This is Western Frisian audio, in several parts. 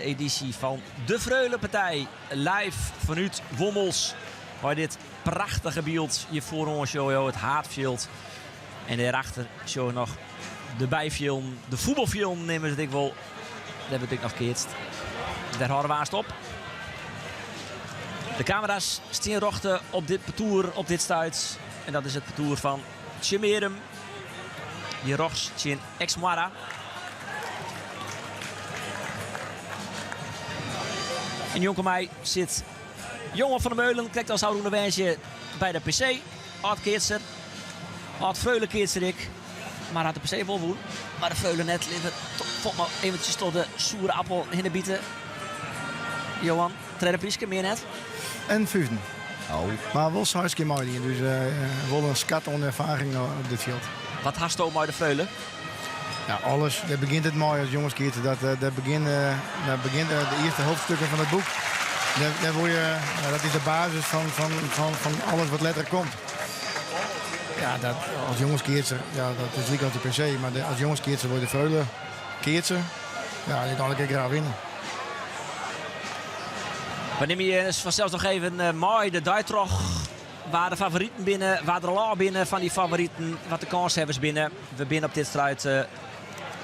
Edysje fan de Freulepartij live fanút Wommels. Mei dit prachtige byld hjir foaroan sjogge jo it haadfjild. En dêrachter sjogge noch de byfjilden, de fuotbalfjilden neame se it ek wol. Dêr wurdt ek noch keatst. Dêr hâlde we aanst op. De kamera's stean rjochte op dit partoer op dit stuit. En dat is it partoer fan Tsjummearum. Hjir rjochts tsjin Eksmoarra. En njonken my sit Johan van der Meulen, krekt as ôfrûne woansdei by de PC. Ald keatser, âld Freulekeatser ek. Mar hat de PC wol wûn. Mar de Freule net. Litte we fuort mar eventsjes troch de soere appel hinne bite. Johan, tredde pryske, mear net. En fyfden. Oh. Mar wol seis kear meidien, dus wol in skat oan erfaring op dit fjild. Wat hasto mei de Freule? Ja, alles. Dêr begjint it mei as jonges keatse. Dat, dêr begjint, dêr begjint de earste hoofdstukken fan it boek. Dêr, dêr wol je, dat is de basis fan, fan, fan, fan alles wat letter komt. Ja, dat, as jonges keatser, ja, dat is lyk as de PC, mar de, as jonges keatser wol je de Freule keatse. Ja, en úteinlik ek graach winne. We nimme je fansels noch even mei de dei troch. Wa de favoriten binne, wa der al ôf binne fan dy favoriten, wat de kânshawwers binne. We binne op dit stuit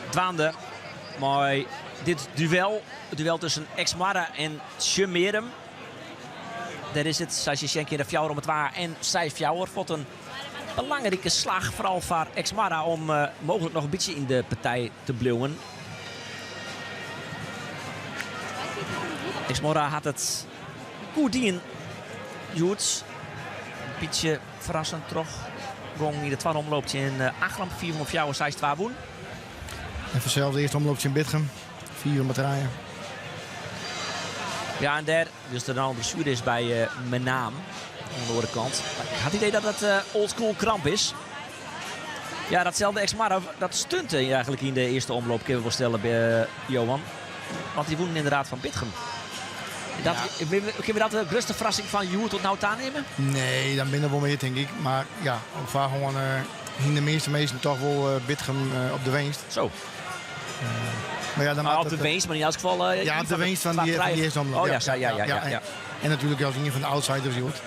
dwaande mei dit duel. It duel tusken Eksmoarre en Tsjummearum. Dêr is it, sa't je sjen kinne, fjouwer om twa en seis fjouwer. Fuort in belangrike slach, foaral foar Eksmoarre, om mooglik noch in bytsje yn de partij te bliuwen. Eksmoarre hat it goed dien hjoed. In bytsje ferrassend trochgong yn de twadde omloop tsjin Achlum. 4 om 4, 6 2 wûn. En fansels de earste omloop tsjin Bitgum. 4 om 3. Ja, en dêr, dus der dan in blessuere is by Menaam oan de oare kant. Mar ik ha it idee dat dat oldschool kramp is. Ja, datselde Eksmoarre, dat stunte eigenlik yn de earste omloop, kinne we wol stelle, Johan. Want dy wûnen ynderdaad fan Bitgum. Dat, ja. Kinne we dat de grutste ferrassing fan hjoed tot no ta neame? Nee, dan binne der wol mear, tink ik. Mar ja, op foarhân uh, hiene de measte minsken toch wol uh, Bitgum uh, op de winst. Zo. Maar ja, dan op de winst, mar yn elts gefal. ja, op de winst fan dy, fan dy earste omloop. Oh ja, ja, ja, ja, ja. En natuerlik as ien fan de outsiders hjoed.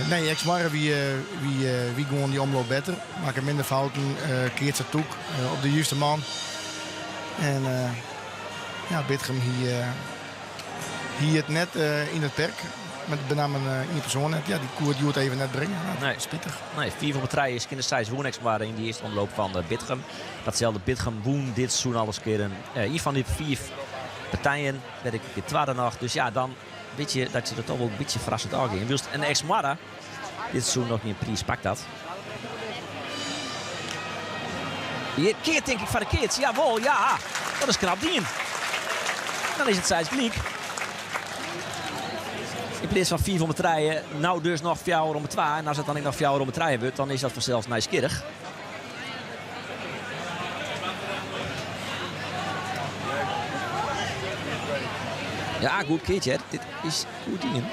Nee, Eksmoarre wie, wie, wie gewoan dy omloop better. Makke minder fouten, keatste tûk op de juste man. En ja, Bitgum hie, hie it net yn it perk. Met benammen ien persoan net. Ja, dy koe it hjoed even net bringe. Nee. Spitich. Nee, 5 op 3 is kinne seis wûn Eksmoarre yn dy earste omloop fan Bitgum. Datselde Bitgum wûn dit seizoen al ris kear in, ien fan dy fiif partijen. Wer ek de twadde noch. Dus ja, dan wit je dat je der toch wol in bytsje ferrassend ôfgean. Wylst in Eksmoarre dit seizoen noch gjin priis pakt hat. Hjir keart tink ik foar de keats. Jawol, ja. Dat is knap dien. Dan is it seis gelyk. Yn pleats fan 5 om 3, no dus noch 4 om 2. En as it dan ek noch 4 om 3 wurdt, dan is dat fansels nijsgjirrich. Ja, goed keartje. Hè. Dit is goed dien.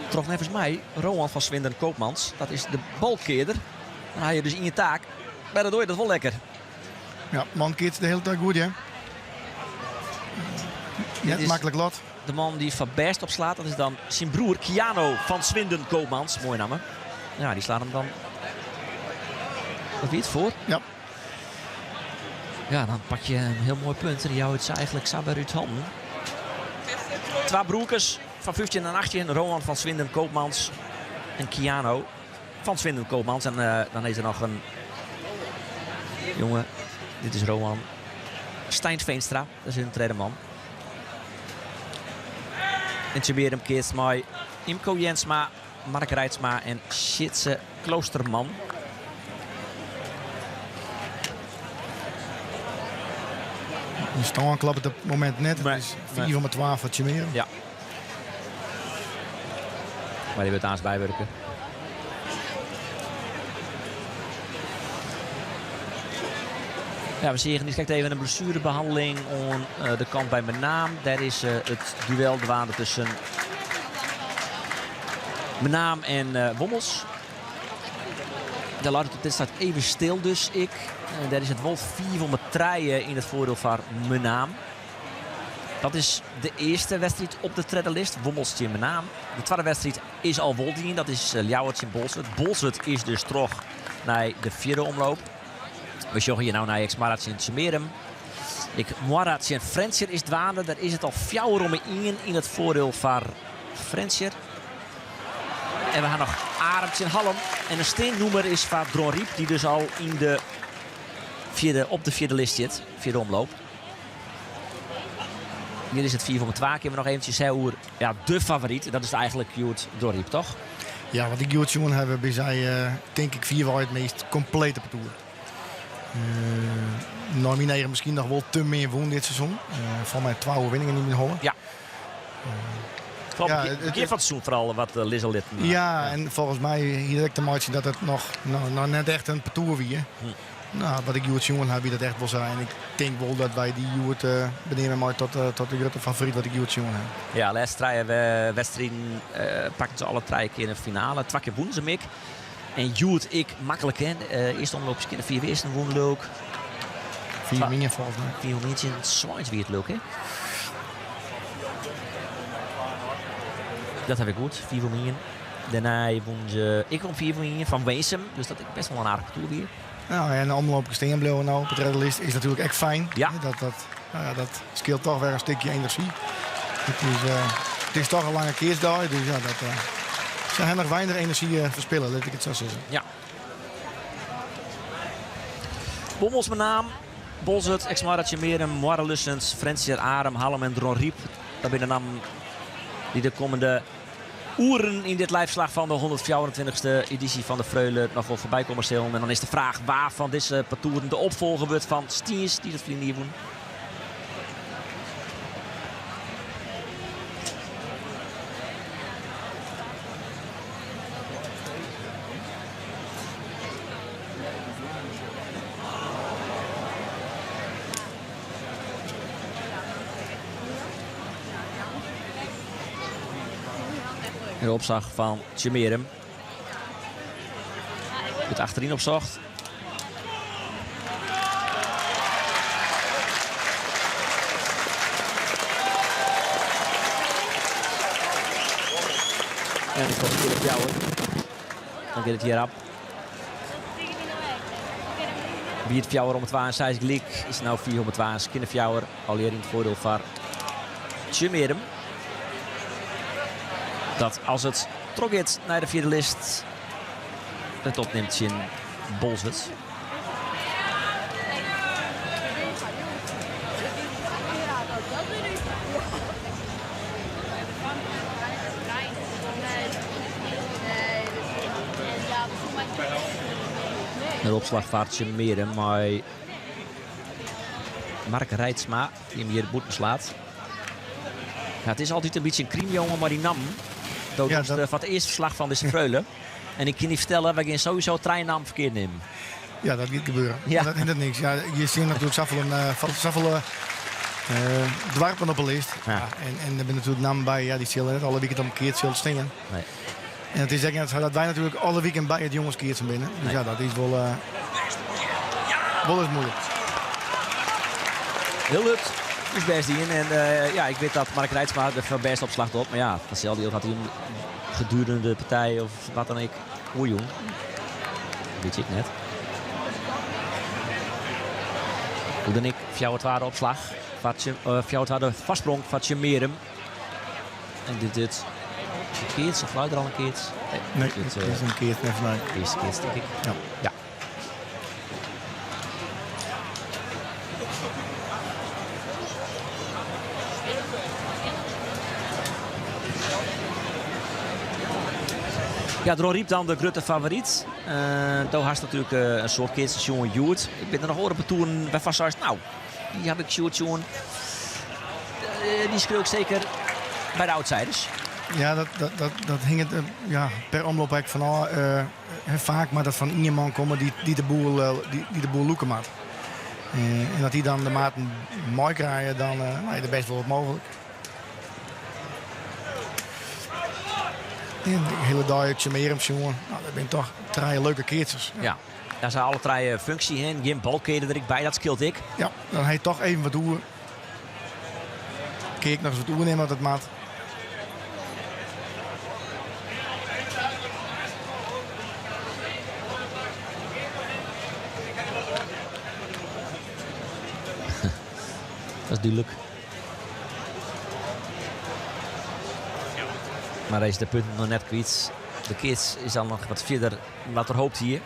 Troch neffens my Roan van Swinden Koopmans. Dat is de balkearder. Dan ha je dus ien taak. Mar dat doe je dat wol lekker. Ja, man keatst de hiele tiid goed, hè. Net maklik lot. De man dy't foar bêst opslaat, dat is dan syn broer Keano van Swinden Koopmans. Moaie namme. Ja, dy slaat him dan. Wat wie it foar? Ja. Ja, dan pak je in hiel moai punt en dy jouwe it se eigenlik sa wer út hannen. Twa broerkes fan 15 en 18, Roan van Swinden Koopmans en Keano van Swinden Koopmans. En dan is der noch in jonge, dit is Roan Stijn Veenstra, dat is in tredde man. En Tsjummearum keatst mei Imco Jensma, Mark Reitsma en Sjitse Kloosterman. De stân kloppet op it momint net. It is 4 om 12 foar Tsjummearum. Ja. Mar dy wurdt aanst bywurke. Ja, we seagen krekt even in blessuerebehanneling oan eh, de kant by Menaam. Dêr is eh, it duel dwaande tusken Menaam en eh, Wommels. Dêr leit it op dit stuit even stil dus ek. Dêr is it wol 5 om 3 yn it foardiel foar Menaam. Dat is de earste wedstriid op de tredde list. Wommels tsjin Menaam. De twadde wedstriid is al wol dien. Dat is Ljouwert tsjin Boalsert. Boalsert is dus troch nei de fjirde omloop. We sjogge hjir no nei Eksmoarre tsjin Tsjummearum. Eksmoarre tsjin Frjentsjer is dwaande. Dêr is it al fjouwer om ien yn it foardiel foar Frjentsjer. En we ha noch Arum tsjin Hallum. En in steand nûmer is foar Dronryp, dy't dus al yn de fjirde, op de fjirde list sit. Fjirde omloop. Hjir is it fiif om twa. Kinne we noch eventsjes ha oer ja, de favoryt. Dat is eigenlik hjoed Dronryp, toch? Ja, wat ik hjoed sjoen ha, binne sy tink ik fierwei it meast komplete partoer. Nei myn eagen miskien noch wol te min wûn dit seizoen. Foar my twa oerwinningen yn myn holle. Ja. Ja, it begjin fan it seizoen foaral wat lizze litten. Ja, en folgens my hie dat ek te meitsjen dat it noch no, net echt in partoer wie. No, wat ik hjoed sjoen ha, wie dat echt wol sa. En ik tink wol dat wy dy hjoed beneame meie tot de grutte favoryt wat ik hjoed sjoen ha. Ja, lêste trije wedstriden pakten se alle trije kear in finale. Twa kear wûnen se 'm ek. En hjoed ek maklik, hè. Earste omloop skjinne fiif earsten wûn leau 'k. Fiif om ien folgens my. Fiif om ien tsjin Sweins wie it leau 'k, hè. Dat ha ik goed, fiif om ien. Dêrnei wûnen se ek om fiif om ien fan Winsum. Dus dat ek best wol in aardich partoer wie. Nou, en de omloop stean bliuwe no op de tredde list is natuerlik ek fijn. Ja. Dat, nou ja, dat skeelt toch wer in stikje enerzjy. It is toch in lange keatsdei, dus ja, dat, se ha noch weinich enerzjy ferspille, lit ik it sa sizze. Ja. Wommels Menaam, Boalsert, Eksmoarre, Tsjummearum, Moarre-Lússens, Frjentsjer, Arum, Hallum en Dronryp. Dat binne de nammen dy't de kommende oeren yn dit liveferslach fan de 124ste edysje fan de Freule noch wol foarby komme sillen. En dan is de fraach wa fan dizze partoeren de opfolger wurdt fan Stiens, dy't it ferline jier wûn. De opslach fan Tsjummearum. Wurdt achteryn opsocht. En die komt hier op jou. Dan giet it hjir op. Wie it fjouwer om twa en seis gelyk, is it no fiif om twa en skinne fjouwer. Allegear yn it foardiel foar Tsjummearum. Dat as it trochgiet nei de fjirde list, it opnimt tsjin Boalsert. De opslach foar Tsjummearum mei Mark Reitsma, dy't him hjir bûten slaat. Ja, it is altyd in bytsje in krymjonge mei dy nammen. Do Ja, dochst dat- foar it earst ferslach fan dizze Freule. En ik kin dy fertelle, wy gean sowieso trije nammen ferkeard nimmen. Ja, dat giet gebeuren. Ja. Dat hindert niks. Ja, je zien natuurlijk zoveel, zoveel doarpen op de list. Ja. Ja, en der binne natuerlik nammen by, ja, dy sille net alle wiken om keats sille stean. Nee. En it is ek net sa dat wy natuerlik alle wiken by it jongeskeatsen binne. Dus Nee. ja, dat is wol, wol ris muoilik. Hiel hurd is bêst dien. En ja, ik wit dat Mark Reitsma der foar bêst opslach docht. Mar ja, datselde jild hat hy him gedurende de partij of wat dan ek oerjûn. Dat wit ik net. Hoe dan ek, 4-2 de opslach. 4-2 de foarsprong foar Tsjummearum. En dit dit in keats of fluit der al in keats? Nee, dit, dit is in keats net foar my. Earste keats, tink ik. Ja. Ja. Ja, Dronryp dan de grutte favoryt. Do hast natuerlik in soad keatsen sjoen hjoed. Binne der noch oare partoeren wêrfan seist, nou, dy ha ik hjoed sjoen. Dy skriuw ik seker by de outsiders. Ja, dat hinget ja, per omloop ek fanôf. Faak moat dat fan ien man komme dy't de boel lûke moat. En as dy dan de maten meikrije, dan nou, is der bêst wol wat mooglik. En de hiele dei Tsjummearum sjoen. Nou, dat binne toch trije leuke keatsers. Ja, daar zijn alle trije funksje yn. Gjin balkearder der ek by, dat skeelt ek. Ja, dan ha je toch even wat oer. Kin ik noch ris wat oernimme as it moat. Dat is dúdlik. Mar hy is de punten noch net kwyt. De keats is al noch wat fierder wat er hoopt hie.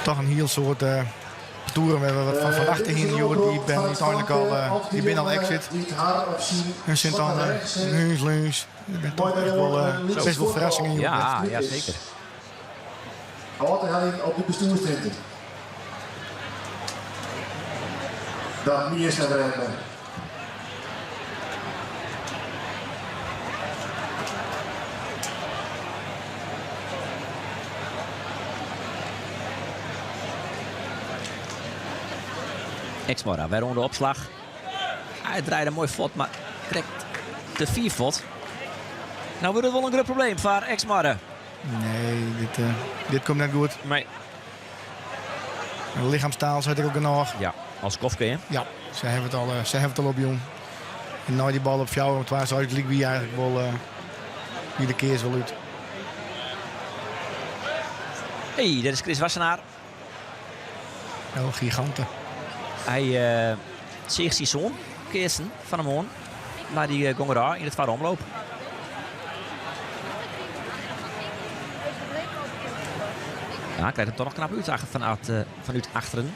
Toch in hiel soad uh, partoeren wêr't we wat fan ferwachte hiene hjoed. Dy binne úteinlik al, uh, dy binne al exit. En Sint Anne, Húns, Lúns. Der binne toch echt wol uh, best wol ferrassingen hjoed. Ja, ja, seker. Ôf te heljen op de bestjoerstinte. Dat wie is net rêdber. Exmorra wer oan de opslach. Hy draaide moai fuort, mar krekt te fier fuort. No wurdt it wol in grut probleem foar Eksmoarre. Nee, dit, uh, dit komt net goed. Nee. Lichaamstaal seit ek al genôch. Ja, al skofke, hè? Ja, se hawwe it al, eh, se hawwe it al opjûn. En nei dy bal op 4 om 2 seis gelyk wie eigentlik wol uh, wie de kears wol út. Hey, dit is Chris Wassenaar. Oh, gigante. Hy uh, seach syn soan keatsen fan 'e moarn, mar dy gong derôf yn de twadde omloop. Ja, krijt him toch noch knap út vanuit, vanuit achteren.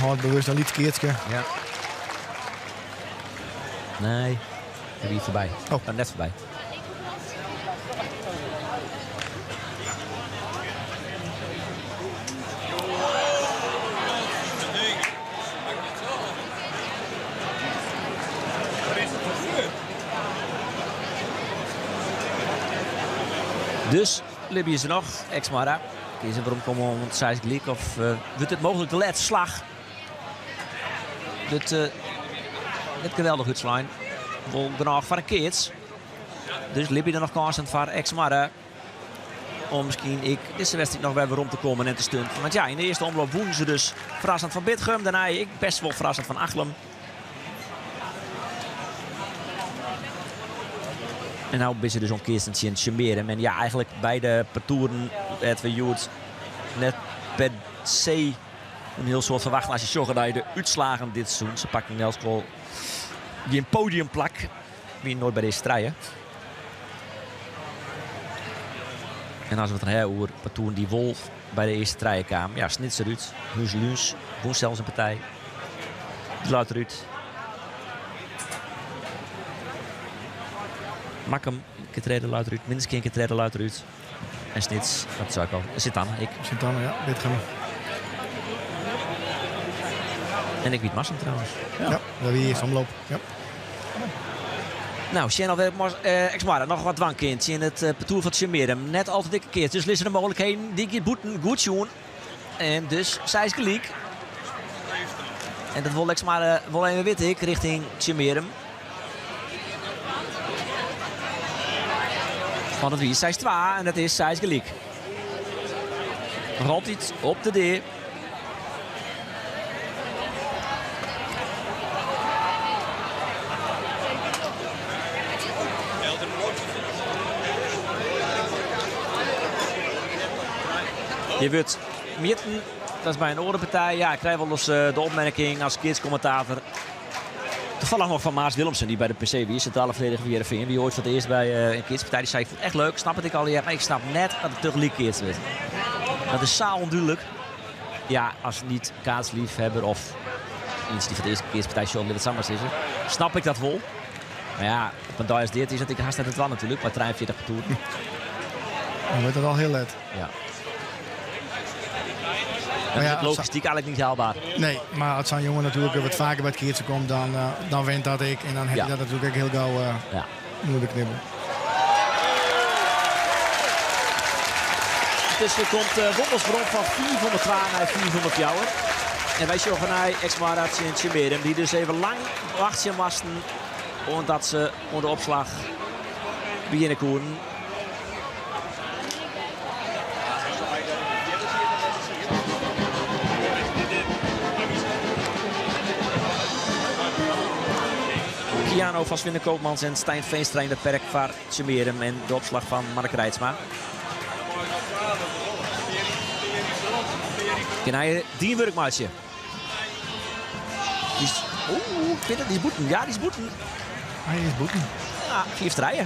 Hâldt bewust in lyts keatske. Ja. Nee, hy wie foarby. Oh. Net foarby. Dus libje se noch, Eksmoarre. Kinne se weromkomme om 6 gelyk of uh, wurdt it mooglik de lêste slach? Dit, uh, net geweldich útslein. Wol genôch foar in keats. Dus libje der noch kânsen foar Eksmoarre om miskien ek dizze wedstriid noch wer werom te kommen en te stunten. Want ja, yn de earste omloop wûnen se dus ferrassend fan Bitgum. Dêrnei ek best wol ferrassend fan Achlum. En no binne se dus oan it keatsen tsjin Tsjummearum. En ja, eigentlik beide partoeren dêr't we hjoed net per se in hiel soad ferwachten as je sjogge nei de útslagen dit seizoen. Se pakken elk wol gjin podiumplak. Wie noait by dizze trije. En as we it dan hawwe oer partoeren dy't wol by de earste trije kamen. Ja, Snits derút, Húns Luns wûn sels in partij. Dy leit derút. Makkum kear tredde leit derút. Minnertsgea kear tredde leit derút. En Snits, dat sei ik al. Sint Anne, ek. Sint Anne, ja. Bitgum. En ek Wytmarsum trouwens. Ja, ja dat wie earste omloop. Ja. No, sjen oft uh, Eksmoarre noch wat dwaan kin tsjin it uh, partoer fan Tsjummearum. Net al te dikke keats, dus lizze de mooglikheden. Dy giet bûten, goed sjoen. En dus seis gelyk. En dat wol Eksmoarre wol even witte, ek rjochting Tsjummearum. Want it wie 6-2 en dat is seis gelyk. Noch altyd op de dea. Je wurdt mjitten, dat is by in oare partij. Ja, ik krij wolris eh, de opmerking as keatskommentator. Toevallig nog van Maas Willemsen, dy't by de PC wie, sintrale ferdediger fan Hearrenfean. Wie oait foar it earst by eh, in keatspartij. Dy sei, ik fûn it echt leuk, snap it ek allegear, mar ik snap net dat der tagelyk keatst wurdt. Dat is sa ûndúdlik. Ja, as niet kaatsliefhebber of iens dy't foar it earst in keatspartij sjocht, lit it sa mar sizze, snap ik dat wol. Mar ja, op in dei as dit is dat ek hast net te dwaan natuerlik, mei 43 partoeren. Dan wurdt it al hiel let. Ja. Dat is logistyk eigentlik niet haalbaar. Nee, mar as sa'n jonge natuerlik wat faker by it keatsen komt, dan, uh, dan went dat ek. En dan ha je dat natuerlik ek hiel gau uh, ja. ûnder de knibbel. Yntusken komt uh, Wommels werom fan 502 nei 504. En wy sjogge nei Eksmoarre tsjin Tsjummearum, dy't dus even lang wachtsje moasten oant se oan de opslach begjinne koenen. Piano fan Swinde Koopmans en Stijn Veenstra yn it perk foar Tsjummearum en de opslach fan Mark Reitsma. Kin hy dien wurk meitsje? Die is, oeh, ik weet het, die is bûten. Ja, die is bûten. Hy is bûten. Ja, 5-3.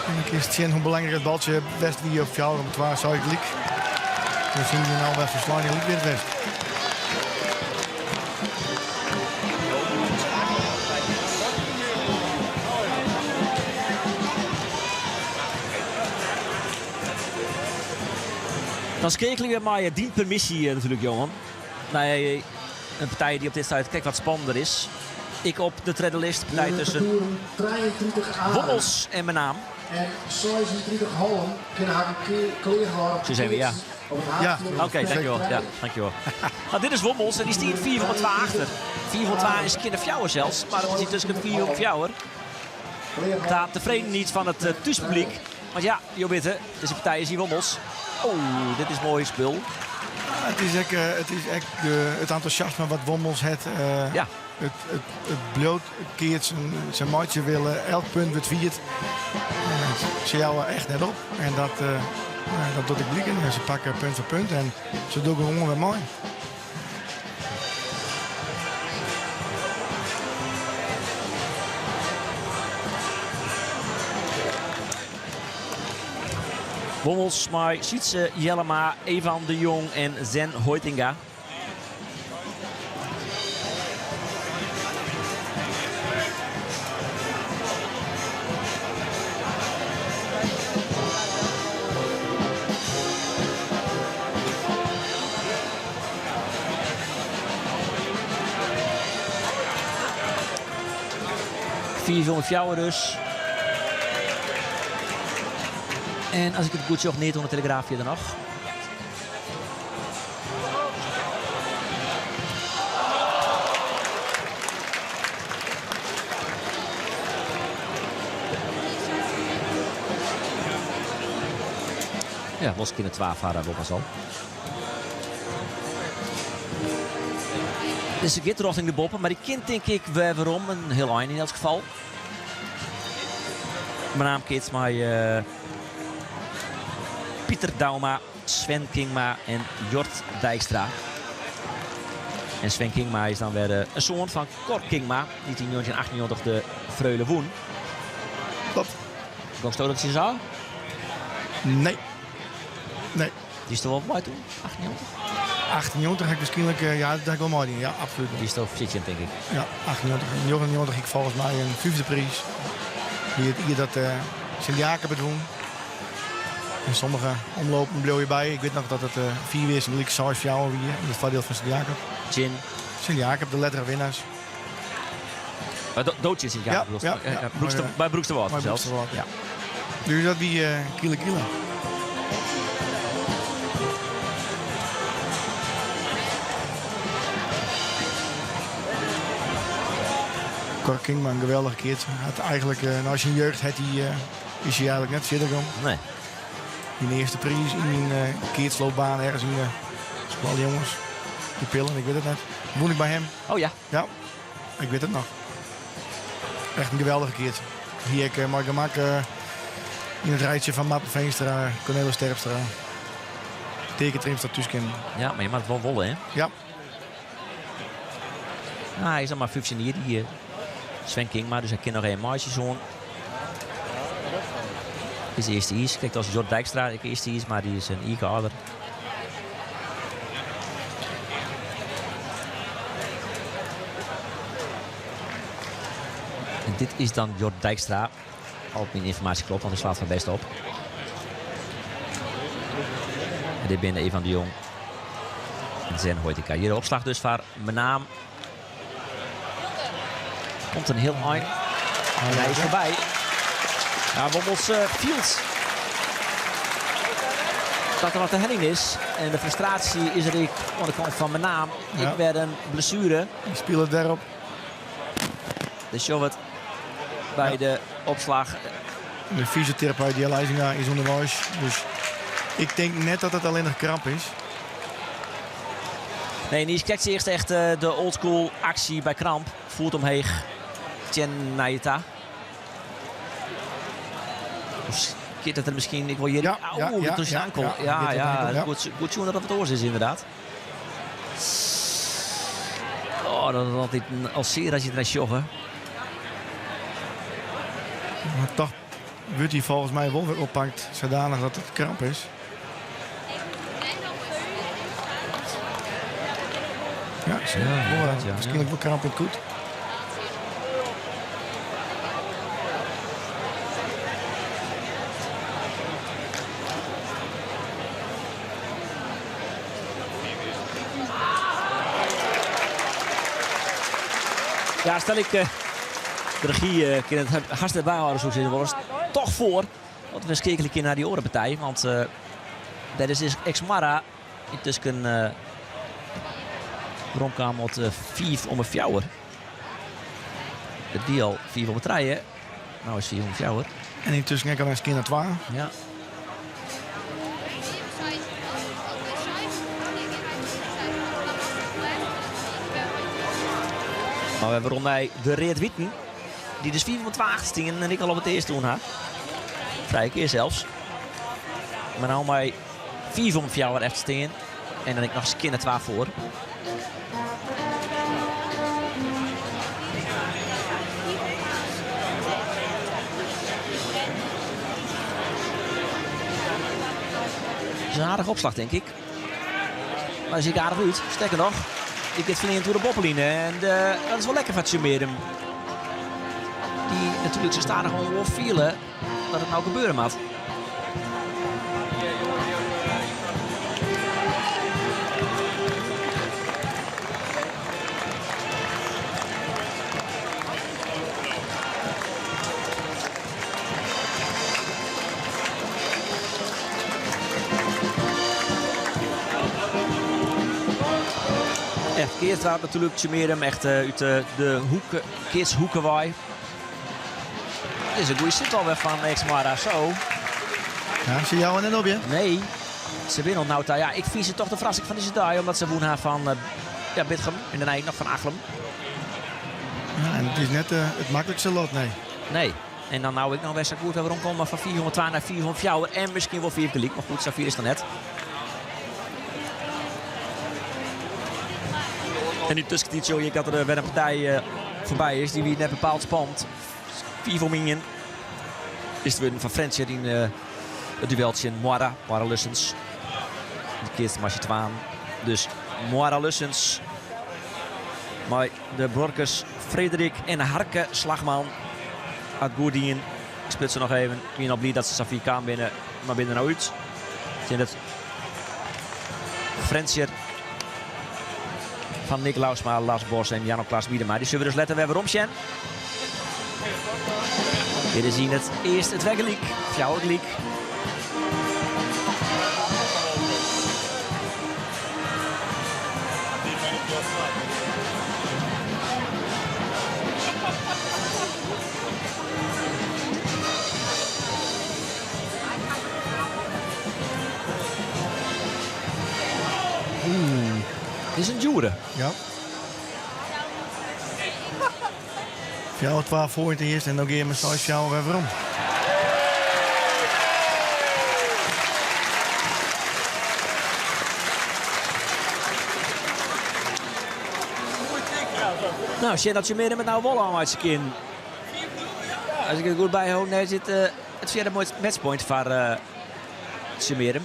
En dan kinst sjen hoe belangryk it baltsje west wie op fjouwer om twa seis gelyk. We syn hjir no wer ferslein gelyk west west. Dan skeakelje we mei dyn permissy eh, natuerlik, Johan. Nei in partij die op dit stuit krekt wat spannender is. Ik op de tredde list, partij tussen Wommels en Menaam. En 36 Hollum kinne harren klearhâlde. Zo zijn we, ja. Ja. Oké, dankjewel. Ja, dankjewel. Nou, dit is Wommels en die stiet 402 achter. 402 is kinderfjouwer zelfs, maar dat is tussen 4 op fjouwer. Daar tevreden niet van het thuispubliek. Want ja, jo witte, deze partij is hier Wommels. Oh, dit is mooi spul. Het is echt, het, is echt de, het enthousiasme wat Wommels het. Ja. Het bloot keert zijn maatje willen. Elk punt wordt vierd. Ze jouwen echt net op. En dat doet ik blikken. En ze pakken punt voor punt. En ze doen gewoon weer mooi. Wommels mei Sietse Jellema, Evan de Jong en Zen Hoitinga. 4-4 dus. En als ik het goed zeg, niet onder de Telegraaf hier nog. Ja, was in het 12 haar ook al. Dus ik gaat richting de boppen, maar die kind denk ik weer waarom een heel eind in elk geval. Mijn naam Kids, maar Pieter Douma, Sven Kingma en Jort Dijkstra. En Sven Kingma is dan weer een zoon van Cor Kingma, die in 1998 de Freule woen. Klopt. Komt zo dat ze zo? Nee. Nee. Die is toch wel mooi toen? 98? 98 heb ik waarschijnlijk, ja, dat heb ik wel mooi doen. Ja, absoluut. Die is toch zitje, denk ik. Ja, 98. 99 ik volgens mij een vijfde prijs. Die het hier dat Sint-Jacob het won. En sommige omlopen bleef je bij. Ik weet nog dat het 4 weer zijn gelijk 6 jou hier in het voordeel van Sint-Jacob. Gin. Sint-Jacob, de lettere winnaars. Maar doodje Sint-Jacob, Ja, bedoel je? ja, ja. Ja, bij Broeksterwâld Bij zelfs. Broeksterwâld, Ja. Dus dat die kiele kiele. Cor Kingma, een geweldige keertje. Had eigenlijk, nou, als je jeugd had, die, is hij eigenlijk net verder gekomen. Nee. In de eerste prijs in mijn keertsloopbaan ergens in de alle jongens. Die pillen, ik weet het net. Woon ik bij hem. Oh ja. Ja, ik weet het nog. Echt een geweldige keertje. Hier ik Mark Gemak in het rijtje van Mappe Veenstra, Cornelis Terpstra. Tekentrimstra Tusken. Ja, maar je maakt wel wollen, hè? Ja. Nou, hij is nog maar 15 jaar, die Sven Kingma, dus hij kent nog een meisjeszoon. Is de eerste is. Kijk, dat is Jort Dijkstra, ik eerste is, maar die is een i-kader. En dit is dan Jort Dijkstra. Als mijn informatie klopt, want hij slaat van best op. En dit binnen Evan de Jong. En Zen Hoitinga. Hier de opslag dus van Menaam. Komt een heel eind. En hij is voorbij. Ja, Wommels field. Dat er wat de helling is. En de frustratie is er ik aan de kant van Menaam. Ja. Ik werd een blessure. Die spelen daarop. De Sjowet bij Ja. de opslag. De fysiotherapeut die Leizinga is onderwijs. Dus ik denk net dat het alleen nog kramp is. Nee, Nies kijkt eerst echt de oldschool actie bij kramp. Voert omheeg. tsjin nije ta. Of giet it der miskien ek wol hjir? Ja, ja, Oeh, ja, troch syn ja, ankel. ja, Ja, giet ja, troch de ankel, ja. Goed, goed sjoen dat dat wat oars is inderdaad. Oh, dat is altyd al sear as je der nei sjogge. Maar toch wurdt hy folgens my wol wer oppakt sadanich dat it kramp is. Ja, Ja, wol, ja. waarskynlik wol kramp yn it kût. Ja, stel ik de regie kin it hast net byhâlde, soe ik sizze wolris. Toch foar, want we skeakelje kin nei dy oare partij. Want dêr is Eksmoarra yntusken weromkaam op 5 om 4. It wie al 5 om 3, no is 5 om 4. En yntusken ek al in skjinne 2. Ja. Maar we werom nei de Read-Witen. Dy't dus 5 om 2 stean en ek al op it earste wûn ha. Trije kear sels. Mar no mei 5 om 4 efter stean. En dan ek noch skjinne 2 foar. Dat is in aardige opslach, tink ik. Mar hy sit aardich út. Sterker noch, ik giet fleanend oer de boppeline. En dat is wol lekker foar Tsjummearum. Dy't natuerlik sa stadichoan wol fiele dat it no gebeure moat. Echt keatsdoarp natuerlik, Tsjummearum, echt út de hoeke, keatshoeke wei. Dit is in goede sit alwer fan Eksmoarra. Zo. Ja, se jouwe net op, ja? Nee, se binne oant no ta. Ja, ik fyn se toch de ferrassing fan dizze dei, omdat se wûn ha fan ja, Bitgum en dêrnei ek noch fan Achlum. Ja, en it is net it maklikste lot, nee. Nee. En dan no ek noch wer sa goed wer weromkomme fan 402 nei 404 en miskien wol 5 gelyk. Mar goed, sa fier is it noch net. En yn de tuskentiid sjoch ik dat der wer in partij foarby is. Dy wie net bepaald spannend. 5 om 1 is it wurden foar Frjentsjer yn it duel tsjin Moarra. Moarra Lussens. Dy keatst mei syn twaen. Dus Moarra Lussens mei de bruorkes Frederik en Harke Slagman hat goed dien. Ik spits se noch even. Ik wie al bliid dat se safier kaam binne, mar binne der no út. Tsjin it Frjentsjer fan Nick Lausma, Lars Bos en Janno Klaas Miedema. Dy sille we dus letter wer werom sjen. Dit is yn it earst it wer gelyk. Fjouwer gelyk. Oeh, dit is in djoere. Ja. 4-2 foar it earst en dan gean je mei 6-4 wer werom. No, sjen dat Tsjummearum it no wol ôfmeitsje kin. As ik it goed byhâld, nee, sit it fjirde matchpoint foar uh, Tsjummearum.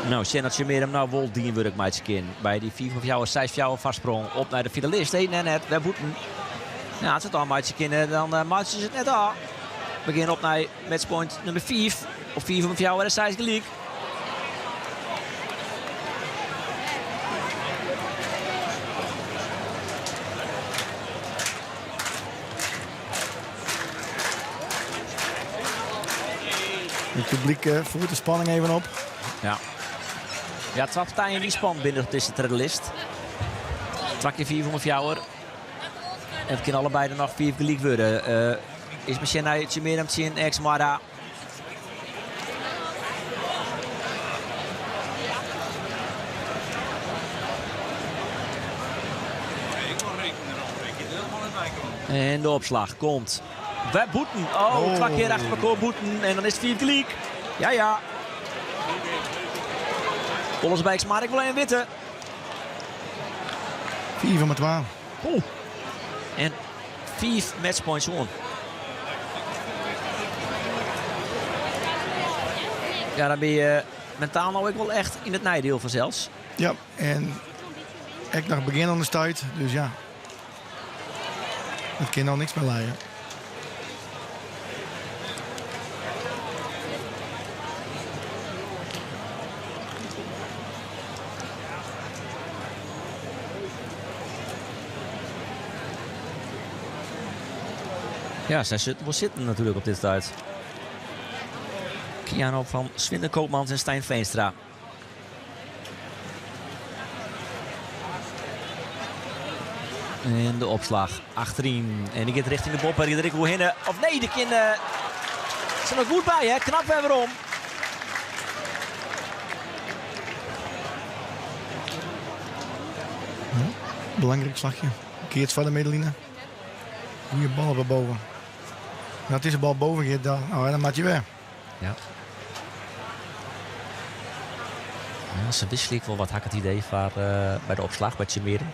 No, sjen dat Tsjummearum no wol dien wurk meitsje kin. By dy 5 om 4, 6 4 foarsprong op nei de finalist. Nee, net, net, wer bûten. Ja, as se it ôfmeitsje kinne, dan uh, meitsje se it net ôf. We gean op nei matchpoint nûmer 5. Op 5 om 4 en 6 gelyk. Het publiek voert de spanning even op. Ja. Ja, twa partijen dy't spannend binne op dizze tredde list. Twa kear fiif om fjouwer. En it kin allebeide noch fiif gelyk wurde. Is miskien nei Tsjummearum tsjin Eksmoarre. En de opslach komt. Wer bûten. Oh, twa kear achter elkoar bûten. En dan is it fiif gelyk. Ja, ja. Wolle se by Eksmoarre ek wol even witte. 5 om 2. Oeh. En fiif matchpoints oan. Ja, dan bin je mentaal no ek wol echt yn it neidiel fansels. Ja, en ek noch begjin oan de stuit, dus ja. Dat kin al niks mear lije. Ja, sy sit wol sitten natuerlik op dit stuit. Keano fan Swinder Koopmans en Stijn Veenstra. En de opslach achteryn. En dy giet rjochting de boppe. Der ek oerhinne. Of nee, der kin se noch goed by, hè? Knap wer werom. Belangrijk slachje. Keats foar de middenline. Goede bal op boven. Dat is de bal boven gaat, dan, oh, dan moet je weer. Ja. Ja, se wikselje ek wol wat, ha ik it idee, foar, by de opslach by Tsjummearum.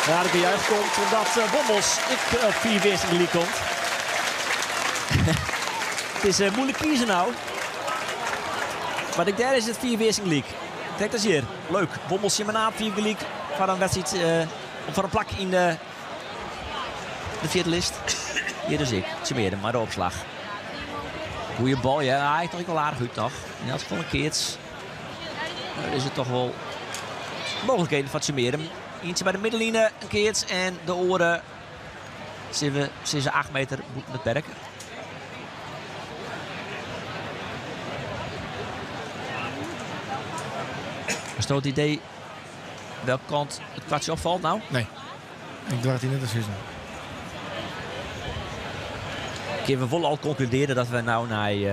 Ja, de gejuich komt omdat Wommels ek op 4 winsten gelyk komt. It is moeilik kiezen no. Mar ek dêr is it 4 winsten gelyk. Krekt as hjir. Leuk. Wommels tsjin Menaam 5 gelyk foar in wedstriid, foar in plak yn de fjirde list. Hjir dus ek. Tsjummearum mei de opslach. Goeie bal, ja. Hy is toch ek wol aardich út noch. Yn elts gefal in keats. Dan is it toch wol mooglikheden foar Tsjummearum. Ientsje by de middenline in keats en de oare sizze we sizze 8 meter bûten it perk. Hast it idee welke kant it kwartsje opfalt no? Nee, ik doar it net te sizzen. Kinne we wol al konkludearje dat we no nei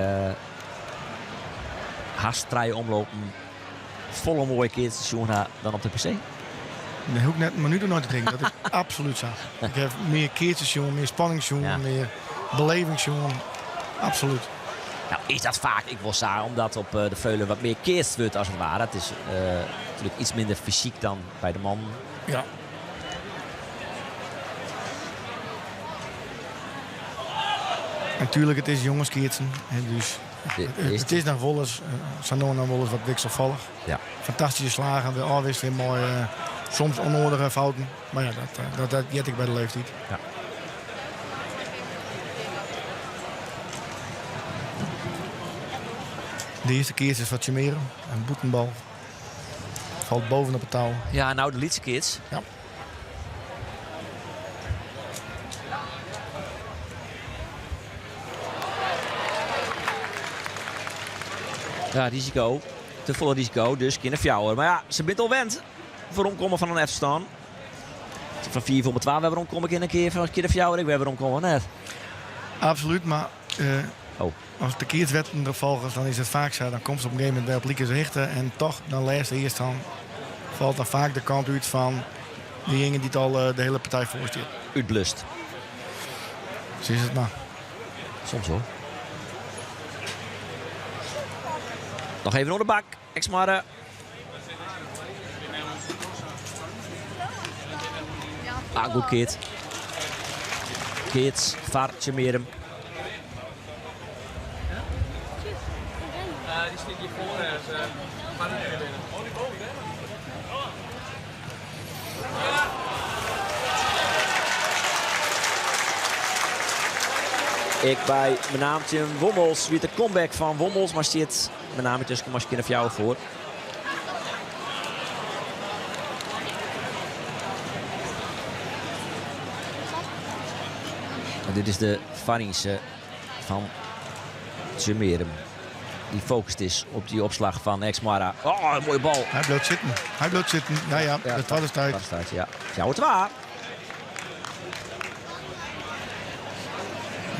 hast trije omlopen folle moaier keatsen sjoen ha dan op de PC? Dêr hoech ik net in minút oer nei te tinken. Dat is absolút sa. Ik ha mear keatsen sjoen, mear spanning sjoen, mear beleving sjoen. Absolút. Nou is dat faak ek wol sa, omdat op de Freule wat mear keatst wurdt as it ware. It is natuerlik iets minder fysyk dan by de mannen. Ja. Natuerlik, it is jongeskeatsen. Dus it is noch wolris, sa no en dan wolris wat wikselfallich. Ja. Fantastyske slagen, wer ôfwikseling mei soms ûnnoadige fouten. Mar ja, dat heart ek by de leeftiid. Ja. De earste keats is foar Tsjummearum. In bûtenbal. Falt boven op it tou. Ja, no de lytse keats. Ja. Ja, risiko. Te folle risiko, dus kin fjouwer. Mar ja, se binne al wend. Weromkomme fan in efterstân. Fan 4 om 2 wer weromkomme kin in kear fan kear de fjouwer ek wer weromkomme, net? Absolút, mar Oh. as de keatswetten der folgest, dan is it faak sa. Dan komst op in gegeven momint wer op likense hichte en toch dan lêste earst dan falt dan faak de kant út fan dyjinge dy't al de hiele partij foar stiet. Útblust. Sa is it mar. Soms wol. Noch even oan de bak. Eksmoarre. Ah, goed keard. Keats foar Tsjummearum. Ek by Menaam tsjin Wommels wie it de comeback fan Wommels, mar stiet Menaam yntusken mei skjinne fjouwer foar. En dit is de foarynse fan Tsjummearum. Dy't fokust is op dy opslach fan Exmara. Oh, in moaie bal. Hy bliuwt sitten. Hy bliuwt sitten. Ja, ja, de twadde stuit. Twadde stuit, ja. 4-2.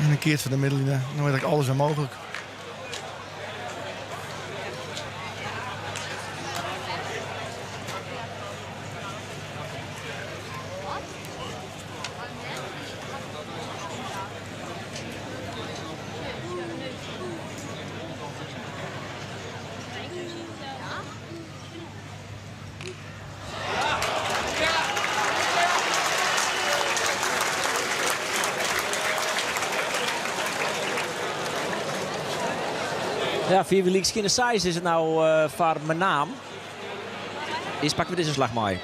En in keats foar de middenline. No is alles wer mooglik. Ja, 4 gelyk skjinne seis is it no eh, foar Menaam. Earst pakke we dizze slach mei.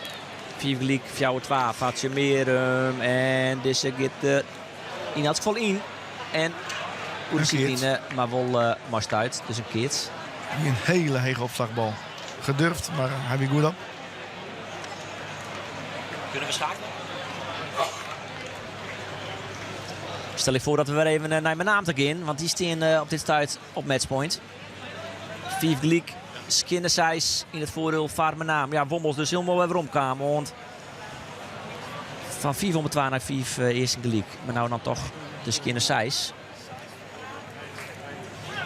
5 gelyk, 4-2 foar Tsjummearum. En dizze giet der yn elts gefal yn. En oer de sydline, mar wol uh, mei stuit. Dus in keats. Een hele hege opslagbal. Gedurfd, mar hy wie goed op. Kunnen we schakelen? Stel ik foar dat we wer even eh, nei Menaam ta gean, want dy stean eh, op dit stuit op matchpoint. 5 gelyk, skjinne seis yn it foardiel foar Menaam. Ja, Wommels dus hielendal wer weromkaam, want fan 5 om 2 nei 5 eh, earsten gelyk. Mar no dan toch de skjinne seis.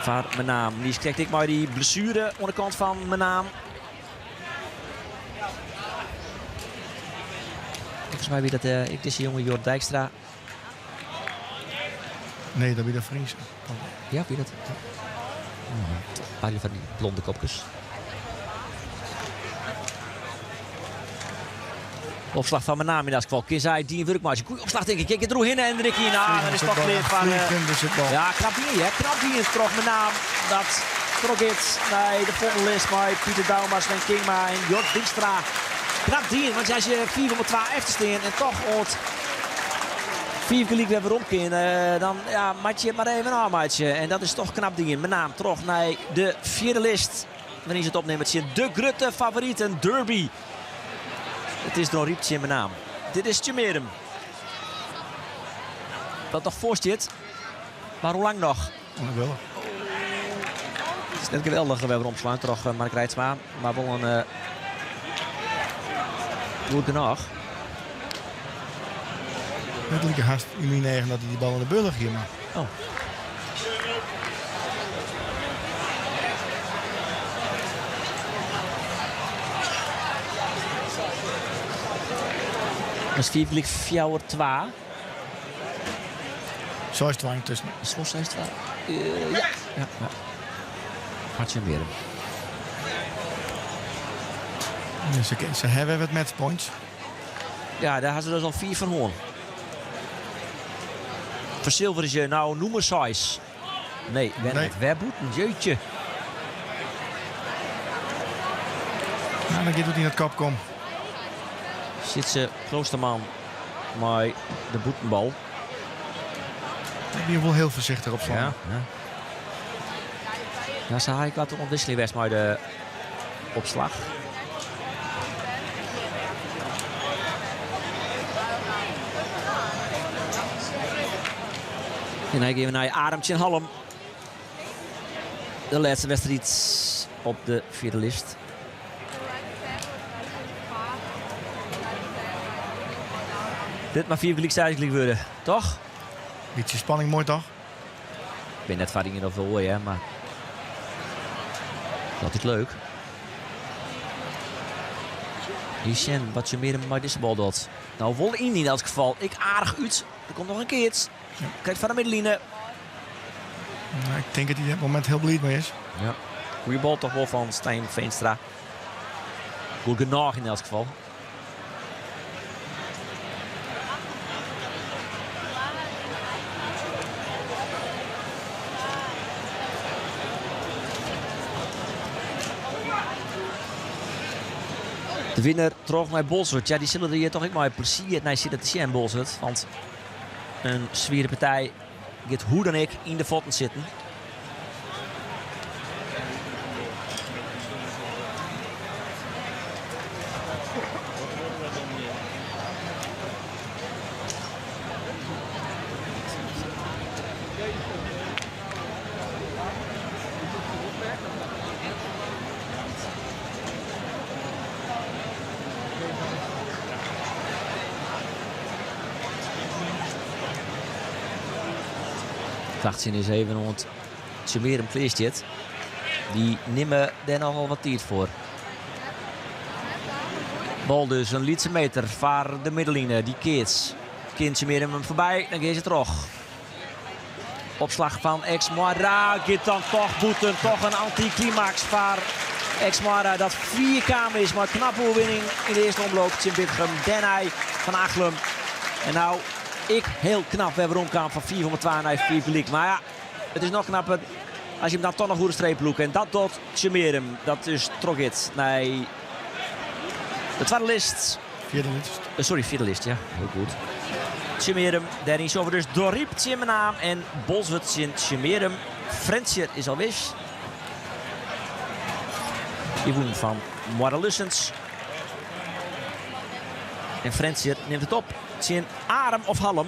Foar Menaam. Dy is krekt ek mei dy blessuere oan de kant fan Menaam. Folgens my wie dat eh, ek dizze jonge Jort Dijkstra. Nee, dat wie de Fries. Ja, wie dat? Oh, fan dy blonde kopkes. Opslach fan Menaam yn dat gefal. Kin sy dien wurk meitsje. Goeie opslach tink ik. Kijk er hinne en Ricky. Nou, dat is toch klear fan. Uh, ja, knap dien, hè. Knap dien troch Menaam. Dat trochgiet nei de volgende list mei Pieter Douma, Sven Kingma en Jort Dijkstra. Knap dien, want as je 4 om 2 efter stean en toch oant 5 gelyk wer werom kin, eh, dan ja, moat je it mar even ôfmeitsje. En dat is toch knap dien. Menaam troch nei de fjirde list. Wêryn se it opnimme tsjin de grutte favoryt, in derby. It is Dronryp tsjin Menaam. Dit is Tsjummearum. Dat noch foar stiet. Mar hoe lang noch? Geweldig. It is net geweldich wer weromslaan troch eh, Mark Reitsma. Mar wol in uh, goed genôch. It like hast yn myn eagen dat hy dy bal oan de bealch hie. Mar... Oh. Dat is 5 gelyk 4-2. 6-2 yntusken. Is het 6-2? Uh, ja. ja. ja. Hartje Ja, se hawwe wat matchpoints. Ja, dêr ha se dus al 5 fan hân. Fersilverje no nûmer 6. Nee, wer net. Wer bûten. Jeutje. Nou, dan giet it yn it kop kom. Sietse Kloosterman mei de bûtenbal. Ik bin wol hiel foarsichtich op Ja, ja. Ja, se ha ek wat ûntwikseling west mei de opslach. En dan gean we nei Arum tsjin Hallum. De lêste wedstriid op de fjirde list. Dit moat 5 gelyk 6 gelyk wurde, toch? Bytsje spanning moai toch? Ik bin net foar ien of oar, hè, mar dat is leuk. Hier sjen wat Tsjummearum mei dizze bal docht. No wol yn yn elts gefal. Ek aardich út. Der komt noch in keats. Krekt foar de middenline. Nou, ik tink dat hy op it momint hiel bliid mei is. Ja. Goeie bal toch wol fan Stijn Veenstra. Goed genôch yn elts gefal. De winner troch nei Boalsert. Ja, dy sille der hjir toch ek mei plezier nei sitte te sjen, Boalsert. Want in swiere partij. giet hoe dan ek yn de fuotten sitten. Wachtsjen is even oant Tsjummearum klear stiet. Dy nimme dêr nochal wat tiid foar. Bal dus in lytse meter foar de middenline. Dy keats. Kin Tsjummearum him foarby, dan gean se troch. Opslach fan Eksmoarra giet dan toch bûten. Toch in antiklimaks foar Eksmoarra dat fier kaam is mei knappe oerwinning yn de earste omloop tsjin Bitgum. Dêrnei fan Achlum. En no ek hiel knap wer werom kaam fan 5 om 2 nei 5 gelyk. Mar ja, it is noch knapper as je him dan toch noch oer de streep lûke. En dat docht Tsjummearum. Dat dus trochgiet nei de twadde list. Fjirde list. Sorry, fjirde list, ja. Hiel goed. Tsjummearum, dêryn sjogge we dus DeRyp tsjin Menaam en Bolsward tsjin Tsjummearum. Frjentsjer is al wis. Dy wûn fan Moarre-Ljussens. En Frjentsjer nimt it op tsjin Arum of Hallum.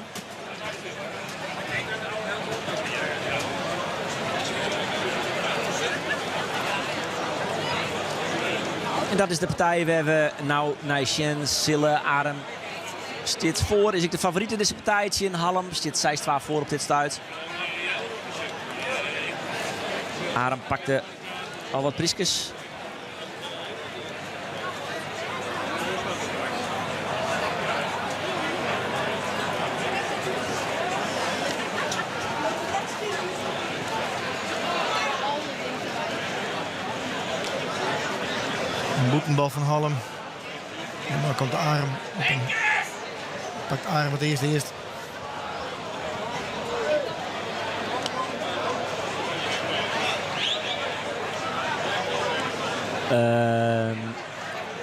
En dat is de partij wêr't we no nei sjen sille. Arum stiet foar, is ek de favoryt yn dizze partij tsjin Hallum. Stiet 6-2 foar op dit stuit. Arum pakte al wat pryskes. Een bûtenbal fan Hallum. En dan komt Arum op een, pakt Arum het eerst eerst.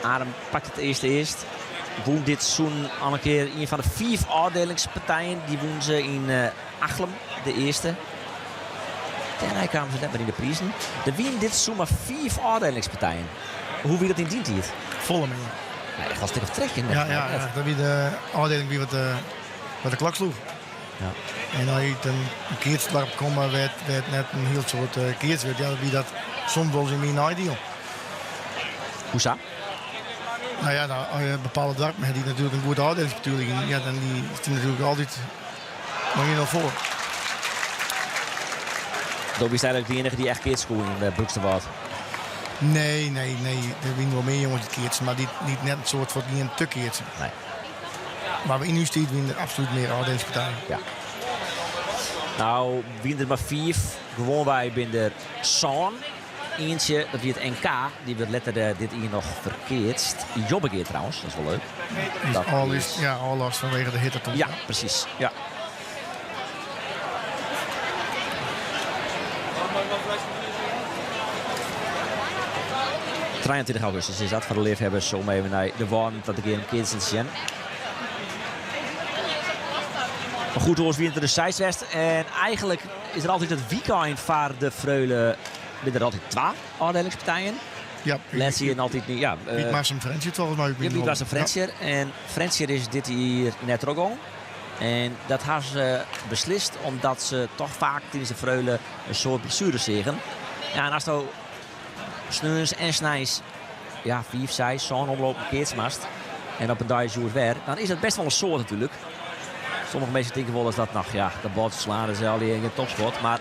Arum pakt it earste earst. Wûn dit seizoen al in kear ien fan de fiif ôfdielingspartijen. Dy wûn se yn Achlum, de earste. Dêrnei kamen se net mear yn de prizen. Der wienen dit seizoen mar fiif ôfdielingspartijen. Hoe wie dat yn dyn tiid? Folle mear. Ja, echt wel een stik of 13. Ja, ja, ja, dat wie de ôfdieling wie wat, wat de klok sloech. Ja. En as je út in keatsdoarp komme wêr't wêr't net in hiel soad uh, keatst wurdt, ja, dan wie dat soms wolris in myn neidiel. Hoe sa? Nou ja, nou, as je bepaalde doarpen ha dy't natuerlik in goed ôfdielingsbestjoer ja, dan dy stean natuerlik altyd noch 1-0 foar. Do bist eigenlik de iennige dy't echt keatse koe yn eh, Broeksterwâld. Nee, nee, nee. Der wiene wol mear jonges dy't keatsen, mar dy't dy't net in soad fuort giene te keatsen. Nee. Mar yn ús tiid wiene der absolút mear ôfdielingspartijen. Ja. Nou, wiene der mar fiif. Gewoanwei binne der sân. Ientsje, dat wie it NK. Dy wurdt letter eh, dit jier noch ferkeatst. Jobbegea trouwens, dat is wol leuk. Is Dat ôflust, ja, ôflast fanwege de hitte toch? Ja, presys. Ja. 23 augustus is dat foar de leafhawwers om even nei de Wâlden ta te gean om keatsen te sjen. Mar goed, oars wiene der dus seis west. En eigenlik is der altyd it wykein foar de Freule binne der altyd twa ôfdielingspartijen. Ja, Lêste jier altyd ja, Wytmarsum Frjentsjer folgens my. Ja, Wytmarsum Frjentsjer. En Frjentsjer is dit jier net trochgong. En dat ha se beslist omdat se toch faak tidens de Freule in soad blessueres seagen. Ja, en asto sneons en sneins ja, fiif, seis, sân omlopen keatse moatst en op in dei is wer, dan is dat best wol in soad natuerlik. Sommige minsken tinke wolris dat noch, ja, dat baltsje slaan is allegear gjin topsport. Mar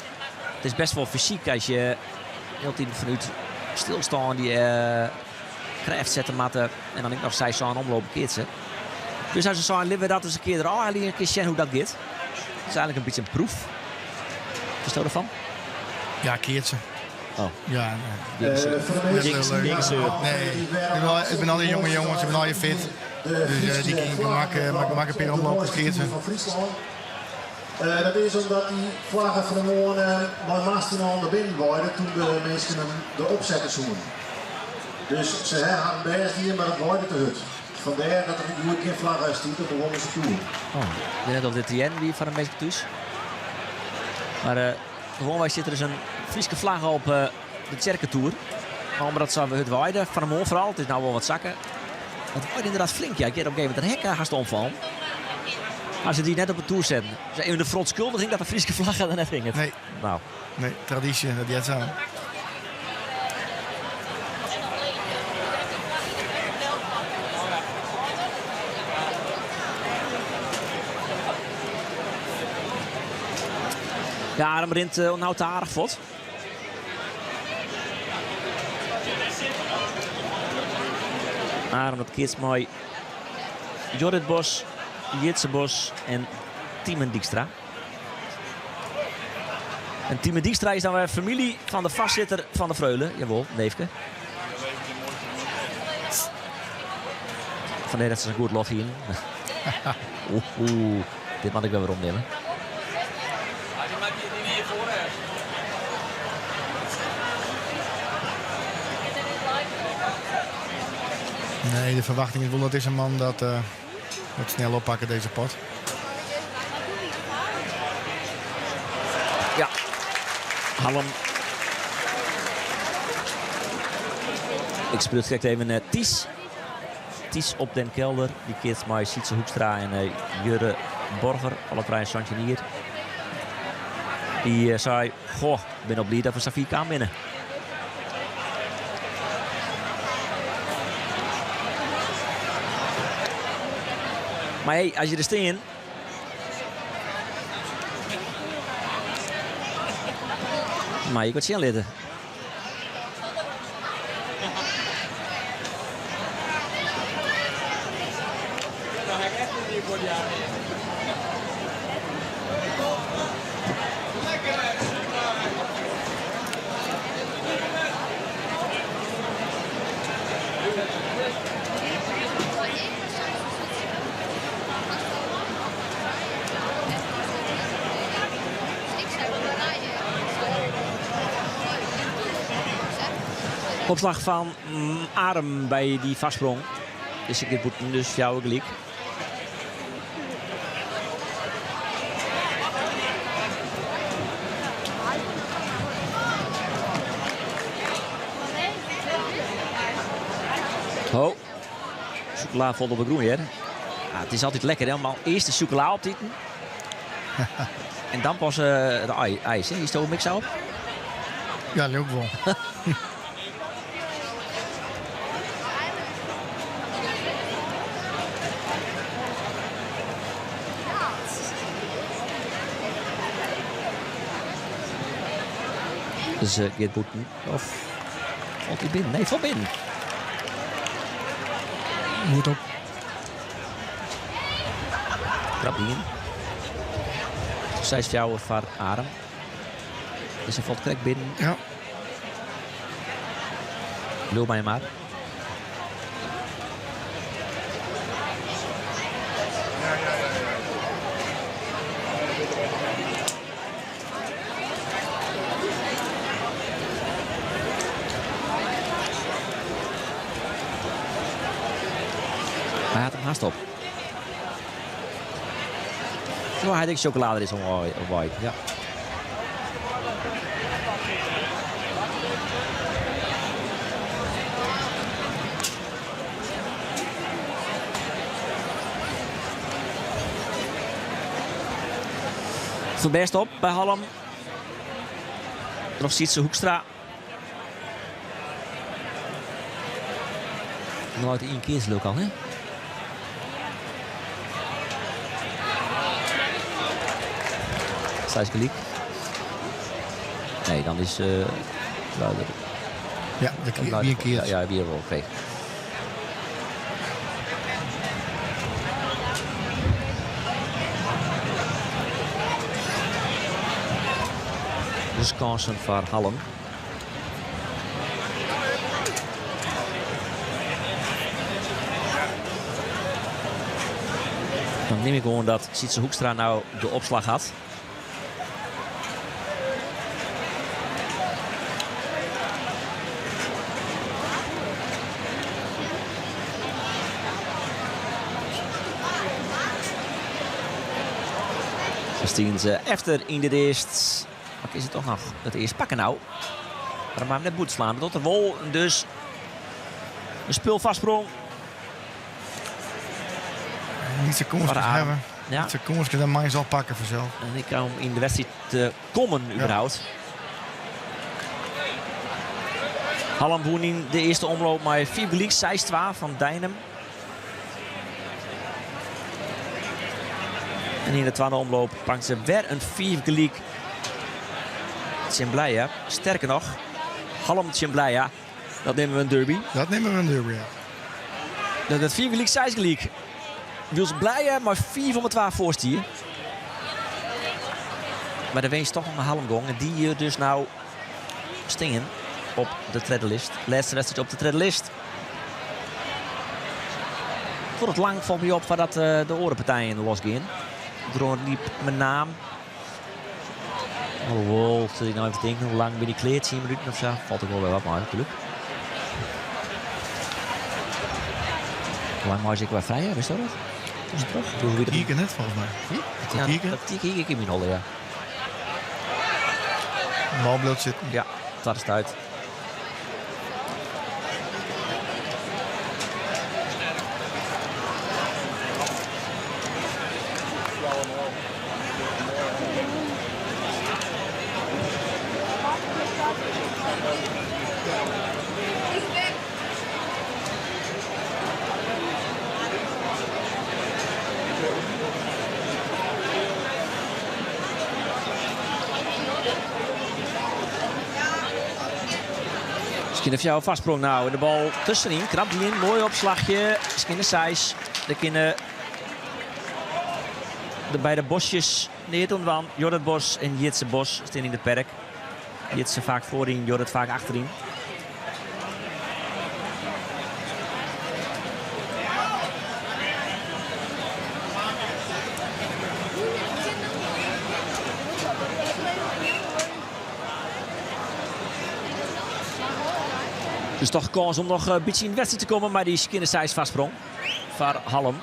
it is best wol fysyk as je hieltyd fanút stilstân dy krêft sette moatte en dan ek noch seis, sân omlopen keatse. Dus as se seinen, litte we dat ris in kear derôf helje en in kear sjen hoe't dat giet. Dat is eigenlik in bytsje in proef. Wat derfan? Ja, keatse. Oh. Ja, nee. Nee, it binne allegear jonge jonges, se binne allegear fit. Dus dy kinne gemak, gemak in pear omlopen keatse. Dat is omdat dy flagge fan 'e moarn mei masten al nei binnen waaide doe't de minsken him derop sette soenen. Dus se ha harren bêst dien, mar it waaide te hurd. Fandêr dat der hjoed gjin flagge stiet op de Wommelser toer. Oh, ik wit net oft dit te hearren wie foar de minsken thús. Mar gewoanwei sit der dus in Fryske flagge op de tsjerketoer. Mar omdat sa hurd waaide, fan 'e moarn foaral, it is no wol wat sakke. It waaide ynderdaad flink, ja. Ik hearde op in gegeven momint in hek hast omfallen. Mar se die net op de toer setten. Dus even de verontschuldiging dat de Fryske flagge der net hinget. Nee. Nou. Nee, tradysje, dat heart sa. Ja, Arum rint no te aardich fuort. Arum dat keatst mei Jorrit Bos, Jitse Bos en Timen Dykstra. En Timen Dykstra is dan wer famylje fan de foarsitter fan de Freule. Jawol, neefke. Fandêr dat se sa goed lot hienen. Oeh, dit moat ik wer werom nimme. Nee, de ferwachting is wol dat dizze man dat wat snel oppakke, dizze pot. Ja, Hallum. Ik spruts krekt even Ties. Ties op den Kelder. Dy keatst mei Sietse Hoekstra en Jurre Borger, alle trije 17 jier. Dy sei, goh, bin al bliid dat we sa fier kaam binne. Mar hey, as je der stean. Mei je wat sjen litte. Opslach fan Arum by dy foarsprong. Dizze kear bûten, dus fjouwer gelyk. Ho. Chocola falt op de grûn hear. Ja, it is altyd lekker hè, om al earst de chocola op te iten. En dan pas de ijs. Hè? Is het mix op? Ja, leuk wol. Dus giet bûten. Of falt hy binnen? Nee, falt binnen. Goed op. Krap ien. 6-4 foar Arum. Dus hy falt krekt binnen. Ja. Bliuw by him mar. Hy hat him hast op. Oh, hy hat ek sjokolade is op wei. Ja. It bêst op by Hallum. Troch Sietse Hoekstra. Nooit ien kear leuk al, hè? Seis gelyk. Nee, dan is uh, Ja, de wie kear. Ja, wie wol. Oké. Dus kânsen foar Hallum. Dan nim ik oan dat Sietse Hoekstra no de opslach hat. Stienen se efter yn dit earst. Maar is het toch nog het eerst pakken nou? Maar dan maar hem net boet slaan. Dat doet er wol. Dus een spul vastsprong. Niet zo hebben. Ja. Niet zo dan mag je zal pakken vanzelf. En ik kan om in de wedstrijd te komen überhaupt. Hallum wûn yn de earste omloop mei 5 gelyk, 6-2 fan Deinum. En yn de twadde omloop pakt se wer in 5 gelyk tsjin Blije. Sterker noch, Hallum tsjin Blije. Dat neame we in derby. Dat neame we in derby, ja. Dat wurdt 5 gelyk, 6 gelyk. Wylst Blije mei 5 om 2 foar stie. Mar de winst toch noch nei Hallum gong. En dy dus no stean op de tredde list. Lêste wedstriid op de tredde list. Duorret lang falt my op foardat de oare partijen losgean. Dronryp Menaam. Alhoewol, sit ik no even te tinken, hoe lang binne dy klear? 10 minuten of sa? Falt ek wol wer wat mei natuerlik. Hoe lang meie se ek wer frij ha, witsto dat? Tuskentroch? Kwartierke net folgens my. Ja, dat hie ik yn myn holle, ja. De bal bliuwt sitten. Ja, twadde stuit. Skjinne fjouwer foarsprong no en de bal tuskenyn. Knap dien, moai opslachje. Skjinne seis. Dêr kinne de beide Bosjes neat oan dwaan. Jorrit Bos en Jitse Bos stean yn it perk. Jitse faak foaryn, Jorrit faak achteryn. Dus toch kâns om noch in bytsje yn de wedstriid te kommen mei dy skjinne seis foarsprong foar Hallum.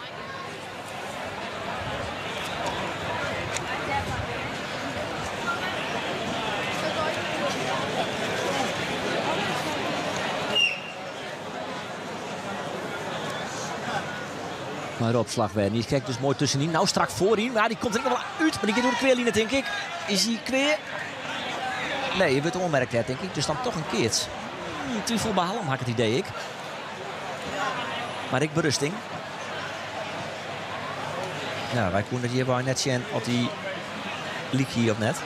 Mar de opslach wer. Dy krekt dus moai tuskenyn. No strak foaryn. Mar dy komt der ek noch wol út. Mar dy giet oer de kwealine, tink ik. Is hy klear? Nee, hy wurdt oanmerkt dêr, tink ik. Dus dan toch in keats. Twifel by Hallum, ha ik it idee ek. Mar ek berusting. Ja, wy koene it hjirby net sjen oft hy lyk hie of net.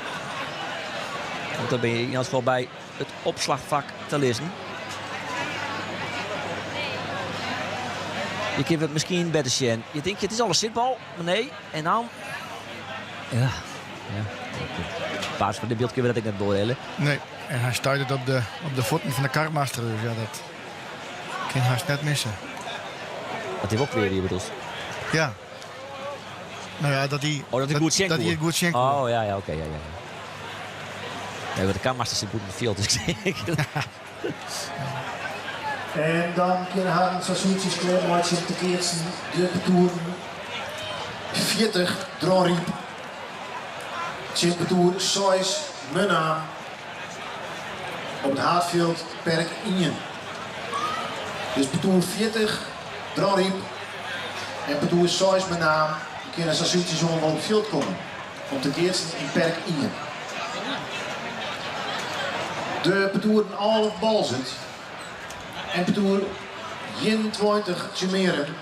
Want dan bin je yn elts gefal by it opslachfak te lizzen. Je kinne it miskien better sjen. Je tinke it is al in sitbal, mar nee. En dan... Ja, ja. Op basis fan dit byld kinne we dat ek net beoardielje. Nee, en hy stuit it op de fuotten fan de karmaster. Dus ja, dat kin hast net misse. Dat hy wol klear wie, bedoelst? Ja. No ja, dat hy Oh, dat hy goed sjen dat koe. hy it goed sjen koe. Oh, ja, ja, oké, ja, ja, ja. Nee, want de karmaster sit bûten it fjild, dus ik En dan kinne harren sa súntsjes klearmeitsje om te keatsen de partoeren 40 Dronryp tsjin partoer 6 Menaam op it haadfjild perk ien. Dus partoer 40 Dronryp en partoer 6 Menaam kinne sa súntsjes oan wol op it fjild komme om te keatsen yn perk ien. De partoeren 11 Boalsert en partoer 21 Tsjummearum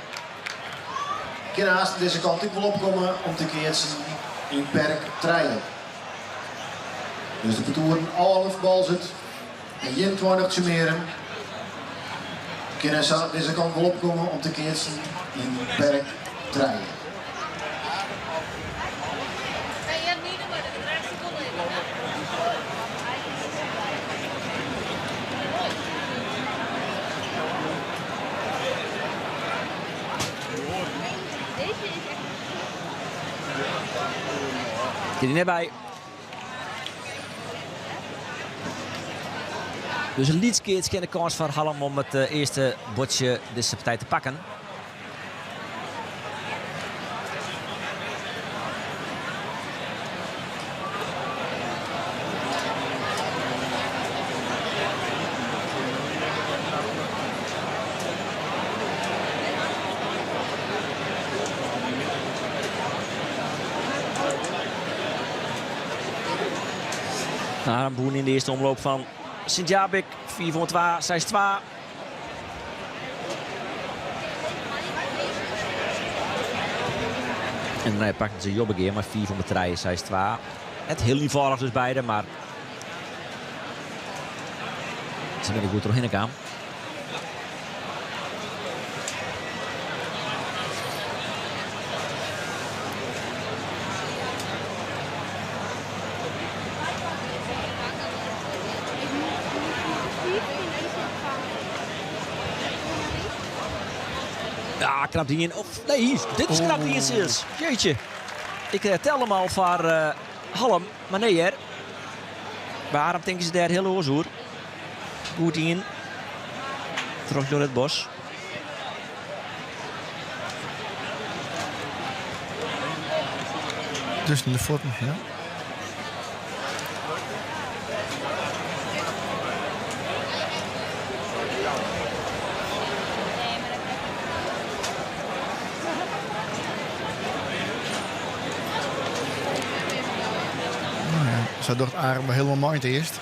kinne aanst dizze kant ek wol opkomme om te keatsen yn perk trije. Dus de partoeren 11 Boalsert en 21 Tsjummearum kinne sa dizze kant wol opkomme om te keatsen yn perk trije. Kin der net by. Dus in lyts keats kin de kâns foar Hallum om it earste buordsje dizze partij te pakken. Arum wûn yn de earste omloop fan Sint Jabik 4 oan 2, 6 2. En dêrnei pakten se Jobbegea mei 5 om 3, 6 2. Net hiel ienfâldich dus beide, mar se binne der goed trochhinne kaam. Ja, knap dien. Of nee, dit is knap dien, Sils. Jeetje. Ik eh, tel hem al foar eh, Hallum, mar nee hear. Waarom tinke se dêr hiel oars oer? Goed dien troch Jorrit Bos. Tussen de fuotten, ja. Nou ja, sa docht Arum hielendal mei it earst.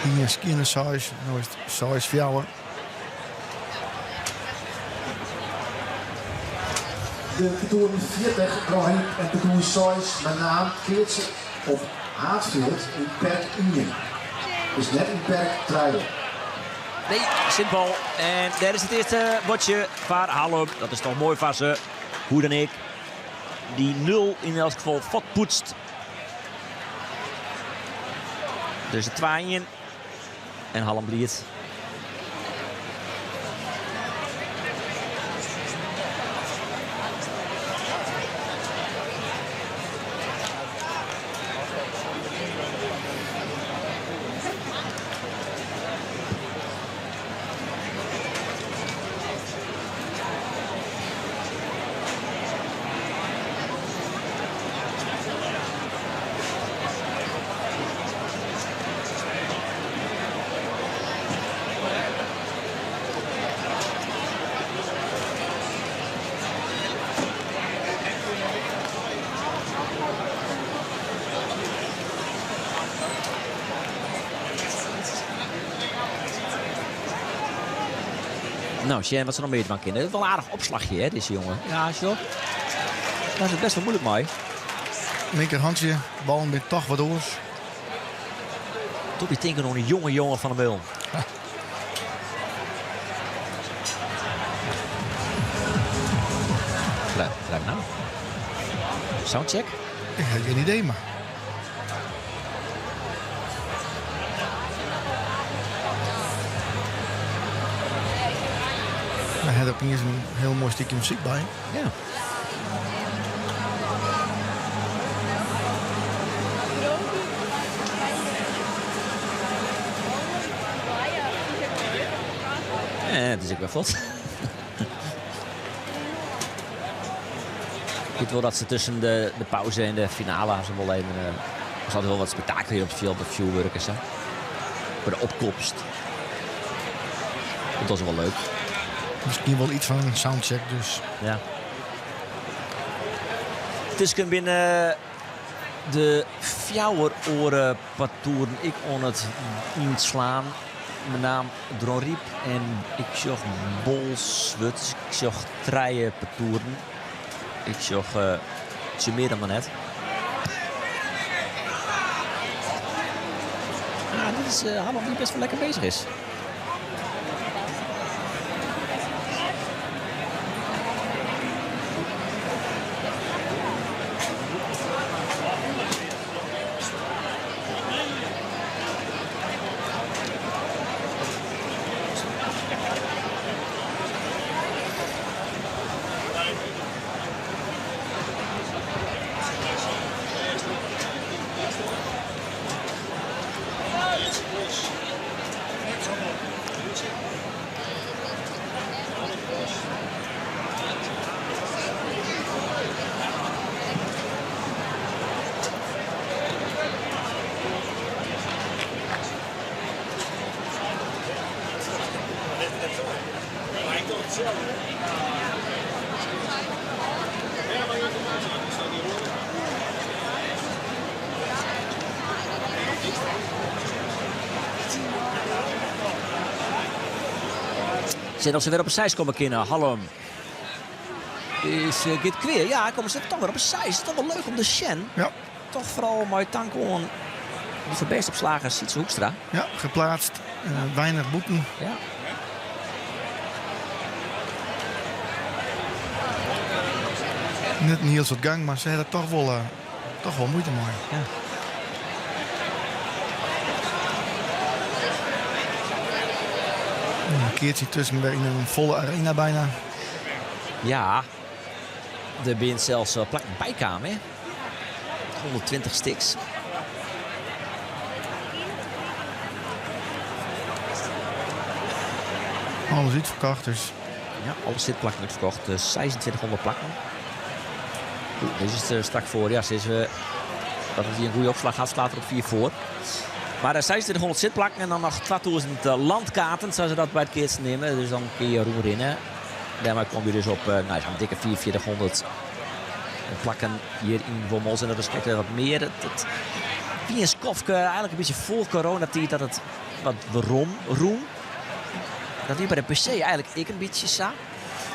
Ien skjinne seis, no is it 6-4. De partoeren 40 Dronryp en partoer 6 Menaam keatse op haadfjild yn perk ien. Dus net yn perk trije. Nee, sitbal. En dêr is it earste buordsje foar Hallum. Dat is toch moai foar se. Hoe dan ek. Dy nul yn elts gefal fuortpoetst. Dus de 2-1. En Hallum bliid. Nou, sjen wat se noch mear dwaan kinne. Wol aardich opslachje, hè, dizze jonge. Ja, sjoch. Dêr is it best wol muoilik mei. Linkerhandsje, ballen binne toch wat oars. Docht my tinken oan in jonge jonge Van der Meulen. Blijf nou. Soundcheck? Ik heb geen idee, maar. Hy hat opiens in hiel moai stikje muzyk by. Ja. En it is ek wer fuort. Ik wit wol dat se tusken de, de pauze en de finale ha se wol even. Uh, is altyd wol wat spektakel hjir op it fjild, wat fjoerwurk en sa. By de opkomst. Dat is wol leuk. Miskien wol yts fan in soundcheck dus. Ja. Tusken binne de fjouwer oare partoeren ek oan it ynslaan. Menaam Dronryp en ik sjoch Bolswert. Ik sjoch trije partoeren. Ik sjoch uh, Tsjummearum mar net. Ah, dit is uh, Hallum dy't best wol lekker beuzich is. Sjen oft se wer op 'e seis komme kinne. Hallum is giet klear. Ja, komme se toch wer op 'e seis. Toch wol leuk om te sjen. Ja. Toch foaral mei tank oan dy foarbêstopslager Sietse Hoekstra. Ja, geplaatst. Weinig bûten. Ja. Net in hiel soad gang, mar se ha der toch wol, toch wol muoite mei. Ja. In keartsje tusken wer yn in folle arena byna. Ja, der binne sels plakken bykaam, hè? 120 stiks. Alles útferkocht dus. Ja, alle sitplakken útferkocht. 2600 plakken. Oeh, dizze is der strak foar. Ja, sizze we dat it in goede opslach hat, slaat er op 4 foar. Mar 2600 sitplakken en dan noch 2000 landkaarten, sa't se dat by it keatsen neame. Dus dan kinne je rûnrinne. Dêrmei komme je dus op nou, sa'n dikke 4400 plakken hjir yn Wommels. En dat is krekt wer wat mear. It wie in skoftke, eigentlik in bytsje foar coronatiid, dat it wat werom rûn. Dat wie by de PC eigentlik ek in bytsje sa.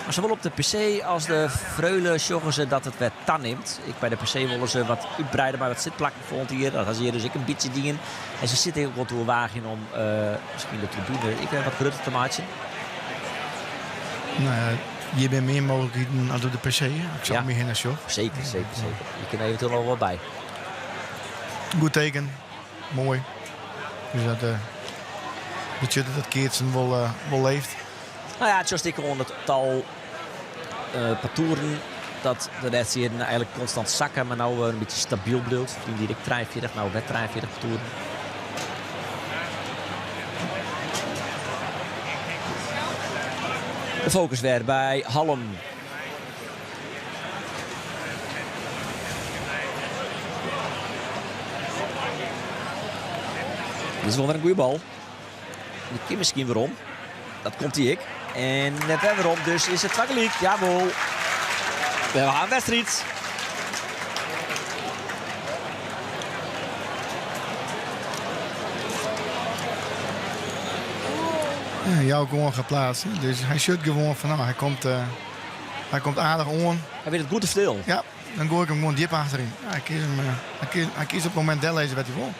Mar sawol op de PC as de Freule sjogge se dat it wer tanimt. Ek by de PC wolle se wat útbreide mei wat sitplakken folgjend jier. Dat ha se hjir dus ek in bytsje dien. En se sitte ek wol te oerwaagjen om miskien de tribune ek wer wat grutter te meitsjen. Nou ja, hjir binne mear mooglikheden as op de PC. As ik sa Ja. om my hinne sjoch. Seker, seker, seker. Je kinne eventueel noch wol by. Goed teken. Moai. Dus dat betsjut dat it keatsen wol, wol leeft. Nou ja, it sjochst ek oan it tal partoeren dat de lêste jierren eigentlik konstant sakke, mar no in bytsje stabyl bliuwt. Ferline jier ek 43, no wer 43 partoeren. De fokus wer by Hallum. Dit is wol wer in goede bal. Dy kin miskien werom. Dat komt hy ek. En net wer werom, dus is it twa gelyk. Jawol. We ha in wedstriid. Ja, jou gewoan geplaatst. Dus hy sjocht gewoan fan no, hy komt, hy komt aardich oan. Hy wit it goed te fertellen. Ja, dan goai ik him gewoan djip achteryn. Ja, hy kiest him, hy kiest, hy kiest op it momint dellizze wêr't hy wol.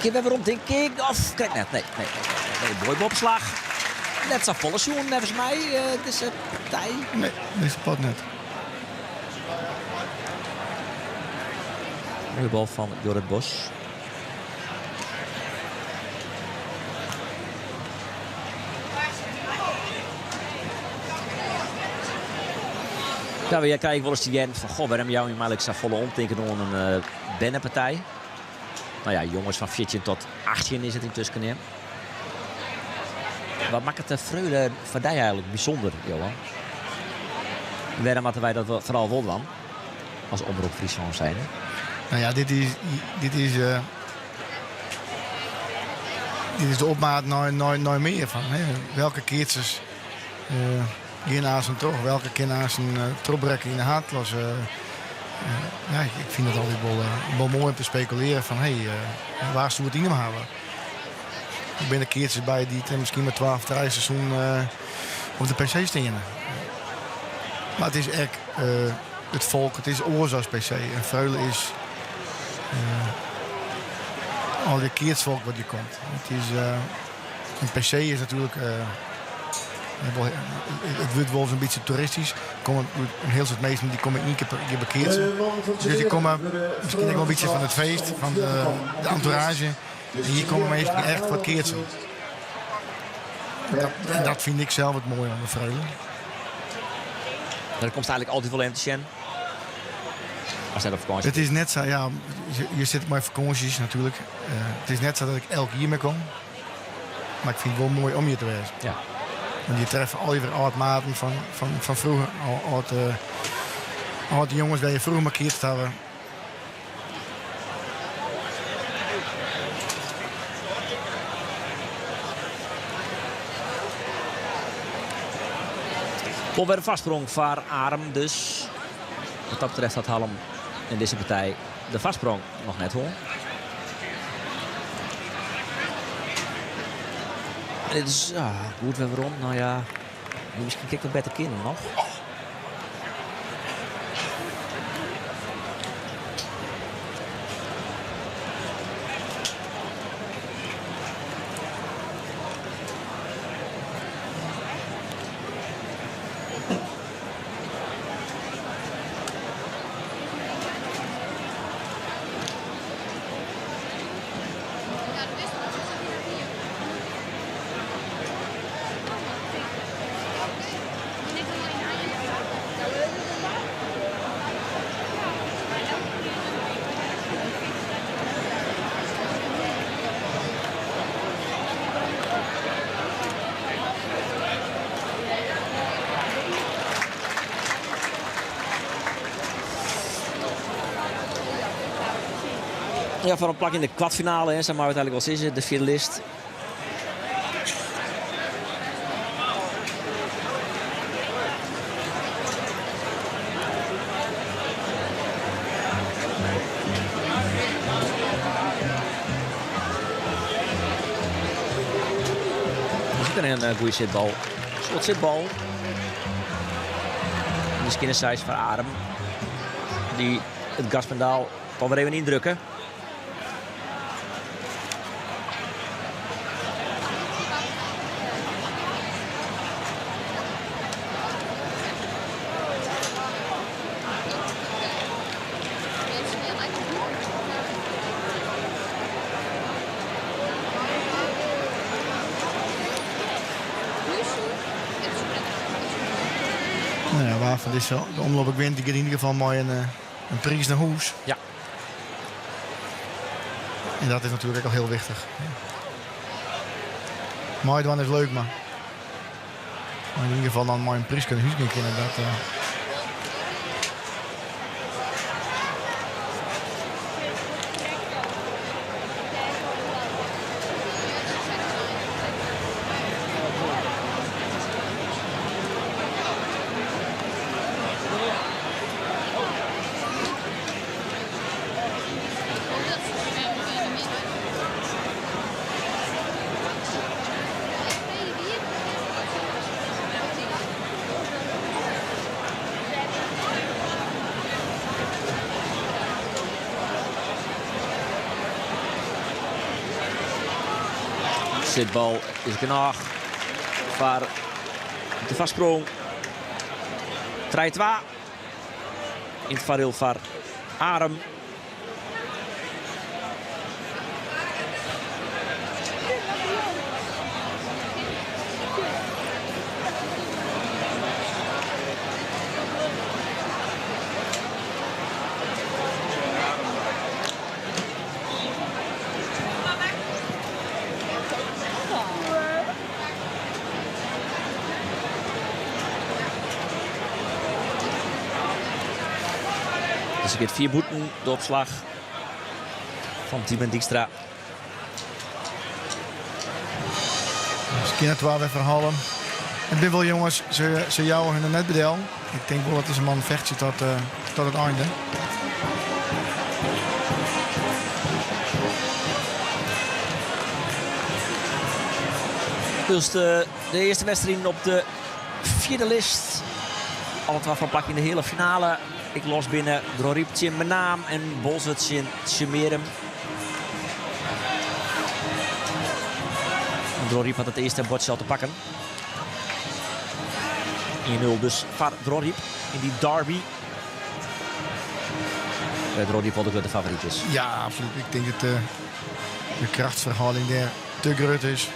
Kin wer werom, tink ik. Of krekt net. Nee, nee, nee. nee. Moai opslach. Net sa folle sjoen, neffens my, dizze partij. Nee, dizze pot net. Moaie bal fan Jorrit Bos. Nou, jij krijgt wel eens te hearren van, goh, wêrom jouwe jim eigentlik safolle omtinken oan in bernepartij? Nou ja, jonges fan 14 tot 18 is it yntusken. Hè. Wat makket de Freule foar dy eigentlik bysûnder, Johan? Wêrom moatte wy dat foaral wol dwaan as Omrop Fryslân zijnde? Nou ja, dit is, dit is, dit is de opmaat nei mear fan. Hè. Welke keatsers gean aansten troch? Welke kinne aansten trochbrekke yn de haadklasse? Ja, ik fyn it altyd wol moai om te spekulearjen fan hey, wa soe it yn him hawwe? Der binne keatsers by dy't miskien mar twa of trije seizoenen op de PC steane. Mar it is ek it folk, it is oars as PC. En Freule is al dy keatsfolk wat hjir komt. It is, in PC is natuerlik, it wurdt wolris in bytsje toeristysk. Der komme in hiel soad minsken dy komme ien kear per jier by keatsen. Dus dy komme miskien ek wol in bytsje fan it feest, fan de entourage. En hjir komme minsken echt foar it keatsen. En dat fyn ik sels it moaie oan de Freule. Dêr komst eigentlik altyd wol even te sjen. As net op fakânsje. It is net sa, ja, je sitte mei fakânsjes natuerlik. It is net sa dat ik elk jier mear kom. Mar ik fyn it wol moai om hjir te wêzen. Ja. Want je treffe al je wer âld-maten fan froeger, âld, Âlde jonges wêr je froeger mei keatst hawwe. Wol wer in foarsprong foar Arum dus. Wat dat betreft hat Hallum yn dizze partij de foarsprong noch net hân. Dit is ja, goed wer werom. No ja, miskien kin ik wat better kinnen noch. Ja, foar in plak yn de kwartfinale, hè, sa meie we it eigenlik wol sizze, de fjirde list. Dat is in goede sitbal. Soad sitbal. De skinne seis foar Arum. Dy't it gaspedaal toch wer even yndrukke. Nou ja, wa fan dizze de omloop ek wint, dy giet yn ieder gefal mei in priis nei hûs. En dat is natuerlik ek al hiel wichtich. Meidwaan is leuk, mar yn ieder gefal dan mei in priis nei hûs gean kinne, dat. Sitbal is genôch foar de foarsprong. 3-2 yn it foardiel foar Arum. Dus it giet fier bûten de opslach fan Tymen Dykstra. Skjinne twa wer foar Hallum. It binne wol jonges, se jouwe hun der net by del. Ik tink wol dat dizze mannen fechtsje tot it einde. Dus de earste wedstriid op de fjirde list. Alle twa foar plak yn de heale finale. Ek los binne Dronryp tsjin Menaam en Boalsert tsjin Tsjummearum. Dronryp hat it earste buordsje al te pakken. 1-0 dus foar Dronryp yn dy derby. Dronryp wol de grutte favoryt is. Ja, absolút. Ik tink dat de krachtsferhâlding dêr te grut is.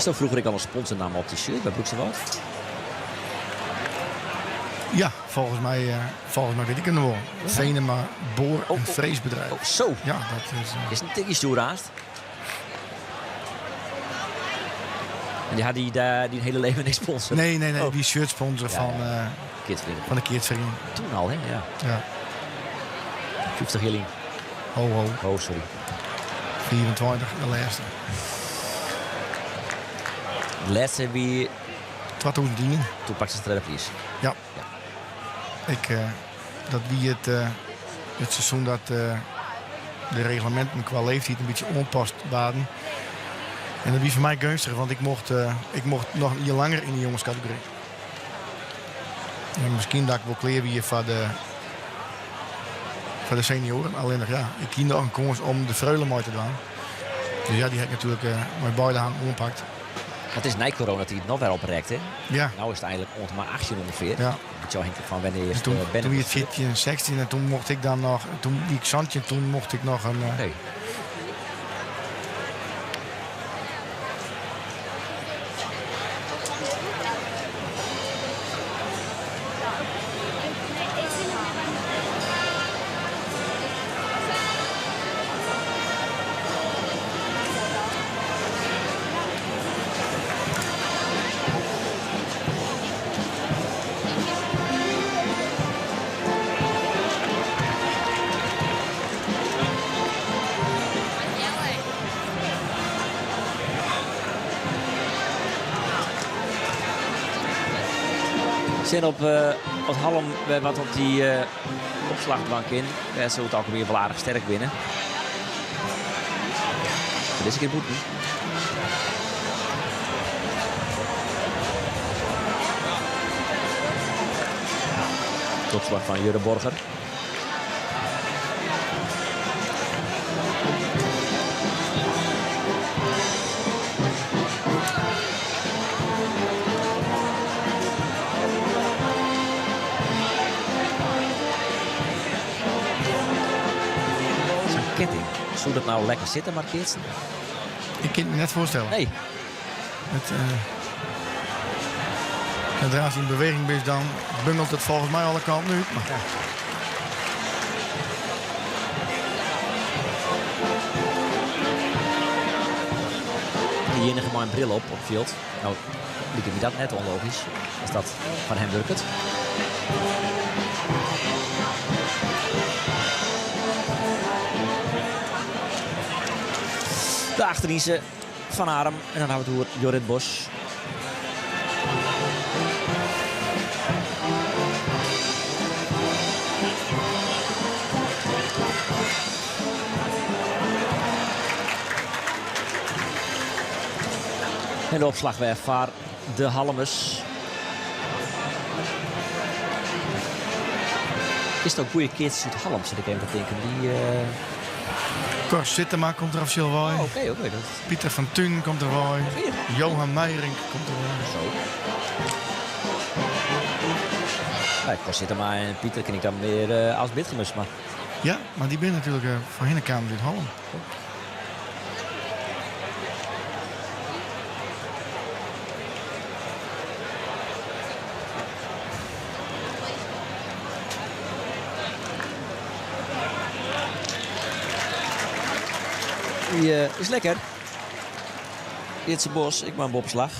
Is dat froeger ek al in sponsornamme op dy shirt by Broeksterwâld? Ja, volgens mij, uh, volgens mij weet ik het nog wel. Venema Boor- en oh, oh. Freesbedrijf. Oh, zo. Ja, dat is... Is in tikje stoer haast. En die had die, die hele leven niks sponsor? Nee, nee, nee. Oh. Die shirt sponsor ja, van, ja. van de Keatsferiening. Toen al, hè? Ja. Ja. 50 jaar. Ho, ho. Oh, sorry. 24, de lêste. De lêste wie... 2010. Toen pakte ze de tweede prijs. Ja. Ja. Ik, dat wie het, het seizoen dat de reglementen qua leeftijd in bytsje oanpast waarden. En dat wie foar my geunstich, want ik mocht, ik mocht noch in jier langer yn de jongeskategory. En miskien dat ik wol klear wie foar de, foar de senioaren. Allinnich ja, ik hie noch in kâns om de Freule mei te dwaan. Dus ja, dy ha ik natuerlik mei beide hannen oanpakt. It is nei coronatiid noch wer oprekt, hè? Ja. No is it eigenlik oant en mei 18 ûngefear. Ja. Bytsje ôfhinklik fan wannear Toen, toen wie it 14, 16 en toen mocht ik dan noch, toen wie ik 17, toen mocht ik noch in. Oké. Sin op wat Hallum wer wat op dy opslachbank in. Wêr se oer it algemien wol aardich sterk binne. Mar dizze kear bûten. Opslach fan Jurre Borger. Sa'n ketting, soe dat no lekker sitte mei keatsen? Ik kin it my net foarstelle. Nee. It, uh, ast yn beweging bist, dan bungelt it folgens my alle kanten út. Mar... Ja. De iennige mei in bril op op it fjild. No liket my dat net ûnlogysk as dat foar him wurket. De achterynse fan Arum en dan hawwe we it oer Jorrit Bos. En de opslach wer foar de Hallumers. Is it ook goede keatsers út Hallum, sit ik even te tinken. Dy, Cor Sittema komt der offisjeel wei. Oh, oké, oké. Dat... Pieter van Thun komt der wei. Johan Meijering komt der wei. Zo. Ja, Cor Sittema en Pieter ken ik dan mear as Bitgumers, mar... Ja, mar dy binne natuerlik foarhinne kamen út Hallum. Dy is lekker. Ietse Bos, ek mei in boppeslach.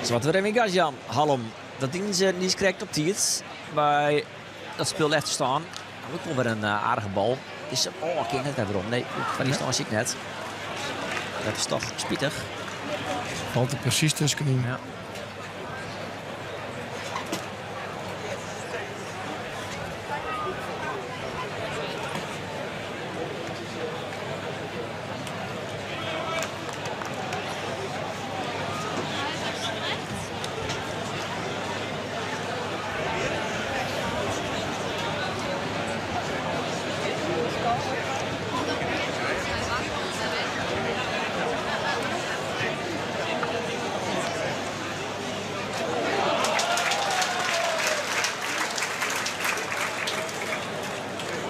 Sa wat wer even gas jaan. Hallum, dat dienen se niet krekt op tiid. By dat spul efter staan. Nou, komt wer in aardige bal. Is, oh, ik kin net wer werom. Nee, fan dy stân ik net. Dat is toch spitich. Falt der presys tuskenyn. Ja.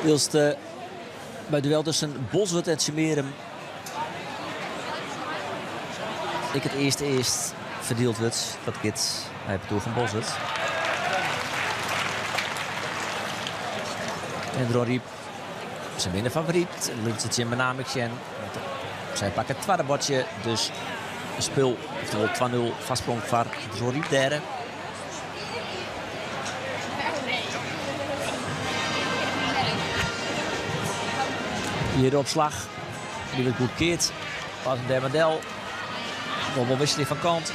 Wylst by it duel tusken Bolsward en Tsjummearum ek it earste earst ferdield wurdt. Dat giet nei it partoer fan Bolsward. En Dronryp, se binne favoryt. Liet se tsjin Menaam ek sjen. Sy pakke it twadde buordsje, dus in spul, oftewol 2-0 foarsprong foar Dronryp dêr. Hjir de opslach. Dy wurdt goed keard. Pas him dêr mar del. Wol wol wikselje fan kant.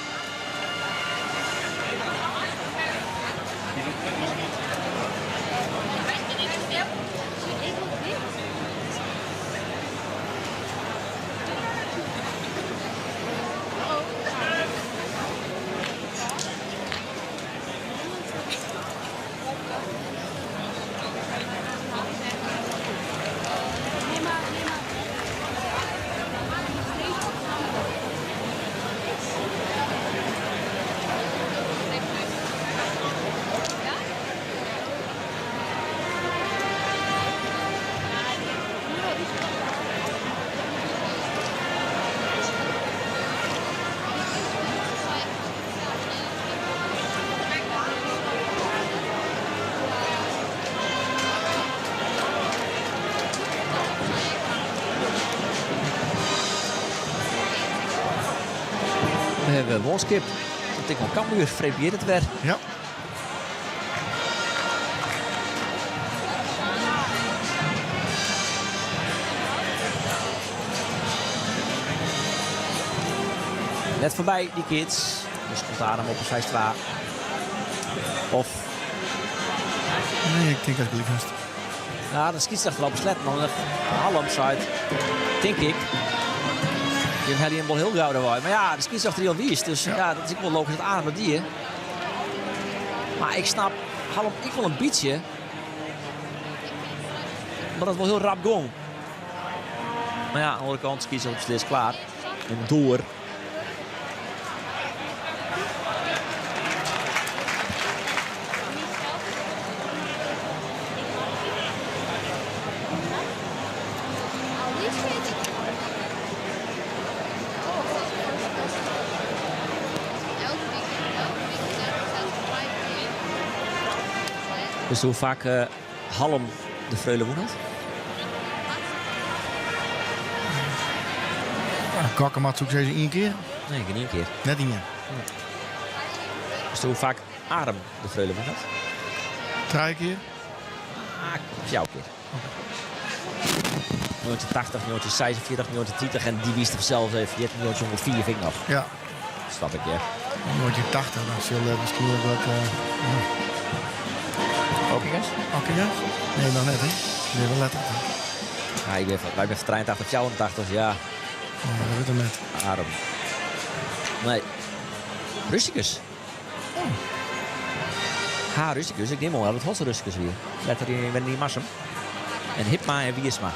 We hawwe Wolskip. Dat ik al Cambuur, freed begjint it wer. Ja. Net foarby dy keats. Dus komt Arum op in 6-2. Of... Nee, ik tink dat gelyk hast. Ja, de skiedsrjochter al besletten. Want Hallum seit, tink ik, jim helje him wol hiel gau derwei. Mar ja, de skiedsrjochter die al wiisd. Dus ja. ja, dat is ek wol logysk dat Arum dat die. Mar ik snap Hallum ek wol in bytsje. Maar dat wol hiel rap gong. Mar ja, oan de oare kant, skiedsrjochter beslist klaar. En door. Dus hoe faak eh, Hallum de Freule wûn hat? Gokke moat soe ik sizze ien kear. Nee, gjin ien kear. Net ien. Witsto hoe faak Arum de Freule wûn hat? Trije kear. Ah, fjouwer kear. 1980, 1946, 1930 en dy wiist sels even ferjitten 1905 ek noch. Ja. Snap ik, ja. 1980, dan sil der miskien wat. Uh, ja. Okkinga's? Okkinga's? Nee, noch net, hè? Nee, wol letter. Ja, ik bin, wy binne 83, 84, ja. Ja, dat wurdt him net. Arum. Nee. Rusticus. Oh. Ha, Rusticus. Ik nim oan dat it Hotze Rusticus wie. Letter yn wen yn Marsum. En Hipma en Wiersma.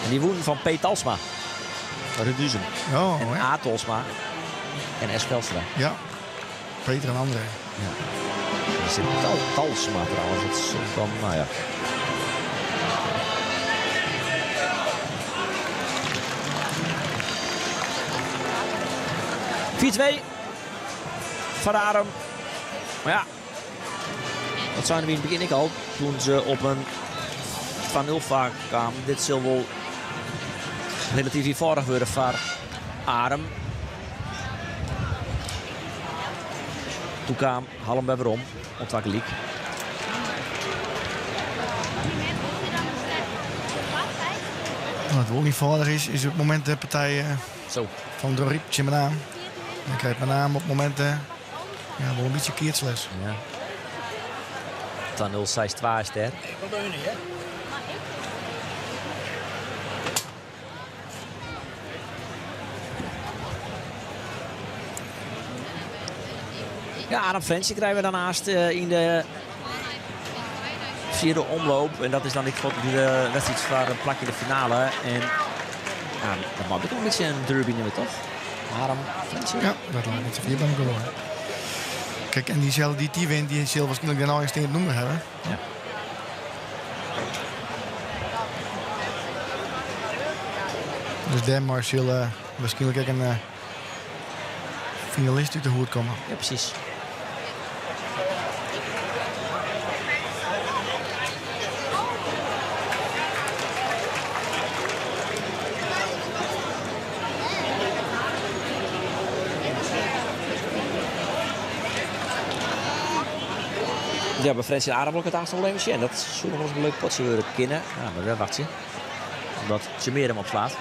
En dy wûnen fan P. Talsma. Reduzum. Oh, en ja. A. Tolsma. En S. Velstra. Ja. Peter en André. Ja. Er zit Tal Talsma trouwens. Dat is dan, nou ja. 4-2 foar Arum. Mar ja, dat seinen we yn it begjin ek al. Toen se op in 2-0 foar kamen. Dit sil wol relatyf ienfâldich wurde foar Arum. Toen kaam Hallum wer werom op twa gelyk. Wat wol ienfâldich is, is op it momint de partij eh, Zo. fan Dronryp tsjin Menaam. Dan krijt Menaam op it momint eh, ja, wol in bytsje keatsles. Ja. 2-0, 6-2 is dêr. Ja, Arum Frjentsjer krije we daarnaast eh, yn de fjirde omloop. En dat is dan ik de wedstriid foar in plakje yn de finale. En ja, dat moat ek wol in bytsje in derby nimme, toch? Arum Frjentsjer. Ja, dat leit net sa fier by elkoar oan. Kijk, en dyselde dy't dy wint, dy sil wierskynlik dêrnei in steand nûmer hawwe. Ja. Dus dêrmei sil wierskynlik ek in finalist út de hoed komme. Ja, presys. Ja, by Frjentsjer Arum wol ik it aanst wol even sjen. Dat soe noch wolris in leuk potsje wurde kinne. Ja, mar wer wachtsje. Omdat Tsjummearum opslaat.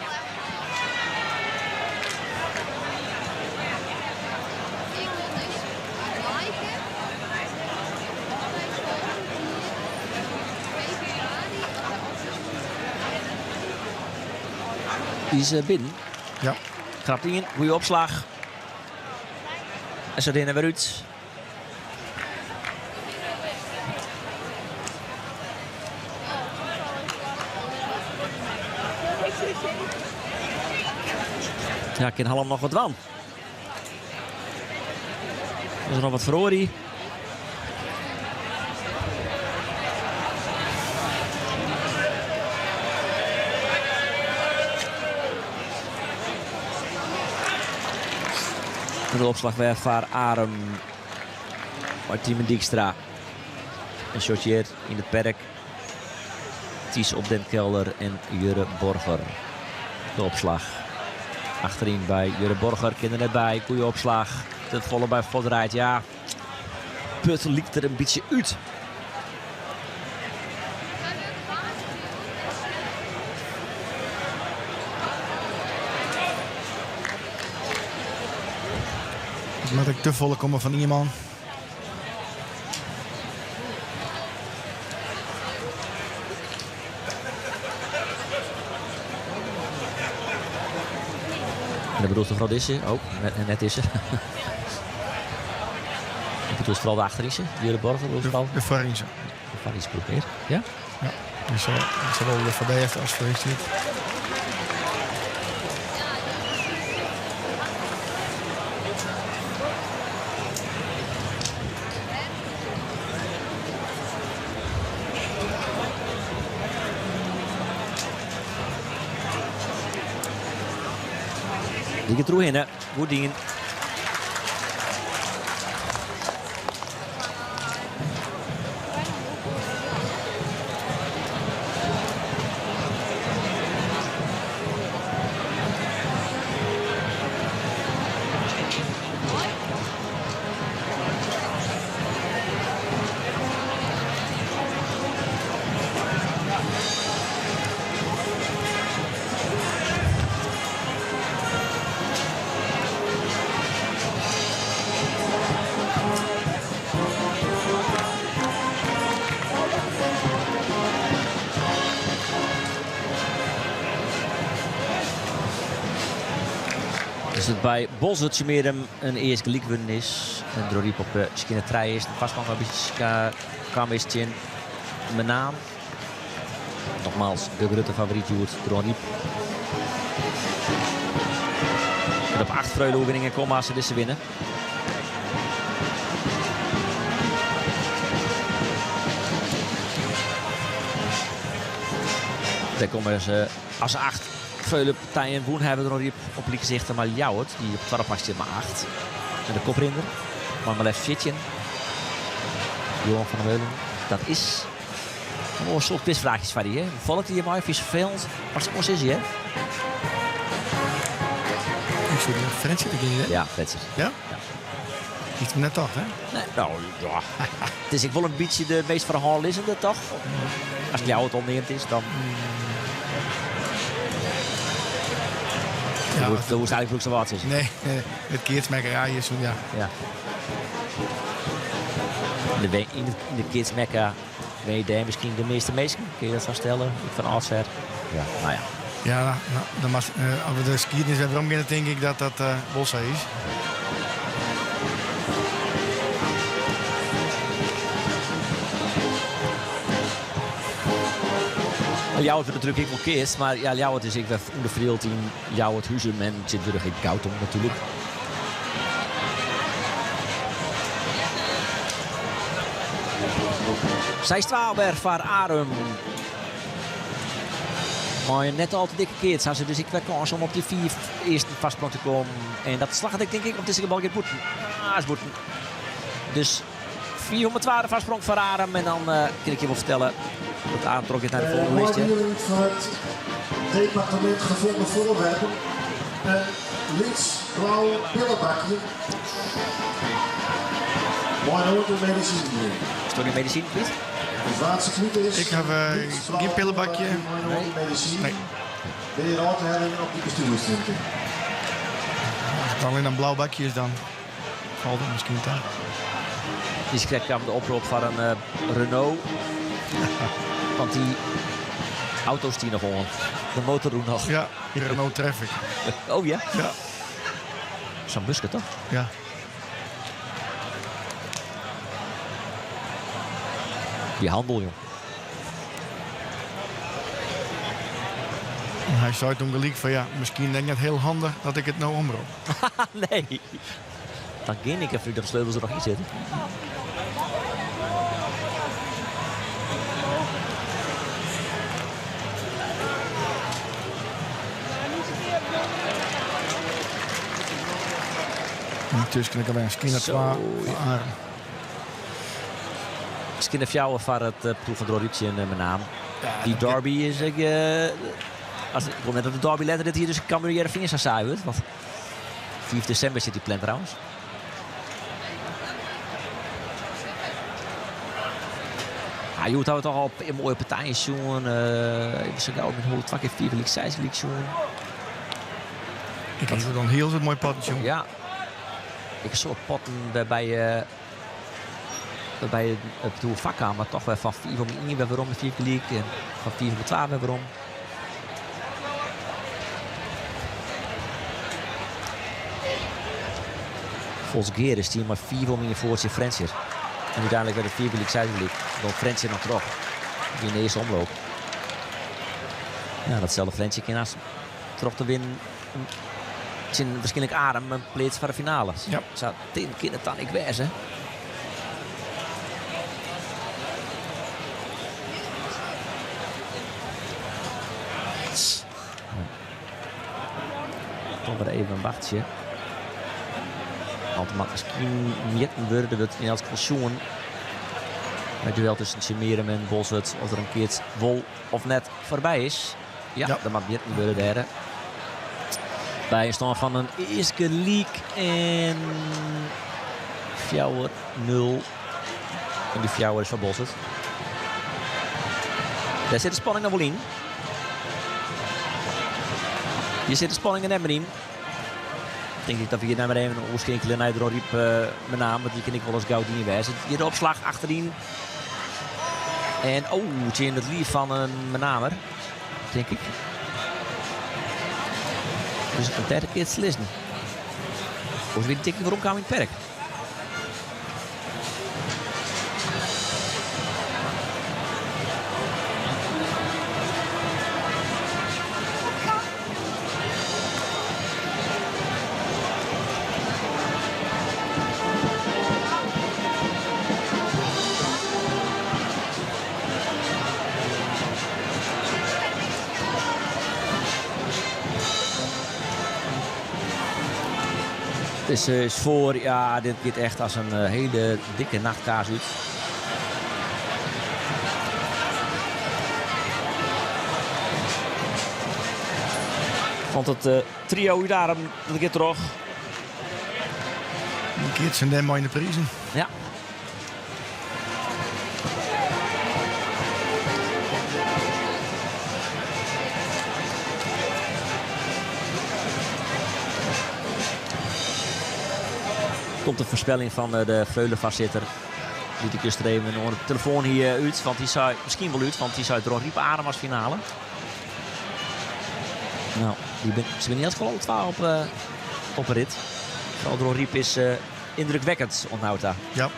Die is binnen. Ja. Trapt yn, goede opslach. En se rinne wer út. Ja, kin Hallum noch wat dwaan? Is der noch wat feroare? De opslach wer foar Arum. Mei Tiemen Dijkstra. En sjocht hjir yn it perk Ties op den Kelder en Jurre Borger. De opslach. Achteryn by Jurre Borger, kin der net by. Goeie opslach. Te folle by fuortdraaid. Ja, Put liket der in bytsje út. Moat ik te folle komme fan ien man. En dat bedoelt toch vooral deze? Oh, net deze. Ik bedoel vooral de achterin. Jurre Borger bedoelt vooral. De voorin. De voorin probeert. Ja? Ja, dus zowel de voorbij als voorin zit. Dy giet trochhinne. Goed dien. Is it by Boalsert Tsjummearum in earst gelyk wurden is. En Dronryp op eh, skjinne trije is. De foarsprong kaam is tsjin Menaam. Nogmaals, de grutte favoryt hjoed, Dronryp. En op 8 Freule-oerwinningen komme se dizze winne. Dêr komme se as 8 Freule partijen wûn hawwe Dronryp op like sicht mei Ljouwert, dy't op it twadde plak stiet mei 8. En de koprinner mei mar leafst 14. Johan van der Meulen, dat is in soad quizvraagjes foar dy. Hè? Follet dy mei? Fynst ferfelend? Wat oars is hy, hè? Ik soe der Frjentsjer te gean, hè? Ja, Frjentsjer. Ja? Ja. Iets net toch, hè? Nee, nou, ja. It is ek wol in bytsje de meast foar de hân lizzende, toch? As Ljouwert al neamd is, dan... Ja, Dan hoecht eigenlijk ook zo wat is. Nee, it keatsmekka, ja, ja. Ja. In de keatsmekka wenje dêr miskien de measte minsken, kin je dat sa stelle? Fan âldsher. Ja, nou ja. Ja, nou, dan moat, as we de skiednis wer werom gean, tink ik dat dat wol sa is. Ljouwert wurdt natuerlik ek wol keatst, mar ja, Ljouwert is ek wer ûnderferdield yn Ljouwert, Huzum en tsjintwurdich ek Goutum natuerlik. 6-2 wer foar Arum. Mei in net al te dikke keats ha se dus ek wer kâns om op dy fiif earsten foarsprong te kommen. En dat slagget ek, tink ik, want dizze bal giet bûten. Ah, is bûten. Dus 402 de foarsprong foar Arum. En dan kin ik je wol fertelle dat Arum trochgiet nei de folgjende list. Meidieling fan it departemint gevonden voorwerpen. In lyts blau pillebakje mei in oantal medisinen deryn. Is dat gjin medisinen, Piet? Dus wa't se kwyt is, Ik haw lyts blau gjin pillebakje. mei in oantal medisinen. Nee. Binne ôf te heljen op de bestjoerstinte. As it allinne in blau bakje is, dan falt it miskien ta. Is krekt kaam de oprop foar in Renault. Want dy auto stie noch oan. De motor rûn noch. Ja, de Renault Traffic. Oh ja? Ja. Sa'n buske toch? Ja. Die handel, jong. En hy sei toen gelyk fan ja, miskien net hiel handich dat ik it no omrop. Nee. Dan gean ik even dat de sleutels der noch yn sitte. Yntusken ek alwer in skine twa foar Arum. Skine fjouwer foar it ploech fan Dronryp tsjin Menaam. Dy derby is ek. As, ik wol net dat de derby letter dit jier dus Cambuur Hearrenfean sa saai wurdt. Want 5 desimber sit dy pland trouwens. Ja, hjoed ha we toch al in moaie partijen sjoen. Even sa gau, met twa kear fiif gelyk, seis gelyk sjoen. Ik ha dan hiel soad moaie potten sjoen. Ja. Ek in soad potten wêrby je wêrby it doel fak kaam, mar toch wer fan 5 om 1 wer werom 5 gelyk en fan 5 om 2 wer werom. Folsgeare stie mei 5 om 1 foar tsjin Frjentsjer. En úteinlik wer it 4 gelyk, 6 gelyk. Dan Frjentsjer noch troch. Yn de earste omloop. Ja, datselde Frjentsjer kin hast troch te winnen tsjin wierskynlik Arum in pleats foar de finale. Ja. Sa tin kin it dan ek wêze. Toch wer even wachtsje. Want der moat miskien mjitten wurde. Der wurdt yn elts gefal sjoen by it duel tusken Tsjummearum en Boalsert oft der in keats wol of net foarby is. Ja, Ja. der moat mjitten wurde dêr. By in stân fan in earst gelyk en 4-0. En dy fjouwer is foar Boalsert. Dêr sit de spanning noch wol yn. Hjir sit de spanning der net mear yn. Tink ik dat we hjir nou mar even oerskeakelje nei Dronryp uh, Menaam, want dy kin ek wolris gau dien wêze. Hjir de opslach achteryn. En oh, tsjin it liif fan in Menamer, tink ik. Dus in derde kear te lizzen. Oars wie de tikking weromkaam yn it perk. It is foar, ja, dit giet echt as in hiele dikke nachtkaars út. Want it trio út Arum, dat giet troch. Dy keatsen dêr mei yn de prizen. Ja. Komt de foarspelling fan de Freulefoarsitter dy't ik juster even oan de telefoan hie út, want dy sei miskien wol út, want dy sei Dronryp Arum as finale. No, dy bin, se binne yn elts gefal alle twa op, op 'e rit. Foaral Dronryp is yndrukwekkend oant no ta. Ja.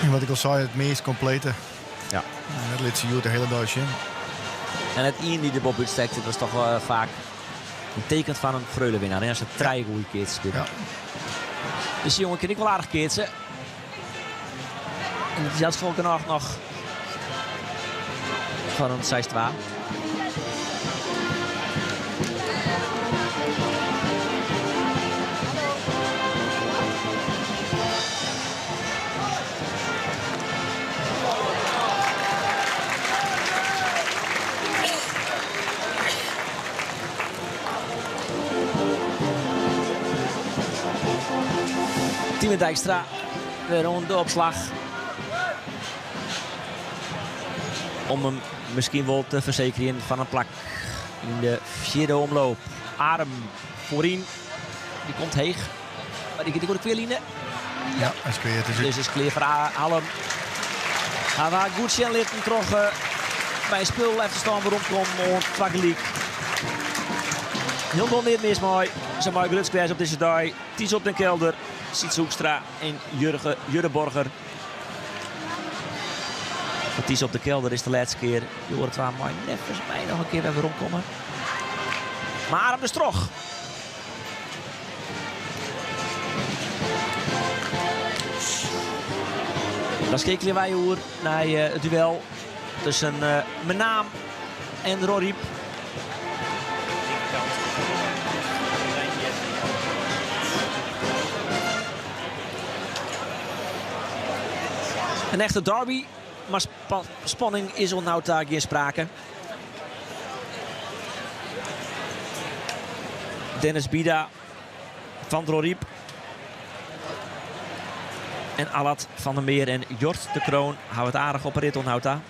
En wat ik al sei, it meast komplete. Ja. En dat lit se hjoed de hiele dei sjen. En it ien dy't der boppe útstekt, dat is toch faak in teken fan in Freulewinnaar. As der trije goede keatsers binne. Ja. Dus dy jonge kin ek wol aardich keatse. En it is yn elts gefal genôch noch. Foar in 6-2. Tine Dijkstra wer oan de opslach. Om him miskien wol te fersekerjen fan in plak yn de fjirde omloop. Arum foaryn. Dy komt heech. Mar dy giet ek oer de kweerline. Ja, hy is klear. Dus is klear foar Hallum. Hy waard goed sjen litten troch eh, by in spul efterstân weromkommen oant twa gelyk. Hielendal neat mis mei. Se mei grutsk wêze op dizze dei. Ties op den Kelder, Sietse Hoekstra en Jurge, Jurre Borger. Ties op de Kelder is de lêste kear. De oare twa mei neffens my noch in kear wer weromkomme. Mar Arum dus troch. Dan skeakelje wy oer nei eh, it duel tusken eh, Menaam en Dronryp. In echte derby, mar spanning is oant no ta gjin sprake. Dennis Bida van Dronryp. En Allard van der Meer en Jort de Kroon hawwe it aardich op 'e rit oant no ta.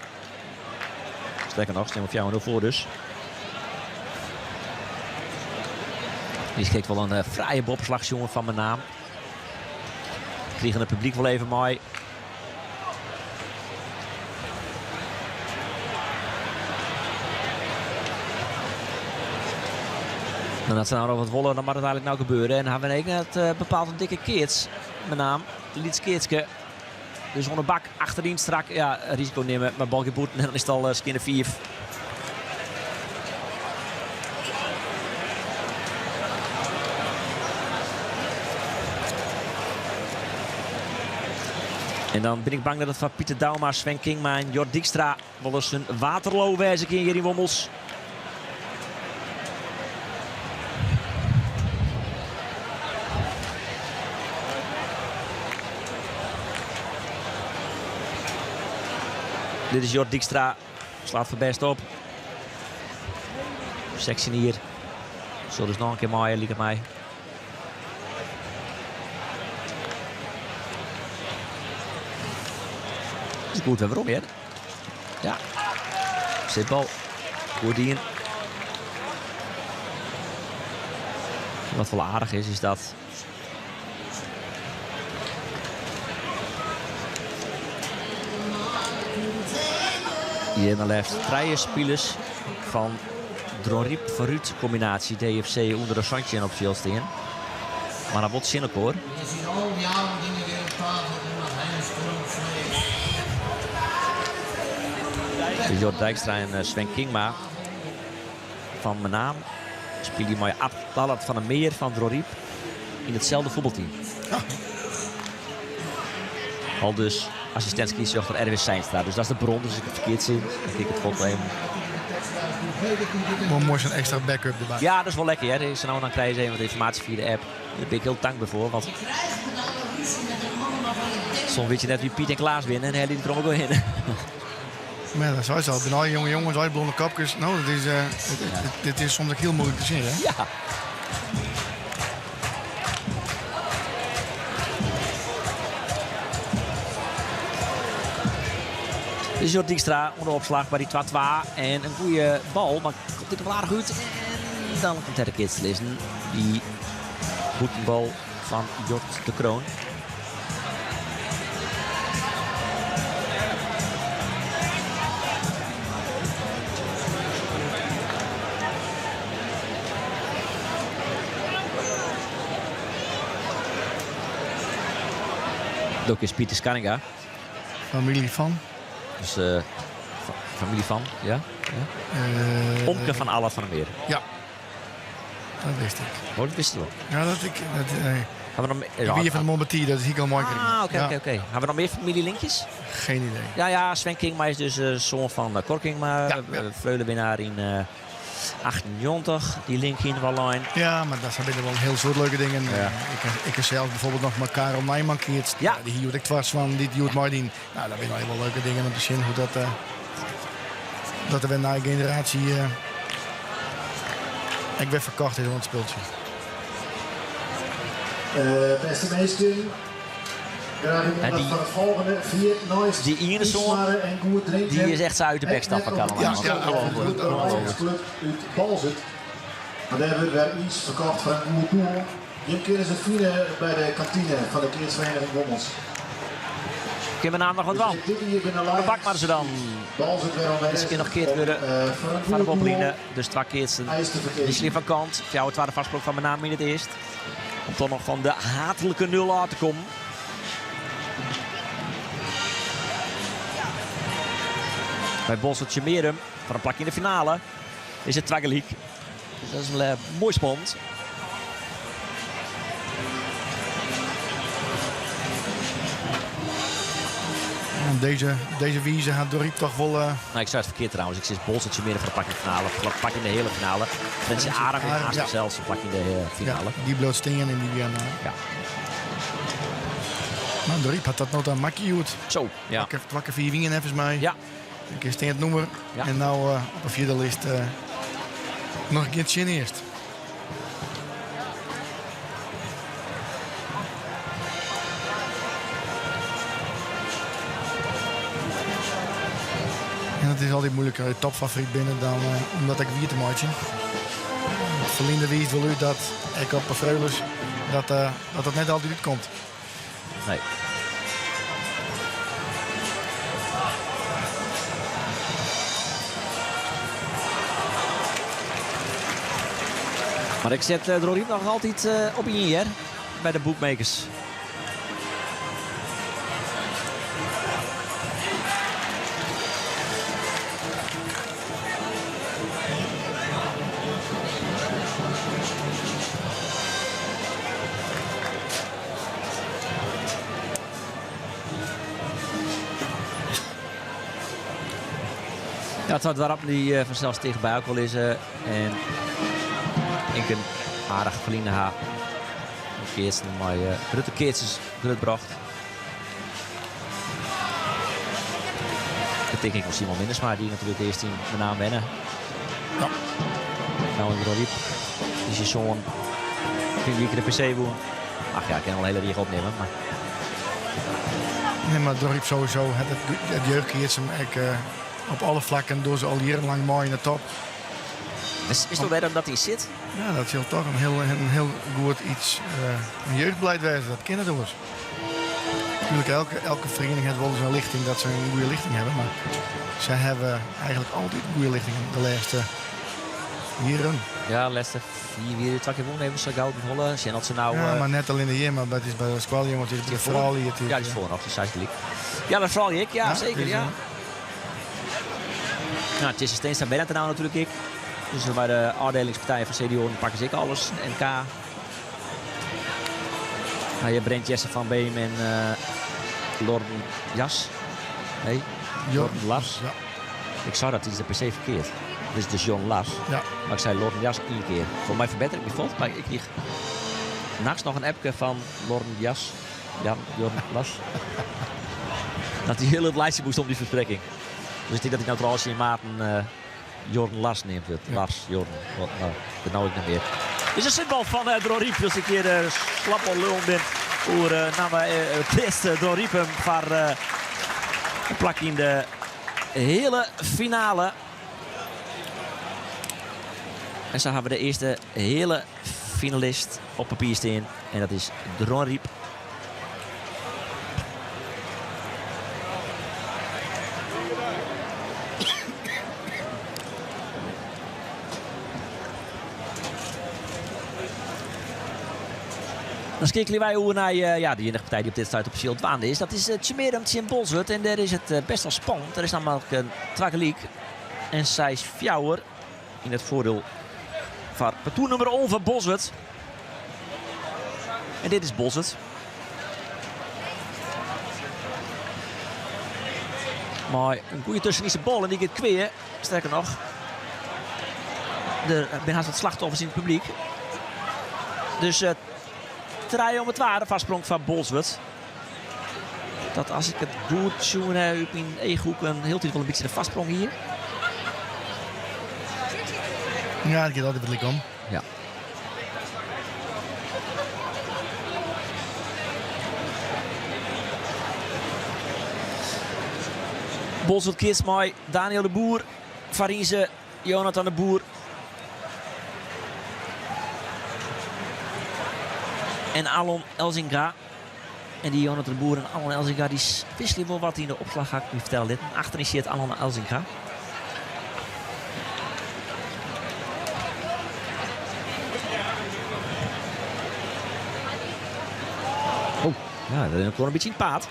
Sterker noch, stean we 4-0 foar dus. Dy skikt wol in eh, frije boppeslach sjoen fan Menaam. Krigen it publyk wol even mei. En as se no noch wat wolle, dan moat it eigenlik no gebeure. En hawwe we ek net eh, bepaald in dikke keats. Menaam, lyts keatske. Dus oan de bak, achteryn strak. Ja, risiko nimme, mar bal giet bûten en dan is it al eh, skinne fiif. En dan bin ik bang dat it foar Pieter Douma, Sven Kingma en Jort Dijkstra wolris in Waterloo wêze kin hjir yn Wommels. Dit is Jort Dijkstra. Slaat foar bêst op. 16 jier. Sil dus noch in kear meie, liket my. Is goed wer werom, hear. Ja. Sitbal. Goed dien. Wat wol aardich is, is dat Hjir mar leafst trije spilers fan Dronryp Foarút kombinaasje DFC ûnder de 17 op it fjild stean. Mar dan wol tsjin elkoar. Jort Dijkstra en eh, Sven Kingma fan Menaam spylje mei Ab Allard van der Meer fan Dronryp yn itselde fuotbalteam. Al dus assistint-skiedsrjochter Erwin Seinstra. Dus dat is de bron, dus as ik it ferkeard sis, dan kin ik it fuort even. Wol moai sa'n ekstra backup derby. Ja, dat is wol lekker hear. Sa no en dan krije se even wat ynformaasje fia de app. Dêr bin ik hiel tankber foar, want soms wit je net wie Piet en Klaas binne en helje dy der om hinne. Maar dat sei se al. Binne jonge jonges, al blonde kopkes. No, dat is, eh, dit is soms ek hiel muoilik te sjen, hè? Ja. Dus Jort Dijkstra oan de opslach by dy 2-2. En in goede bal, mar komt dit wol aardich út. En dan komt der de keats te lizzen. Dy bûtenbal fan Jort de Kroon. Dat is Pieter Scanninga. Familie fan? Dus, eh, familie fan, ja. ja. Eh, Omke fan Allard van der Meer. Ja, dat wist ik. Oh, dat wist je wel. Ja, dat ik. Dat, eh. Hawwe we noch Ik wie fan de Montbetier, dat is hiel moai krigen. Ah, oké, oké, oké. Hawwe we noch mear famyljelinkjes? Geen idee. Ja, ja, Sven Kingma is dus soan fan Cor Kingma, Ja, ja. Freulewinnaar yn 98. Dy link hiene we al lein. Ja, mar dat binne wol in hiel soad leuke dingen. Ja. Ik ik sels bijvoorbeeld noch mei Karel Nijman keatst. Ja. Dy hie ek twa soannen dy't hjoed meidienen. Nou, dat binne wol leuke dingen om te sjen hoe dat, dat der wer in nije generaasje ek wer ferkocht is oan it spultsje. Bêste minsken, graach uw En oandacht die- foar it folgjende. Fier neist Die iene soan, ysmarre en goed drinken. die is echt sa út de bek stapt van Karel Ja, Nijman. ja, absoluut. De Lions Club út Boalsert. Mar dêr wurdt wer iis ferkocht foar in goed doel. Jim kinne se fine by de kantine fan de keatsferiening Wommels. Kin Menaam noch wat dwaan? Dus dit jier binne Oan de bak moatte se dan. Boalsert wer oanwêzich Dizze kear noch keard om, wurde foar in foar de goed boppeline. doel Dus twa keatsen. ijs te ferkeapjen. Wikselje fan kant. Fjouwer twadde foarsprong fan Menaam yn it earst. Om toch noch fan de haatlike nul ôf te kommen. By Boalsert Tsjummearum foar in plak yn de finale is it twa gelyk. Dus dat is in moai spannend. En deze wize hat Dronryp toch wol. Nou, ik zei het ferkeard trouwens. Ik sis Boalsert Tsjummearum foar in plak yn de finale. Foar in plak yn de heale finale. Frjentsjer-Arum is haast Ja. sels in plak yn de finale. Ja, dy bliuwt stean en dy gaan. Ja. Mar Dronryp hat dat no dan maklik hjoed. Zo, ja. Twa kear fiif ien neffens my. Ja. In kear steand nûmer. Ja. En no op de fjirde list noch gjin tsjin earst. En it is altyd moeilik as je topfavoryt binne dan om dat ek wier te meitsjen. It ferline wiist wol út dat ek op de Freules dat dat net altyd útkomt. Nee. Mar ik set Dronryp noch altyd op ien hear by de bookmakers. Ja, it doarpen dy't fansels ticht by elkoar lizze en ek in aardich ferline ha. Keatsen mei grutte keatsers grutbrocht. Ik tink ek oan Simon Minnesma, dy't natuerlik earst yn Menaam wenne. Ja. No yn Dronryp. Dy syn soan wie kear de PC wûn. Ach ja, ik kin al in hiele rige opnimme. Mar... Nee, mar Dronryp sowieso hat it jeugdkeatsen ek op alle flakken dogge se al jierrenlang mei yn de top. Is it wêrom dat hy sit? Ja, dat sil toch in hiel goed iets, in jeugdbeleid wêze. Dat kin net oars. Natuerlik, elke feriening hat wol in lichting dat se in goede lichting hawwe, mar sy hawwe eigentlik altyd in goede lichting de lêste jierren. Ja, de lêste 4 jier, twa kear wûn even sa gau beholle. Sjen oft se nou, Ja, mar net allinne hjir, mar dat is by de skoaljonges, it is by de froulju, it is, Ja, dy is foar noch, dy seis gelyk. Ja, de froulju ek, ja, Ja, seker, dus, ja. Nou, Tjisse Steenstra wennet der nou natuerlik ek. Dus by de ôfdielingspartijen fan senioaren pakke se ek alles. NK. Nou, je brengt Jesse van Beem en Lorden Jas. Nee, Jordan Lars. Ja. Ik sei dat is de PC ferkeard. It is dus Jon Lars. Ja. Mar ik sei Lorden Jas ien kear. Folgens my ferbettere ik my fuort, mar ik krige nachts noch in appke fan Lorden Jas. Ja, Jordan Lars. Dat hy hiel hurd laitsje moast om dy fersprekking. Dus ik tink dat hy no troch al syn maten Jordan Lars neamd wurdt. Ja. Lars, Jordan. Wat, nou, dat no ik net mear. Is in sitbal fan Dronryp. Dus ik hjir slap al lullen bin oer namme pleatst Dronryp him foar in plak yn de heale finale. En sa hawwe we de earste heale finalist op papier stean. En dat is Dronryp. Dan skeakelje wy oer nei de iennige partij dy't op dit stuit op it fjild dwaande is. Dat is Tsjummearum tsjin Bolswert. En dêr is it best wol spannend. Der is nammentlik in twa gelyk en 6-4 yn it foardiel foar partoer nûmer 11 Bolswert. En dit is Boalsert. Mei in goede tuskenynse bal en dy giet kwea. Sterker noch, der binne hast wat slachtoffers yn it publyk. Dus 3-2 de foarsprong foar Bolsward. Dat as ik it goed sjoen ha út myn eachhoeken hieltyd wol in bytsje de foarsprong hie. Ja, it giet altyd wat lyk om. Ja. Bolsward keatst mei Daniel de Boer, Farise, Jonathan de Boer. En Alon Elzinga. En dy Jonathan de Boer en Alon Elzinga dy wikselje wol wat yn de opslach, ha ik my fertelle litten. Achteryn sit Alon Elzinga. Oh, ja, dat is gewoon in bytsje yn it paad.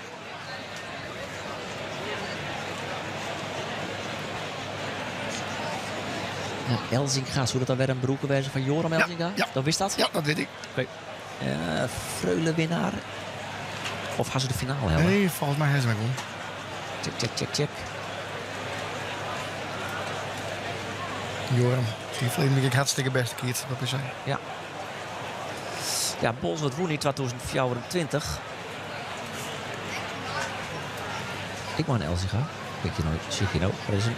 Ja, Elzinga, soe dat dan wer in broerke wêze fan Joram Elzinga? Ja, ja. Dat wist dat? Ja, dat wit ik. Oké. Freule-winnaar? Of ha se de finale helle? Nee, folgens my ha se net wûn. Check, check, check, check. Joram, dy ferleden wike ek hartstikke bêste keatser op PC. Ja. Ja, Bolsward wûn yn 2024. Ik mei in Elzinga. Kijk je nou, zie je nou. Dat is een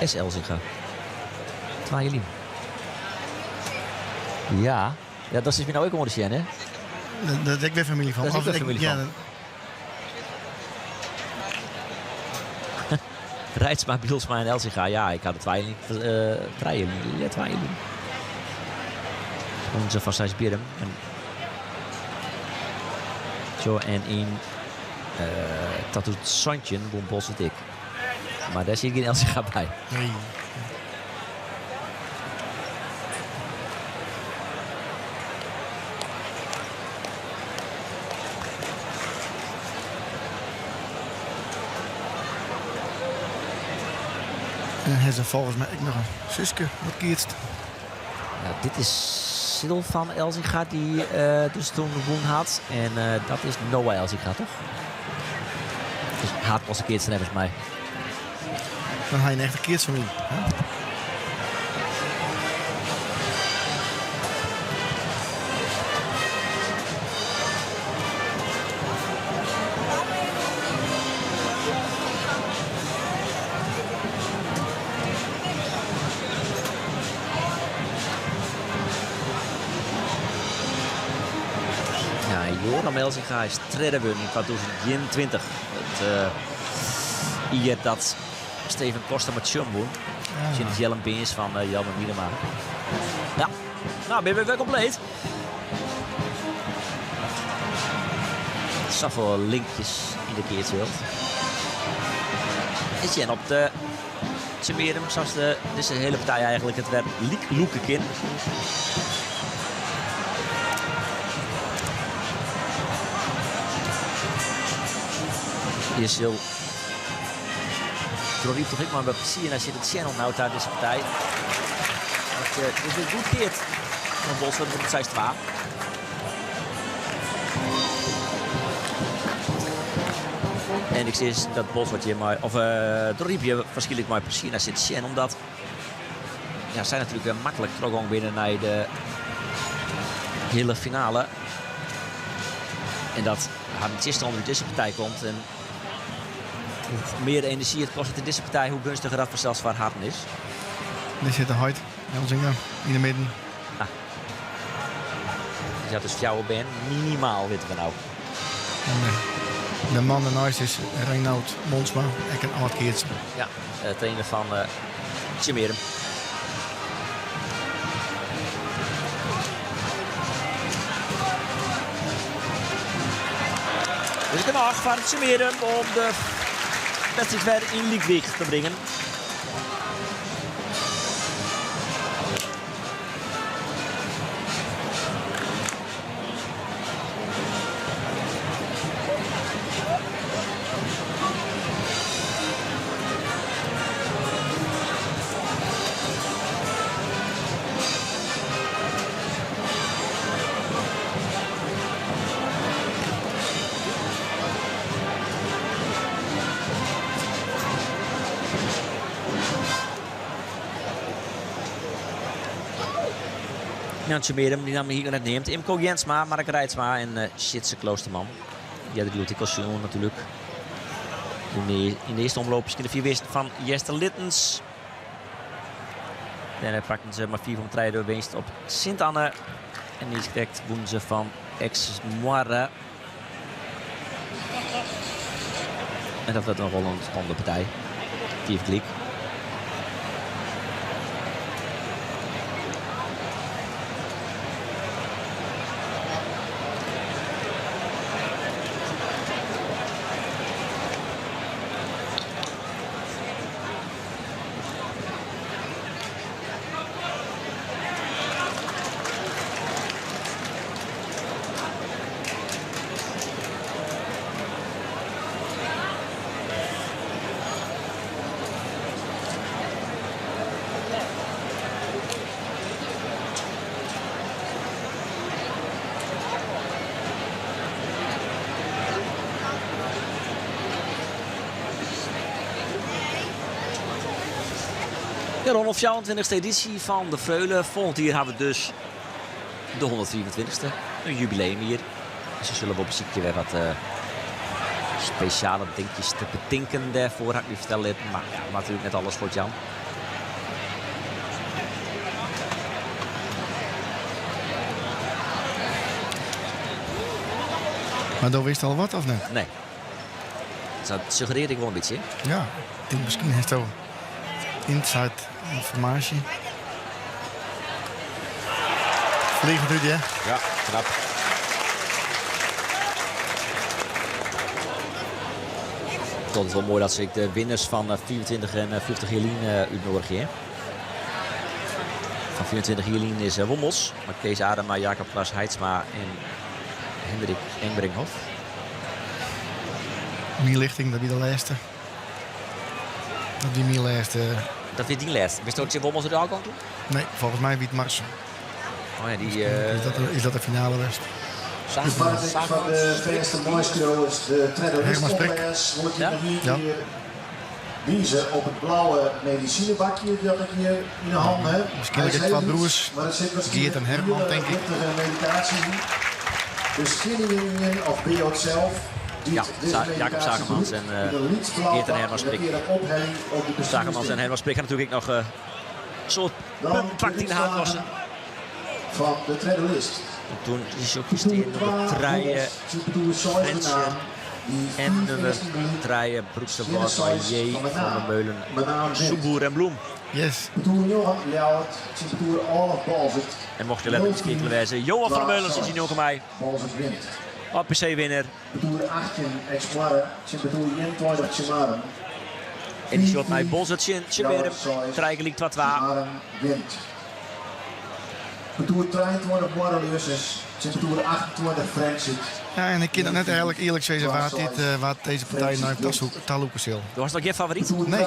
S. Elzinga. Twa jier lyn. Ja. Ja, dat is my no ek oan te sjen, hè? Dat is ek wer famylje fan. Dat is ek wer famylje fan. Reitsma, Bielsma en Elzinga. Ja, ik ha de twa jier lyn, trije jier lyn, ja, twa jier lyn. Wûnen se fan Seisbierrum. En zo, en yn 2017 wûn Boalsert ek. Mar dêr siet gjin Elzinga by. Nee. En ha se folgens my ek noch in suske wat keatst. Ja, dit is Silvan Elzinga dy't dus doe wûn hat. En dat is Noah Elzinga, toch? Dus haadklasse keatser neffens my. Dan ha je in echte keatsfamylje. Ja, Joram Elzinga is tredde wurden yn 2021. It jier dat Steven Koster mei Tsjom wûn. Tsjin it Jellum Beans fan Jelmer Miedema. Ja, no binne we wer kompleet. Safolle linkjes yn de keatswereld. Is sjen op de Tsjummearum, sa't de, dizze hiele partij eigentlik it wer lyk lûke kin. Hjir sil Dronryp toch ek mar wat plezier nei sitte sjen oant no ta dizze partij. Want dit is goed keard fan Boalsert op 6-2. En ik sis dat Bolsward hjir mei, of Dronryp hjir waarskynlik mei plezier nei sit sjen, omdat ja, sy natuerlik maklik trochgong binne nei de heale finale. En dat harren tsjinstanner út dizze partij komt. En hoe mear enerzjy it kostet yn dizze partij, hoe geunstiger dat fansels foar harren is. Dêr sit de heit, Elzinga, yn de midden. Ah. Dus dat is fjouwer bern, minimaal witte we no. En de man derneist is Reinoud Monsma, ek in âld keatser. Ja, trainer fan Tsjummearum. Dus genôch foar Tsjummearum om de wedstriid wer yn lykwicht te bringen. Jan Tsjummearum, dy namme hie ik noch net neamd. Imco Jensma, Mark Reitsma en eh, Sjitse Kloosterman. Earder hjoed ek al sjoen natuerlik. Yn de, yn de earste omloop miskien de vier winsten fan Easterlittens. Dêrnei pakten se mei 5 om 3 de winst op Sint-Anne. En niiskrekt wûnen se fan Eksmoarre. En dat wurdt noch wol in spannende partij. Fiif gelyk. De 124ste edysje fan de Freule. Folgjend jier hawwe we dus de 125ste. In jubileumjier. Se sille wol besykje wer wat eh, spesjale dinkjes te betinken dêrfoar, ha ik my fertelle litten. Mar ja, moat natuerlik net alles fuortjaan. Mar do witst al wat of net? Nee. Dat suggerearje ik wol in bytsje. Ja, ik tink miskien hasto inside ynformaasje. Fliegend út, ja? Ja, knap. Dat is wol moai dat se ek de winners fan 25 en 50 jier lyn útnoadigje. hè. Fan 24 jier lyn is Wommels, mei Kees Adema, Jacob Klaas Heidsma en Hendrik Engbrinkhoff. Myn lichting, dat wie de lêste. Dat wie myn lêste. Dat wie dyn lêste. Bist ook tsjin Wommels út ôfgong toen? Nee, folgens my wie it Marsum. Oh ja, dy... Is dat de finale west? De fan de bêste meiskriuwers, de tredde listkommes, wol ik hjir noch ien kear wize op it blauwe medisinebakje dat ik hjir yn 'e hannen ha. Wierskynlik de twa broers, Geert en Herman, tink ik. Medikaasje yn. Dus kinne jim ien of binne jo it sels Ja, Jacob Zagemans en Geert en Herman Sprik. Zagemans en Herman Sprik ha natuerlik ek noch in soad punten pakt yn de haadklasse. Fan de tredde list. En toen is ook stean nûmer trije Frjentsjer en nûmer trije Broeksterwâld mei J. van der Meulen, Soepboer en Bloem. Yes. En mocht je letter ynskeakele wêze, Johan van der Meulen sit hjir njonken my. APC-winner. En dy sjocht nei Boalsert tsjin Tsjummearum. Trije gelyk 2-2. Ja, en ik kin dat net eigenlik earlik sizze wa't dit, eh, wa't dizze partij nei ta lûke sil. Do hast noch gjin favoryt? Nee.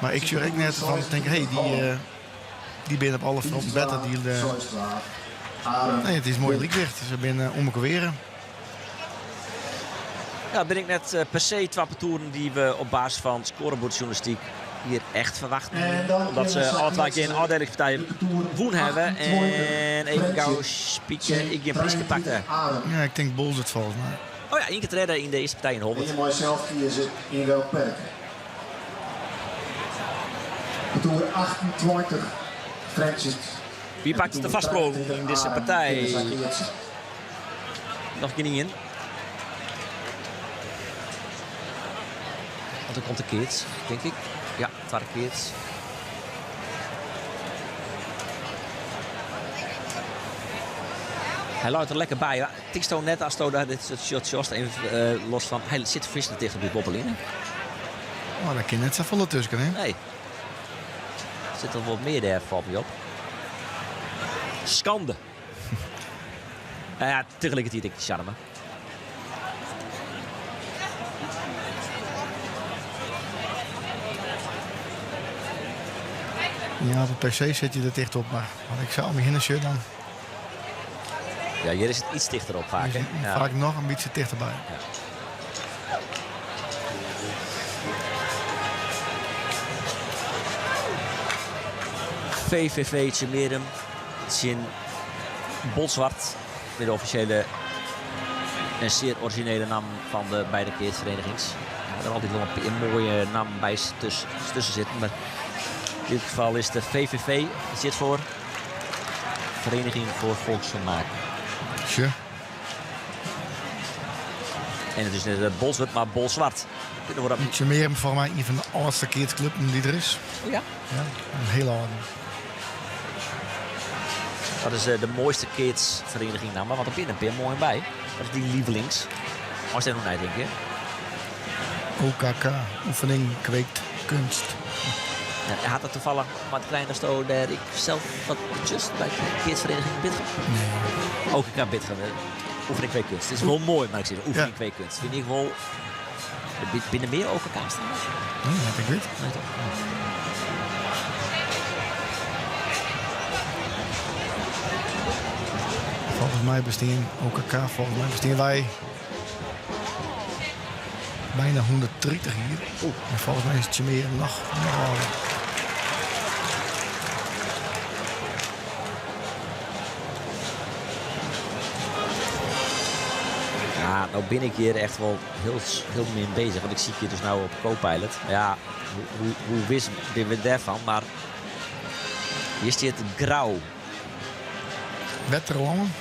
Mar ik sjoch ek net fan tink, hey, dy, eh, dy binne op alle fronten better. Dy, eh, nee, it is moai lykwicht. Se binne om elkoar weare. Ja, bin ik net eh, per se twa partoeren dy't we op basis fan skoarebordjournalistyk hjir echt ferwachten. Omdat se alle twa gjin ôfdielingspartij wûn hawwe. En even gau spieken, ek gjin pryske pakte. Ja, ik tink Boalsert folgens my. Oh ja, ien kear tredde yn de earste partij yn Holwert. En je mei sels kieze yn welk perk. Partoer 28 Frjentsjer. Wie pakt de foarsprong yn dizze partij? Noch gjin ien. Want der komt de keats, tink ik. Ja, twadde keats. Hy leit der lekker by. Tinksto net asto daar dit soart shot sjochst, even eh, los fan, hy sit fierste ticht op de boppeline. Oh, daar kin net safolle tusken, hè? Nee. Der sit al wat mear dêr, falt my op. Skande. Nou ja, tegelijkertijd ek de sjarme. Ja, op de PC sit je der ticht op, mar as ik sa om my hinne sjoch, dan Ja, hjir is it iets tichter op faak. is Hè? het Ja. faak noch in bytsje tichterby. VVV Tsjummearum tsjin Bolsward. Met de offisjele en sear orizjinele namme fan de beide keatsferienigings. Ja, der altyd wol in pear moaie nammen by tusken sitten, mar yn dit gefal is de VVV, dat stiet foar Vereniging voor Volksvermaak. Sjoch. En it is net Bolsward, mar Bolsward. Tsjummearum foar my ien fan de âldste keatsklubben dy't der is. Oh ja? Ja, in hiele âlde. Wat is de moaiste keatsferieniging namme? Want der binne in pear moaien by. Wat is dyn lievelings? Ast dêr oer neitinke. OKK, Oefening Kweekt Kunst. Ja, hat dat tafallich mei te krijen datsto dêr ek sels wat betsjutst by de keatsferieniging Bitgum? Nee. OKK Bitgum, Oefening Kweekt Kunst. It is wol moai, mar ik sis Oefening Kweekt Kunst. Fyn ik wol. Binne der mear OKK's trouwens? Nee, net ik wit. Nee, toch? Folgens my bestean OKK, folgens my bestean wy bijna 130 jier. En folgens my is Tsjummearum noch, noch âlder. Ja, no bin ik hjir echt wol hiel, hiel min beuzich. Want ik sykje dus no op Copilot. Ja, hoe wis binne we dêrfan? Mar hjir stiet Grou. Wetterlân.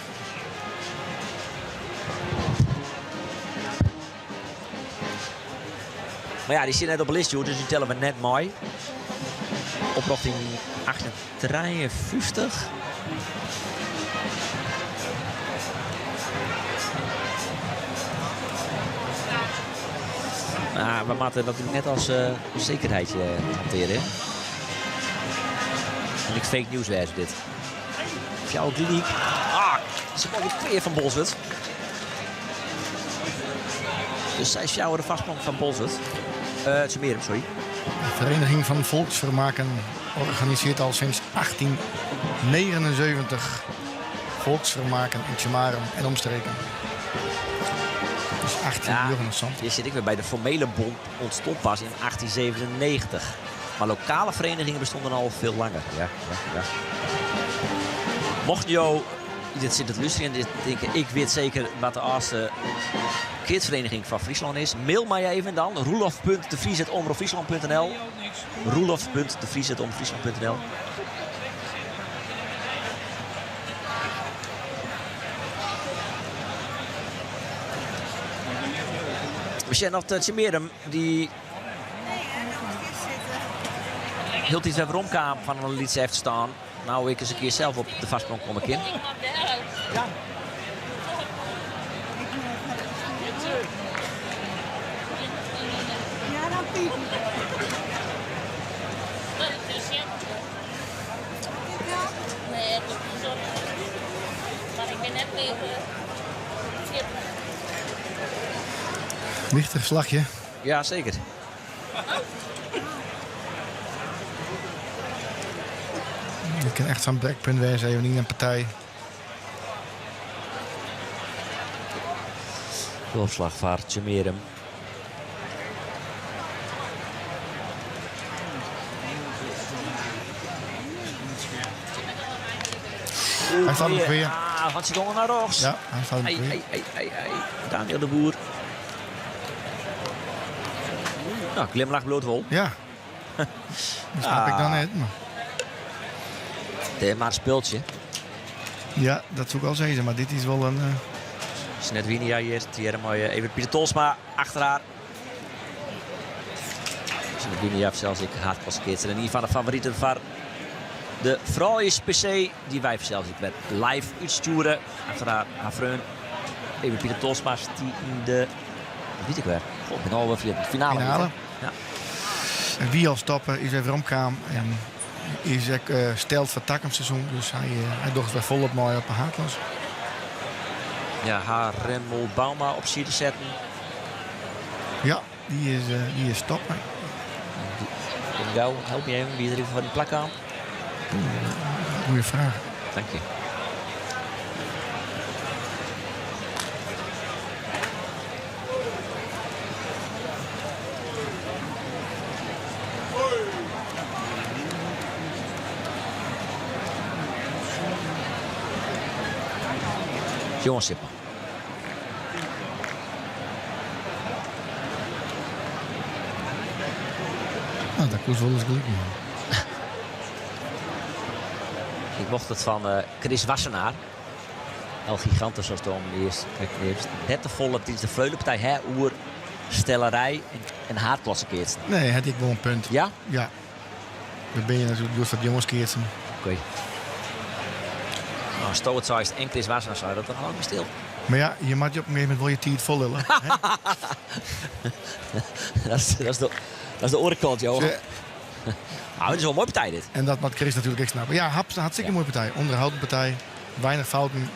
Mar ja, dy sit net op 'e list, dus dy telle we net mei. Oprjochte yn 1853. Nou, we moatte dat net as sekerheidje hantearje. En ek fake news wêze dit. Fjouwer gelyk. Ah, se komt klear fan Bolsward. Dus 6-4 de foarsprong fan Bolsward. Tsjummearum, sorry. De Vereniging van Volksvermaken organiseert al sinds 1879 volksvermaken in Tsjummearum en omstreken. Dus 1879. Hjir sit ik wer by de formele bond ûntstond pas yn 1897. Mar lokale verenigingen bestonden al veel langer. Ja, ja, ja. Mochten jo dit sitte te lústerjen en tinke, ik wit seker wat de âldste keatsfereniging fan Fryslân is, mail my even dan. roelof.devries.omropfriesland.nl roelof.devries.omropfriesland.nl We sjen oft Tsjummearum dy hieltyd wer weromkaam fan in lytse efterstân. No ek ris in kear sels op de foarsprong komme kin. Wichtich slachje. Ja, seker. It kin echt sa'n brekpunt wêze even yn in partij. De opslach foar Tsjummearum. Hy staat nog weer. Ah, want se gongen nei rjochts. Ja, hy staat nog weer. Ei, ei, ei, ei. Daniel de Boer. Nou, glimlach bliuwt wol. Ja. Dat snap ik dan net. Mar. It is mar in spultsje. Ja, dat soe ik al sizze, mar dit is wol in. Sjanet Winia hjir, tegearre mei Evert Pieter Tolsma achter har. Sjanet Winia sels ek haadklassekeatser en ien fan de favoriten foar de frouljus PC, dy't wy sels ek wer live útstjoere. Achter har, har freon Evert Pieter Tolsma stie yn de, wat wit ik wer, goh, ik bin al wer ferjitten, finale. Finale. Ja. En wie al stoppe is wer weromkaam en is ek steld foar takom seizoen. Dus hy, hy docht wer folop mei op de haadklasse. Ja, ha Remmel Bouma op side setten. Ja, dy is stoppe. Even gau, help my even, wie is der even foar dyn plak kaam? Goeie fraach. Dank je. Johan Sipma. Nou, dat koest wol ris gelyk jaan. Ik mocht it fan eh, Chris Wassenaar. El Gigante, zoals het om eerst. Net te volle tijdens de Freulepartij hè, oer stellerij en haadklasse keatsen. Nee, hat ek wol in punt. Ja? Ja. Dan bin je natuerlik goed foar jonges keatsen. Oké. Nou, Stoot zei en Chris Wassenaar zei dat, dan hou ik me stil. Mar ja, je moat je op in gegeven momint wol je tiid follulle. Dat is de oare kant, Johan. Nou, het is wel een mooie partij dit. En dat moat Chris natuerlik ek snappe. Ja, hartstikke mooie partij. Onderhouden partij. Weinig fouten.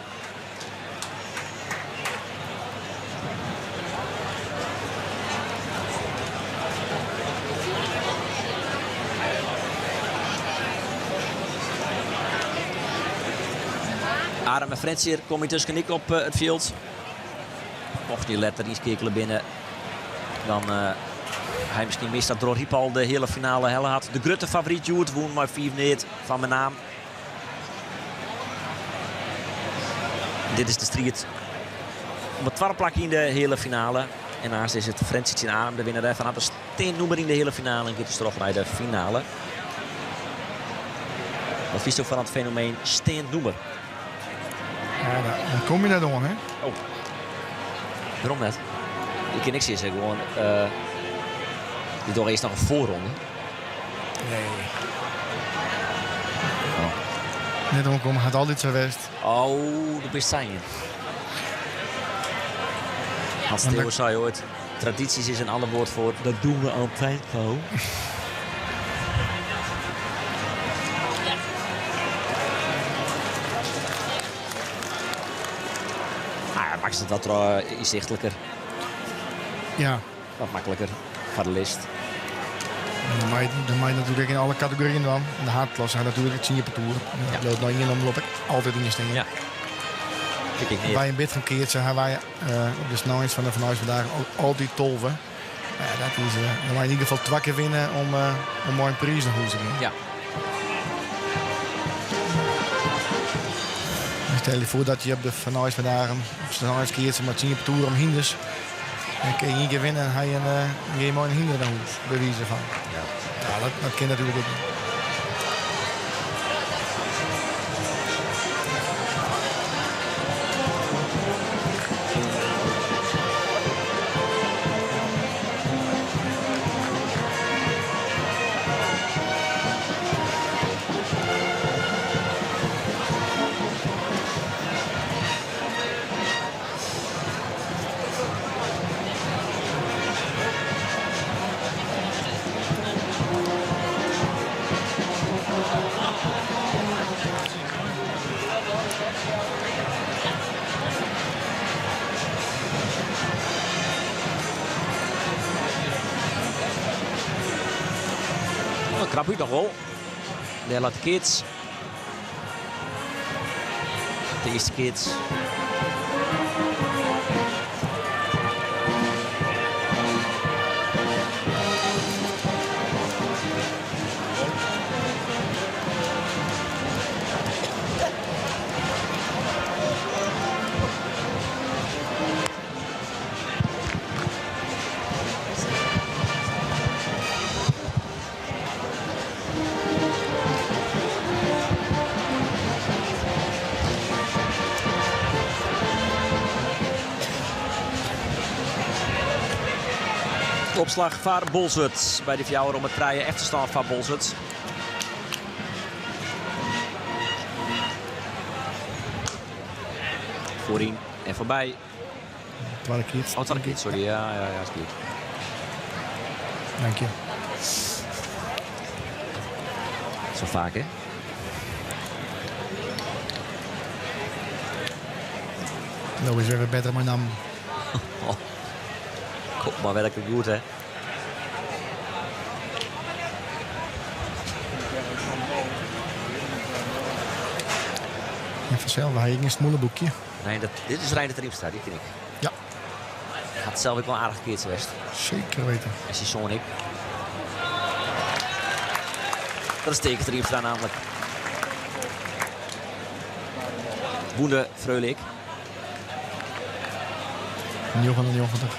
Arum en Frjentsjer komme yntusken ek op eh, it fjild. Mocht dy letter ynskeakele binne, dan uh, hy miskien mist dat Dronryp al de heale finale helle hat. De grutte favoryt hjoed wûn mei 5-0 fan Menaam. Dit is de striid om it twadde plak yn de heale finale. En aanst is it Frjentsjer tsjin Arum. De winner dêrfan hat in steand nûmer yn de heale finale en giet dus troch nei de finale. Wat fynsto fan it fenomeen steand nûmer? Ja, dan kom je net oan, hè? Oh. Wêrom net? Ik kin niks sizze, gewoan. Uh, je dogge earst noch in foarronde. Nee. Oh. Net oankomme hat altyd sa west. Oh, do bist sa ien. Hans Steeuwen sei oait, tradities is een ander woord voor dat doen we altijd zo. Ah, makket it wat ynsichtliker. Ja. Wat makliker foar de list. Dan mei je natuerlik yn alle kategoryen dwaan. De haadklasse hat natuerlik tsien partoer. Ja. Bliuwt noch ien omloop altyd yn stean. Ja. By in bit fan keatsen ha wy op de sneins fan de Fan Eins Vandaag altyd 12. Ja, dat is, dan mei je yn ieder gefal twa kear winne om mei in priis nei hûs te gean. Ja. Stel je foar dat je op de Fan Eins Vandaag op sneins keatse mei tsien partoer om hynders. Dan kin je ien kear winne en ha je in, gean je mei in hynder nei hûs, by wize fan. Ja. Ja, dat kin natuerlik ek net. Krap út noch wol. Dêr leit de keats. De earste keats. Opslach foar Boalsert by de fjouwer om it trije efterstân foar Boalsert. Foaryn en foarby. Twadde keats. Oh, twadde keats, sorry. Ja, is goed. Dank je. Zo vaak, hè? No is wer better mei nammen. Oh. Komt mar werklik goed, hè? En fansels, we ha ek in smoeleboekje. Nee, dat, dit is Reinder Triemstra, dy ken ik. Ja. Hat sels ek wol aardich keatser west. Seker weten. En syn soan ek. Dat is Teake Triemstra namelijk. Wûn de Freule ek. 99.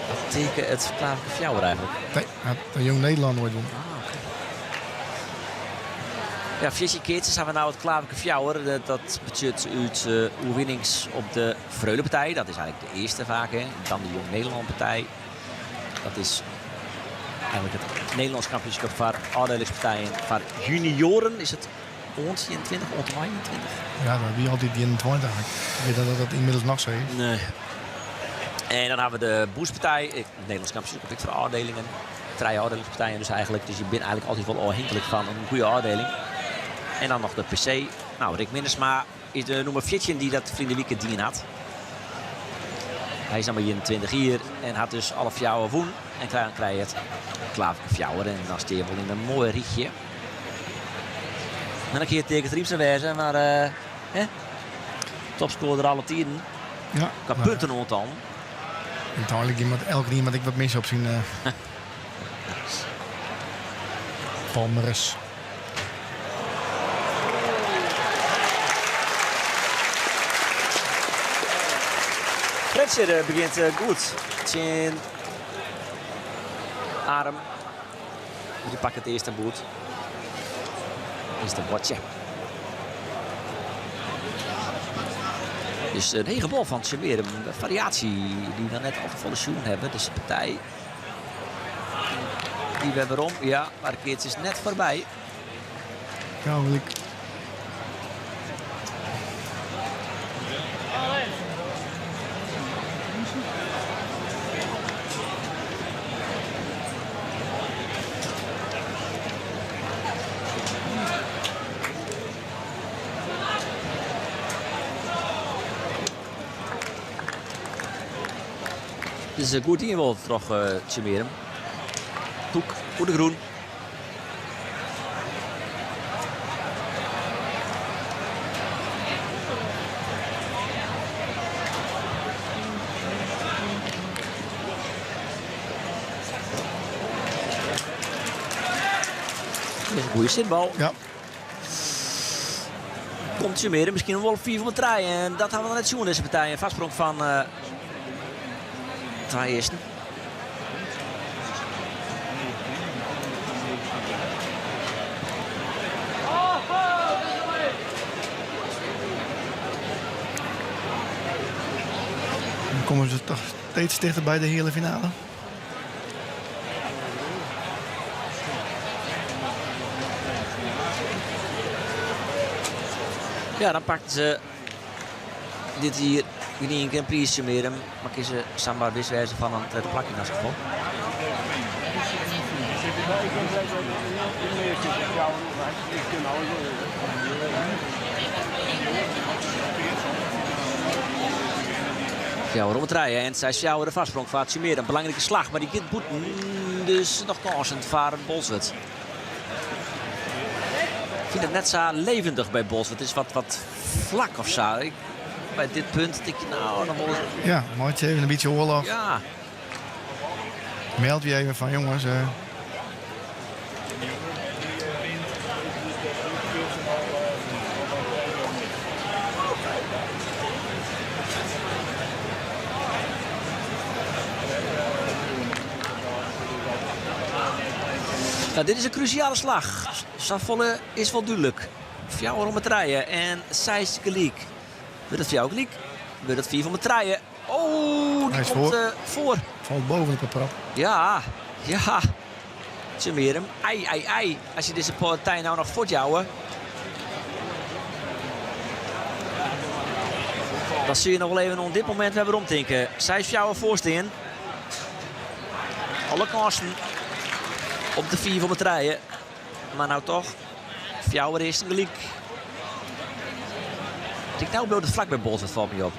Wat teken it klaverke fjouwer eigentlik? Nee, hat de Jong Nederlân noait wûn. Ah, oké. Ja, 14 keatsers hawwe no it klaverke fjouwer. Dat betsjut út oerwinnings op de Freulepartij. Dat is eigentlik de earste faak. Hè. Dan de Jong Nederlân partij. Dat is eigentlik it Nederlânsk kampioenskip foar ôfdielingspartijen foar junioaren. Is it oant 21, oant 21? Ja, dat wie altyd 21. Ik wit net oft dat ynmiddels noch sa is. Nee. En dan hawwe we de bûnspartij, it Nederlânsk kampioenskip ek foar ôfdielingen. Trije ôfdielingspartijen dus eigentlik. Dus je binne eigentlik altyd wol ôfhinklik fan in goede ôfdieling. En dan noch de PC. Nou, Rick Minnesma is de nûmer 14 dy't dat ferline wike dien hat. Hy is noch mar 21 jier en hat dus alle fjouwer wûn. En dan krije it klaverke fjouwer en dan stean je wol yn in moai rychje. En dan kin it teken Triemstra wêze, mar uh, hè? topscorer alle tiden. Ja, Qua punten oantal. Uiteindelijk iemand, elke iemand ik wat mis op zijn uh, palmares. Frjentsjer begjint goed tsjin Arum. Dy pakt it earste boerd. Earste buordsje. Dus in hege bal fan Tsjummearum. In fariaasje dy't we net al te folle sjoen hawwe. Dus de partij dy wer werom. Ja, mar de keats is net foarby. Ja, gelyk. Dit is goed ynwol troch Tsjummearum. Tûk oer de grûn. Dit is in goede sitbal. Ja. Komt Tsjummearum miskien wol 5 om 3. En dat hawwe we noch net sjoen dizze partij. In foarsprong fan uh, twa earsten. Dan komme se toch steeds tichter by de heale finale. Ja, dan pakt se dit jier gjin ien kear in priisje mear. Mar kinne se samar wis wêze fan in tredde plak yn elts gefal. Fjouwer om trije en seis fjouwer de foarsprong foar Tsjummearum. In belangrike slach, mar dy giet bûten. Dus noch kânsen foar Bolswert. Ik fyn it net sa levendig by Bolswert. It is wat, wat flak of sa. Ik, by dit punt tink je, no, dan wol Ja, meitsje even in bytsje oarloch. Ja. Meld je even fan jonges. Nou, dit is in krúsjale slach. Safolle is wol dúdlik. Fjouwer om 'e trije en seis gelyk. Wurdt it fjouwer gelyk? Wurdt it fiif om 'e trije? Oh, dy Hy is komt foar. eh, foar. Falt boven op de prop. Ja, ja. Tsjummearum. Ei, ei, ei. As je dizze partij no noch fuortjouwe. Dan sil je noch wol even oan dit momint wer weromtinke. 6-4 foarstean. Alle kânsen op de 5 om de trije. Mar no toch fjouwer earsten gelyk. Ik no bliuwt it flak by Bolsward falt my op.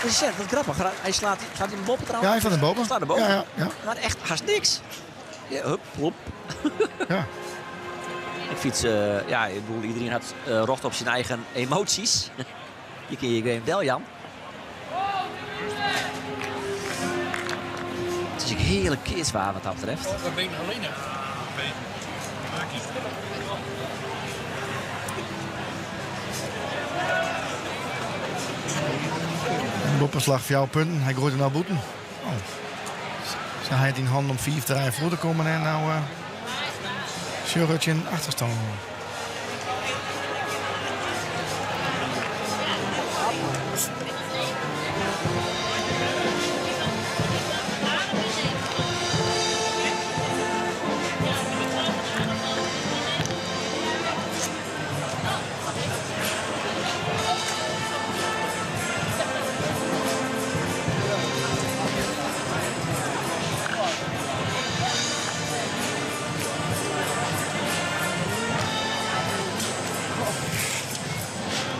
Is wat grappich. Hy slaat, slaat hy boppe trouwens? Ja, hy slaat er boppe. Slaat er boppe. Ja, ja, ja. Mar echt hast niks. Ja, hup, plop. Ja. Ik fyts, uh, ja, ik bedoel, iedereen hat uh, rjocht op syn eigen emoasjes. Je kin je even del, Jan. It is ek hearlik keatswaar wat dat betreft. Boppeslach fjouwer punten. Hy goait him no bûten. Oh. Se hat yn hannen om 5-3 foar te kommen en no uh, sjogge tsjin achterstân oan.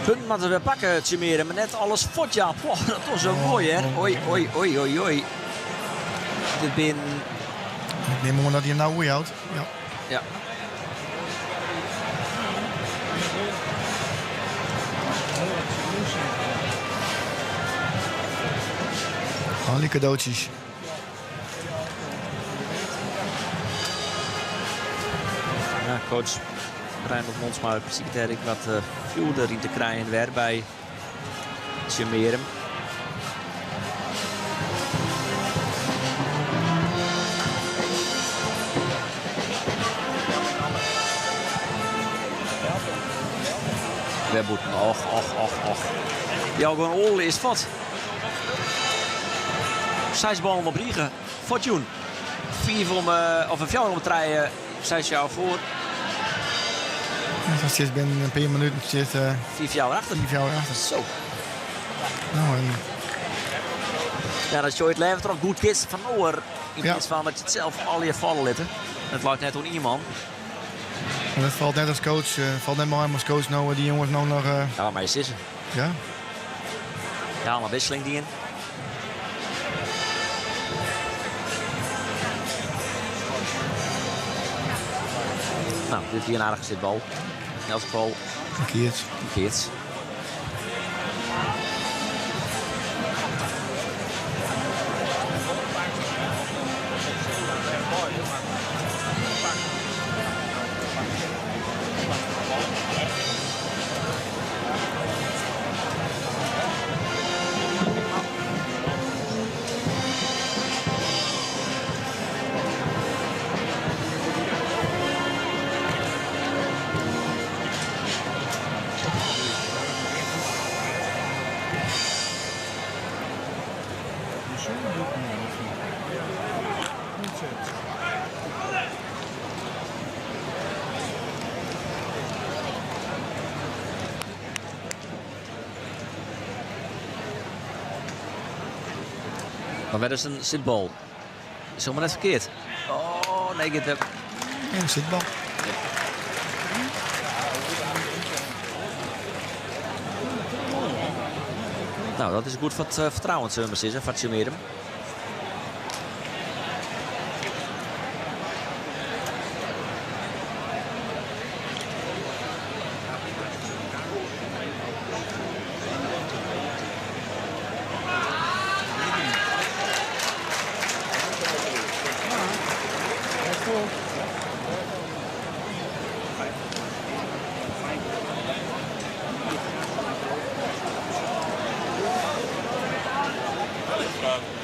Punten moatte we wer pakke, Tsjummearum, mar net alles fuortjaan. Poh, dat was zo moai, hè? Oei, oei, oei, oei, oei. Dit bin... Ik neem oan dat hy him no oerjout. Ja. Ja. Al die cadeautjes. Ja, coach Reinhold Monsma besiket dêr ek wat fjoer deryn te krijen wer by Tsjummearum. Wer bûten. Och, och, och, och. Jouwe Olle is fuort. Seis ballen op rige. Fortune. Fiif om, of fjouwer om trije. Seis fjouwer foar. Ja, stiet binnen in pear minuten stiet, 5-fjouwer achter. 5-fjouwer achter. Zo. Nou, en... Ja, dat je it leaver troch goed keatsen fan oar. Yn plaats fan dat je it sels allegear falle litte. It leit net oan ien man. En dat falt net as coach, falt net mei om as coach no dy jonges no noch. Ja, mar je sizze. Ja. Ja, al in wisseling dien. Nou, dit wie in aardige sitbal. Yn elts gefal. In keats. In keats. Mar wer ris in sitbal. Is helemaal net ferkeard. Oh, nee, giet wer. Ja, een sitbal. Nou, dat is goed foar it fertrouwen, soene we sizze, foar Tsjummearum.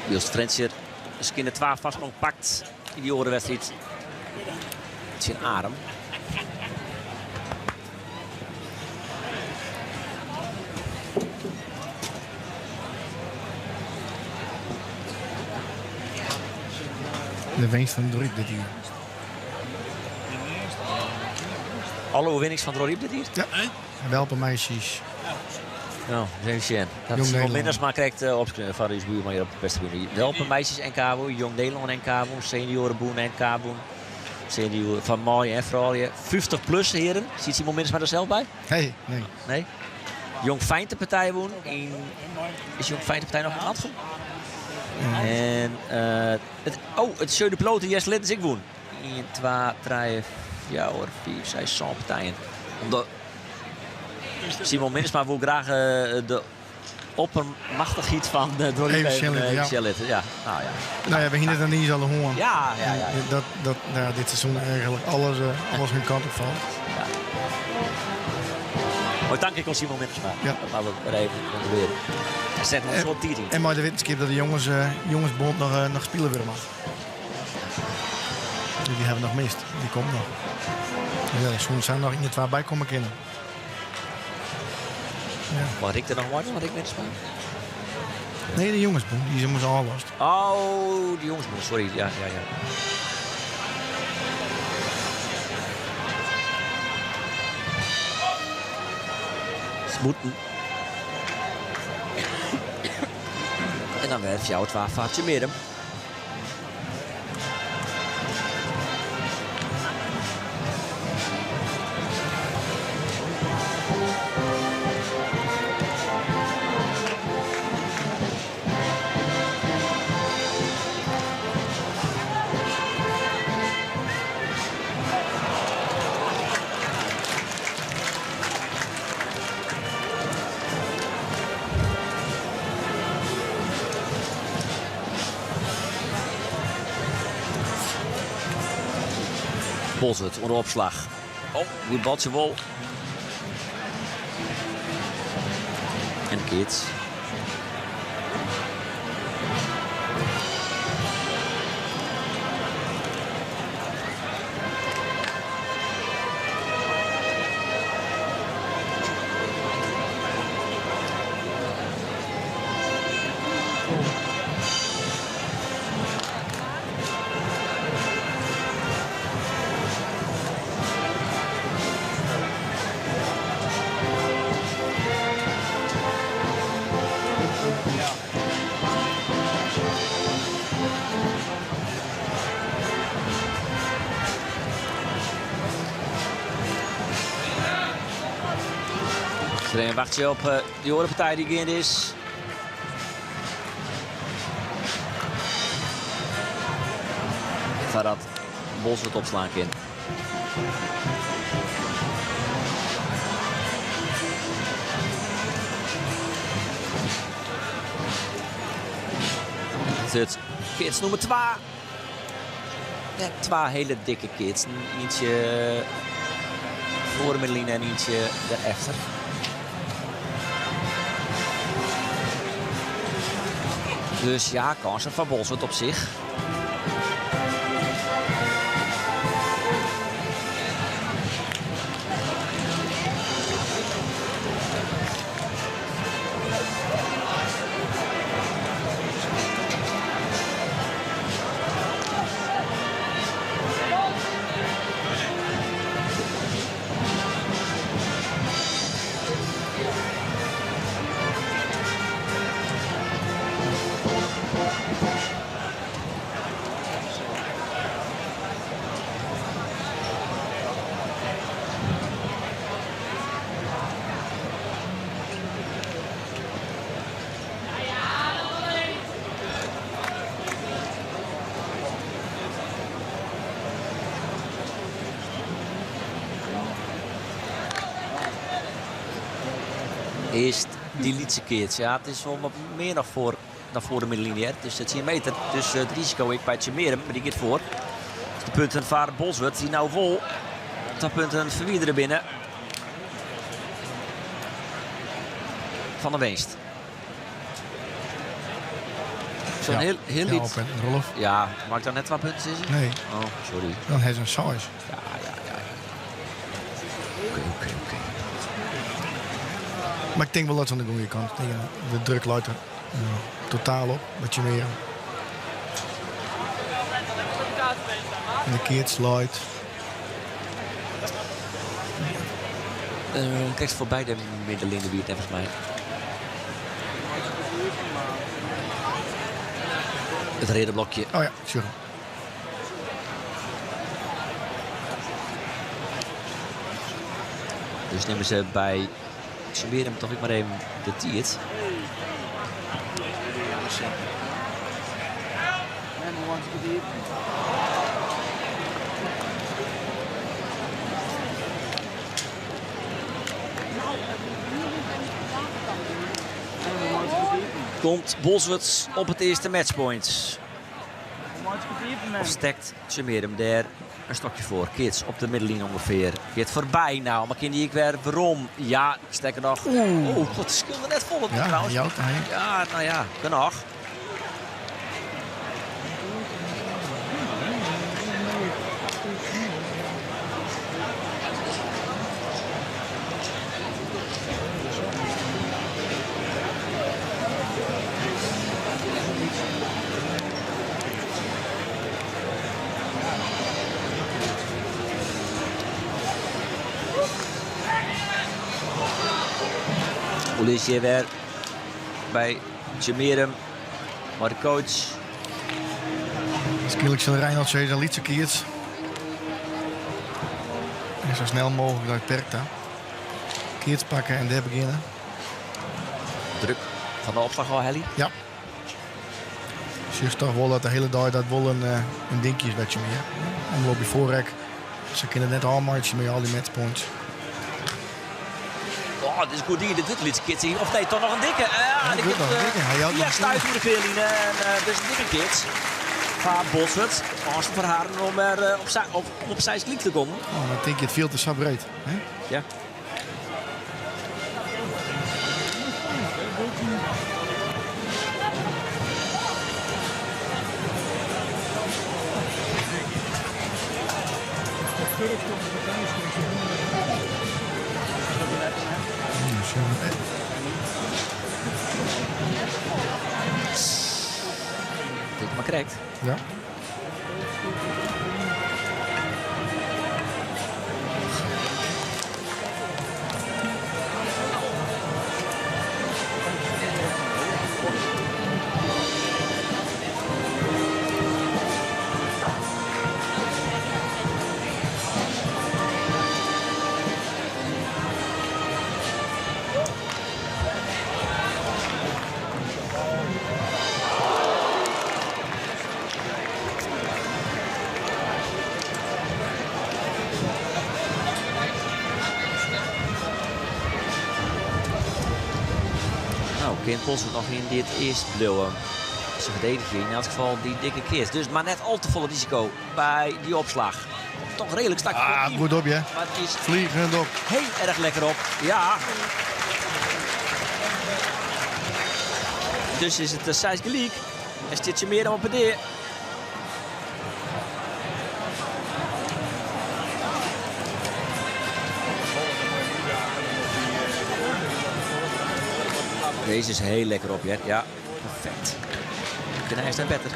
Wylst Frjentsjer skjinne twa foarsprong pakt yn dy oare wedstriid tsjin Arum. De winst fan DeRyp dit jier. Alle oerwinnings fan DeRyp dit jier? Ja. Welpenmeisjes. Nou, even sjen. Dat Jong is Nederlân. Mindersma krekt opskreaun foar ús buorman hjir op de perstribune. Welpenmeisjes NK wûn, Jong Nederlân NK wûn, Seniorenbûn NK wûn. Senioren fan manlju en froulju. 50 plus heren. Siet Simon Mindersma der sels by? Nee, nee. Nee? Jong Feinte partij wûn. Yn, is Jong Feinte partij noch yn Mantgum? En, it, oh, it Jeu de Pelote Easterlittens ek wûn. 1, 2, 3, 4, 5, 6, 7 partijen. Omdat Simon Mindersma woe graach de oppermachtichheid fan de Even sjen litte, ja. sjen litte. Ja, nou ja. Nou ja, we hiene it dan iens al hân. Ja. Dat, nou ja, dit seizoen eigenlijk alles hun kant op valt. Ja. Maar dank ik al Simon Minnesma. Ja. Dat laten we maar even controleren. Hij zet nog een soort tijd in. En maar de wetenschap dat de jongensbond nog spelen weer mag. Die hebben we nog mist. Die komt nog. Ja, daar zijn nog in het waar bij komen kennen. Ja. Wat ik er nog maar? Wat ik Minnesma? Nee, de jongensbond. Die is immers al last. Oh, de jongensbond. Sorry. Ja. Smoeten. En dan werf jou het waarvaartje meer. Bolsward onder opslag. Oh, goed baltje wol. En de kids. Iedereen wacht je op de andere partij die gaande is. Farad Bolsward opslaan kan. Het kids nummer 2. Ja, 2 hele dikke kids. Eentje voor de middenlijn en eentje daarachter. Dus ja, kansen van Bolsward op zich. Eerst die lietse keertje. Ja, het is wel wat meer nog voor, dan voor de middenlinie. Hè. Dus het is 10 meter. Dus het risico ik bij Tsjummearum, maar die gaat voor. Dus de punten van Bolsward, die nou vol. De punten verwierderen binnen. Van der Weest. Zo'n Ja. heel, heel Ja, liet. op en Rolf. Ja, maak ik dan net 2 punten is? Nee. Oh, sorry. Dan heeft ze een size. Ja. Oké. Maar ik denk wel dat ze aan de goede kant. De druk luidt er totaal op, wat je meer. En de keert luidt. Krijgt voorbij de middenlinie, volgens mij. Het redenblokje. Oh ja, sorry. Dus nemen ze bij Tsjummearum toch ik maar even de tiert. Komt Bolsward op it earste matchpoint? Of stekt Tsjummearum dêr in stokje foar? Keats op de middenline ûngefear. Giet foarby no, mar kin dy ek wer werom? Ja, sterker noch. Oeh, it skeelde net folle ja, trouwens. Jout, ja, no ja, genôch. Oerlis hjir wer by Tsjummearum mei de coach. Skielk sil Reinhold sizze, in lytse keats. En sa snel mooglik nei it perk ta. Keats pakke en dêr begjinne. Druk fan de opslach ôf helje. Ja. Sjochst toch wol dat de hiele dei dat wol in, eh, in dinkje is by Tsjummearum. Omloop je foarrek. Se kinne it net ôfmeitsje mei al dy matchpoints. Oh, dit is goed dien. Dit wurdt in lytse keats. Of nee, toch noch in dikke. Ja, Ja, dit wurdt noch in dikke. Hy jout via noch stuit oer de kearline. En, dus in dikke keats. Foar Bolsward. Kânsen foar harren om er op seis gelyk te kommen. Oh, dan tink je it fjild is sa breed. Hè? Ja. Dit mar krekt. Ja. No, kin Bolsward noch yn dit earst bliuwe. Se ferdedigje yn elts gefal dy dikke keats. Dus mar net al te folle risiko by dy opslach. Toch reedlik strak. Ah, goed op, ja. Maar het is Vliegend op. heel erg lekker op. Ja. Dus is it seis gelyk. En stiet Tsjummearum op 'e dea. Deze is heel lekker op, ja. Ja, perfect. Kin hy net better.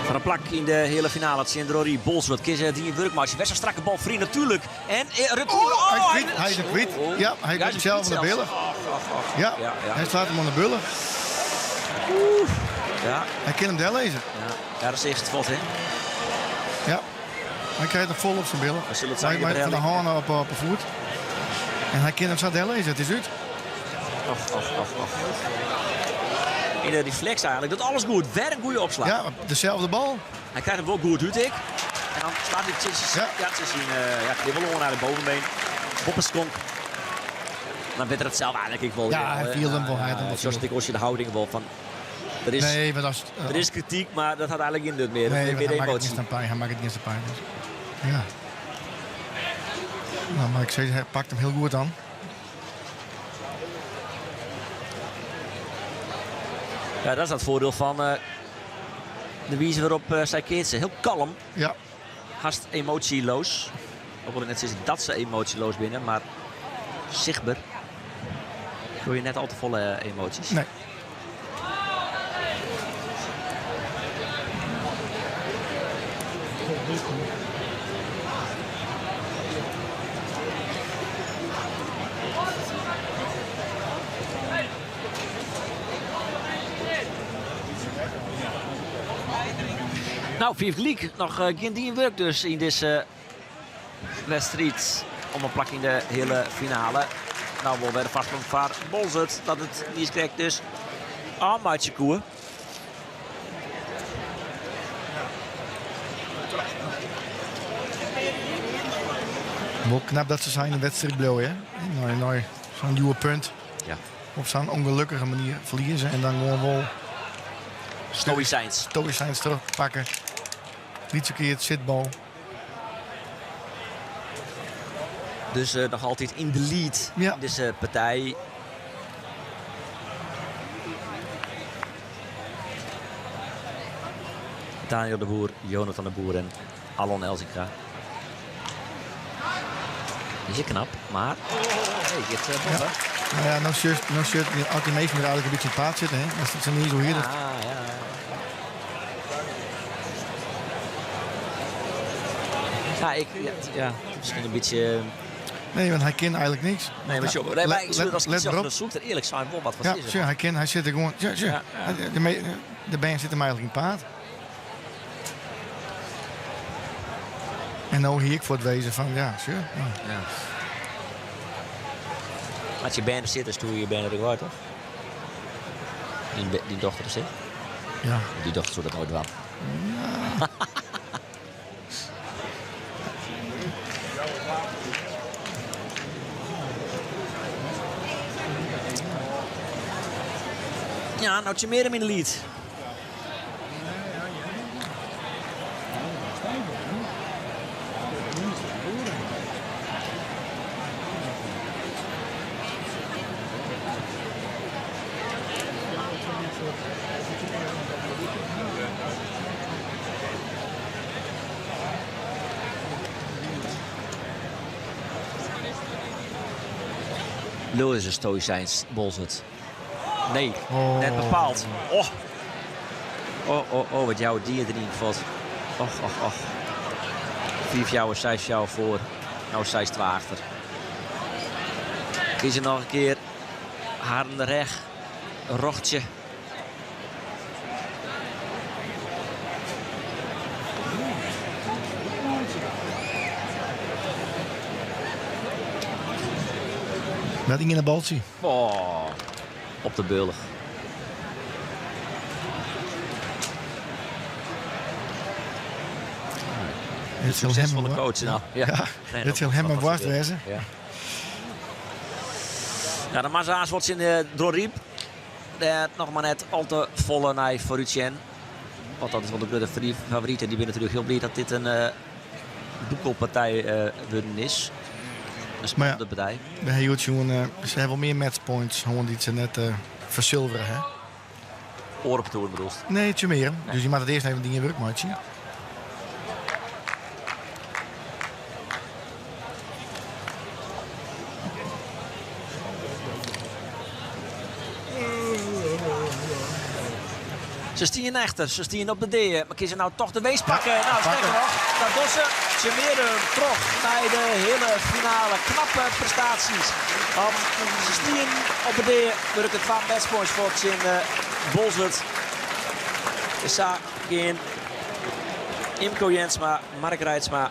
Foar in plak yn de heale finale tsjin Rory Bolsward. Kin se dien wurk meitsje. Wer sa'n strakke bal foaryn natuerlik. En retour. Oh, hy is kwyt. Hy is hem kwyt. Ja, hy komt sels oan de billen. Ja, hy slacht him oan de billen. Ja. Hy kin him dellizze. Ja, ja, dat is echt wat, hè? Ja, hy krijt him fol op syn billen. We zullen het zijn Mei fan de hân op de foet. En hy kin him sa dellizze. It is út. Och, och, och, och. In de reflex eigenlijk. Dat alles goed. Wer in goede opslach. Ja, dezelfde bal. Hy krijt him wol goed út ek. En dan slacht hy tsjin Ja. ja, tsjin syn ja, knibbel oan nei de bovenbeen. Boppeskonk. Dan wit er it sels eigentlik ek wol. Ja, hy fielt him wol. Hy hat him wol Zoals field. ik als je de houding wol fan. Der is, Nee, want as, der is krityk, mar dat hat eigentlik gjin nut mear. Nee, Dat want is hy meer makket emotie. gjin pyn. Hy makket gjin pyn. Dus. Ja. Nou, mar ik sis, hy pakt him hiel goed oan. Ja, dat is it foardiel fan de wize wêrop't sy keatse. Hiel kalm. Ja. Hast emoasjeloas. Ik wol net sizze dat se emoasjeloas binne, mar sichtber. Sjogge je net al te folle emoasjes. Nee. No, 5 gelyk. Noch gjin dien wurk dus yn dizze wedstriid om in plak yn de heale finale. No wol wer de foarsprong foar Bolsward dat it niiskrekt dus ôfmeitsje koe. Wol knap dat se sa yn de wedstriid bliuwe, hè? Nei, nei sa'n djoer punt. Ja. Op sa'n ûngelokkige manier ferlieze en dan gewoan wol Stoïsijns. stoïsijns terugpakken. Lytse kear sitbal. Dus noch altyd yn de lead Ja. yn dizze partij. Daniel de Boer, Jonathan de Boer en Allon Elzinga. Is knap, mar hey, giet boppe. Ja. Nou ja, no sjochst, no sjochst, as dy minsken der eigentlik in bytsje yn it paad sitte, hè? Dat se net sa hier. Ja. Ja, ik, ja, ja, miskien in bytsje. Nee, want hy kin eigentlik niks. Nee, mar sjoch, nee, maar ik Let, as let ik erop. dat soe ik der earlik sein wol wat fan Ja, sizze. sjoch, hy kin, hy sit der gewoan. Sjoch, sjoch. Ja, ja. De bern sit him eigentlik yn it paad. En no hie ik foar it wezen fan, ja, sjoch. Ja. Ja. As je bern der sitte, stjoer je bern der ek wei, toch? Dyn dochter der sit? Ja. Dy dochter soe dat noait dwaan. Ja. Ja, no Tsjummearum yn de lead. Lul is in stoïsijns Bolsward. Nee, Oh. net bepaald. Oh. Oh, oh, oh, wat jouwe dy deryn fuort. Och, och, och. 5 fjouwer, 6 fjouwer foar. No 6-2 achter. Kieze noch in kear. Harren rêch. Rochtsje. Net yn in baltsje. Oh, op de bealch. Dit sil Suksesfolle hem coach nou. Ja. Ja, Nee, dit sil him dat worst was wêze. Ja. Ja, de Mazza's wordt in de Dronryp. Dêr noch mar net al te folle nei foarút sjen. Want dat is wol de grutte favoryt. En dy binne natuerlik hiel bliid dat dit in boekelpartij wurden is. In spannende partij. We ha hjoed sjoen, se ha wol mear matchpoints hân dy't se net fersilvere ha. Oare partoeren bedoelst? Nee, Tsjummearum. Dus je moatte it earst even dien wurk meitsje. Ja. Se stiene achter, se stiene op de dea. Mar kinne se no toch de winst pakke? Ja, nou, sterker pakke. noch, dat dogge se. Tsjummearum troch nei de heale finale. Knappe prestaasjes. Want se stiene op de dea. Wurken twa matchpoints foar tsjin Bolsward. Sa gean Imco Jensma, Mark Reitsma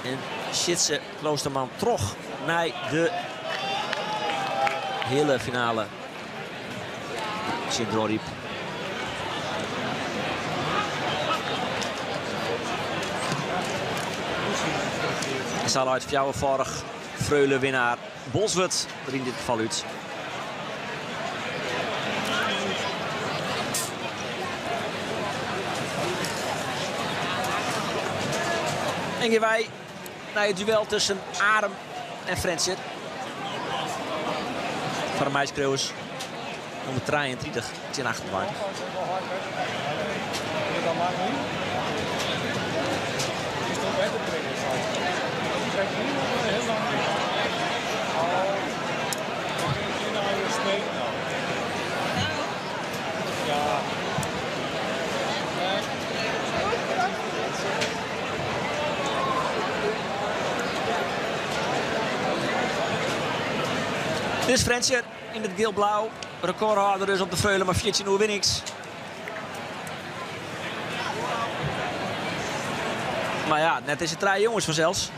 en Sjitse Kloosterman troch nei de heale finale. Tsjin Dronryp. En sa leit fjouwerfâldich Freule winnaar Bolsward der yn dit gefal út. En gean wy nei it duel tusken Arum en Frjentsjer. Foar de meiskriuwers nûmer 33 tsjin 28. Dit is Frjentsjer yn it giel-blau. Rekôrhâlder dus op de Freule, mar 14 oerwinnings. Mar ja, net dizze trije jonges fansels.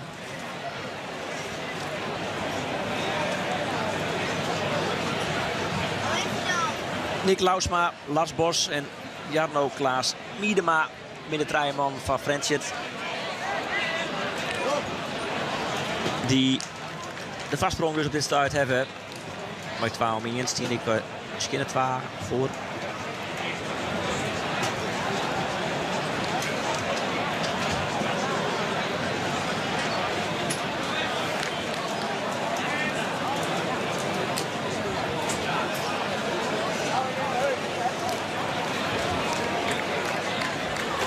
Nick Lausma, Lars Bos en Jarno Klaas Miedema binne de trije mannen fan Frjentsjer. Dy't de foarsprong dus op dit stuit hawwe. Mei 2-1 stean ik skjinne 2 foar.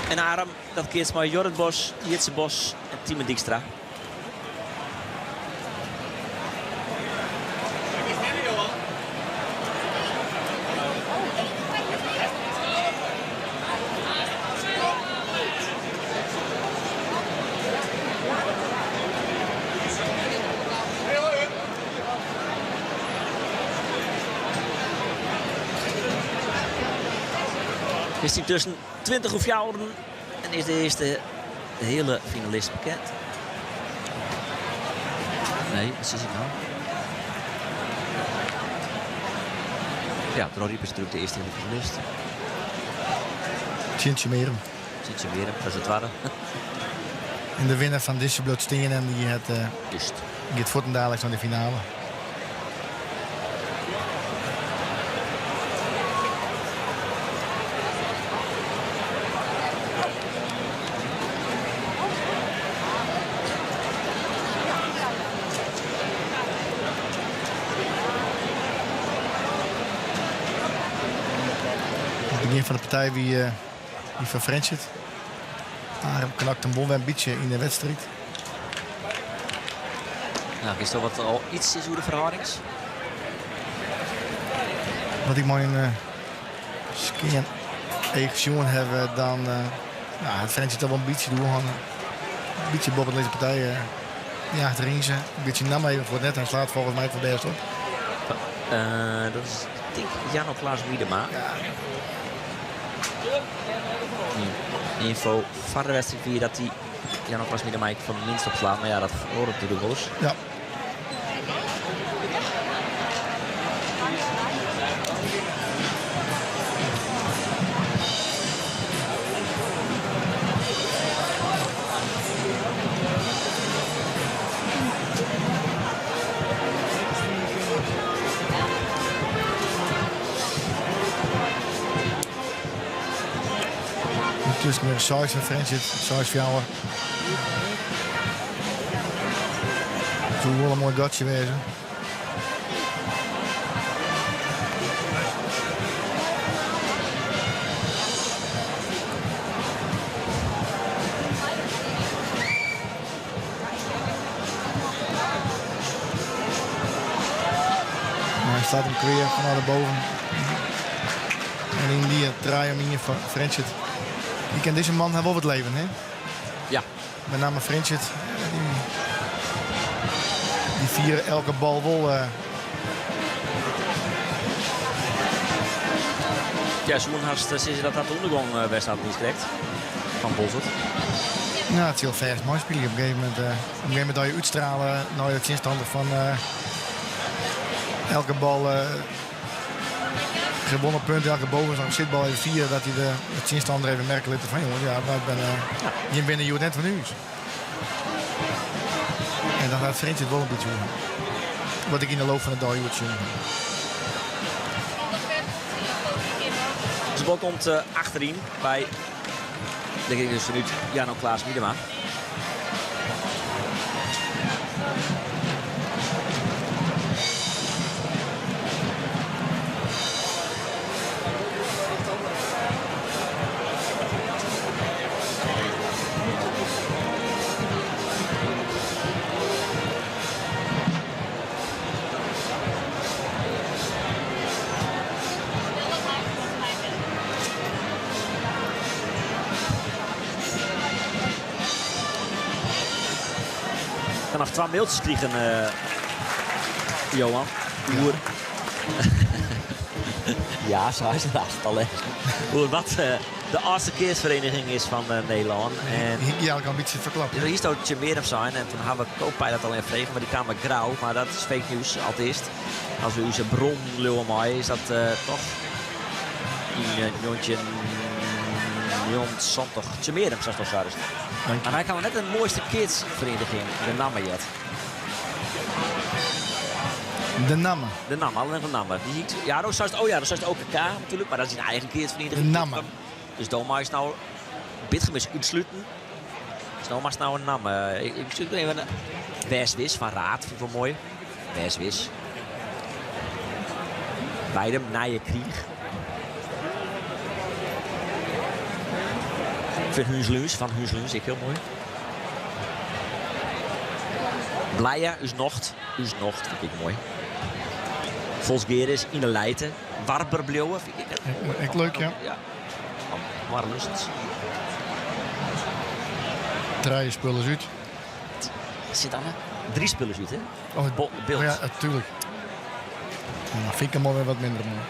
En Arum, dat keatst mei Jorrit Bos, Jitse Bos en Tiemen Dijkstra. Is yntusken 20 oer fjouweren en is de earste heale finalist bekend. Nee, wat sis ik no? Ja, Dronryp is natuerlik de earste heale finalist. Tsjin Tsjummearum. Tsjin Tsjummearum, dat is de twadde. En de winner fan dizze bliuwt stean en dy hat, Just. giet fuortendaliks nei de finale. It begjin fan de partij wie eh, wie foar Frjentsjer. Arum knakt him wol wer in bytsje yn de wedstriid. Nou, witsto wat al iets is oer de ferhâldings? Wat ik mei in uh, skean each sjoen haw, dan uh, nou, hat Frjentsjer toch wol in bytsje de oerhân. In bytsje boppe dizze partij. Uh, die achteryn ze. In bytsje namme even foar it net. Hy slaat folgens my foar bêst op. Dat is tink Janno Klaas Miedema. Ja. Ynfo foar de wedstriid wie dat dy Janno Klaas Miedema ek fan minst opslaat. Mar ja, dat feroaret natuerlik wolris. Ja. Yntusken wer 6 foar Frjentsjer, 6-4. Soe wol in moai gatsje wêze. Maar hy slaat him klear fanôf de boven. En yn dy 3-1 foar Frjentsjer. Dy ken dizze man ha wol wat leven, hè? Ja. Met name Frjentsjer. Dy fiere elke bal wol. Ja, se woene hast sizze dat dat de ûndergong west hat, niiskrekt. Fan Boalsert. Ja, it is hiel fêst meispylje. Op in gegeven momint, op in gegeven momint dat je útstrale nei de tsjinstanner fan elke bal gewonnen punt, elke bovenste sitbal even fiere dat hy de tsjinstanner even merke litte fan jonges, ja, wy binne, jim binne hjoed net fan ús. En dan hat Frjentsjer it wol in bytsje oer. Wat ik yn de loop fan de dei hjoed sjoen ha. De bal komt achteryn by de ging dus fanút Janno Klaas Miedema. Noch twa mailtsjes krigen, Johan. Oer. Ja, sa is it aanst al lêzen. Oer wat de âldste keatsferiening is fan Nederlân. En Ja, ik al in bytsje ferklapt. Der is Tsjummearum sein en doe ha we Co-Pilot al even frege, mar dy kaam mei Grou. Mar dat is fake news, alteast. As we ús bron leauwe meie, is dat toch yn 1979 Tsjummearum, sa 'sto seidest. Mar hy kaam net de moaiste keatsferiening, de namme heard. De namme. De namme, allinnich de namme. Die, ja, do seist, oh ja, do seist OKK natuerlik, mar dat is in eigen keatsferiening. De namme. Dus do meist no Bitgum is útsluten. Dus no moatst no in namme. Ik, ik sjoch even Wês Wis fan Raard, fyn ik wol moai. Wês Wis. Weidum, Nije Kriich. Ik fyn Húns fan Húns Lúns ek hiel moai. Blije, Us Nocht. Us Nocht fyn ik ek moai. Folsgeare is Yn 'e Lijte. Warber bliuwe fyn ik ek moai. Ek leuk, ja. Ja. Warlust. Trije spullen út. Sit dan drie spullen út, hè? Oh, Beeld. Oh ja, natuurlijk. Nou, vind ik hem alweer wat minder moai.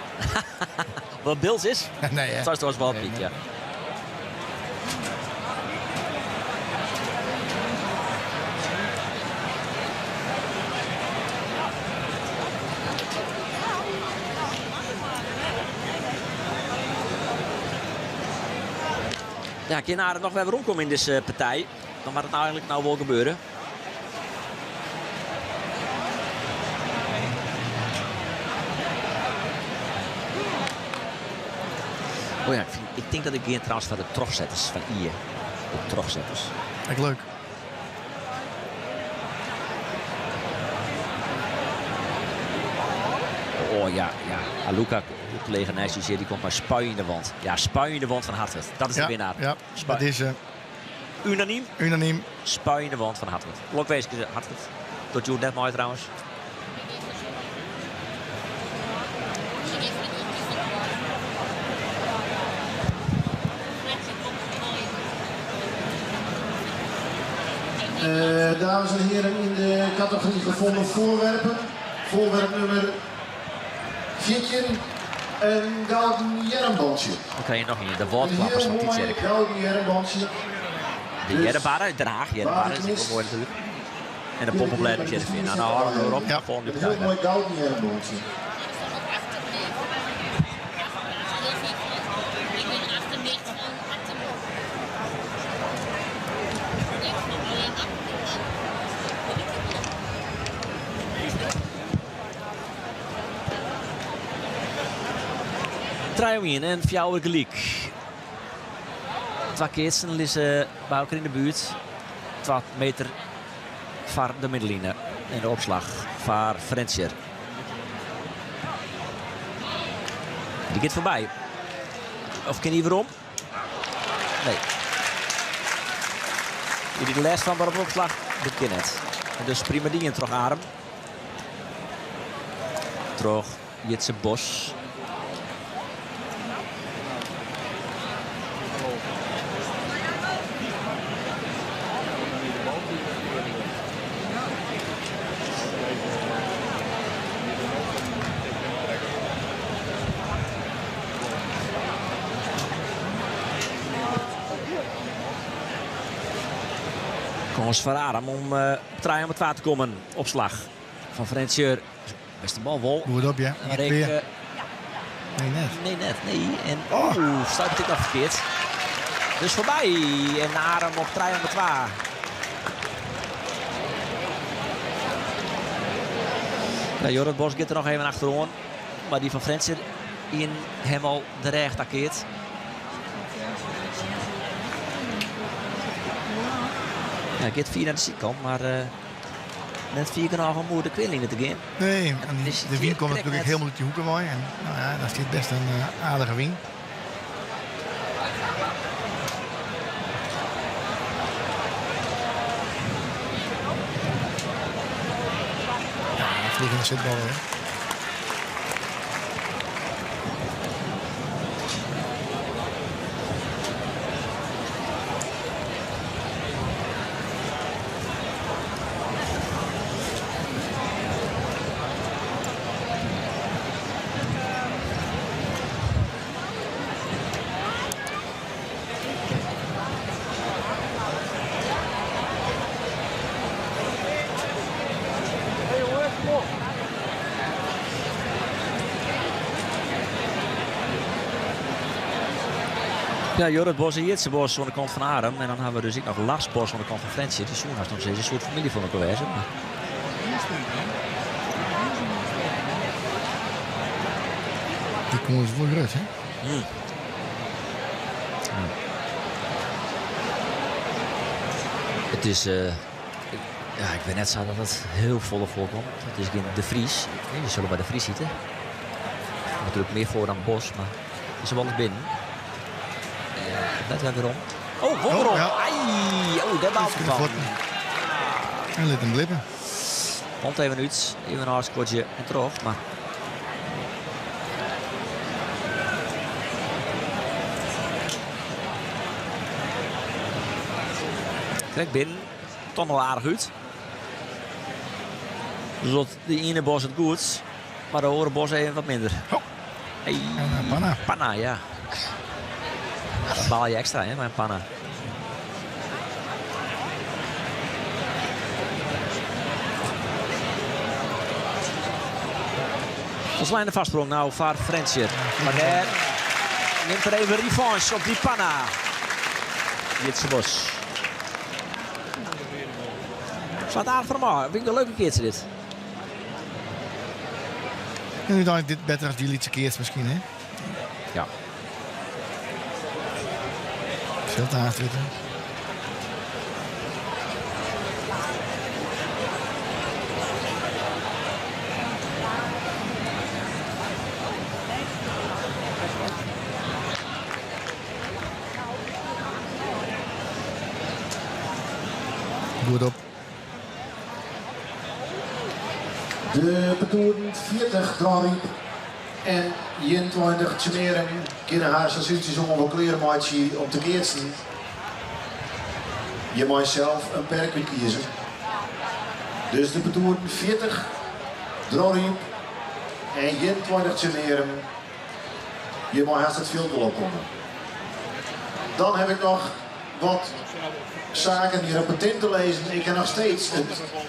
Wat Beeld is? Nee, hè? Dat was wel Nee, piek, nee. ja. Ja, kin Arum noch wer weromkomme yn dizze partij? Dan moat it eigenlik no wol gebeure. Oh ja, ik, fyn, ik tink dat ik gean trouwens foar de trochsetters fan Ie. De trochsetters. Ek leuk. Oh ja, ja. Aluka, collega Nijs, die die komt mei spui yn de wand. Ja, spui yn de wand fan Hartwert. Dat is de Ja, winnaar. ja, Spui. dat is Unaniem? Unaniem. Spui yn de wand fan Hartwert. Lokwinske Hartwert. Docht hjoed net mei trouwens. Dames en heren, in de categorie gevonden voorwerpen. Voorwerp nummer 14, een gouden earmbandje. Dan krije je noch ien, de Een Wâldklappers heel fan mooi Tytsjerk. gouden earmbandje. De Dus Earrebarre, Den Haag, Earrebarre is ek wol moai natuerlik. En de pompeblêden út Hearrenfean. Nou, nou hâlde we op. Ja. Volgende Een partij. heel mooi gouden earmbandje. 3-1 en fjouwer gelyk. Twa keatsen lizze by elkoar yn de buert. 2 meter foar de middenline. En de opslach foar Frjentsjer. Dy giet foarby. Of kin hy werom? Nee. Hjir de lêste fan op opslach. Dit kin net. En dus prima dien troch Arum. Troch Jitse Bos. Kâns foar Arum om 3 om 2 te kommen. Opslach fan Frjentsjer. Bêste bal wol. Goed op, ja. Maar Ien ik, kear. Nee, net. Nee, net. Nee. En oh, stuit ik nog ferkeard. Dus foarby. En Arum op 3 om 2. Ja, Jorrit Bos giet der noch even achteroan. Mar dy fan Frjentsjer yn him al de rêch takeard. Ja, giet fier nei de sydkant, mar net fier genôch om oer de kwealine te gean. Nee, en is de wyn komt krekt natuerlik net. hielendal út dy hoeke wei. En no ja, dêr stiet bêst in aardige wyn. Ja, vliegende zitbal, hè. Ja, Jorrit Bos en Jitse Bos oan de kant fan Arum. En dan hawwe we dus ek noch Lars Bos oan de kant fan Frjentsjer. Dy soene hast noch steeds in soart famylje fan elkoar wêze. Mar... Dy kâns is wol grut, hè? It is, ja, ik wit net sa dat it hiel folle foarkomt. It is gjin De Vries. Je sille by De Vries sitte. Natuerlik mear foar dan Bos, mar is er wol eens binnen. Net wer werom. Oh, wol werom. Oh, ja. Ai, oh, dêr baalt er fan. En lit him glippe. Komt even út, even in ôfskodzje en troch, mar Krekt binnen, toch noch aardich út. Dus docht de iene Bos it goed, mar de oare Bos even wat minder. Oh. Hey. En panna. Panna, ja. Dan baal je ekstra, hè, mei in panna. Folsleine foarsprong no foar Frjentsjer. Mar dêr nimt er even revanche op dy panna. Jitse Bos. Slacht aardich foar him ôf. Fyn ik in leuke keatser dit. En úteinlik dit better as dy lytse keats miskien, hè? Ja. Sil it aanst witte. Goed op. De partoeren 40 Dronryp en 21 Tsjummearum kinne har sa sútsjes oan wol klear meitsje om te keatsen. Je mei sels in perk útkieze. Dus de partoeren 40 Dronryp en 21 Tsjummearum, je mei hast it fjild wol opkomme. Dan haw ik noch wat saken hjir op 'e tinte lizzen. Ik ha noch steeds it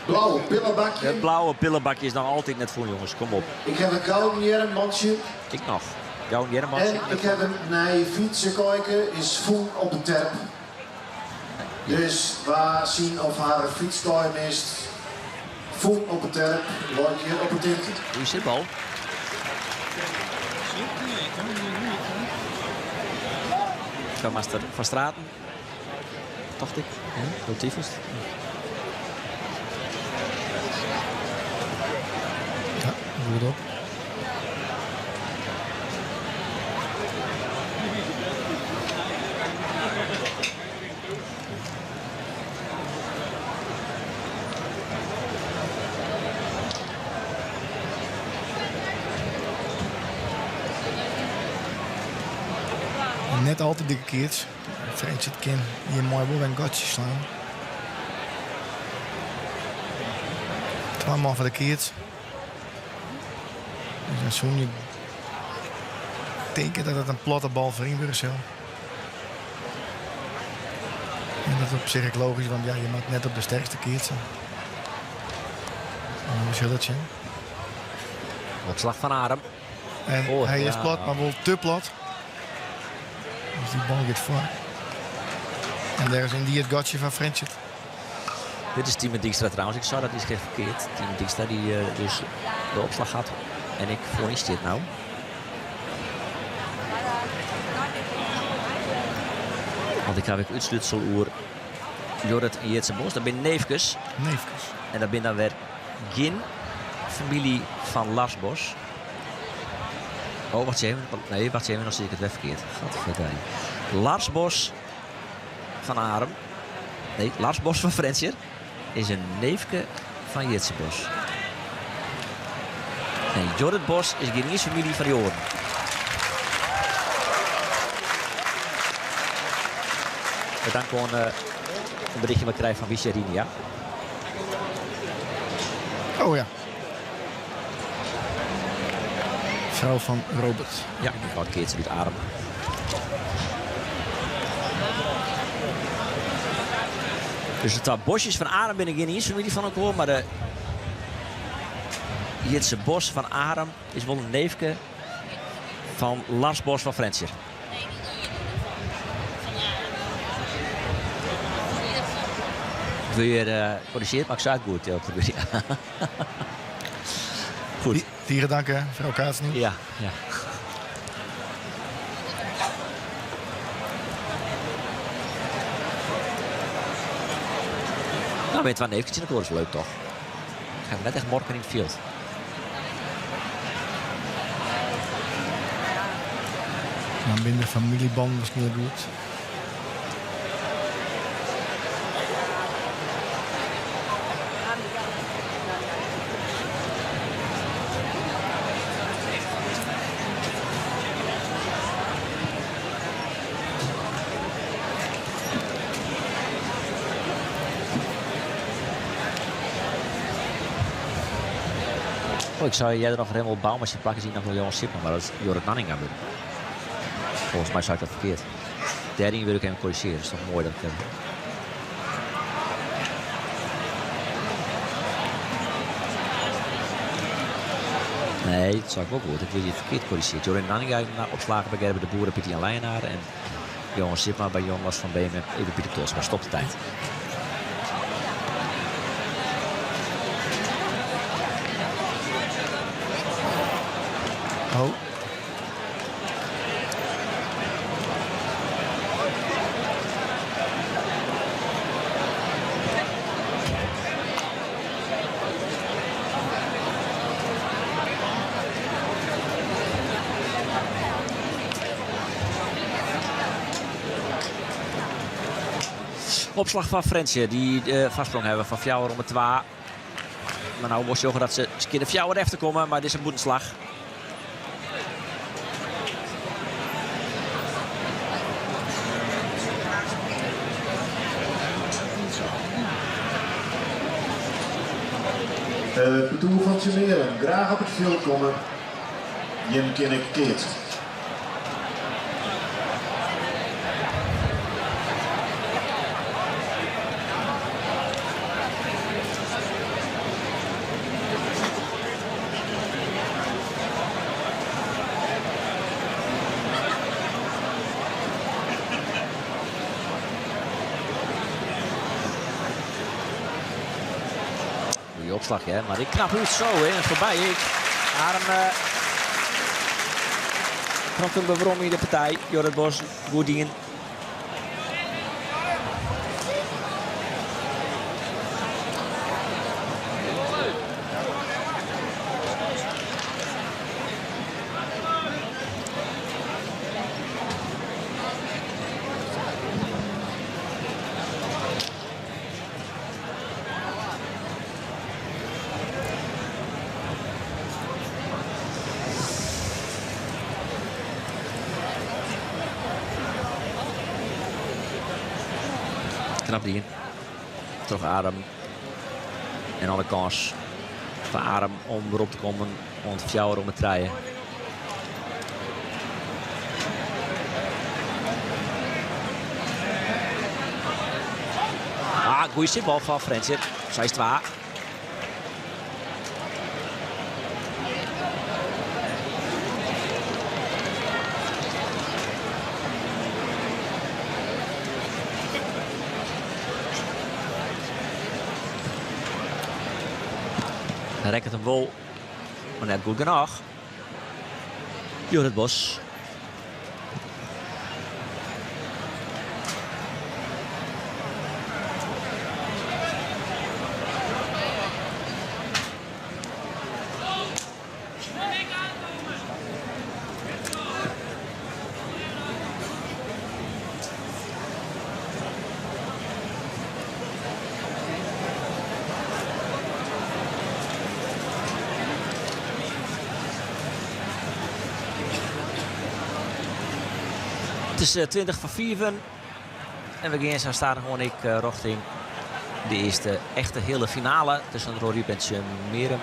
blauwe pillebakje. It blauwe pillebakje is noch altyd net fûn, jonges. Kom op. Ik haw it gouden earmbantsje. Ik noch. Gouden earmbantsje. En ik haw in nij fytsekaike, is fûn op de terp. Dus wa syn of har fytskaai mist, fûn op 'e terp, leit hjir op 'e tinte. Goeie sitbal. Master van Straten, tocht ik. Ja, Motiefest. Ja, goed op. Net al te dikke keats. Frjentsjer kin hjir moai wol wer in gatsje slaan. Twa man foar de keats. Dus dan soene je tinke dat it in platte bal foaryn wurde sil. En dat is op sich ek logysk, want ja, je moat net op de sterkste keatse. En we sille it sjen. Opslach fan Arum. En Oh, hy is ja. plat, mar wol te plat. Dus dy bal giet foar. En dêr is yndie it gatsje fan Frjentsjer. Dit is Tiemen Dijkstra trouwens. Ik sei dat iets ferkeard. Tiemen Dijkstra dy't dus de opslach hat en ek foaryn stiet no. Want ik haw ek útslútsel oer Jorrit en Jitse Bos. Dat binne neefkes. Neefkes. En dat binne dan wer gjin famylje fan Lars Bos. Oh, wacht even. Nee, wacht even, dan sis ik it wer ferkeard. Gadverdamme. Lars Bos fan Arum. Nee, Lars Bos fan Frjentsjer is in neefke fan Jitse Bos. En Jorrit Bos is gjin iens famylje fan dy oaren. Bedankt oan in berichtje wat ik krij fan Wiesje Rinia. Oh ja. Frou fan Robert. Ja, wat keatser út Arum. Dus de twa Bosjes fan Arum binne gjin iens famylje fan elkoar, mar de Jitse Bos fan Arum is wol in neefke fan Lars Bos fan Frjentsjer. Ik wurd hjir uh, korrizjeard, mar ik sei it goed. Ja, goed. Tige dank, hè, frou Kaats. Ja, ja. No, binne twa neefkes tsjin elkoar, is leuk toch? Ik ha net echt morken yn it fjild. Dan binne de familiebannen waarschijnlijk goed. Oh, ik sei earder noch Remmelt Bouma syn plak is yn noch wol Johan Sipma, mar dat is Jorrit Nanninga wurden. Folgens my sei ik dat ferkeard. Dêryn wurd ik even korrigearre. Dat is toch moai dat ik. Nee, dat sei ik wol goed. Ik wurd hjir ferkeard korrigearre. Jorrit Nanninga is opslagen by Gerben de Boer en Pieter Jan Leijenaar. En Johan Sipma by Jonas van Beem en Evert Pieter Tolsma. Stop de tijd. Oh. Opslach fan Frjentsjer, dy't uh, foarsprong hawwe fan fjouwer om twa. Mar no wol sjogge dat se skjin de fjouwer efter komme mei dizze bûtenslach. Uh, Partoer fan Tsjummearum, graach op it fjild komme. Jim kinne keatse. Goeie opslach, hè? Mar ik knap út zo, hè? Foarby. Ik. Arum uh, komt him werom yn de partij. Jorrit Bos, goed dien. Knap dien. Troch Arum. En alle kâns foar Arum om werom te kommen oant fjouwer om 'e trije. Ah, goeie sitbal fan Frjentsjer. 6-2. Rekket him wol, mar net goed genôch. Jorrit Bos. It is 20 foar fiven en we gean sa stadichoan ek rjochting de earste echte heale finale tusken Dronryp en Tsjummearum.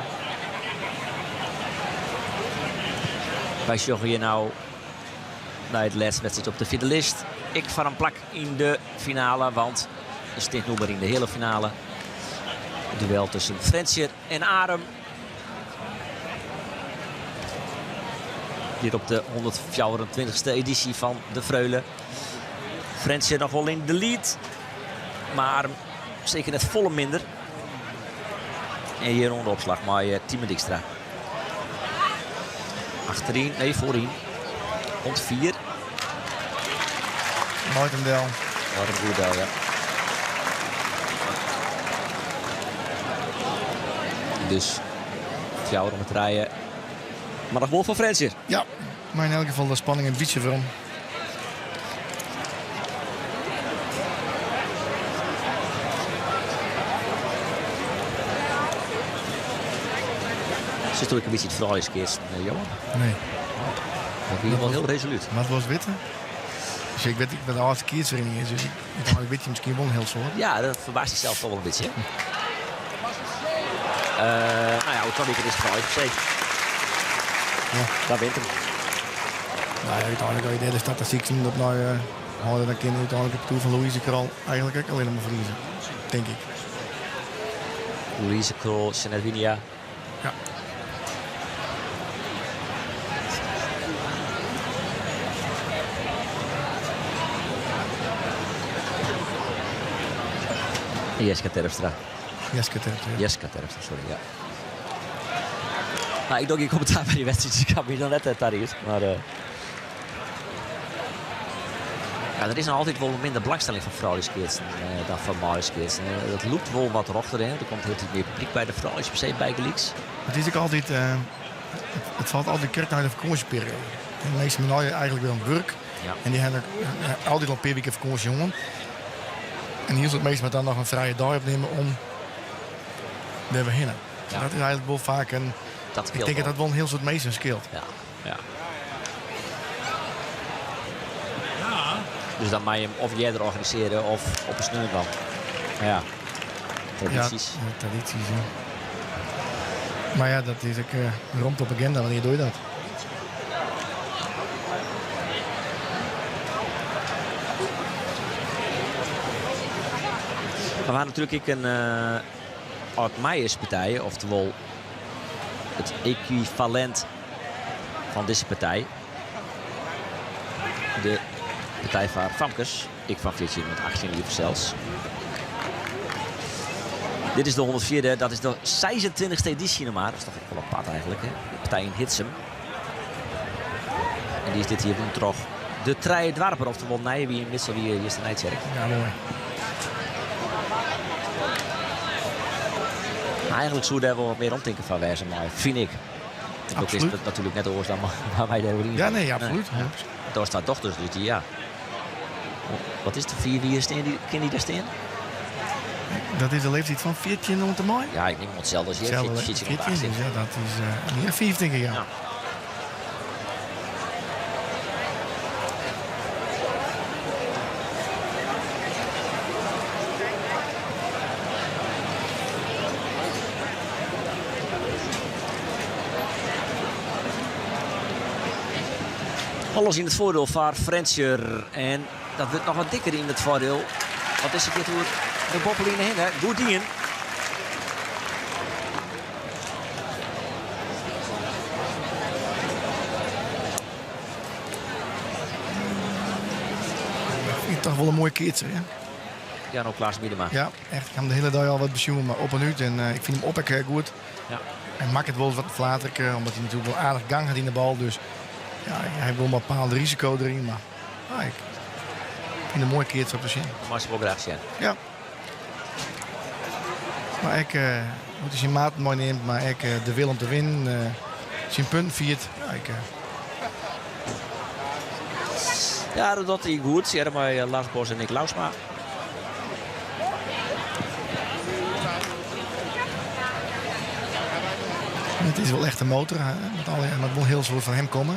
Wy sjogge hjir no nei de lêste wedstriid op de fjirde list. Ek foar in plak yn de finale, want der stiet nûmer yn de heale finale. It duel tusken Frjentsjer en Arum. Hjir op de 124ste edysje fan de Freule. Frjentsjer noch wol yn de lead, mar Arum seker net folle minder. En hjir oan de opslach mei eh, Tiemen Dijkstra. Achteryn, nee foaryn. Komt fier. Leit him del. Leit him goed del, ja. Dus fjouwer om 'e trije. Mar noch wol foar Frjentsjer. Ja, mar yn elk gefal de spanning in bytsje werom. Sjochsto ek in bytsje it frouljuskeatsen, eh, Johan? Nee. Dat wie wol hiel resolut. Wat wolst witte? Dus ik wit wat de âldste keatsferiening is, dus ik wit je miskien wol in hiel soad. Ja, dat ferbaast dysels toch wol in bytsje. Uh, nou ja, hoe is het froulju Ja. Daar wint hem. Nou ja, úteinlik as je dêr de statistiken op nei uh, hâlde, dan kin úteinlik it partoer fan Louise Krol eigentlik ek allinnich mar ferlieze, tink ik. Louise Krol, Jeanette Winia. Ja. Jeska Terpstra. Jeska Terpstra. Jeska Terpstra, sorry, ja. Nou, ik doch gjin kommentaar by dy wedstriid, dus ik ha my noch net taried. Mar uh, ja, der is noch altyd wol minder belangstelling foar frouljuskeatsen uh, dan foar manljuskeatsen. Uh, dat lûkt wol wat rjochter in. Der komt hieltyd mear publyk by de froulju per se bygelyks. It is ek altyd, uh, it, it falt altyd krekt nei de fakânsjeperioade. De measten binne eigentlik wer oan it wurk. Ja. En dy hawwe altyd al in pear wiken fakânsje hân. En hiel soad minsken moatte dan noch in frije dei opnimme om dêr wer hinne. Ja. Dat is eigentlik wol faak in. Dat Ik tink dat dat wol in hiel soad minsken skeelt. Ja, ja. Dus dan mei je him of earder organisearje of op in sneon dan. Ja, tradysjes. Ja, tradysjes, ja. Mar ja, dat is ek uh, romte op aginda. Wannear dogge je dat? We ha natuerlik ek in uh, âld-meijerspartij, oftewol it ekwivalint fan dizze partij. De partij foar famkes, ek fan 14 oant 18 jier fansels. Dit is de 104e, dat is de 26e edysje noch mar. Dat is toch ek wol apart eigentlik, hè? De partij yn Hitsum. En dy is dit jier wûn troch de Trije Doarpen, oftewol Nijewier, Mitselwier, Easternijtsjerk. Ja, moai. Eigentlik soe dêr wol wat mear omtinken foar wêze meie, fyn ik. Dat is Absoluut. natuerlik net oars dan waar wy dêr oer yn. Ja, nee, absoluut. Nee. Daar staat dochters, dus die ja. Wat is de 4 jier stean dy, kin dy dêr stean? Dat is de leeftiid fan 14 oant en mei. Ja, ik nim itselde as hjir, Itselde 14 oant 14, 18. dus ja, dat is uh, 5 tink ik, ja. Ja. Alles yn it foardiel foar Frjentsjer. En dat wurdt noch wat dikker yn it foardiel. Want dizze giet oer de boppeline hinne. Goed dien. Ik vind het toch wol in moaie keatser, hè? Jarno Klaas Miedema. Ja, echt. Ik ha him de hiele dei al wat besjoen, mar op en út. En uh, ik fyn him op ek goed. Ja. Hy makket wol wat flaterke, omdat hy natuerlik wol aardich gang hat yn de bal. Dus ja, hy wol in bepaald risiko deryn. Mar ah, ik fyn it in moaie keatser om te sjen. Meist wol graach sjen. Ja. Mar ek, uh, hoe't hy syn maten meinimt, mar ek uh, de wil om te winnen. Uh, syn punten fiert. Ja, ik, Ja, dat docht hy goed. Tegearre mei Lars Bos en Nick Lausma. Het is wol echt in motor. Hè? Met alle, moat wol hiel soad fan him komme.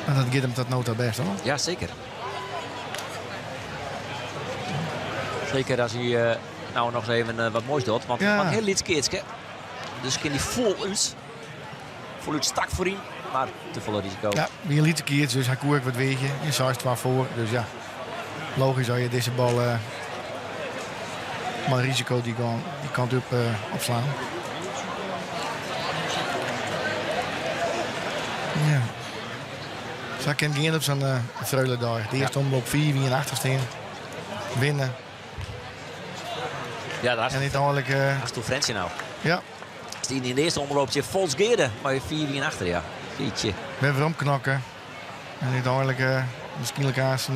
Mar dat giet him tot no ta bêst, hoor. Ja, seker. Seker as hy uh, no noch even uh, wat moais docht. Want Ja. in hiel lyts keatske. Dus kin hy folút. Folút stak foaryn. Mar te folle risiko. Ja, wie in lytse keats, dus hy koe ek wat weagje. In 6-2 foar. Dus ja, logysk as je dizze bal uh, mei risiko dy, dy kant op uh, opslaan. Ja. Sa kin it gean op sa'n uh, Freuledei. De earste omloop 4-1 achter stean. Winne. Ja, daar En úteinlik... Uh, Hast toen Frjentsjer no. ja, Yn de earste omloop tsjin Folsgeare, mar 4-1 achter, ja. Jeetje. wer weromknokke. En úteinlik uh, miskien aanst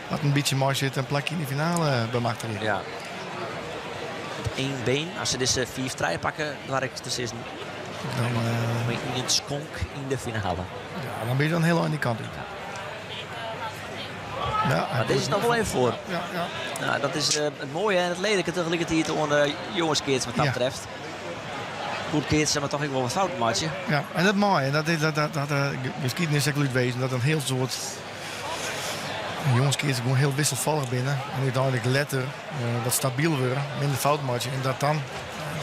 wat in bytsje mei sit in plakje yn de finale bemachtigje. Ja. Op één been, as se dizze 5-3 pakke, doar ik te sizzen. Dan, Mei ien skonk yn de finale. Ja, dan bin je dan hiel oan dy kant út. Ja, Mar dit is noch wol even foar. Ja. Nou, dat is it moaie en it lelike tagelikertiid oan de jongeskeats wat dat betreft. Goed keatse, mar toch ek wol wat fouten meitsje. Ja, en dat mei. En dat is dat, dat, dat de geschiedenis ek útwezen dat in hiel soad jongeskeatsen gewoan hiel wisselfallich binne. En úteinlik letter wat stabyl wurde, minder fouten meitsje en dat dan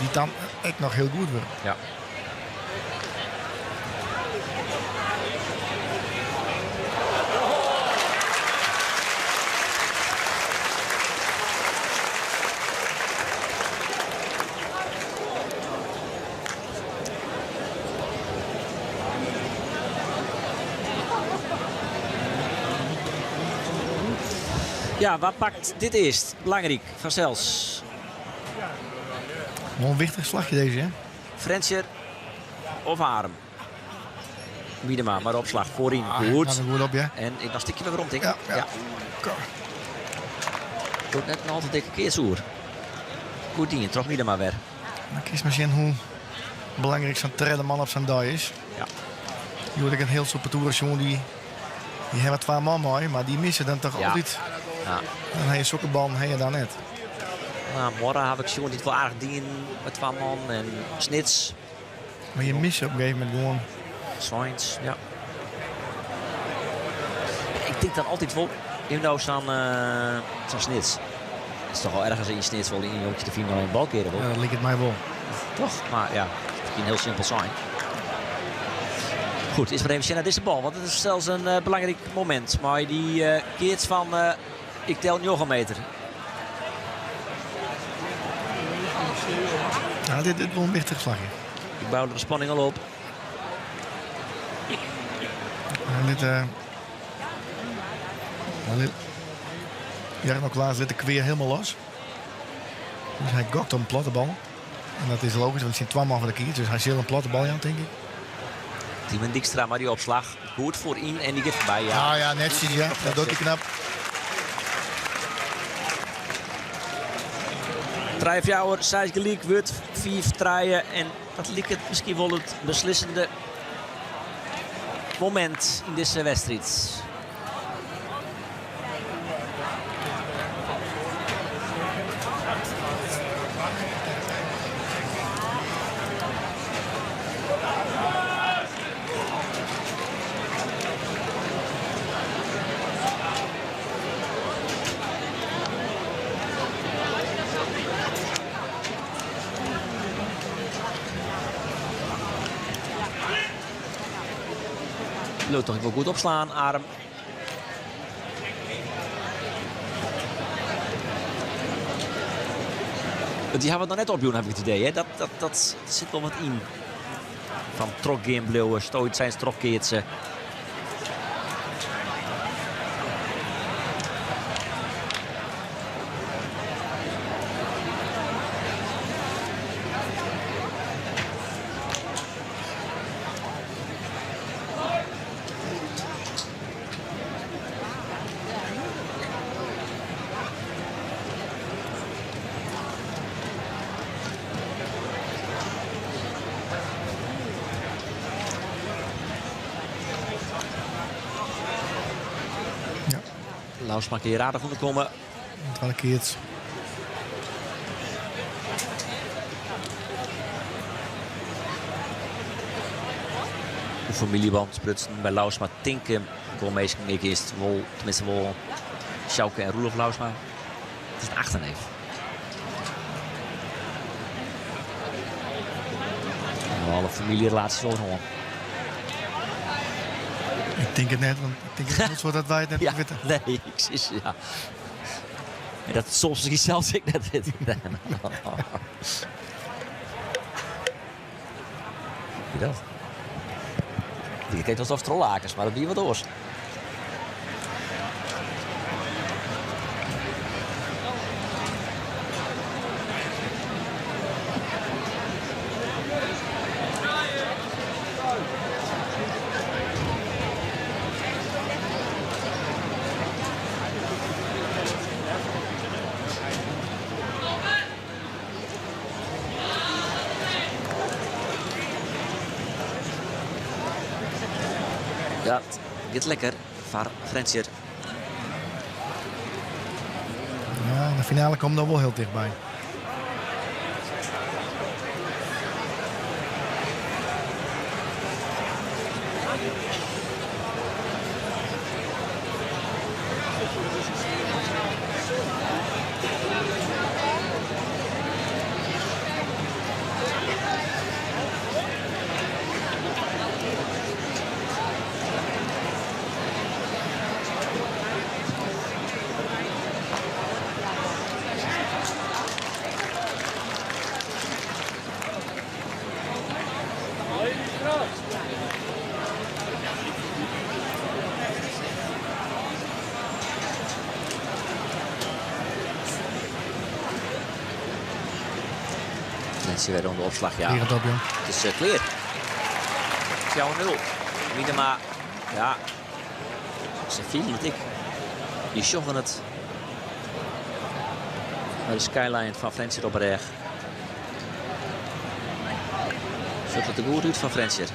dy dan ek noch hiel goed wurde. Ja. Ja, wa pakt dit earst? Belangryk, fansels. Wol in wichtich slachje dizze, hè? Frjentsjer of Arum? Miedema, mar opslach foaryn. Ah, Goed. Gaat er goed op, ja. En ik noch stikje werom, tink ik. Ja, ja. Docht net in al te dikke keatsoer. Goed dien, troch Miedema wer. Dan kinst mar sjen hoe belangryk sa'n tredde man op sa'n dei is. Ja. Hjoed ek in hiel soad partoeren sjoen dy hawwe twa man mei, mar dy misse dan toch Ja. altyd. Ja. Dan ha je sokke ballen ha je dan net. Nou, morgen ha ik sjoen dy't wol aardich dien mei twa man en Snits. Mar je misse op in gegeven momint gewoan. Sweins, ja. Ik tink dan altyd wol, even no sa'n sa'n Snits. It is toch al ergens yn Snits wol ien jonkje te finen dat in bal keare wol. Ja, dat liket my wol. Toch? Mar ja, it kin hiel simpel sein. Goed, earst mar even sjen nei dizze bal, want it is sels in belangryk momint mei dy keats fan ik tel 9 meter. Ja, dit is wol in wichtich slachje. Ik bou de spanning al op. En dit, dit, Jarno Klaas lit de kweer hielendal los. Dus hy gokt op in platte bal. En dat is logysk, want it sind twa man foar de keats. Dus hy sil in platte bal jaan, tink ik. Tiemen Dijkstra mei dy opslach. Goed foaryn en dy giet foarby. Ja, Ja, ja, netsjes, ja. Dat docht hy knap. 3-4, 6 gelyk, wurdt 5-3. En dat liket miskien wol it beslissende momint yn dizze wedstriid. Bliuwt toch wol goed opslaan, Arum. Dy hawwe it noch net opjûn, ha ik it idee. Hè? Dat sit wol wat yn. Fan trochgean bliuwe, stoïsyns trochkeatse. Ja. Louwsma kin hjir aardich ûnderkomme. Twadde keats. De famyljebân sprutsen by Louwsma tinke guon minsken ek earst wol, teminsten wol Sjouke en Roelof Louwsma. It is in achterneef. Alle famyljerelaasjes wol oan. Ik tink it net, want ik tink it net dat wy it net Ja, witte. nee, ik sis, ja. En dat soms miskien sels ek net witte. Wie dat? Dy klinkt alsof trollakers, mar dat wie wat oars. Dat giet lekker foar Frjentsjer. Ja, de finale komt noch wol hiel tichtby. Frjentsjer wer oan de opslach, ja. Op, ja. It is klear. 4-0. Miedema, ja. Se fiele it ek. Je sjogge it. By de skyline fan Frjentsjer op 'e rêch. Sjocht it der goed út foar Frjentsjer.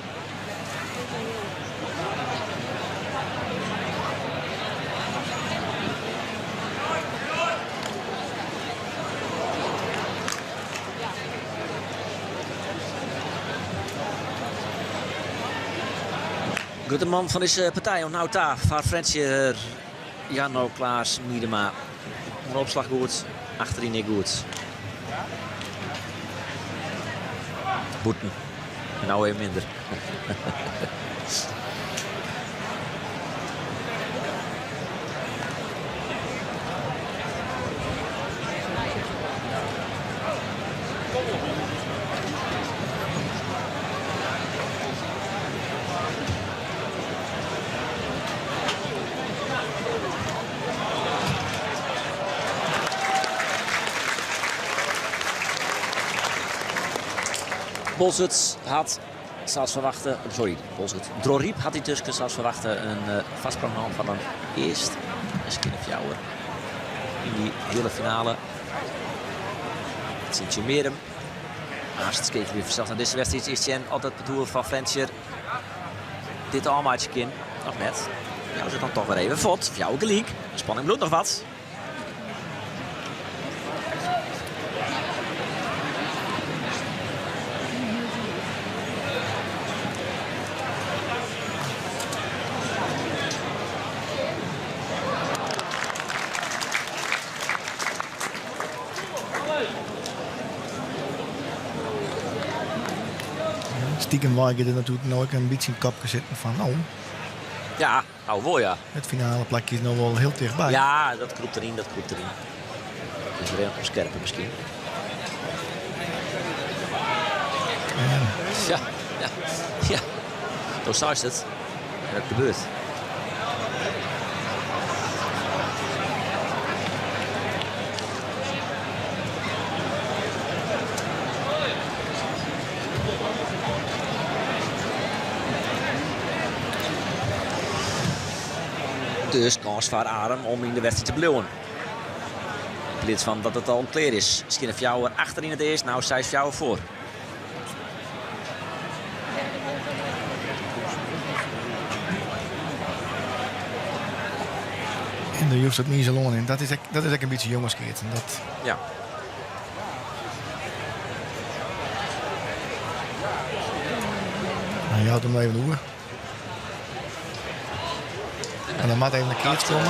Grutte man fan dizze partij oant no ta foar Frjentsjer Jarno Klaas Miedema. Oan de opslach goed, achteryn ek goed. Bûten. En no even minder. Boalsert hat, sa as ferwachte, sorry, Boalsert, Dronryp hat yntusken, sa as ferwachte, in foarsprong hân fan in earst in skjinne fjouwer yn dy heale finale. Tsjin Tsjummearum. Aanst skeakelje we fansels nei dizze wedstriid earst sjen oft it partoer fan Frjentsjer dit ôfmeitsje kin of net. Jouwe se dan toch wer even fuort. Fjouwer gelyk. De spanning bliuwt noch wat. Stiekem wei giet der natuerlik no ek in bytsje in kopke sitten fan oh. Ja, nou wol ja. It finale plakje is no wol hiel tichtby. Ja, dat krûpt deryn, dat krûpt deryn. Dus wer even opskerpe miskien. Ja. Ja, ja, ja. Do seist it. En dat gebeurt. Dus kâns foar Arum om yn de wedstriid te bliuwen. Yn pleats fan dat it al klear is. Skjinne fjouwer achter yn it earst, no 6-4 foar. En dan joechst it Nieselân in. Dat is ek, dat is ek in bytsje jongeskeatsen. Dat... Ja. Nou, je houdt hem even oer. En dan moat even de keats komme.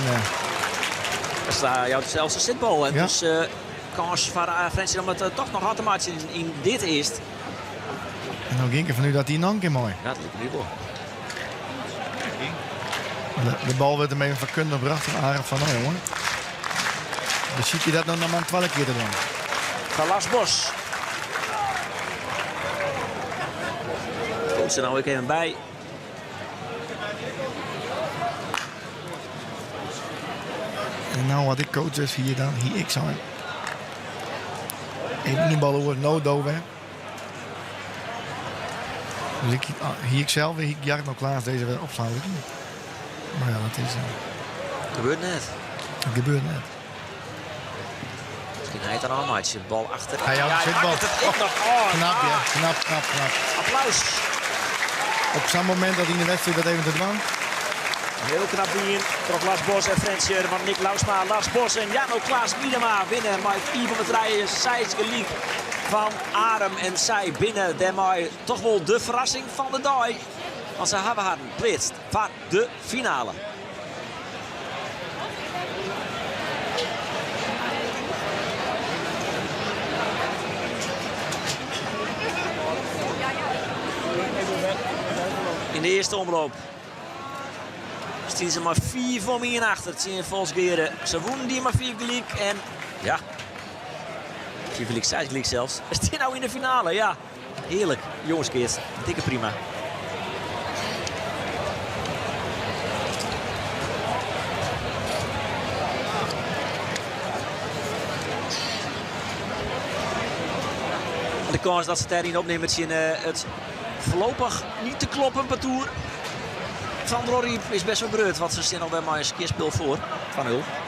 En, uh, jout sels de sitbal. En Ja. dus kâns foar Frjentsjer om it toch noch ôf te meitsjen yn dit earst. En dan gean ik erfan út dat dy noch in kear mei. Ja, dat liket my wol. De bal wurdt him even fakundich brocht fan Arum fan no jongen. Besykje dat no noch mar in twadde kear te dwaan. Fan Lars Bos. Komt se no ek even by. En no as ik coach is hier dan hie ik sein. Even ien bal oer, no do wer. Dus ik, ah, hie ik sels, hie ik Jarno Klaas dizze wer opslaan litten. Mar ja, dat is. Gebeurt net. Dat gebeurt net. Miskien hy it dan ôfmeitsje. Bal achter. Hy jout de Ja, hy sitbal. makket it ek noch ôf. Knap, ja. Ah. Knap, knap, knap. Applaus. Op sa'n momint dat yn de wedstriid dat even te dwaan. Hiel knap dien troch Lars Bos en Frjentsjer. Want Nick Louwsma, Lars Bos en Jarno Klaas Miedema winne mei 5 om de 3, 6 gelyk fan Arum. En sy binne dêrmei toch wol de ferrassing fan de dei. Want sy hawwe harren pleatst foar de finale. Yn de earste omloop stiene se mei 5 om 1 achter tsjin Folsgeare. Se wûnen dy mei 5 gelyk en ja, 5 gelyk, 6 gelyk sels. Se stean no yn de finale, ja. Hearlik, jonges keatsen, dikke prima. De kâns dat se it dêryn opnimme tsjin it foarlopich niet te kloppen partoer fan Dronryp is best wol grut, want se stean alwer mei in skjin spul foar, 2-0.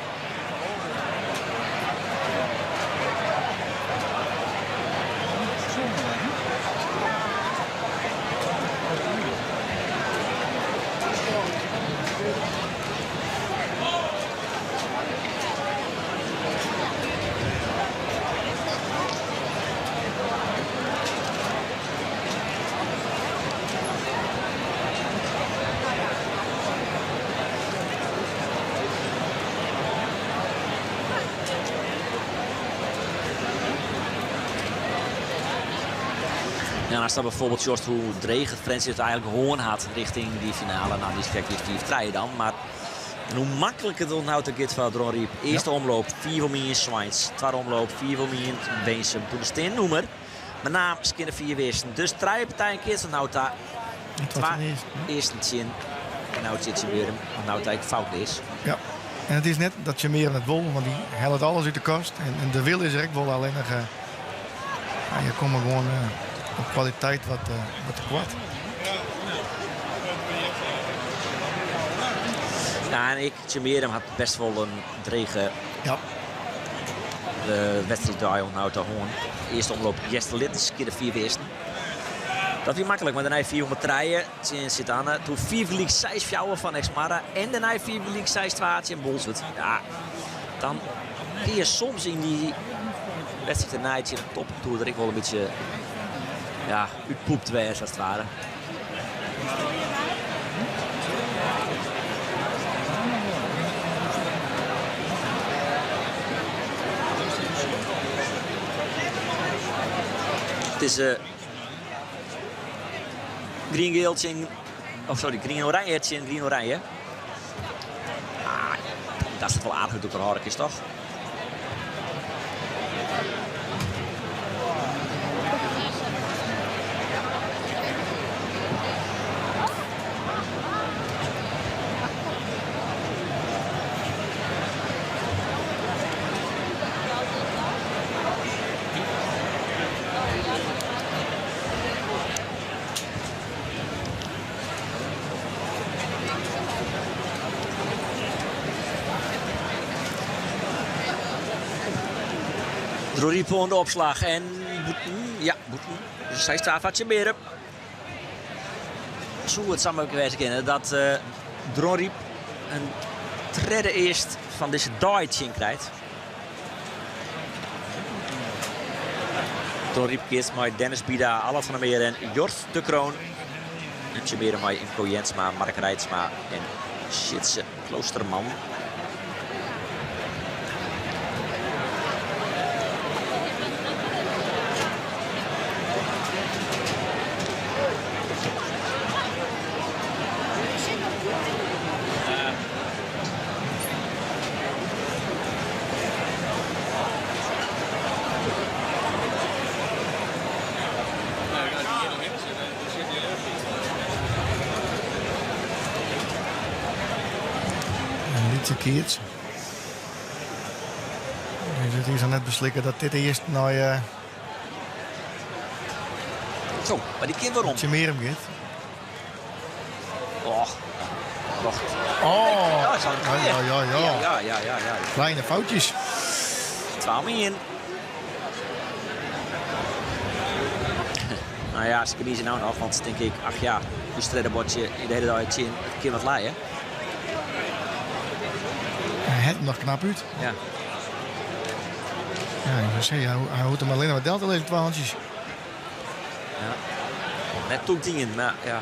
Ja, ast dan bijvoorbeeld sjochst hoe dreech it Frjentsjer it eigenlik hân hat rjochting dy finale. No, dy is krekt 5-3 dan, mar hoe maklik it no te giet foar Dronryp. Earste omloop 5 om 1 Sweins, twadde omloop 5 om 1 Winsum. Toen de stean nûmer, Menaam skjinne 4 earsten. Dus trije partijen keatst no ta. Twa earsten tsjin en no tsjin Tsjummearum, want no it ek fout is. Ja, en it is net dat Tsjummearum it wol, want dy hellet alles út de kast. En de wil is der ek wol, allinnich ja, je komme gewoan op kwaliteit wat tekoart. Ja, en ek Tsjummearum hat best wol in drege de wedstriiddei oant no ta hân. Earste omloop Easterlittens, kear de 5 earsten. Dat wie maklik, mar dêrnei 4 om 3 tsjin Sint Anne. Toen 5 gelyk 6-4 fan Eksmoarre. En dêrnei 5 gelyk 6-2 tsjin Boalsert. Ja, dan kin je soms yn dy wedstriid dêrnei tsjin de toppartoer der ek wol in bytsje ja, útpoept wêze as it ware. It is uh, grien-geel tsjin, of sorry, grien-oranje tsjin grien-oranje. Ah, dat is wol aardich út elkoar hâlde kinst, toch? Dronryp oan de opslach en bûten, ja, bûten. 6-2 foar Tsjummearum. Soe it samar wêze kinne dat uh, Dronryp in tredde earst fan dizze dei tsjin krijt. Dronryp keatst mei Dennis Bida, Allard van der Meer en Jort de Kroon. En Tsjummearum mei Imco Jensma, Mark Reitsma en Sjitse Kloosterman. In lytse keats. Dus it is noch net beslikke dat dit earst nei uh, Zo, mar dy kin werom. Tsjummearum giet. Och, wacht. Oh, Ja, is al ja, ja, ja, ja. Ja, ja, ja, ja. Kleine foutjes. 2 om 1. Nou ja, ze kiezen nou nog, want denk ik, ach ja. Ús tredde buordsje de hiele dei tsjin. It kin wat lije. Hy hat him noch knap út. Ja. Ja, ik wou sizze, hy hoecht him allinne mar del te lizzen, twa hantsjes. Ja. Net tûk dien, mar ja.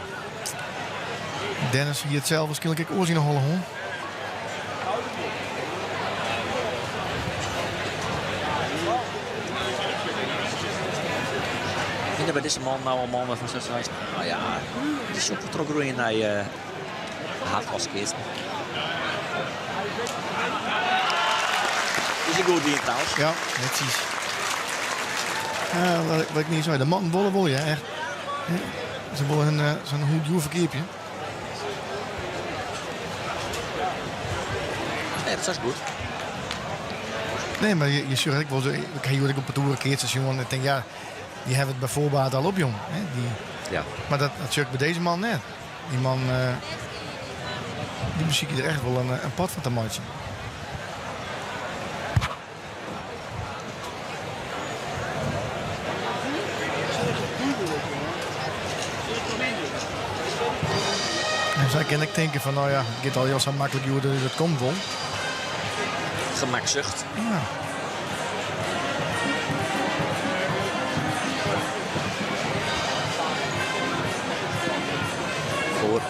Dennis hie it sels wierskynlik ek oars yn 'e holle hân. Binne by dizze man nou al mannen fan 66? No ja, dy sil wol trochgroeie nei uh, haadklassekeatsen. Is in goed dien trouwens. Ja, netsjes. Ja, wat, wat ik net sei, de mannen wolle wol, ja, echt. Se wolle hun, sa'n hûd djoer ferkeapje. Nee, dat is goed. Nee, mar je, je sjocht ek wol, ik ha hjoed ek in partoer keatsers sjoen. Ik tink, ja, dy hawwe it by foarbaat al opjûn. Hè? Dy, ja. Mar dat, dat sjoch ik by dizze man net. Dy man, uh, dy besiket der echt wol in, in pot fan te meitsjen. En sa kin ik tinke fan, no ja, it giet al hiel sa maklik hjoed, dus it komt wol. Gemakzucht. Ja. Foar.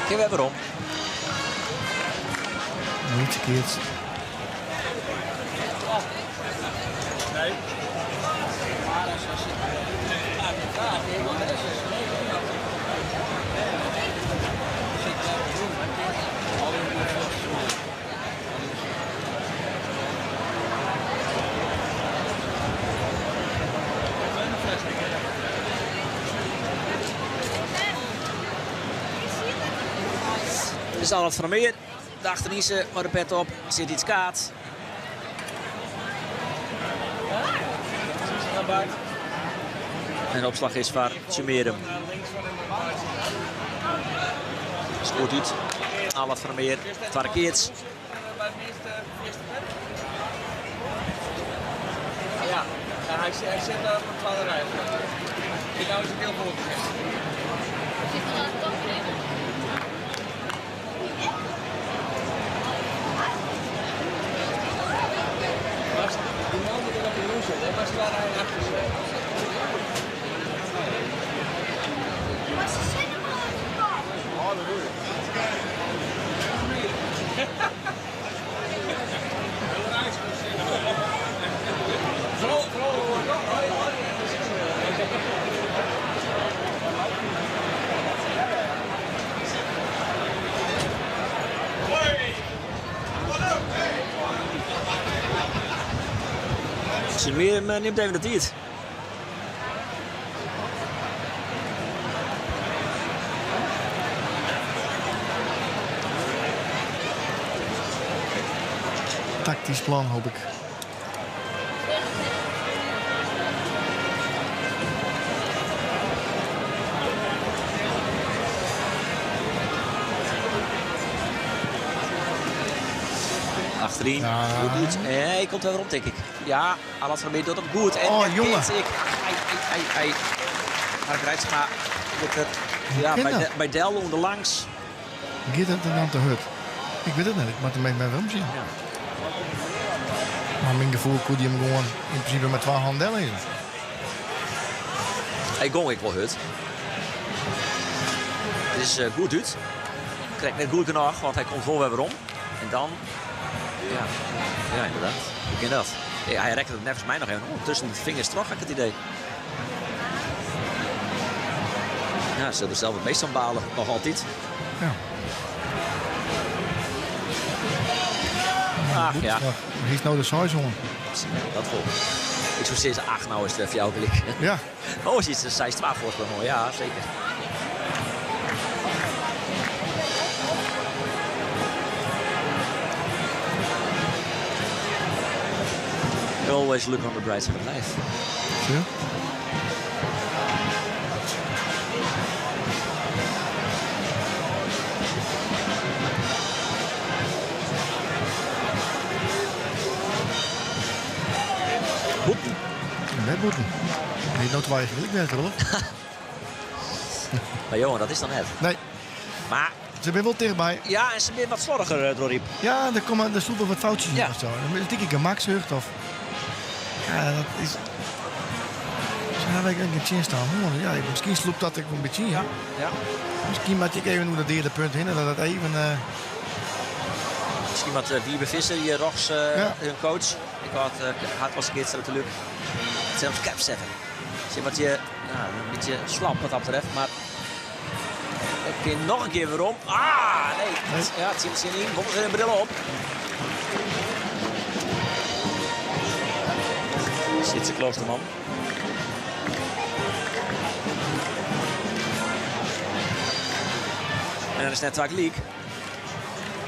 Kinne we werom. Niet verkeerd. Is Allard van der Meer. De achterynse mei de pet op sit iets kaart. En de opslach is foar Tsjummearum. Skoart út. Allard van der Meer, twadde keats. Ja, hy sit op de twadde rij. Nou is het heel vol. Tsjummearum nimt even de tiid. Taktysk plan, hoop ik. Achteryn, Ja. goed út. En hy komt wer werom, tink ik. Ja, Allard van der Meer docht it goed. En Oh, net jonge. keats ek. Ai, ai, ai, ai. Mark Reitsma giet der ja, kin by, dat? de, by del ûnderlangs. Giet it dan te hurd? Ik wit it net, ik moat him even werom sjen. Ja. Mar myn gefoel koe dy him gewoan yn prinsipe mei twa hannen dellizze. Hy gong ek wol hurd. It is eh, goed út. Krekt net goed genôch, want hy komt wol wer werom. En dan, ja, ja ynderdaad. Hoe kin dat? Ja, hy rekket it neffens my noch even oan. Tusken de fingers troch, ha ik it idee. Ja, sil der sels it meast fan bale, noch altyd. Ja. Ach ja, Hy is no de seis oan. dat wol. Ik soe sizze, ach, no is it wer fjouwer gelyk. Ja. Oh, is it 6-2 foarsprong. Ja, seker. Always look on the bright side of life. Ja. Boeten. Net boeten. Nee, nou twijfel ik net, Rolf. Maar Johan, dat is dan net. Nee. Maar Ze zijn wel dichtbij. Ja, en ze zijn wat slordiger, Doriep. Ja, er komen er sloepen wat foutjes in Ja. of zo. Dan is het een gemakzucht of... Ja, dat is... Zo heb ik een keer staan. Ja, misschien sloept dat ik een beetje ja. Ja. Misschien maak ik even hoe dat derde punt in en dat het even... Misschien wat Wiebe Visser, die Rogs, Ja. hun coach. Ik had was gisteren natuurlijk. Zelfs cap zetten. Zie wat je, nou, een beetje slap wat dat betreft, maar ik keer nog een keer weer om. Ah, nee. Nee. Ja, het zit er in. Kom eens een bril op. Zit ze Kloosterman. En dat is net waar gelijk.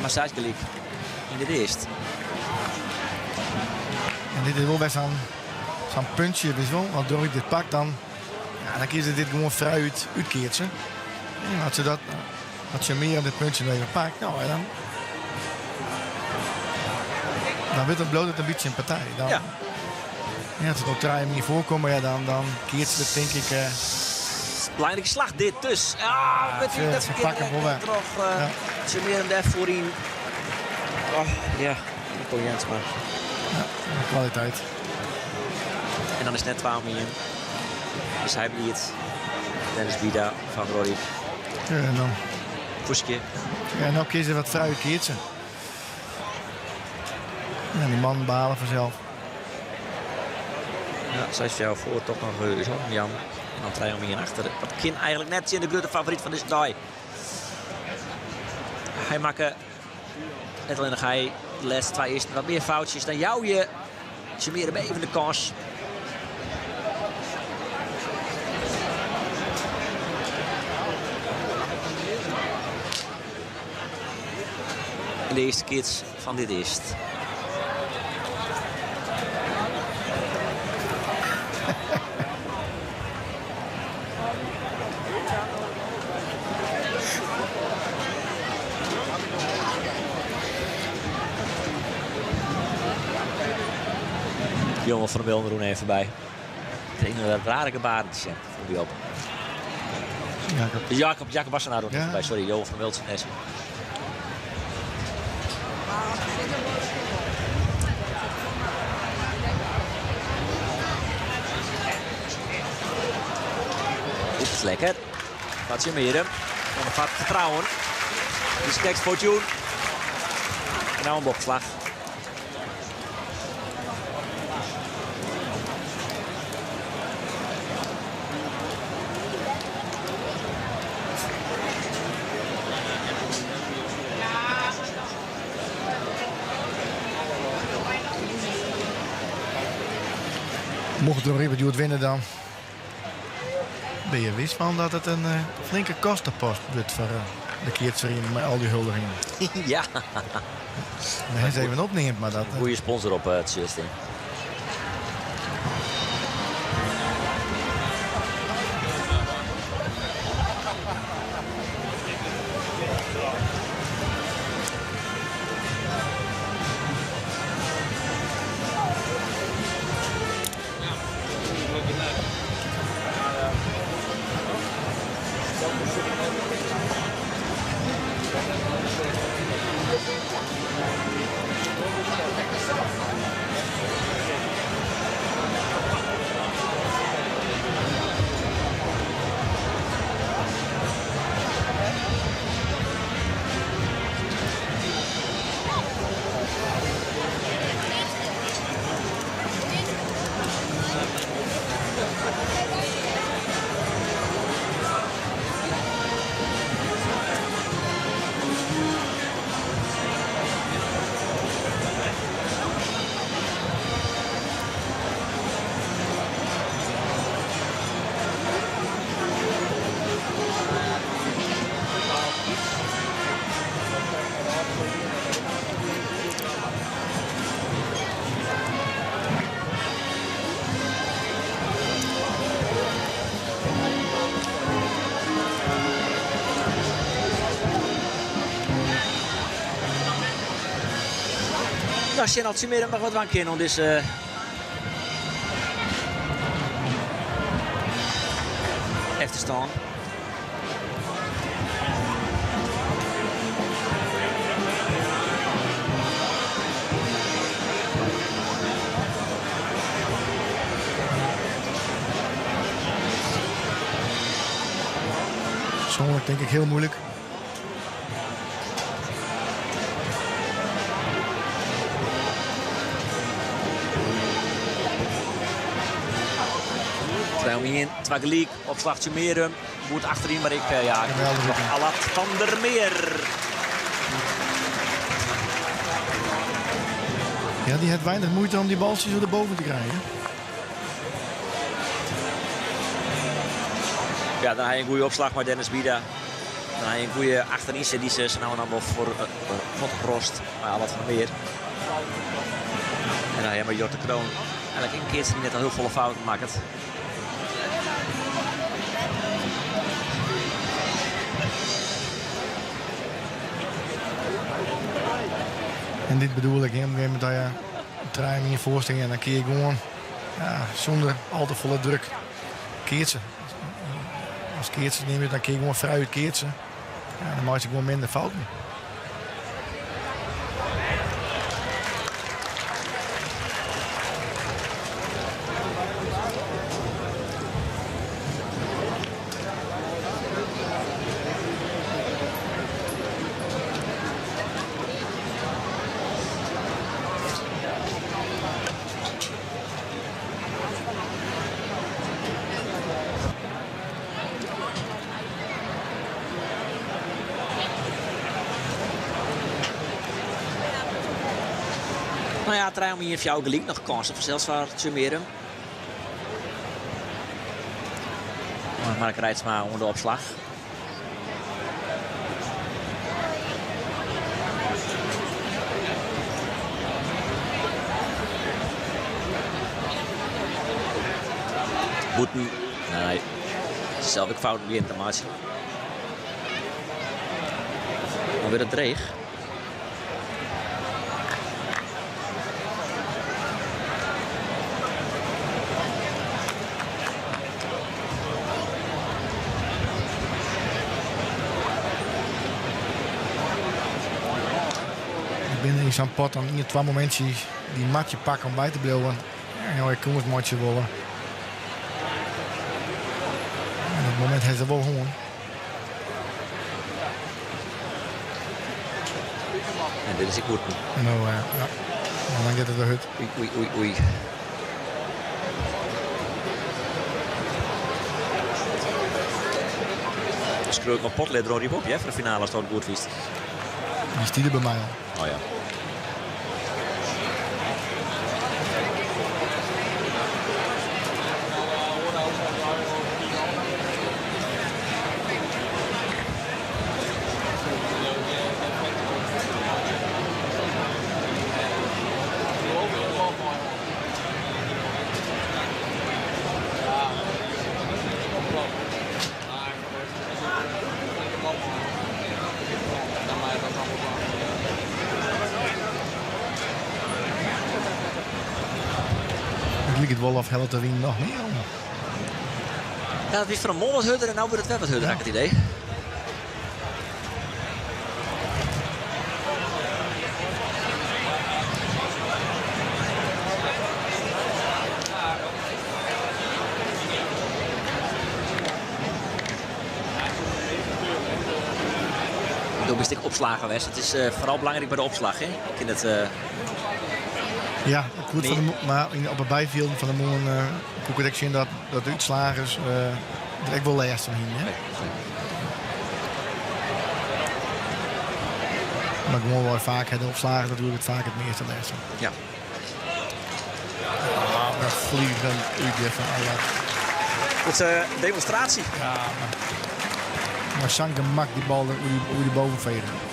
Maar zij is gelijk. In dit eerst. En dit is wel best zo'n puntje, weet je wel. Want door ik dit pak dan, ja, dan kiezen ze dit gewoon vrij uitkeert ze. En als ze dat, als ze meer aan dit puntje nog even pakt, nou, en dan wordt het bloot het een beetje een partij. Dan, Ja. Ja, als het op draai niet voorkomen, ja, dan keert ze het denk ik. Belangrijke slag dit dus. Ah, met ze dat ze verkeerde pakken hem wel weg. Toch, Ja. Ze meer een def voorin. Oh, ja, dat kon Jens maar. Ja, kwaliteit. En dan is het net 12 miljoen. Dus hij bliert. Dennis Bida van Rory. Ja, en dan, Poeske. ja, en dan kiezen ze wat vrij keert ze. Ja, die man behalen vanzelf. Ja, zij is jou voor toch nog zo, Jan. En dan 3 om hier achter. Dat kind eigenlijk net in de grote favoriet van deze dag. Hij maakte net alleen nog hij de laatste twee eerste wat meer foutjes. Dan jou je. Ze meer even de kans. En de eerste kids van dit eerst. Jongen van de Wilderoen even bij. Het een dat rare gebaren te zijn voor die op. Jacob. Jacob Wassenaar roept Ja. even bij. Sorry, Johan van der Wilden. Oeps, lekker. Wat je meer. En dan gaat vertrouwen. Die is Fortune. En nou een bochtslag. Mocht de Ribbe het winnen dan, ben je wist van dat het een flinke kostenpost wordt voor de keertserie met al die huldigingen. Ja. Dat is even opneemt, maar dat. Een goede sponsor op het systeem. No, sjen oft Tsjummearum noch wat dwaan kin oan dizze efterstân. Persoonlijk denk ik heel moeilijk. Trije om ien, twa gelyk. Opslach Tsjummearum. Goed achteryn, mar ik, ja, Geweldig. Allard van der Meer. Ja, die heeft weinig moeite om die balletjes zo erboven te krijgen. Ja, dan ha je in goede opslach mei Dennis Bida. Dan ha je in goede achteryn sit die se nou en dan wol foar fuortrost mei Allard van der Meer. En dan ha je mei Jort de Kroon eigenlik in keatser dy't net al hiel folle fouten makket. En dit bedoel ik, hè, op een gegeven moment dat je een trein in je voorstelling en dan kun je gewoon ja, zonder al te volle druk keatsen. As keatsen neem je, dan kun je gewoon vrij uit keatsen. Ja, dan maak je gewoon minder fouten. No ja, trije om ien fjouwer gelyk. Noch kânsen fansels foar Tsjummearum. Mark Reitsma oan de opslach. Bûten, nee, sels ek fouten begjint te meitsjen. Dan wurdt it dreech. Ik bin yn sa'n pot dan ien, twa momintsjes dy moatte je pakke om by te bliuwen. En jo kâns meitsje wolle. En dat momint ha se wol hân. En dit is ek bûten. No, ja. En dan giet it wer hurd. Oei, oei, oei, oei. Skriuw ik mei potlead der op, ja, foar de finale as dat goed wist. Dy stiet der by my al. Oh ja. It liket wol of hellet de wyn noch mear om. Ja, it wie fan 'e moarn wat hurder en no wurdt it wer wat hurder, ha ik it idee. Do bist ek opslagger west. It is foaral belangryk by de opslach, hè? Ik kin it. Ja, goed fan de, mar yn, op 'e byfjilden fan 'e moarn koe ik it ek sjen dat, dat de útslagers der ek wol lêst fan hienen. Hè? Mar gewoan wol faak ha de opslagers natuerlik it faak it measte lêst fan. Ja. Ah, dat vliegen út dit fan Allard. Dat is een demonstratie. Ja, mar, mar sa'n gemak dy bal der oer dy boven vegen.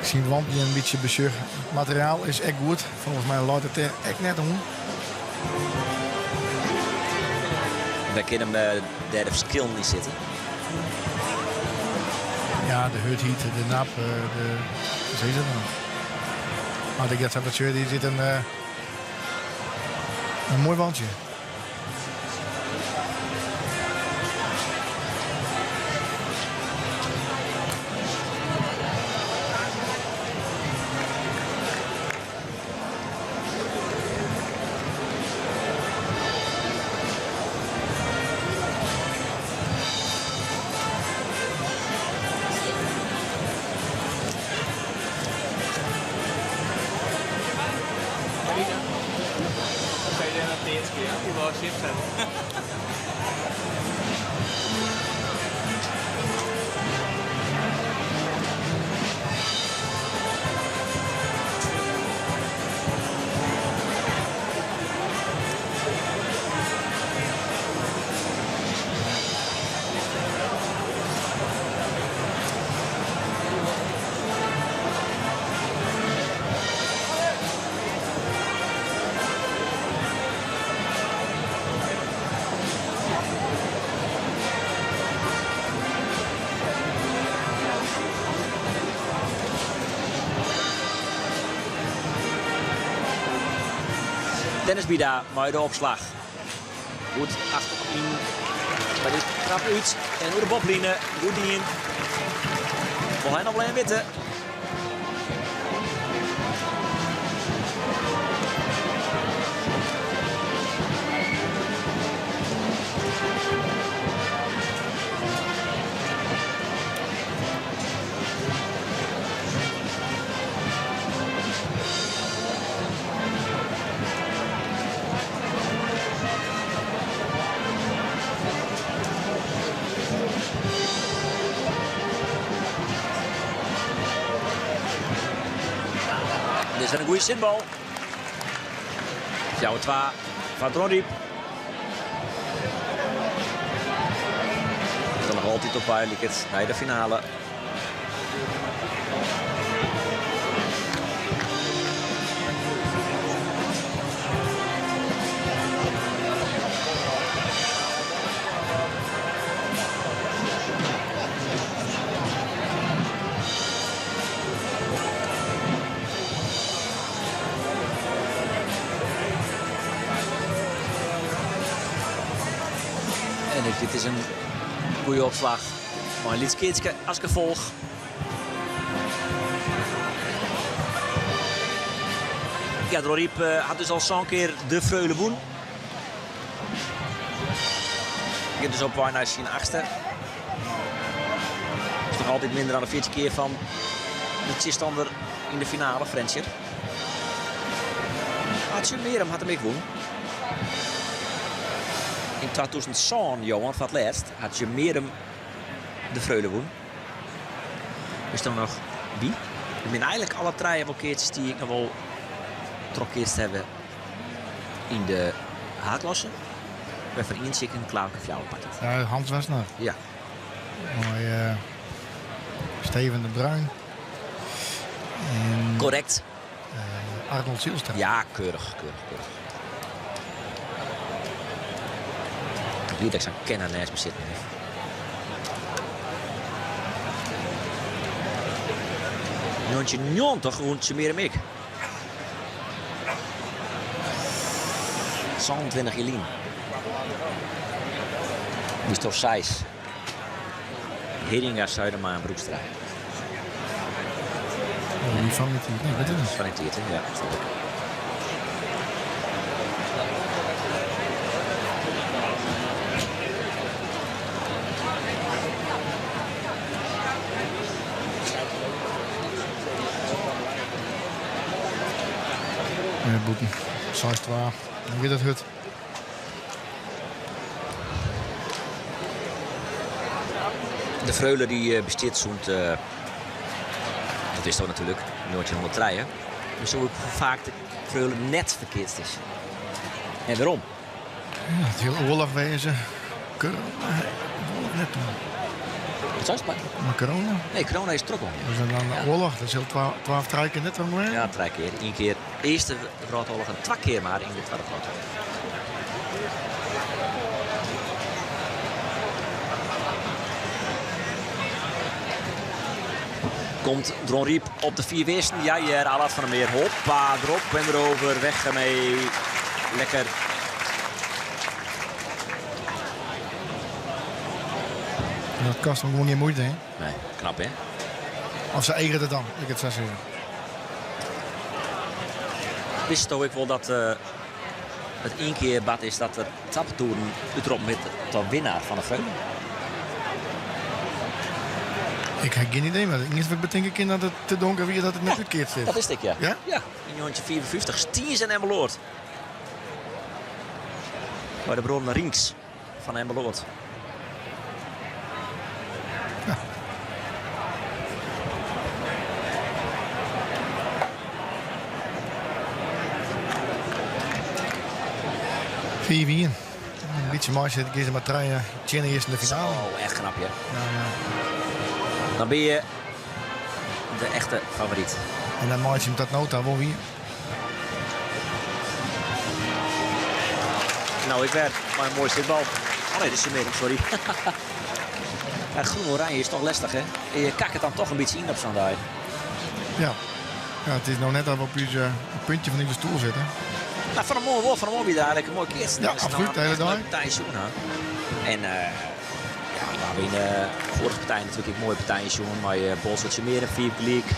Ik zie het lampje in bytsje besjoch. It materiaal is ek goed. Folgens my leit it der ek net oan. Wêr kinne him dêr de ferskillen yn sitte? Ja, de hurdheid, de nap, de, wat is it dan? Mar ik dat wat die zit een moai wandje. Dennis Bida mei de opslach. Goed achteryn. Mar dit trap út en oer de bopline. Goed dien. Wol hy noch wol even witte. Dit is in goede sitbal. 4-2 foar Dronryp. Dan noch altyd op wei liket nei de finale. En dit is in goede opslach. Mei in lyts keatske as gefolch. Ja, Dronryp hat dus al sa'n kear de Freule wûn. Giet dus op wei nei syn achtste. Is noch altyd minder dan de 14 kear fan de tsjinstanner yn de finale, Frjentsjer. Mar Tsjummearum hat him ek wûn. Yn 2007, Johan, foar it lêst, hat Tsjummearum de Freule wûn. Is der noch by? Der binne eigenlik alle trije wol keatsers dy't ik noch wol trochkeatst hawwe yn de haadklasse. Wêrfan ientsje ek in klaverke fjouwer pakt hat. Ja, Hans Wassenaar. Ja. Mei Steven de Bruin. En, Korrekt. Arnold Zylstra. Ja, keurich, keurich, keurich. Ik bliid dat ik sa'n kenner nêst my sitten haw. 1990 wûn Tsjummearum ek. 27 jier lyn. Wiesto seis. Heeringa, Zuidema en Broekstra. Oh, die van die tijd. Nee, weet het niet. Van die tijd, hè? Ja, snap ik. Ja, bûten. 6-2. Dan giet it hurd. De Freule die bestiet sûnt, dat is toch natuerlik, 1903. Dus hoe faak de Freule net ferkeatst is. En wêrom? Ja, it sil oarloch wêze. Corona, oarloch net toen. Wat seist mar? Maar corona? Nee, corona is trochgong. Dus dan de oarloch, dat sil twa of trije kear net troch wêze? Ja, trije kear. Ien kear Earste Wrâldoarloch en twa kear mar yn de Twadde Wrâldoarloch. Komt Dronryp op de 4 earsten? Ja hear, Allard van der Meer. Hoppa, erop en erover. Weg ermee. Lekker. Dat kost hem gewoon geen moeite, hè? Nee, knap hè? Of ze eigen het dan, ik het zo zeggen. Wist ik wel dat het één keer bad is dat er taptoeren útroppen wurdt tot winnaar fan de Freule? Ik ha gjin idee, mar it iennichste wat ik betinke kin dat it te donker wie dat it net útkeatst is. Dat is ik, ja. Ja? Ja, yn 1954 Stiens en Emmeloord. By de bruorren Rienks fan Emmeloord. Ja. 5-1. In bytsje meisitte kinne se mar trije tsjin de earste finale. Zo, echt knap, ja. Ja, ja. Dan bin je de echte favoryt. En dan meitsje him dat no ta wol wier. Nou, ik wer mei in moaie sitbal. Oh nee, dat is Tsjummearum, sorry. Ja, groen-oranje is toch lestich, hè? Je kakt it dan toch in bytsje yn op sa'n dei. Ja. Ja, it is no net dat we op ús eh, puntje fan de stoel sitte. Nou, fan 'e moarn wol. Fan 'e moarn wie der eigentlik in moai keatsen. Ja, absoluut, de hiele dei. Partij sjoen ha. En eh, ja, we hawwe yn de foarige partij natuerlik ek moaie partijen sjoen mei uh, Boalsert Tsjummearum 5 gelyk.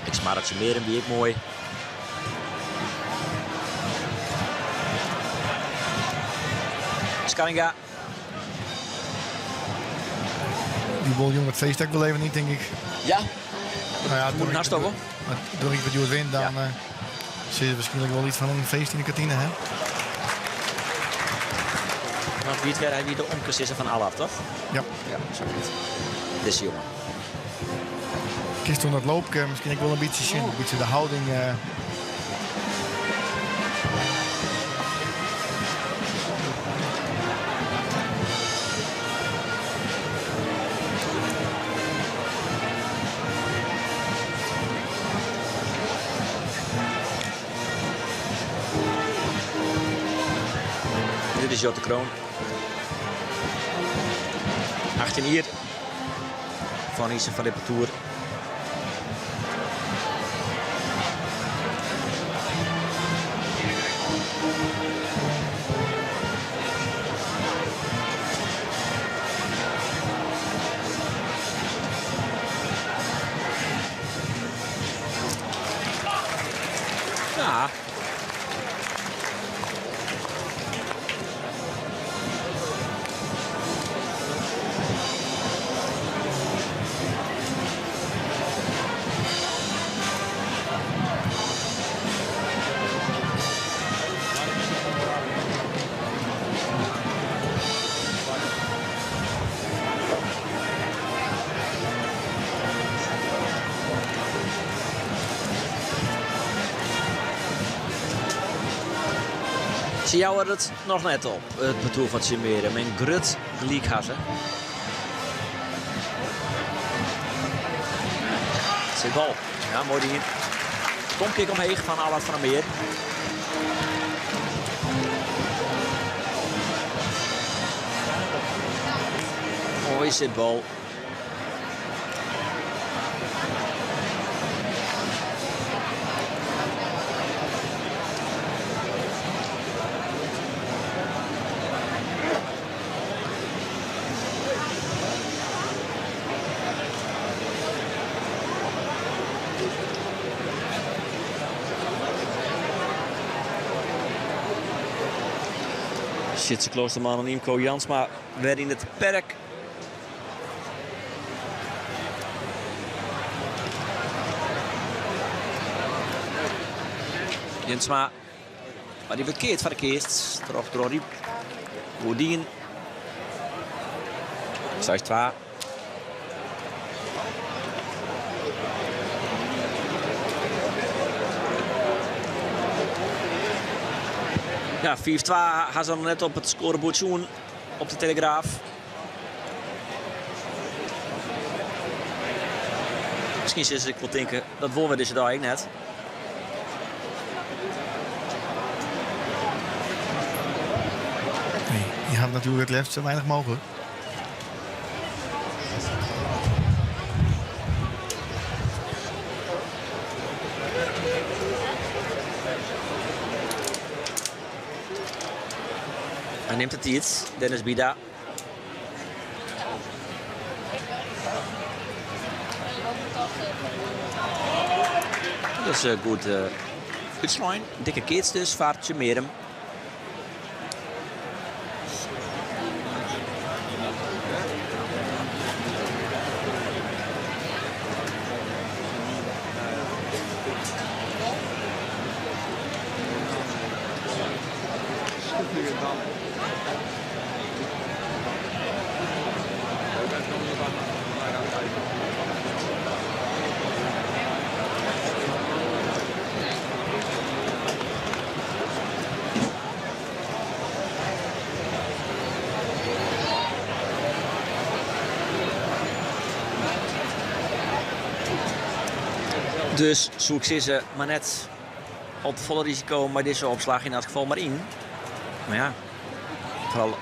Eksmoarre Tsjummearum wie ek moai. Skarringa. Dy wol jong it feest ek wol even yn, tink ik. Ja. Nou ja, Moet naast ook wel. Door ik wat hjoed wint, dan ja. zit er waarschijnlijk wel iets van een feest in de kantine, hè? Want wie het weer, hij wie de omkesisser van Allard, toch? Ja. Ja, zo goed. Deze jongen. Kinst toen dat loopke miskien ek wol in bytsje sjen, in bytsje de houding. Uh... Dit is Jotte Kroon. 18 jier. Fan Ise fan dit partoer. Ja. Se jouwe it noch net op, it partoer fan Tsjummearum. In grut gelyk ha se. Sitbal. Ja, moai dien. Tomkick omheech fan Allard van der Meer. Moai sitbal. Sietse Kloosterman en Ymko Jansma wer yn it perk. Jansma, mar dy wurdt keard foar de keast troch Dronryp. Goed dien. 6-2. Ja, 5-2 ha se noch net op it skoareboerd sjoen op de Telegraaf. Miskien sille se ek wol tinke, dat wolle we dizze dei ek net. Nee, je hat natuerlik it leafst sa weinich mooglik. Hy nimt de tiid, Dennis Bida. Dat is goed útslein. Dikke keats dus foar Tsjummearum. Dus soe ik sizze, mar net al te folle risiko mei dizze opslach yn elts gefal mar yn. Mar ja, foaral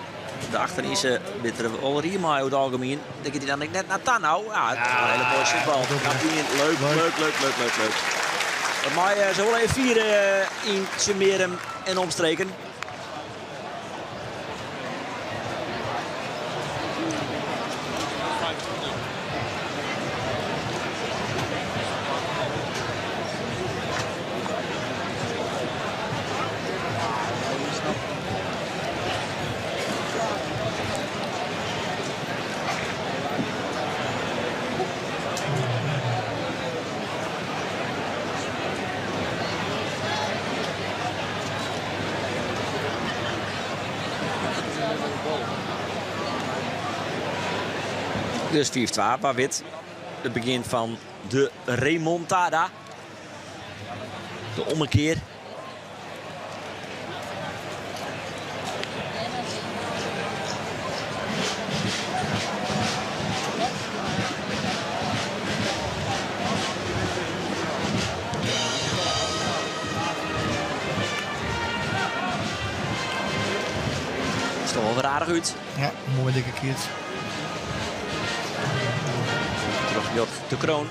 de achterynse binne der wol rie mei oer it algemien. Dêr giet hy dan ek net nei ta no. Ja, it is in hiele moaie sitbal. Kampioen, leuk, leuk, leuk, leuk, leuk, leuk. Dat mei se wol even fiere yn Tsjummearum en omstreken. Dus 5-2, wa wit. It begjin fan de remontada. De ommekear. Is toch wel weer aardich út. Ja, moai dikke keats. Troch Jort de Kroon.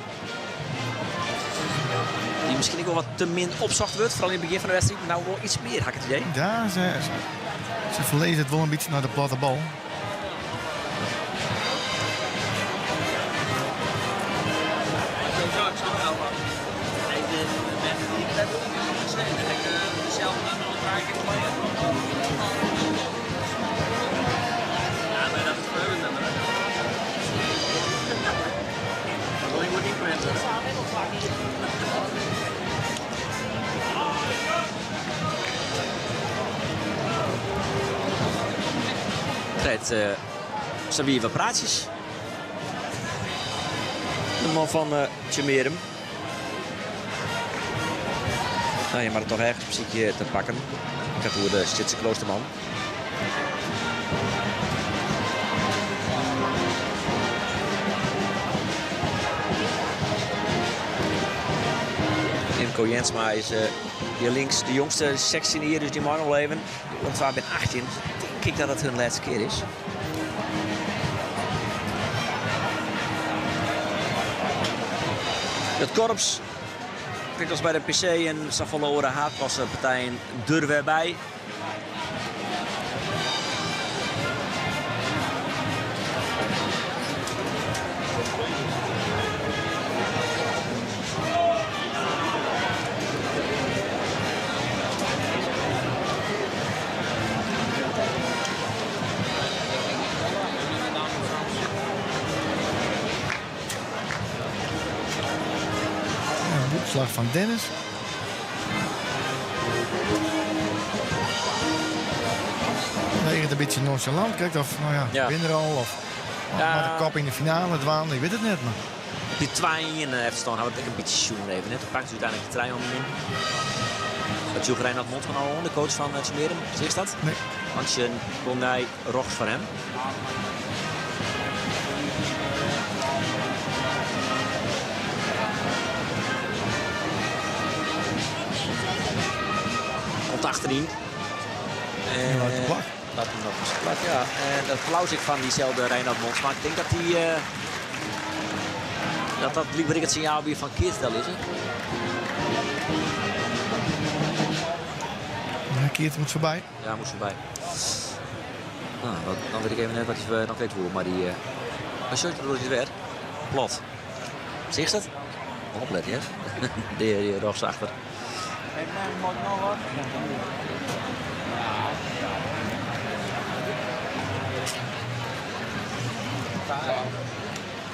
Dy't miskien ek wol wat te min opsocht wurdt, foaral yn it begjin fan de wedstriid. No wol iets mear, ha ik it idee. Ja, se, se ferlizze it wol in bytsje nei de platte bal. Krijt Sabir wat praatsjes. De man fan Tsjummearum. Nou, je moat it toch ergens besykje te pakken. Ik ha it oer de Sytse Kloosterman. Imco Jensma is hjir links de jongste, 16 jier, dus dy mei noch even. De oare twa binne 18, dus tink ik dat it hun lêste kear is. It korps, krekt as by de PC en safolle oare haadklassepartijen, der wer by. Slach fan Dennis. Weget in bytsje nonchalant, kijk of nou ja, ja. bin der al of ja. de kop yn de finale dwaan, ik wit it net. Mar. Dy 2-1 efterstân ha we ek in bytsje sjoen even. Net? Toen pakte se úteinlik de trije om yn. Dat joech Reinhard Montman al oan, de coach fan Tsjummearum. Seachst dat? Nee. Want se gong nei rjochts foar him. Komt achteryn. En laat het plak. Laat hem nog eens plak, ja. En dat applaus ik fan dyselde Reinhard Monsma. Ik tink dat dy dat dat blykber ek it sinjaal wie fan keats dellizze. Ja, keats moat foarby. Ja, moat foarby. Nou, dat, dan weet ik even net wat je dan kwijt wil, maar die... Uh, sjocht dat het wer. Plat. Zicht het? Oplet, hè? Die, die rechts achter.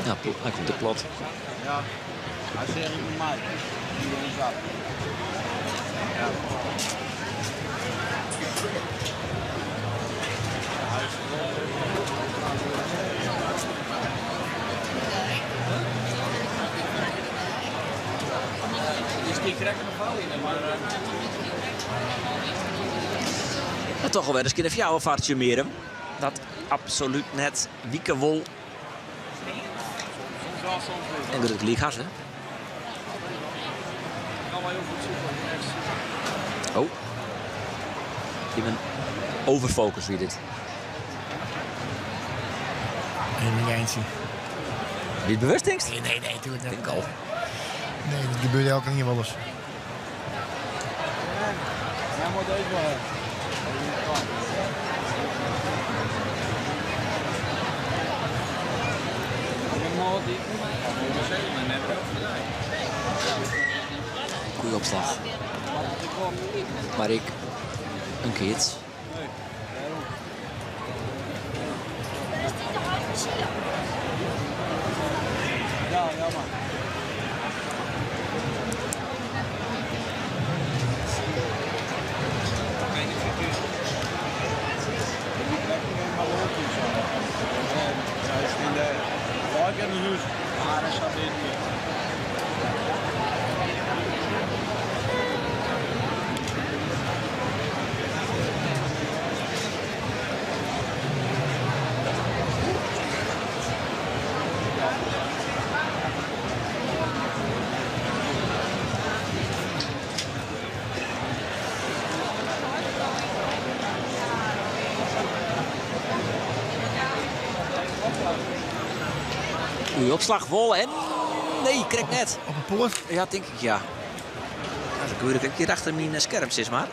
Ja, hij komt er plat. Ja, hij zegt niet mij. Ja. Dus die krijgen nog wel in, maar... Ja, toch alweer eens een jouw vaartje meer. Dat absoluut net wiekewol. En dat het lieg hè? Oh. Ik ben overfocus wie dit. Een geintje. Niet bewust, denk Nee, nee, nee, natuurlijk niet. Denk al. Nee, dat gebeurt elke keer wel eens. Jij moet even wel hebben. Goeie opslag. Maar ik een keer. Ja, jammer. Goeie opslag, Wol en... Nee, krek net. Op een poort? Ja, denk ik, ja. Ja, dat gebeurt een keer achter mijn scherm, zeg maar.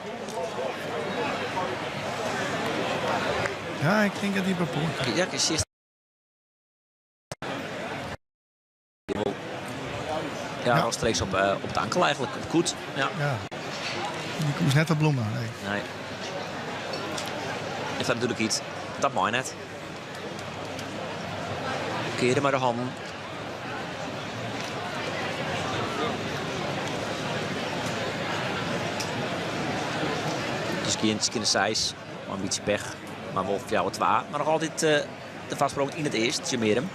Ja, ik denk dat hij op een poort. Ja, ik zie Ja, Ja. rechtstreeks op de ankel eigenlijk, op de koet. Ja. Ja. Die koers net op bloemen. Nee. Nee. En verder natuurlijk iets. Dat mooi net. Keren maar de handen. Dus geen size, maar een beetje pech. Maar wel voor jou het waar. Maar nog altijd de vastsprong in het eerst, Tzummarum.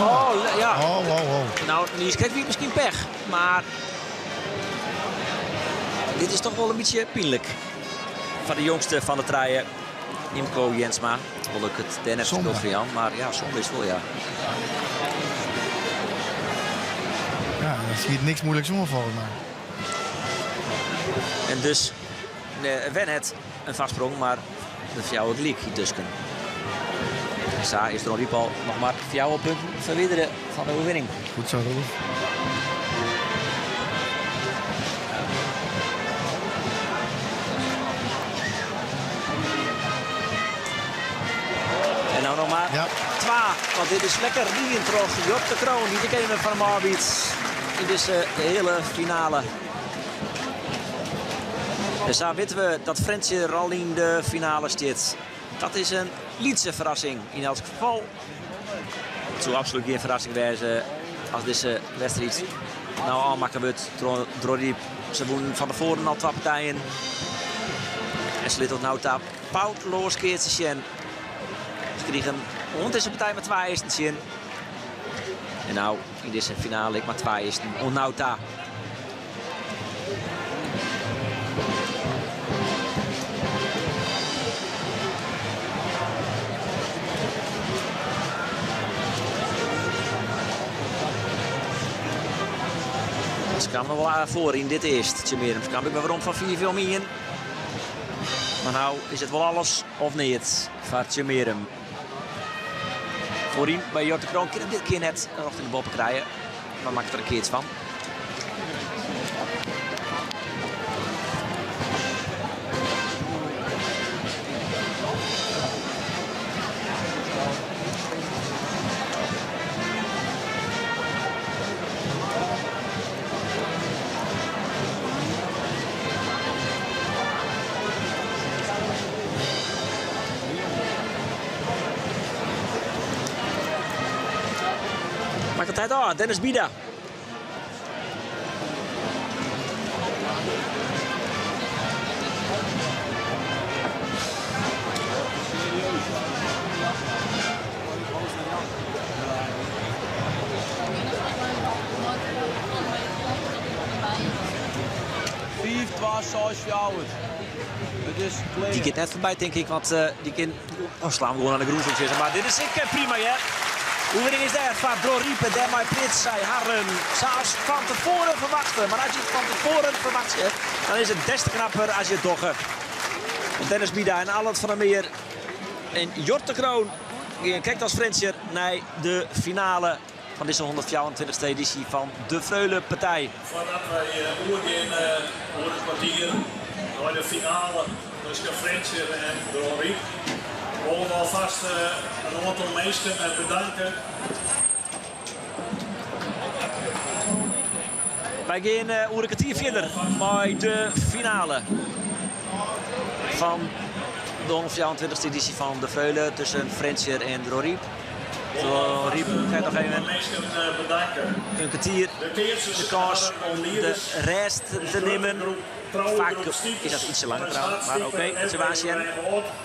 Oh, ja. Oh, oh, oh. Nou, Niels krijgt misschien pech, maar dit is toch wel een beetje pijnlijk. Van de jongste van de treien, Imco Jensma. Wil ik het daarnet Zonde. gespeeld voor Jan, maar ja, zonde is wel, ja. Ja, dan zie je niks moeilijks om volgens mij. En dus Wennet een vastsprong, maar de jou het leak tusken. Sa is er nog al nog maar 4 punten verwijderen van de overwinning. Goed zo, Rolf. En nou nog maar Ja. 2, want dit is lekker rien terug. Job de Kroon, die de kennen van Marbiet in deze hele finale. Dus daar weten we dat Frensje al in de finale zit. Dat is een Lietse verrassing in elk geval. Het zou absoluut geen verrassing wezen als deze wedstrijd nou al maken wordt. Door die, ze wonnen van tevoren al 2 partijen. En ze liet nou daar foutloos keertje zien. Ze kregen ondertussen partij met 2 eersten zien. En nou in deze finale ik maar 2 eersten. Onnauta. Ze kwamen nog wel aardig voor in dit eerst. Tsjummearum kwam ik maar werom van 4-1. Maar nou is het wel alles of niet voor Tsjummearum. Voorin bij Jort de Kroon kan hem dit keer net richting de boppen krijgen. Maar maakt er een keertje van. Maakt de tijd aan, Dennis Bida. 5, 2, 6, 4. Het is klear. Die gaat net voorbij, denk ik, want die kan... Oh, slaan we gewoon aan de groen, zou ik zeggen. Maar dit is ik prima, hè. Oefening is daar van Dronryp en daarmee Prits. Zij hadden zelfs van tevoren verwachten. Maar als je het van tevoren verwacht, hè, dan is het des te knapper als je het docht. Dennis Bida en Allard van der Meer en Jort de Kroon kijkt als Frensjer naar de finale van deze 124e editie van de Freulepartij. Voordat wij oergaan oer het kwartier naar de finale tussen Frjentsjer en Dronryp, willen we alvast een aantal mensen bedanken. Wij gaan oer een kwartier verder bij de finale van de 124e editie van de Freule tussen Frjentsjer en Dronryp. Dronryp krijgt nog even een kwartier de kans om de rest te nemen. Vaak is dat ietsje langer trouwens, maar oké, okay, Sebastian.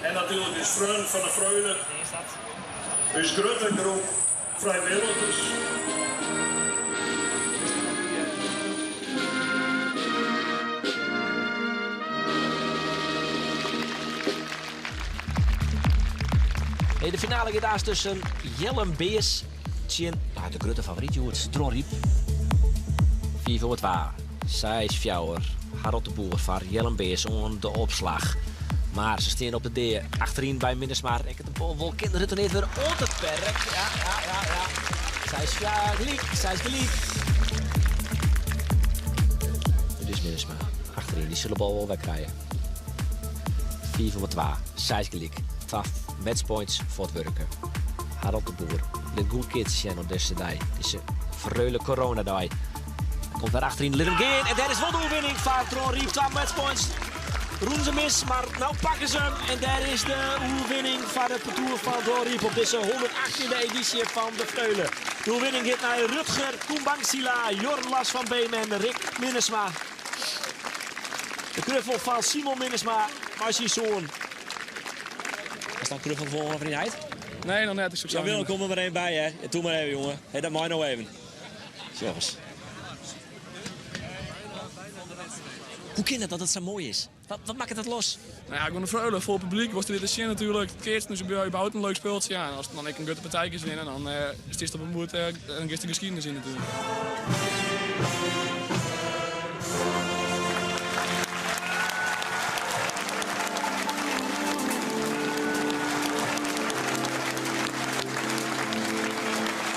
En natuurlijk de freon van de Freule. Dus grote groep vrijwilligers. Hey, de finale gaat daar tussen Jellum Beers en de grote favoriet, Joert Dronryp. 4 voor 2, 6 4. Harold de Boer van Jellum Beers onder de opslag. Maar ze staan op de D achterin bij Minnesma. Ik heb de bal wel kinderen het weer op het perk. Ja, ja, ja, ja. Zij is ja, gelijk. Zij is gelijk. Het is Minnesma. Achterin, die zullen de bal wel wegkrijgen. 4 voor 2, 6 gelijk. 12 matchpoints voor het werken. Harold de Boer. De goed kids zijn op deze dag. Deze Freule corona dag. Komt daar achterin Little Geen. En daar is wel de overwinning van Dronryp. 12 matchpoints. Roen ze mis, maar nou pakken ze hem. En daar is de overwinning van het parcours van Dronryp op deze 118e editie van de Freule. De overwinning gaat naar Rutger Koembangsila, Jorn Lars van Beem en Rick Minnesma. De knuffel van Simon Minnesma, maar zijn zoon. Is dat een knuffel voor een vriendheid? Nee, nog net. Ik zoek Ja, Willem, kom er maar één bij, hè. Doe maar even, jongen. Hey, dat mag nou even. Jongens. Hoe kan het dat het zo mooi is? Wat maakt het los? Ik ben een Freule, vol publiek, was er dit zin natuurlijk. Het keert, dus überhaupt een leuk speeltje. Ja, en als dan ik een goede partij kan winnen, dan is het op een moed een de geschiedenis in natuurlijk.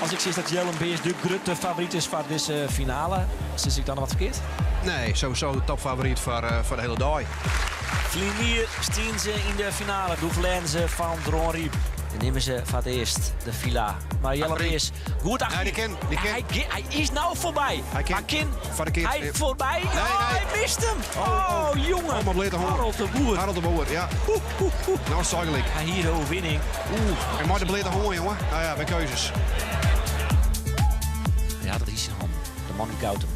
Als ik zie dat Jellum Beers de grote favoriet is voor deze finale, zit ik dan nog wat verkeerd? Nee, sowieso de topfavoriet voor de hele dag. Vlinier stien ze in de finale, de verliezen ze van Dronryp. Dan nemen ze voor het eerst de villa. Maar Jellum Achterin. Beers goed achter. Nee, die ken, die ken. Hij is nou voorbij. Hij ken. Maar Kin, Voor de keer. hij voorbij. Nee, Oh, nee. hij mist hem. Oh, oh. Oh, jongen. Oh, maar bleef de honger. Harold de Boer. Harold de Boer, ja. Oeh, oeh, oeh. Nou is het eigenlijk. En hier de overwinning. Oeh, en maar de bleef de honger, jongen. Nou ja, bij keuzes. Ja, dat is zijn hand. De man die koud hem.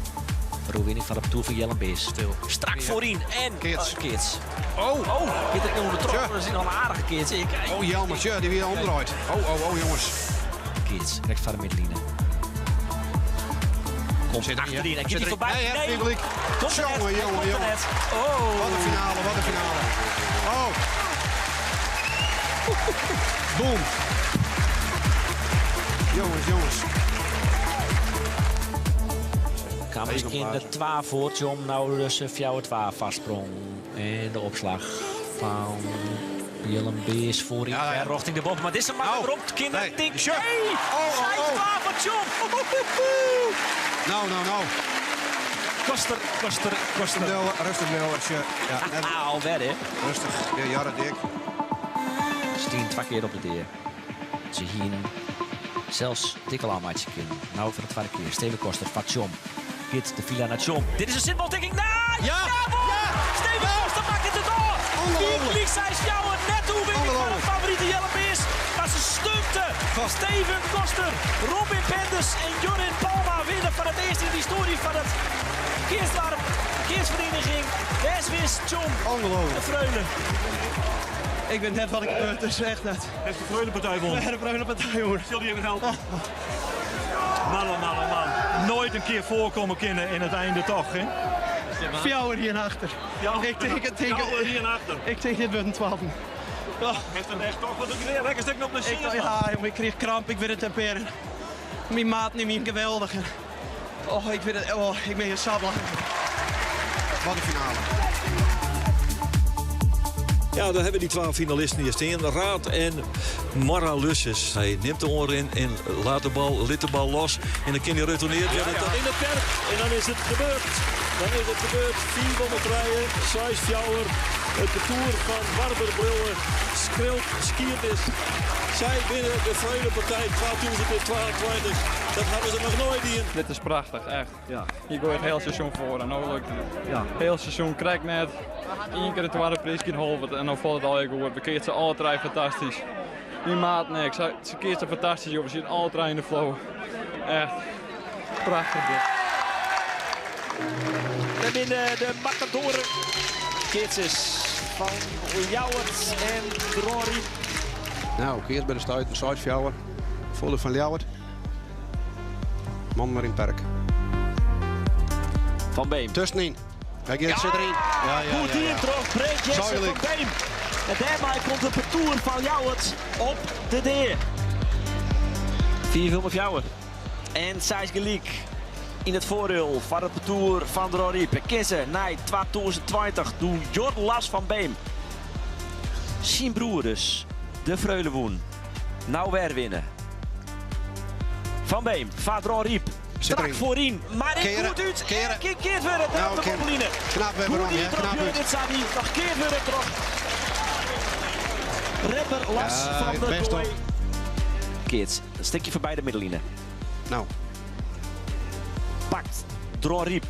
De overwinning van de Tour van Jellum Beers. Stil. Strak Ja. voorin en Keerts. Keerts. Oh. Oh, zit er onder de trok. Tja. Dat is nog een aardige Keerts. Ik, ik, Oh, Jelmer, tja, die weer omdraait. Oh, oh, oh, jongens. Keerts, rechts van de middenline. Komt Zit erin, achterin. hè? Hij Zit komt erin. voorbij. Nee, hè, Nee. publiek. Komt er net. Jongen, Hij jongen, komt er jongen. net. Oh. Wat een finale, wat een finale. Oh. Boom. Jongens, jongens. Kaam ris in de 2 foar Tsjom, no dus 4-2 foarsprong. En de opslach fan Jellum Bears foar ja, ja. Richting de boppe. Mar dizze man oh. werom kin nee. Tink. Nee, oh, oh, oh. foar Tsjom. Nou, nou, nou. Koster, Koster, Koster. Rustig bliuwe. Ja, net. Alwer, hè. Rustig. Ja, Jarre Dik. Stien twa kear op de dea. Se hienen sels dik al ôfmeitsje kinnen. No foar de twadde kear. Steven Koster foar Tsjom. Giet de villa nei Tsjom. Dit is in sitbaltikking. Nee! Ja! Ja! Steven Koster makket it ôf. Gelyk 6-4. Net oerwinning foar de favorite Jelle Beers. Mar se stunte. Steven Koster, Robin Penders en Jorrit Palma winne foar it earst yn de histoarje fan it keatsdoarp, keatsferieniging Wês Tsjom. Ongelooflijk. De Freule. Ik wit net wat ik gebeurd is, echt net. Heeft de Freulepartij won? Ja, de Freulepartij won. Zal die even helpen? Man, oh man, oh man. Nooit een keer voorkomen kunnen in het einde toch, hè? Fjouwer hier achter. Ik denk, ik denk, hier achter. Ik denk dit wordt een 12. Oh. Heeft het echt toch wat ik lekker stuk op de ik, Ja, jongen, ik kreeg kramp, ik werd het temperen. Mijn maat neemt me geweldig. Oh, ik, weet het, oh, ik ben hier zo blij. Wat een finale. Ja, daar hebben die 12 finalisten hier staan. Raad en Marra Lusses. Hij neemt de oor in en laat de bal, lit de bal los. En dan kan hij retourneerd worden tot in het perk. En dan is het gebeurd. Dan is het gebeurd. 4 om het rijden. 6 fjouwer. Het parcours van Warber Brillen. Skrilt Skiernis. Zij winnen de Freulepartij 2022. Dat hadden ze nog nooit in. Dit is prachtig, echt. Ja. Hier gooi je het hele seizoen voor en nou lukt het. Ja. Heel seizoen krijg net. Eén keer de tweede prijs in Holwerd en dan valt het al goed. We keert ze alle drie fantastisch. Die maat niks. Ze keert ze fantastisch, joh. We zien alle drie in de flow. Echt prachtig dit. We winnen de Matadoren. Keertjes van Ljouwert en Dronryp. Nou, keert bij de stuit, een Zuidfjouwer. Volle van Ljouwert. Man maar in perk. Van Beem. Tussenin. Hij gaat zit erin. Ja, ja, Goed ja, ja. hier terug. Breed Jesse van Zuidelijk. Beem. En daarbij komt de parcours van Ljouwert op de deer. 4 voor En Sijs Geliek in het voordeel van het parcours van Dronryp. Kiezen naar 2020 doet Jord Las van Beem. Zijn broer dus, de Freulewoen. Nou weer winnen. Van Beem, vaart Dronryp. Zit Strak erin. voorin, maar ik Keren, goed uit. keren. En keert weer het Nou, op de keer. bobbeline. Knap weer Goed waarom, hier hè? terug, Knap uit. Jurgen Sadi. Nog keer weer terug. Rapper Las Ja, van der best Kooi. op. Keert, een stukje voorbij de middenline. Nou. Pakt Dronryp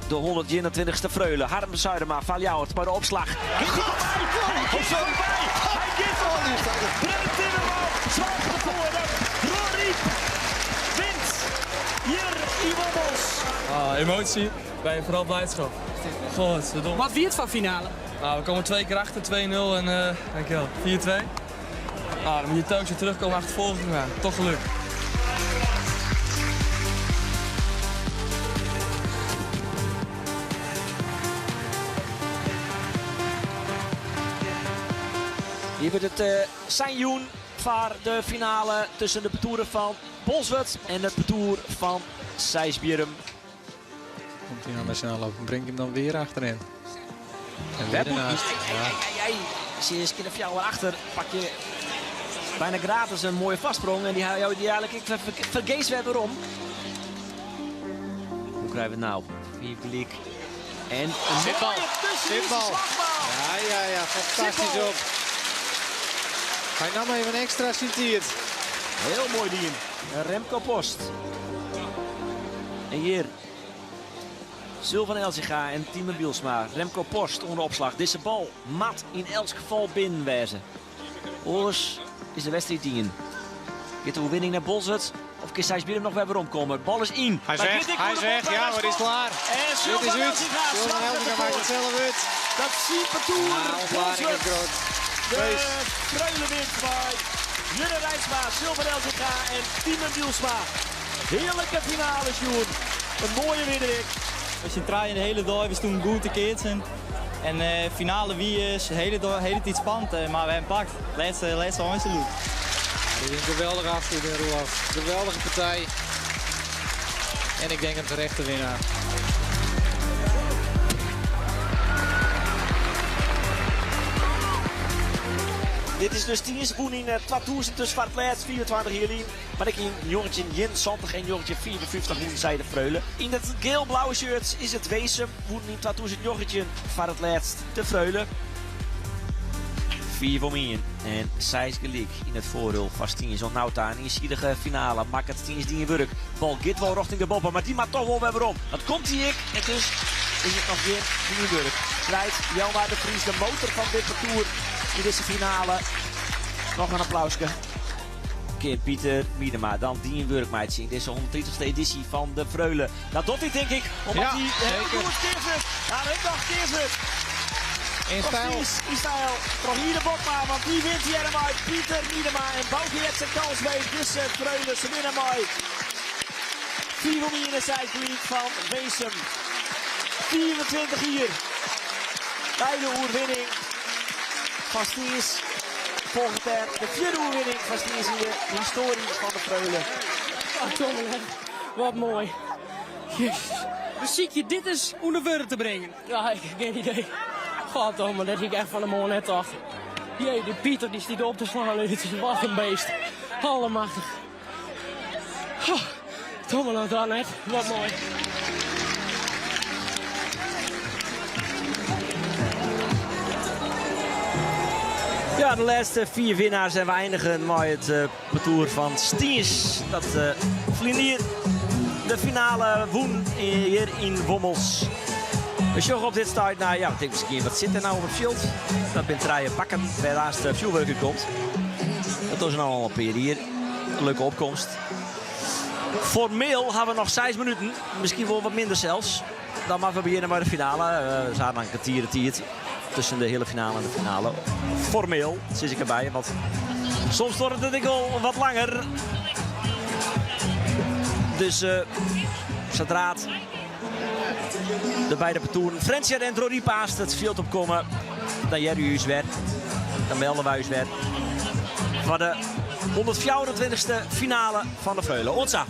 de 121ste Freule. Harm Zuidema van Ljouwert bij de opslag. Gaat hij voorbij? Hij gaat voorbij! Hij gaat voorbij! Brent Timmerman zorgt ervoor dat Dronryp wint. Hier in Wommels. Ah, emotie, bij vooral blijdschap. Godverdomme. Wat wie het van finale? Nou, we komen twee keer achter, 2-0 en dankjewel, 4-2. Ah, dan moet je telkens weer terugkomen achtervolging, maar toch geluk. Hier wordt het Sanjoen voor de finale tussen de parcouren van Bolsward en het parcours van Seisbierrum. Komt hij nou met zijn aanloop? Brengt hem dan weer achterin. En weer Werp moet ernaast. niet. Ei, Ja. ei, ei, ei. Zie je eens een fjouwer achter. Pak je bijna gratis een mooie vastsprong. En die hou je die eigenlijk ik vergeet weer waarom. Hoe krijgen we het nou? 4 gelijk. En een Zitbal. mooie tussenlinie Zitbal. slagbal. Ja, ja, ja. Fantastisch Zitbal. op. Hij nam even extra centiert. Heel mooi die. Remco Post. En hier Sylvan Elzinga en Tiemen Bielsma. Remco Post onder opslag. Deze bal mat in elk geval binnenwijzen. Oors is de wedstrijd in. Gaat de overwinning naar Bolsward? Of kan Seisbierrum nog weer omkomen? Bal is in. Hij Maar zegt, dit ik hij voor de zegt, bal ja, bij maar die is Schot. klaar. En Dit Sylvan is uit. Elzinga Sylvan slaat Elzinga ervoor. maakt het zelf uit. Dat zie parcours. Ja, ontlading is Bolsward. groot. De Feest. Freule wint bij Jurre Rijnsma, Sylvan Elzinga en Tiemen Bielsma. Heerlijke finale, Sjoerd. Een mooie winnaar. We zijn draaien de hele dag, we stonden goed te keertsen. En finale wie is, de hele, hele tijd spannend, maar we hebben pakt. Laatste handje loop. Ja, dit is een geweldige afsluiting, Roelof. Geweldige partij. En ik denk een terechte winnaar. Dit is dus Stiens wûn yn 2000 dus foar it lêst 24 jier lyn. Mar ek yn 1971 en 1954 wûnen sy de Freule. Yn it geel-blauwe shirt is it Winsum wûn yn 2019 foar it lêst de Freule. 5 om 1 en 6 gelyk yn it foardiel foar Stiens. Oant no ta in iensidige finale makket Stiens dien wurk. Bal giet wol rjochting de boppe, mar dy moat toch wol wer werom. Dat komt hy ek en dus is it noch gjin dien wurk. Krijt Jelma de Vries de motor fan dit partoer yn dizze finale. Noch in applauske. Kin Pieter Miedema dan dien wurk meitsje yn dizze 130ste edysje fan de Freule? Dat docht hy tink ik, omdat hy hiel goed keatst wurdt. Ja, hy docht keatst wurdt. In styl. Yn styl troch Iede Bokma, want dy wint hjir mei Pieter Miedema en Bauke Jetze Kalsbeek dizze Freule. Se winne mei 5 om 1 en 6 gelyk fan Winsum. 25 jier nei de oerwinning fan Stiens folget der de fjirde oerwinning fan Stiens yn de histoarje fan de Freule. Wat moai. Jezus. Besykje dit ris ûnder wurden te bringen. Ja, ik heb geen idee. Goddomme, dat hie ik echt fan 'e moarn net tocht. Jee, die Pieter die stiet op te slaan. Het is wat in beest. Allemachtig. Oh, domme nou dan net. Wat moai. Ja, de lêste fiif winnaars en we einigen mei it partoer fan Stiens. Dat ferline jier de finale wûn hjir yn Wommels. We sjogge op dit stuit nei, ja, ik tink miskien, wat sit der nou op it fjild? Dat binne trije bakken wêr aanst fjoerwurk út komt. Dat is no al in pear jier. Leuke opkomst. Formeel ha we noch seis minuten, miskien wol wat minder sels. Dan moatte we begjinne mei de finale. We ha in kertier de tiid tusken de heale finale en de finale. Formeel, sis ik derby, want soms duorret it ek al wat langer. Dus uh, sadra't de beide partoeren Frjentsjer en Dronryp aanst it fjild opkomme, dan hearre je ús wer. Dan melde wy ús wer foar de 124ste finale fan de Freule. Oant sa!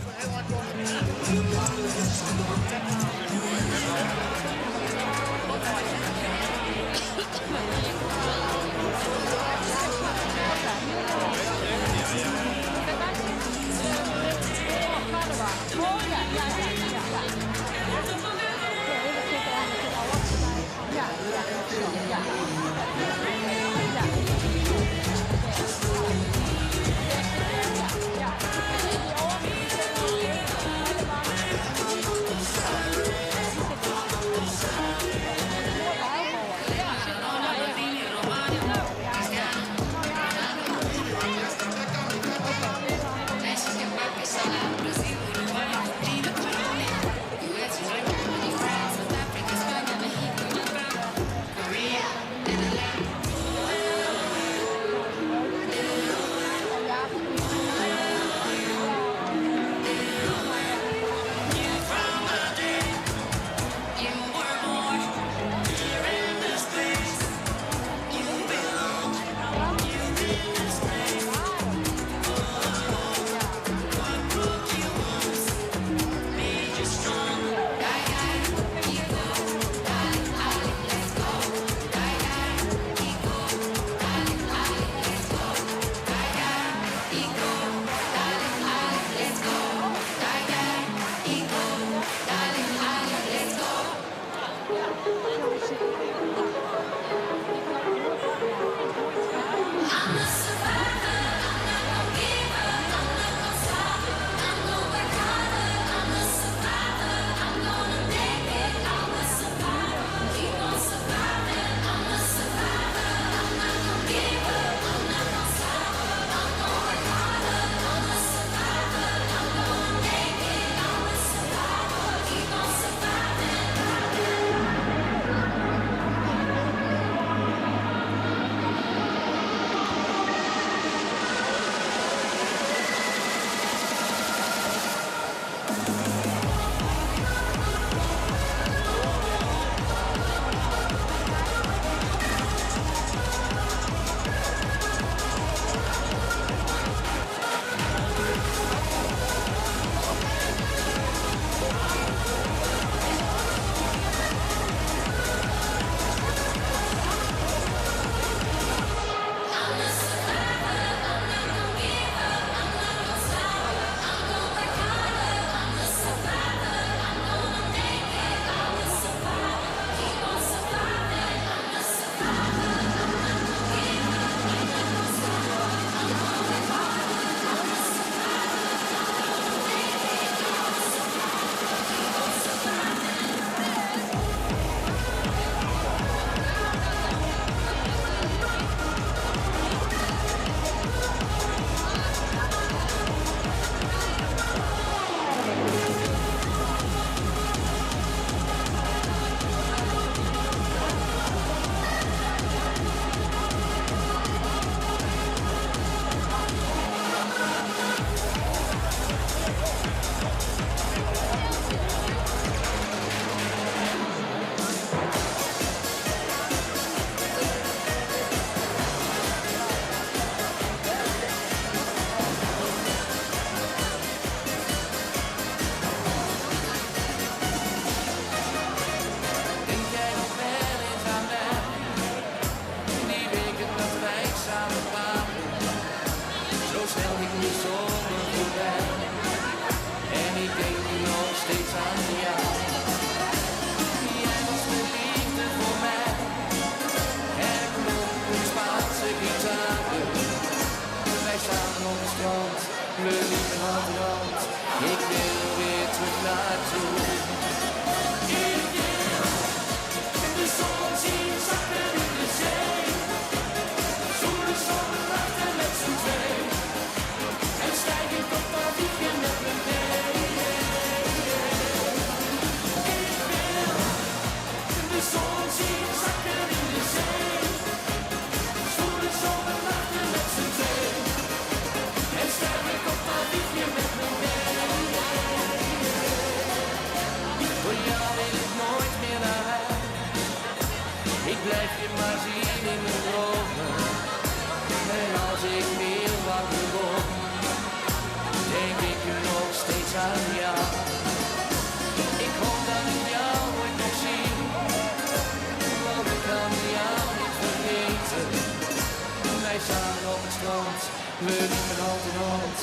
Samen op het strand, we liepen hand in hand.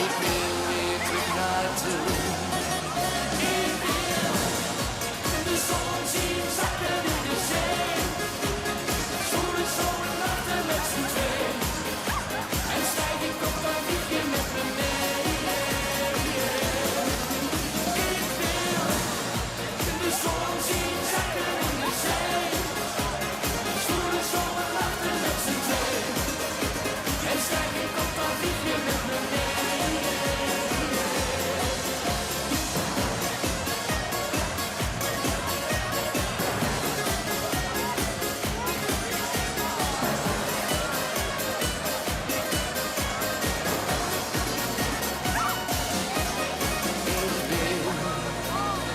Ik wil weer terug naar toen. Ik wil de zon zien zakken in de zee. Zwoele zomernachten met z'n twee. En stijg ik op, dan vlieg je met me mee. Ik wil de zon zien zakken in de zee. Zwoele zomernachten met z'n twee. En stijg ik op, dan vlieg je met me mee. Ik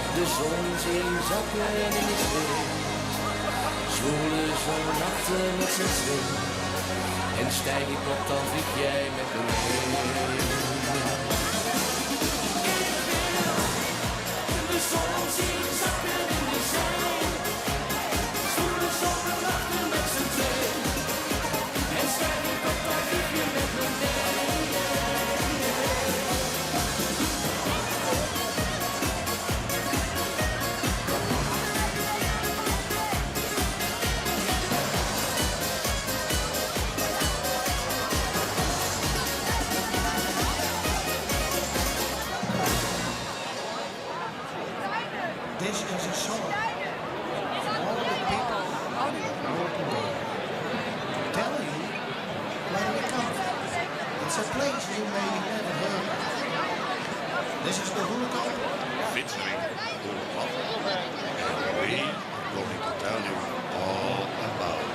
wil de zon zien zakken in de zee. Zwoele zomernachten met z'n twee. En stijg ik op, dan vlieg jij met me mee. Ik wil de zon zien zakken in de zee. Zwoele zomernachten met z'n twee. En stijg ik op, dan vlieg je met me mee. This is a song for all the people in our world to tell you where we come from. It's a place you may never heard of. This is the Hurricane. Featuring Hurricane. And we are going to tell you all about.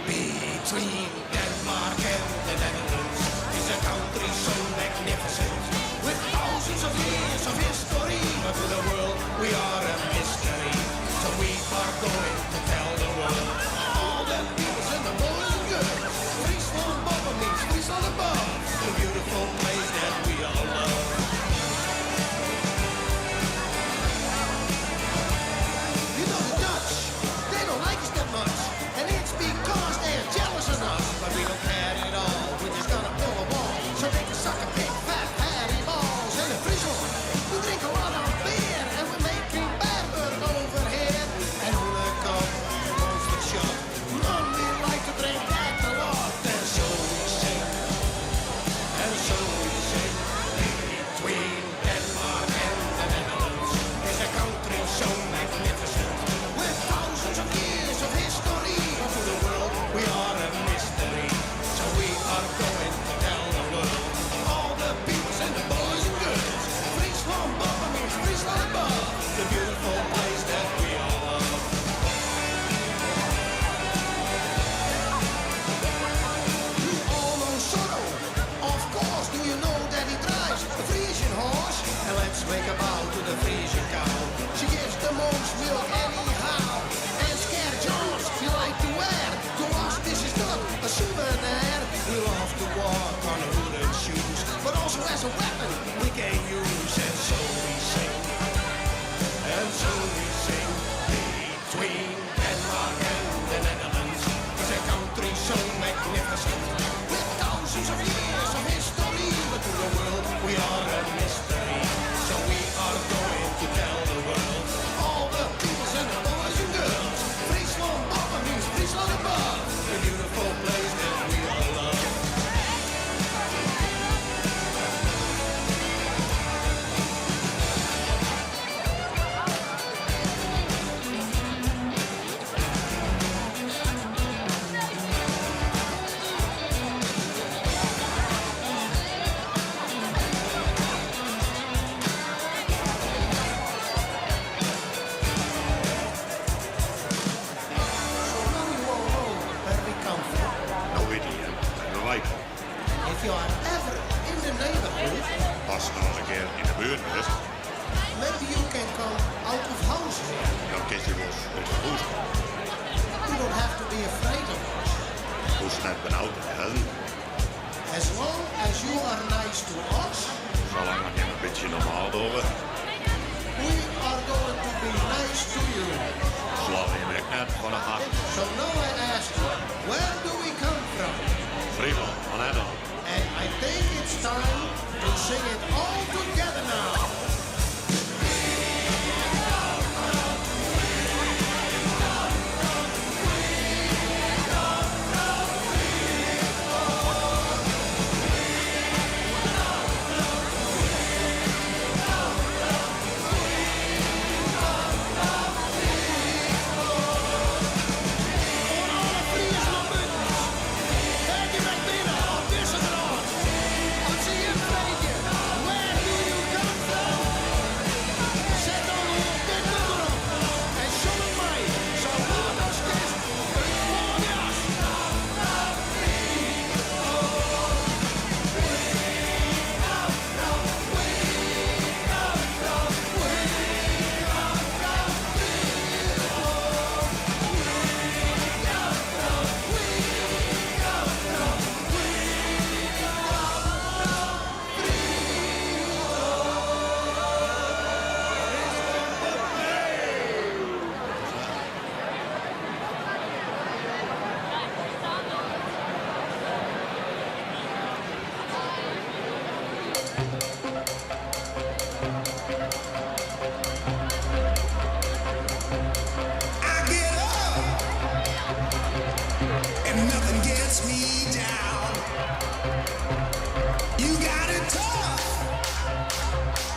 Between Denmark and the Netherlands is a country so magnificent. With thousands of years of history, but to the world we are a mystery. So we are going to tell the world. All the peoples and the boys and girls. Friesland boven means Friesland above. The beautiful place that we all love. You know the Dutch, they don't like us that much. And it's because they're jealous of us. But we don't care at all, we're just gonna build a wall. So they can suck a big fat patty balls. And in Friesland, we drink a lot of beer. And we're making Berber over here. And Hurricane, monster shot. Man, we like to drink that a lot. And so we sing, and so we sing. Between Denmark and the Netherlands is a country so magnificent. With thousands of years of history. But to the world we are a mystery. So we are going to tell the world. All the peoples and the boys and girls. Friesland boven means Friesland above. The beautiful place that we all love. You all know Zorro. Of course, do you know that he drives a Frisian horse? And let's make a bow to the Frisian cow. She gives the most milk anyhow. And scare Jones, he like to wear. To us, this is not a souvenir. We love to walk on wooden shoes, but also as a weapon we can use. And so we sing, and so we sing. Between Denmark and the Netherlands is a country so magnificent. With thousands of years of history, but to the world we are a mystery. So we are going to tell the world, all the peoples and the boys and girls. Friesland boven means Friesland above, the beautiful place that we all love. So now you all know where we come from. No witte jim wêr't we wei komme. If you are ever in the neighborhood, Ast noch in kear yn de buert bist, maybe you can come out of house here. dan kinst wolris út 'e hûs komme. You don't have to be afraid of us. Hoechst net benaud te wêzen. As long as you are nice to us, Salang't jim in bytsje normaal dogge, we are going to be nice to you. Slaan jim ek net fan 'e hak. So now I ask you, where do we Lennon. And I think it's time to sing it all together now. Oan alle Friezen om utens, wêr't jim ek binne op dizze wrâld, as se jim freegje, where do you come from? Set dan gewoan dit nûmer op en sjong it mei, sa lûd as kinst, út folle gas. I get up and nothing gets me down. You got it tough.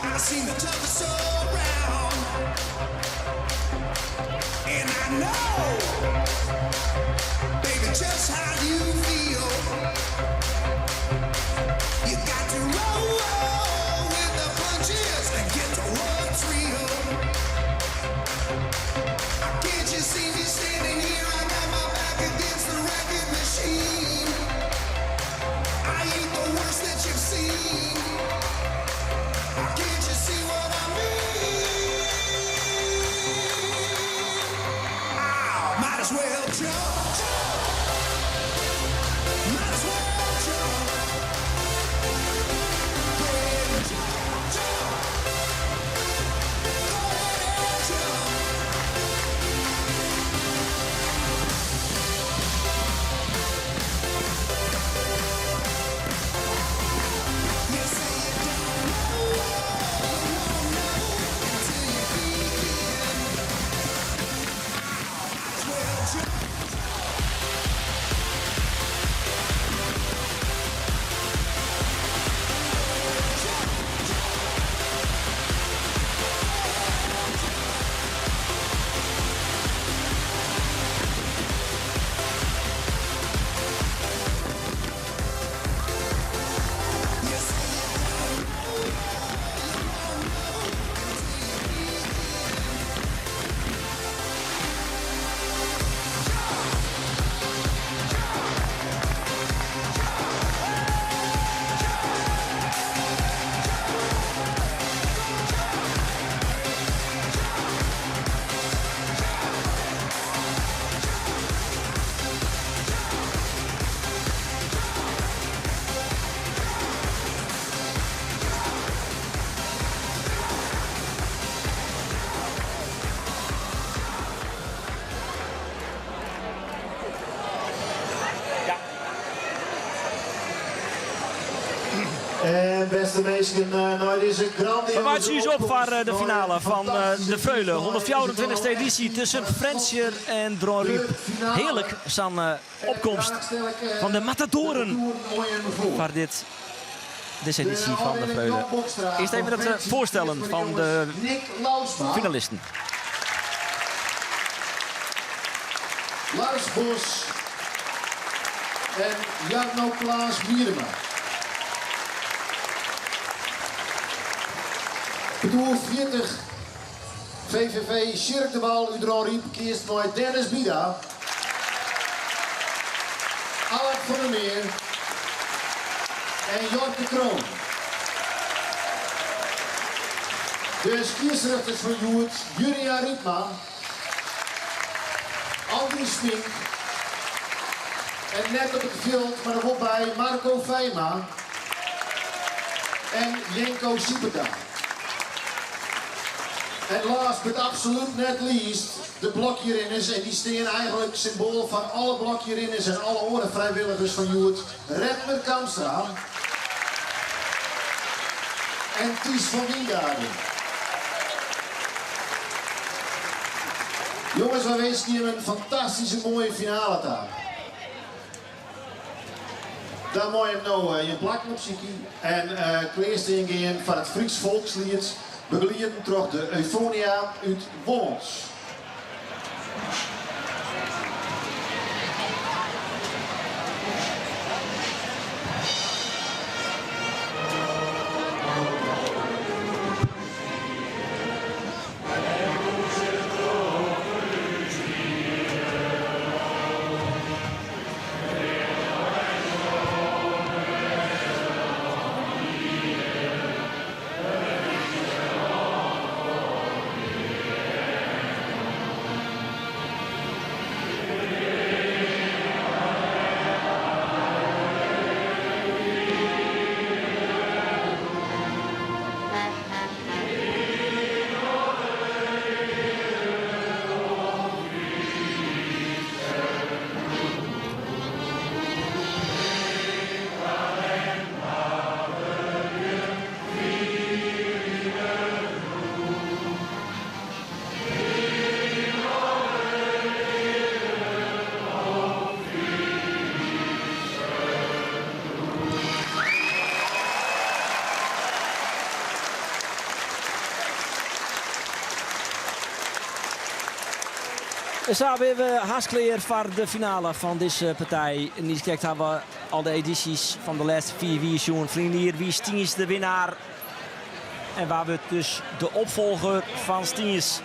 I've seen the toughest around. And I know, baby, just how you feel. You got to roll with the punches and get to what's real. Can't you see me standing here? I got my back against the record machine. I ain't the worst that you've seen. Can't you see what I mean? I might as well jump. Might as well jump. Go ahead and jump, jump. Go ahead and jump. You say you don't know, you won't know until you begin. Might as well jump. You say you don't know, you won't know until you begin. Ja. En beste minsken, nei dizze grandioze We meitsje ús op foar de finale fan de Freule. 124e edysje tusken Frjentsjer en Dronryp. Hearlik, sa'n opkomst fan de matadoren foar dit, dizze edysje fan de Freule. Earst even it foarstellen fan de finalisten. Lars Bos en Jarno Klaas Miedema. Partoer 40 VVV Sjirk de Wal út Dronryp keatst mei Dennis Bida. Allard van der Meer en Jort de Kroon. De skiedsrjochters fan hjoed Julia Riepma, Andries Smink en net op it fjild, mar der wol by Marco Feima en Jenko Sieperda. En last but absolute net least, de blokjerinners. En dy stean eigenlik symboal foar alle blokjerinners en alle oare frijwilligers fan hjoed. Redmer Kamstra en Thys van Wijngaarden. Jonges, wy winskje jim in fantastyske moaie finale ta. Dan meie jim no jim plakken opsykje en klearstean gean foar it Frysk folksliet, begelieden troch de Euphonia út Wommels. Sa binne we hast klear foar de finale fan dizze partij. Niiskrekt ha we al de edysjes fan de lêste 4 jier sjoen. Ferline jier wie Stiens de winnaar. En wa wurdt dus de opfolger fan Stiens?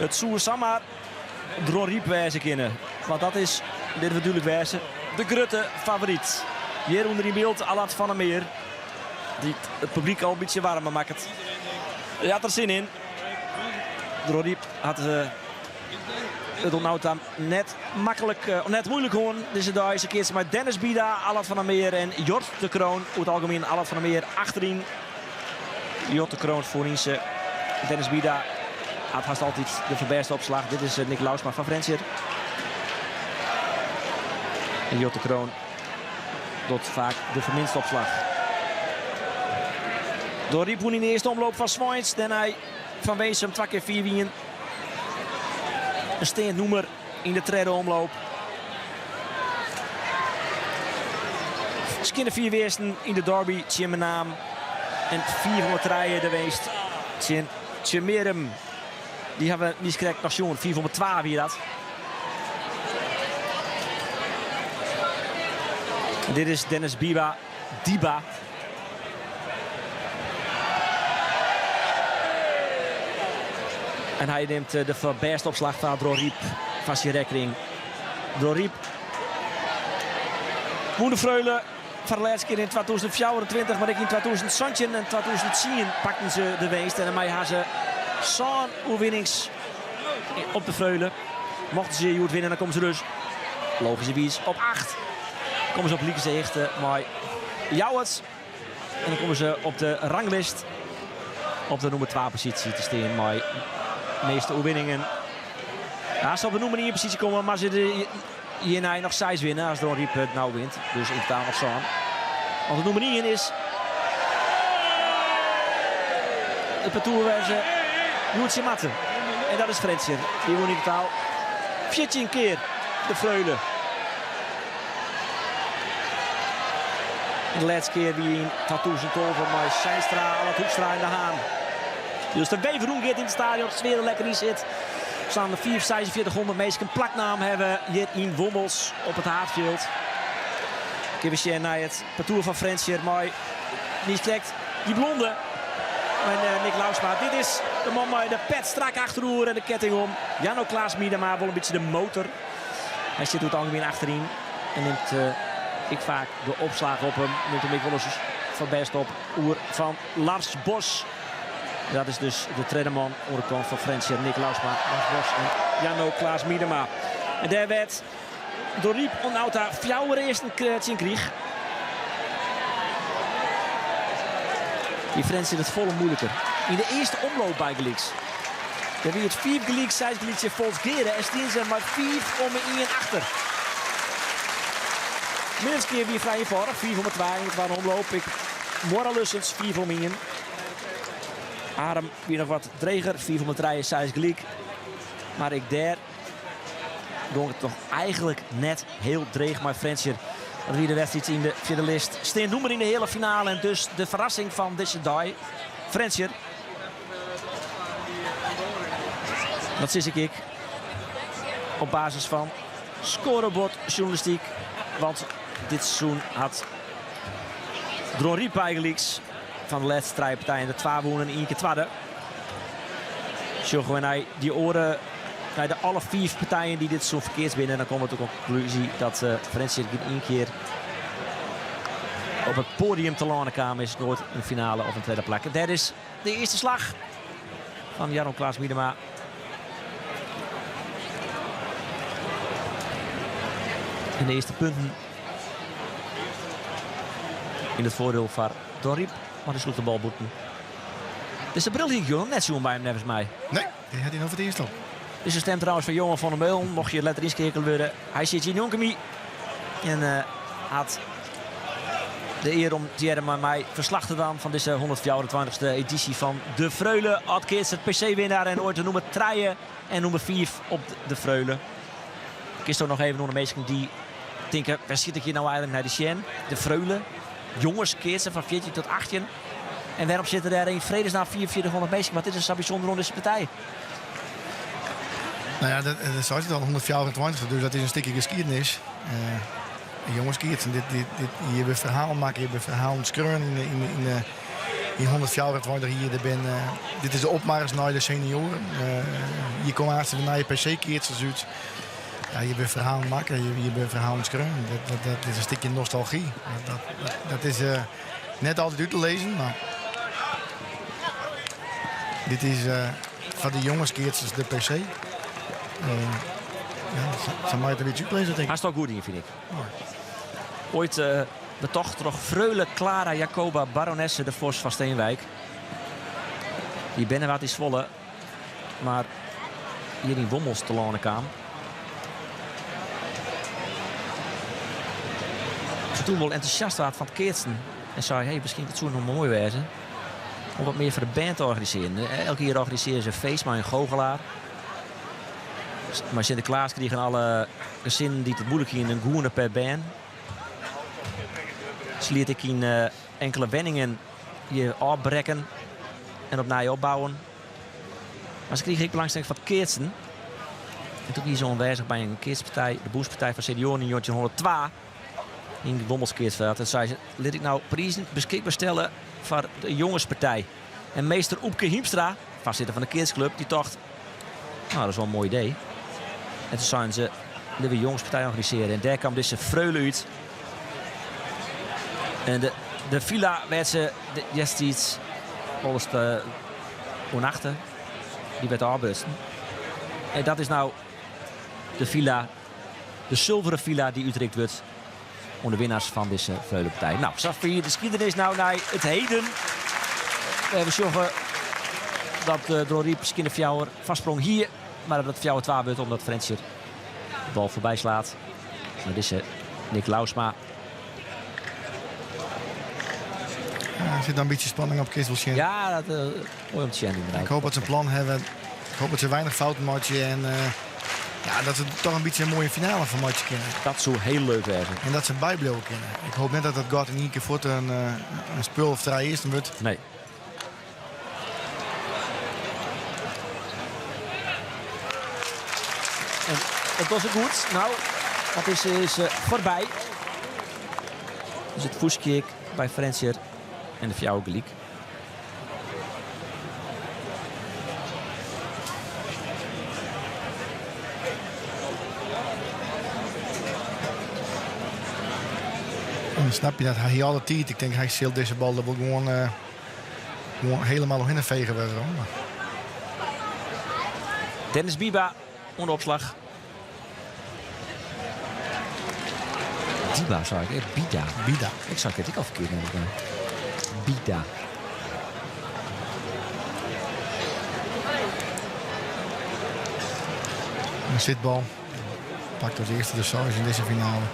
It soe samar Dronryp wêze kinne. Want dat is, litte we dúdlik wêze, de grutte favoryt. Hjir ûnder yn byld Allard van der Meer, dy't it publyk al in bytsje waarmer makket. Hy hat der sin yn. Dronryp hat it oant no ta net maklik, net muoilik hân dizze dei. Se keatse mei Dennis Bida, Allard van der Meer en Jort de Kroon. Oer it algemien Allard van der Meer achteryn. Jort de Kroon foaryn se. Dennis Bida hat hast altyd de foarbêste opslach. Dit is Nick Louwsma fan Frjentsjer. En Jort de Kroon docht faak de ferminste opslach. Dronryp wûn yn de earste omloop fan Sweins. Dêrnei fan Winsum twa kear 4-1. In steand nûmer yn de tredde omloop. Skjinne 4 winsten yn de derby tsjin Menaam. En 403 de winst tsjin Tsjummearum. Dy ha we niiskrekt noch sjoen. 502 wie dat. En dit is Dennis Biba. Diba. En hy nimt de bêste opslach fan Dronryp foar syn rekkening. Dronryp wûn de Freule foar de lêste kear yn 2024, mar ek yn 2017 en 2010 pakten se de winst. En dêrmei ha se sân oerwinnings op de Freule. Mochten se hjoed winne, dan komme se dus logischerwiis op 8. Komme se op likense hichte mei Ljouwert. En dan komme se op de ranglist op de nûmer 2 posysje te stean mei measte oerwinningen. Ja, se op de nûmer 1 posysje komme, mar se hjirnei noch 6 winne as Dronryp it no wint. Dus yn totaal noch 7. Want de nûmer 1 is it partoer wêr't se hjoed tsjin moatte. En dat is Frjentsjer. Dy wûn yn totaal 14 kear de Freule. De lêste kear wie yn 2012 mei Seinstra, Allard Hoekstra en De Haan. Dus de wever rûngiet yn it stadion, de sfear der lekker yn sit. Sa'n 5 4600 minsken plaknaam hawwe hjir yn Wommels op it haadfjild. Kinne we sjen nei it partoer fan Frjentsjer mei niiskrekt dy blonde mei Nick Louwsma. Dit is de man mei de pet strak achteroer en de ketting om. Janno Klaas Miedema, wol in bytsje de motor. Hy sit oer it algemien achteryn en nimt ek faak de opslach op him. Nimt him ek wolris foar bêst op oer fan Lars Bos. Dat is dus de tredde man oan de kant fan Frjentsjer, Nick Louwsma, Lars Bos en Janno Klaas Miedema. En dêr werd Dronryp oant no ta fjouwer earsten tsjin kriich. Dy Frjentsjer it folle moeiliker. Yn de earste omloop bygelyks. Dêr wie it fiif gelyk, seis gelyk tsjin Folsgeare en stiene se mei fiif om ien achter. Minnertsgea wie frij eenfâldich, fiif om twa yn de twadde omloop. Ek Moarre-Lussens fiif om ien. Arum wie noch wat dreger, fiif om trije, seis gelyk. Mar ek dêr gong it toch eigenlik net hiel dreech mei Frjentsjer. Dat wie de wedstriid yn de fjirde list. Steand nûmer yn de heale finale en dus de ferrassing fan dizze dei. Frjentsjer. Dat sis ik ek op basis fan scorebordjournalistyk. Want dit seizoen hat Dronryp bygelyks fan de lêste trije partijen de twa wûn en ien kear twadde. Sjogge we nei dy oare, nei de alle fiif partijen dy't dit seizoen ferkeatst binne, dan komme we tot de konklúzje dat uh, Frjentsjer gjin ien kear op it poadium telâne kaam is. Noait in finale of in tredde plak. Dêr is de earste slach fan Jaron Klaas Miedema. En de earste punten yn it foardiel foar Dronryp. Mar dy sloech de bal bûten. Dizze bril hie ik noch net sjoen by him neffens my. Nee, dy hat hy no foar it earst op. Dizze stem trouwens fan Johan van der Meulen, mocht je letter ynskeakele wurde. Hy sit hjir njonken my en uh, hat de ear om tegearre mei my ferslach te dwaan fan dizze 124ste edysje fan De Freule. Ald-keatser PC-winnaar en oait de nûmer 3 en nûmer 5 op de Freule. Kinsto noch even oan de minsken dy't tinke, wêr sit ik hjir no eigenlik nei te sjen? De Freule, jonges keatsen fan 14 tot 18. En wêrom sitte dêr yn fredesnaam 4400 minsken? Wat is der sa bysûnder oan dizze partij? Nou ja, dat, dat seist it al, 124, dus dat is in stikje geskiednis. Uh, jonges keatsen, dit, dit, dit, hjir wurde ferhalen makke, hjir wurde ferhalen skreaun yn, yn, yn, yn 124 jier. Der bin, uh, dit is de opmars nei de senioaren. Uh, hjir komme aanst de nije PC-keatsers út. Ja, hjir wurde ferhalen makke, hjir wurde ferhalen skreaun. Dat, dat, dat is in stikje nostalgy. Dat, dat, dat is uh, net altyd út te lizzen, mar dit is uh, foar de jongeskeatsers de PC. Uh, ja, sa mei it in bytsje útlizze, tink ik. Hast al goed dien, fyn ik. Oh. Oait uh, betocht troch Freule Clara Jacoba Baronesse de Vos van Steenwijk. Dy berne waard yn Zwolle, mar hjir yn Wommels telâne kaam. Toen wol entûsjast waard fan it keatsen en sei, hey, miskien it soe noch moai wêze om wat mear foar de bern te organisearjen. Elk jier organisearje se in feest mei in goochelaar. Mei Sinteklaas krigen alle gesinnen dy't it moeilik hiene in gûne per bern. Se liet ek yn inkele wenningen hjir ôfbrekken en opnij opbouwen. Mar se krige ek belangstelling foar it keatsen. En toen wie se oanwêzich by in keatspartij, de Bûnspartij fan Senioaren yn 1902 yn Wommels keatsfeld. En sei se, lit ik no prizen beskikber stelle foar de jongespartij. En meester Oepke Hiemstra, foarsitter fan de keatsklup, dy tocht, nou dat is wol in moai idee. En toen seinen se, litte we jongespartij organisearje. En dêr kaam dizze freule út. En de, de villa wêr't se destiids wolris te oernachte, dy waard ôfbrutsen. En dat is no de villa, de sulveren villa dy't útrikt wurdt oan de winnaars fan dizze Freulepartij. Nou, sa fier de skiednis no nei it heden. We sjogge dat uh, Dronryp skjinne fjouwer foarsprong hie, mar dat it 4-2 wurdt omdat Frjentsjer de bal foarby slaat. Mar dizze Nick Lausma. Ja, der sit dan in bytsje spanning op, kinst wol sjen. Ja, dat uh, moai om te sjen ynderdaad. Ik hoop dat se in plan hawwe. Ik hoop dat se weinich fouten meitsje en uh, ja, dat se toch in bytsje in moaie finale fan meitsje kinne. Dat soe hiel leuk wêze. En dat se bybliuwe kinne. Ik hoop net dat dat gat yn ien kear fuort in, in spul of trije earsten wurdt. Nee. En dat was het goed. Nou, dat is, is uh, foarby. Dus it fûstkje by Frjentsjer en de fjouwer gelyk. Dan snap je dat hy hie alle tiid. Ik tink hy sil dizze bal der wol gewoan, uh, gewoan hielendal oerhinne fege wurde. Dennis Biba oan de opslach. Diba sei ik, Bida. Bida. Ik sei it ek al ferkeard. Bida. Een zitbal. Pakt als eerste de seis in deze finale.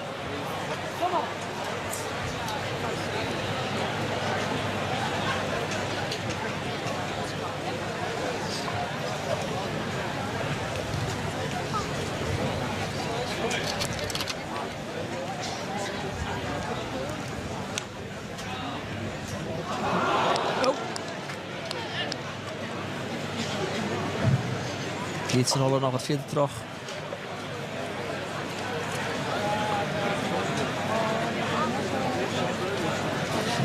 Giet syn holle noch wat fierder troch.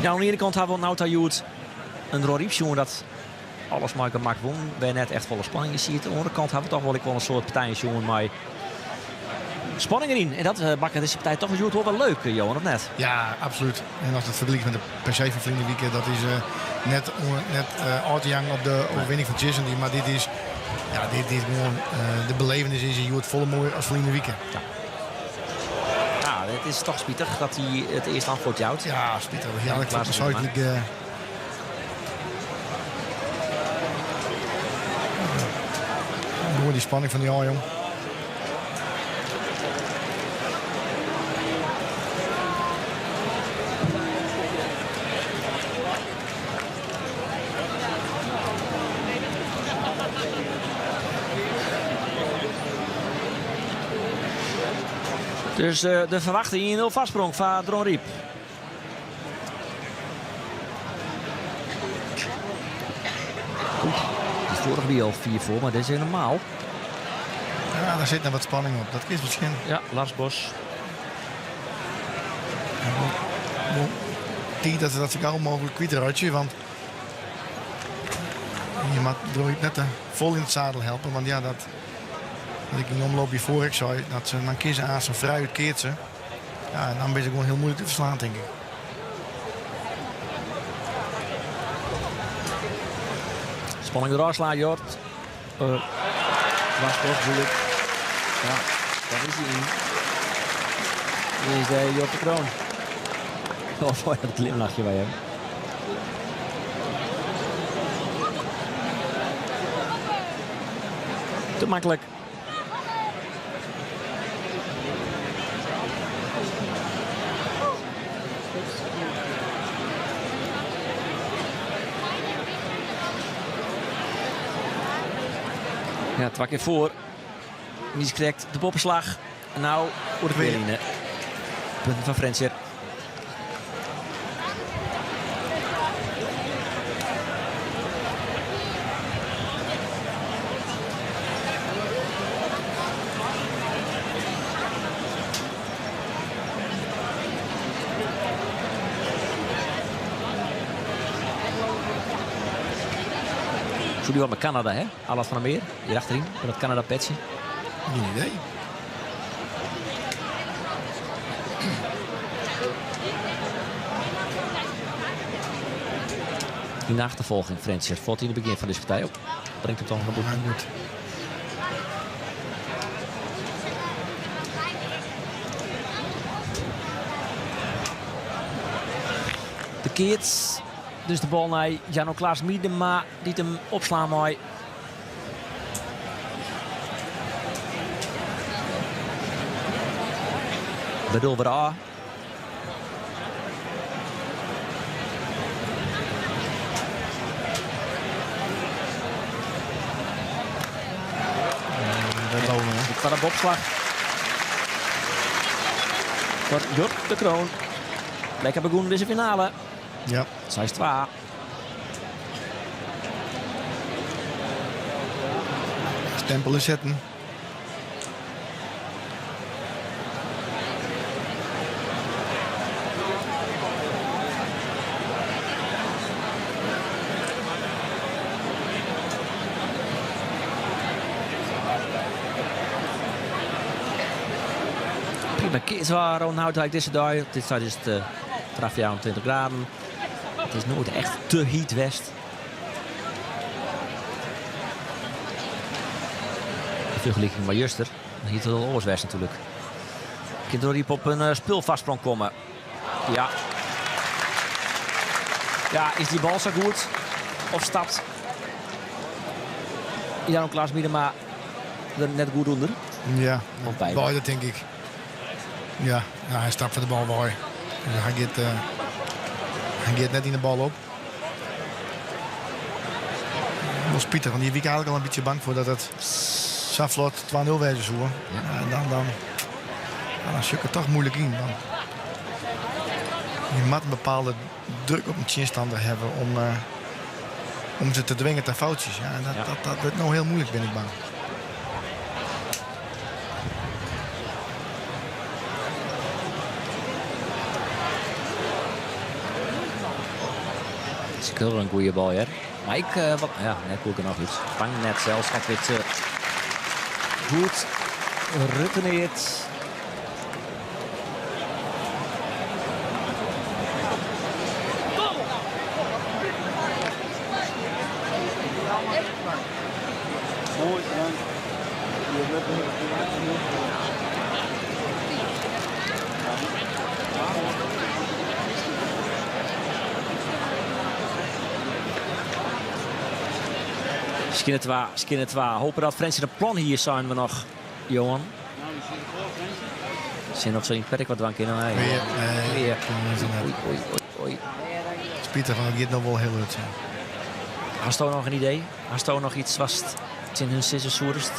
Ja, oan de iene kant ha we no ta hjoed in Dronryp sjoen dat alles mei gemak wûn. Wêr net echt folle spanning yn siet. Oan de oare kant ha we toch wol ek wol in soad partijen sjoen mei spanning deryn. En dat eh, makket dizze partij toch hjoed wol wat leuk, eh, Johan, of net? Ja, absoluut. En as it fergelykt met de PC fan ferline wike, dat is eh, net, net ôf te jaan op de overwinning fan Tjissendie. Mar dit is, ja, dit is gewoan, de belevenis is hjoed folle moaier as ferline wike. Ja. Ja, it is toch spitich dat hy it earste antwurd jout. Ja, spitich. Ja, ik vond het eigenlijk, Moai die spanning fan dy ôfjong. Dus eh, de ferwachte 1-0 foarsprong foar Dronryp. De foarige wie al 4 foar, mar dit is normaal. Ja, daar zit nog wat spanning op. Dat is misschien. Ja, Lars Bos. Tiid dat ze dat zo gau mooglik kwytreitsje, want je moat Dronryp net te fol yn it zadel helpe, want ja, dat wat ik yn de omloop hjirfoar ek sei, dat se dan kinne se aanst frij útkeatse. Ja, en dan binne se gewoan hiel muoilik te ferslaan, tink ik. Spanning derôf slaan, Jort. Uh, Lars Bos bedoel ik. Ja, daar is hij in. Hier is de Jort de Kroon. Oh, mooi dat glimlachje bij hem. Te makkelijk. Ja, twa kear foar. Niiskrekt de boppeslach. No oer de kweerline. Punten foar Frjentsjer. Soe dy wat mei Kanada, hè? Allard van der Meer, hjir achteryn, mei dat Kanada petsje. Gjin idee. Yn de achterfolging Frjentsjer fuort yn it begjin fan dizze partij op. Bringt him toch noch bûten. Goed. De keats. Dus de bal nei Jano Klaas Miedema, dy't him opslaan mei. Bedoel wer ôf. De twadde opslach. Foar Jort de Kroon. Lekker begûn dizze finale. Ja. 6-2. Stempel setten. Prima keatswaar oan Houtwijk dizze dei. Dit is it 24 graden. It is noait echt te hyt west. In fergeliking mei juster. Dan hie it wol oars west natuerlik. Kin Dronryp op in eh, spulfoarsprong komme. Ja. Ja, is dy bal sa goed? Of stapt Jan Klaas Miedema der net goed ûnder? Ja, Of beide? beide tink ik. Ja, ja, hy stapt foar de bal wei. Dus hy giet, eh, hy giet net yn de bal op. Wol spitich, want hjir wie ik eigentlik al in bytsje bang foar dat it sa flot 2-0 wêze soe. Ja. En dan, dan, ja, dan sjoch ik it toch moeilik yn. Want je moat in bepaalde druk op in tsjinstanner hawwe om, eh, om se te dwingen ta foutsjes. Ja, en dat, dat, dat wurdt no hiel muoilik, bin ik bang. It is hiel in goede bal, hear. Mar ik, eh, wat, ja, net goed genoch út. Vangnet sels hat wit eh, goed retourneerd. Skjinne twa, skjinne twa. Hope dat Frjentsjer in plan hie, seinen we noch, Johan. Sjen oft se yn perk wat dwaan kinne. Nee, Nee, nee, Weer. plan is er net. Oei, oei, oei, oei. Spitich, want it giet noch wol hiel hurd. Ja. Hasto noch in idee? Hasto noch yts watst tsjin hun sizze soest?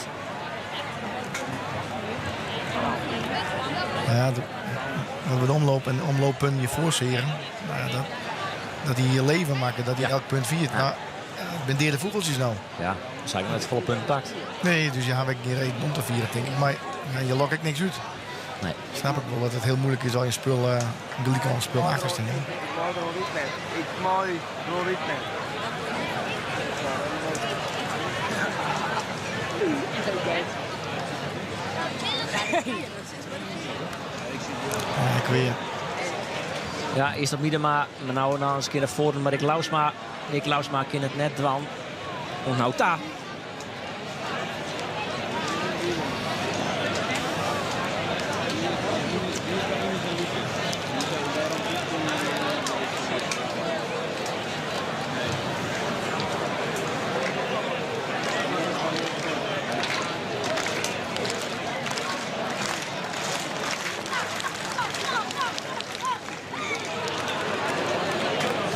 Nou ja, dat we de omloop en omlopen je voorzeren. Nou ja, dat, dat die je leven maken, dat die elk punt viert. Maar het zijn deade fûgeltsjes no. Ja, se ha net folle punten pakt. Nee, dus je hebt geen reden om te vieren, denk ik. Maar ja, je lokt ook niks uit. Nee. Snap ik wel dat het heel moeilijk is als je spul, uh, gelijk al een spul achter staan. Ik moai ritme. Ja, ik weer. Ja, earst op Miedema, mar no noch ris in kear nei foaren. Mar Nick Lausma, Nick Lausma kin it net dwaan. Oant no ta.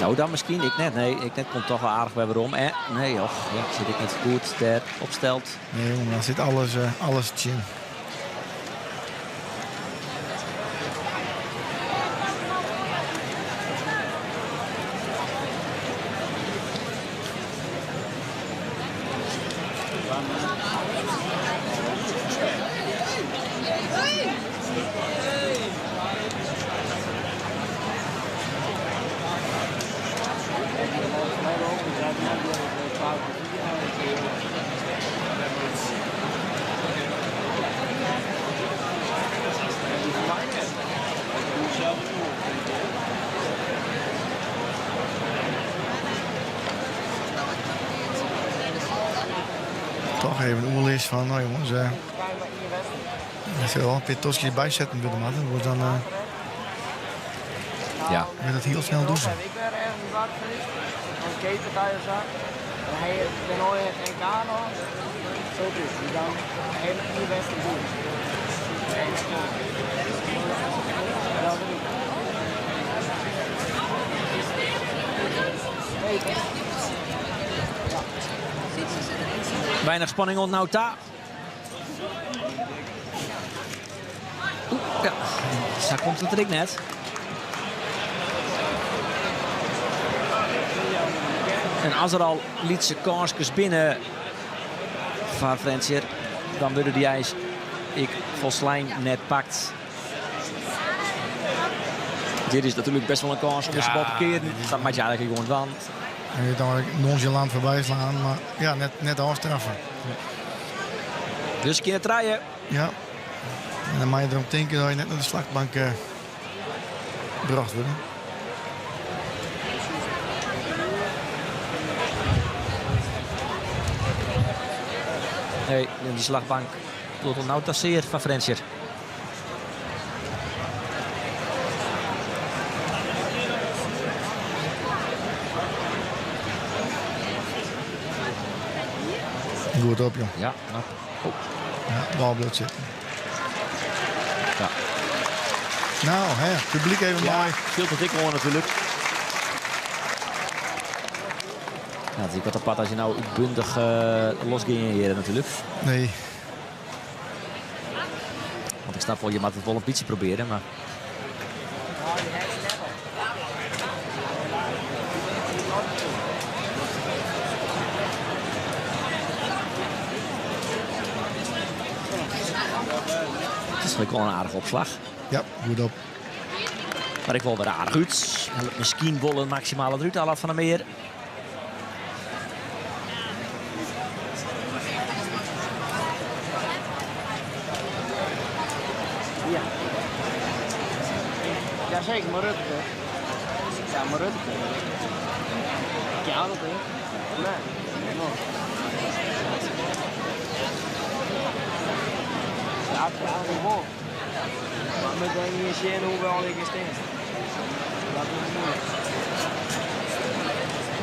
No, dan miskien. Ik net. Nee, ik net komt toch wel aardich wer werom. Nee, och, ja, sit ik net goed dêr opsteld. Nee, jongen, dan sit alles, alles tsjin. Toch even een oerlis fan, no jongens, der sil wol in pear toskjes bysetten wurde moatte, oars dan ja. wurdt it hiel snel dûze. Weinig spanning oant no ta. Oeh, ja. Sa komt it der ek net. En as der al lytse kânskes binne foar Frjentsjer, dan wurde dy eins ek folslein net pakt. Dit is natuerlik best wol in kâns om dizze bal te kearen. Dat moatte je eigentlik gewoan dwaan. En je dan nonchalant foarby slaan, mar ja, net, net ôfstraffe. Dus skjinne trije. Ja. En dan moatte je derom tinke dat je net nei de slachtbank brocht wurde. Nee, dy slachtbank docht oant no ta sear foar Frjentsjer. Goed op, joh. Ja, knap. Oh. Ja, bal bliuwt sitten. Ja. Nou, hè, publyk even Ja, moai. Fielt it ek gewoan natuerlik. Ja, it is wat apart as je no útbundich uh, losgean hjir natuerlik. Nee. Want ik snap wol, je moatte it wol in bytsje probearje, mar... It is wol in aardige opslach. Ja, goed op. Mar ek wol wer aardich út. Miskien wol in maksimale derút, Allard van der Meer. Ja. Jazeker, maar Rutte. Ja, maar Rutte. Ja, dat hè. Nee. No. Ja, het wol. Maar meteen hier zien hoe we al in staan. Dat is moeilijk.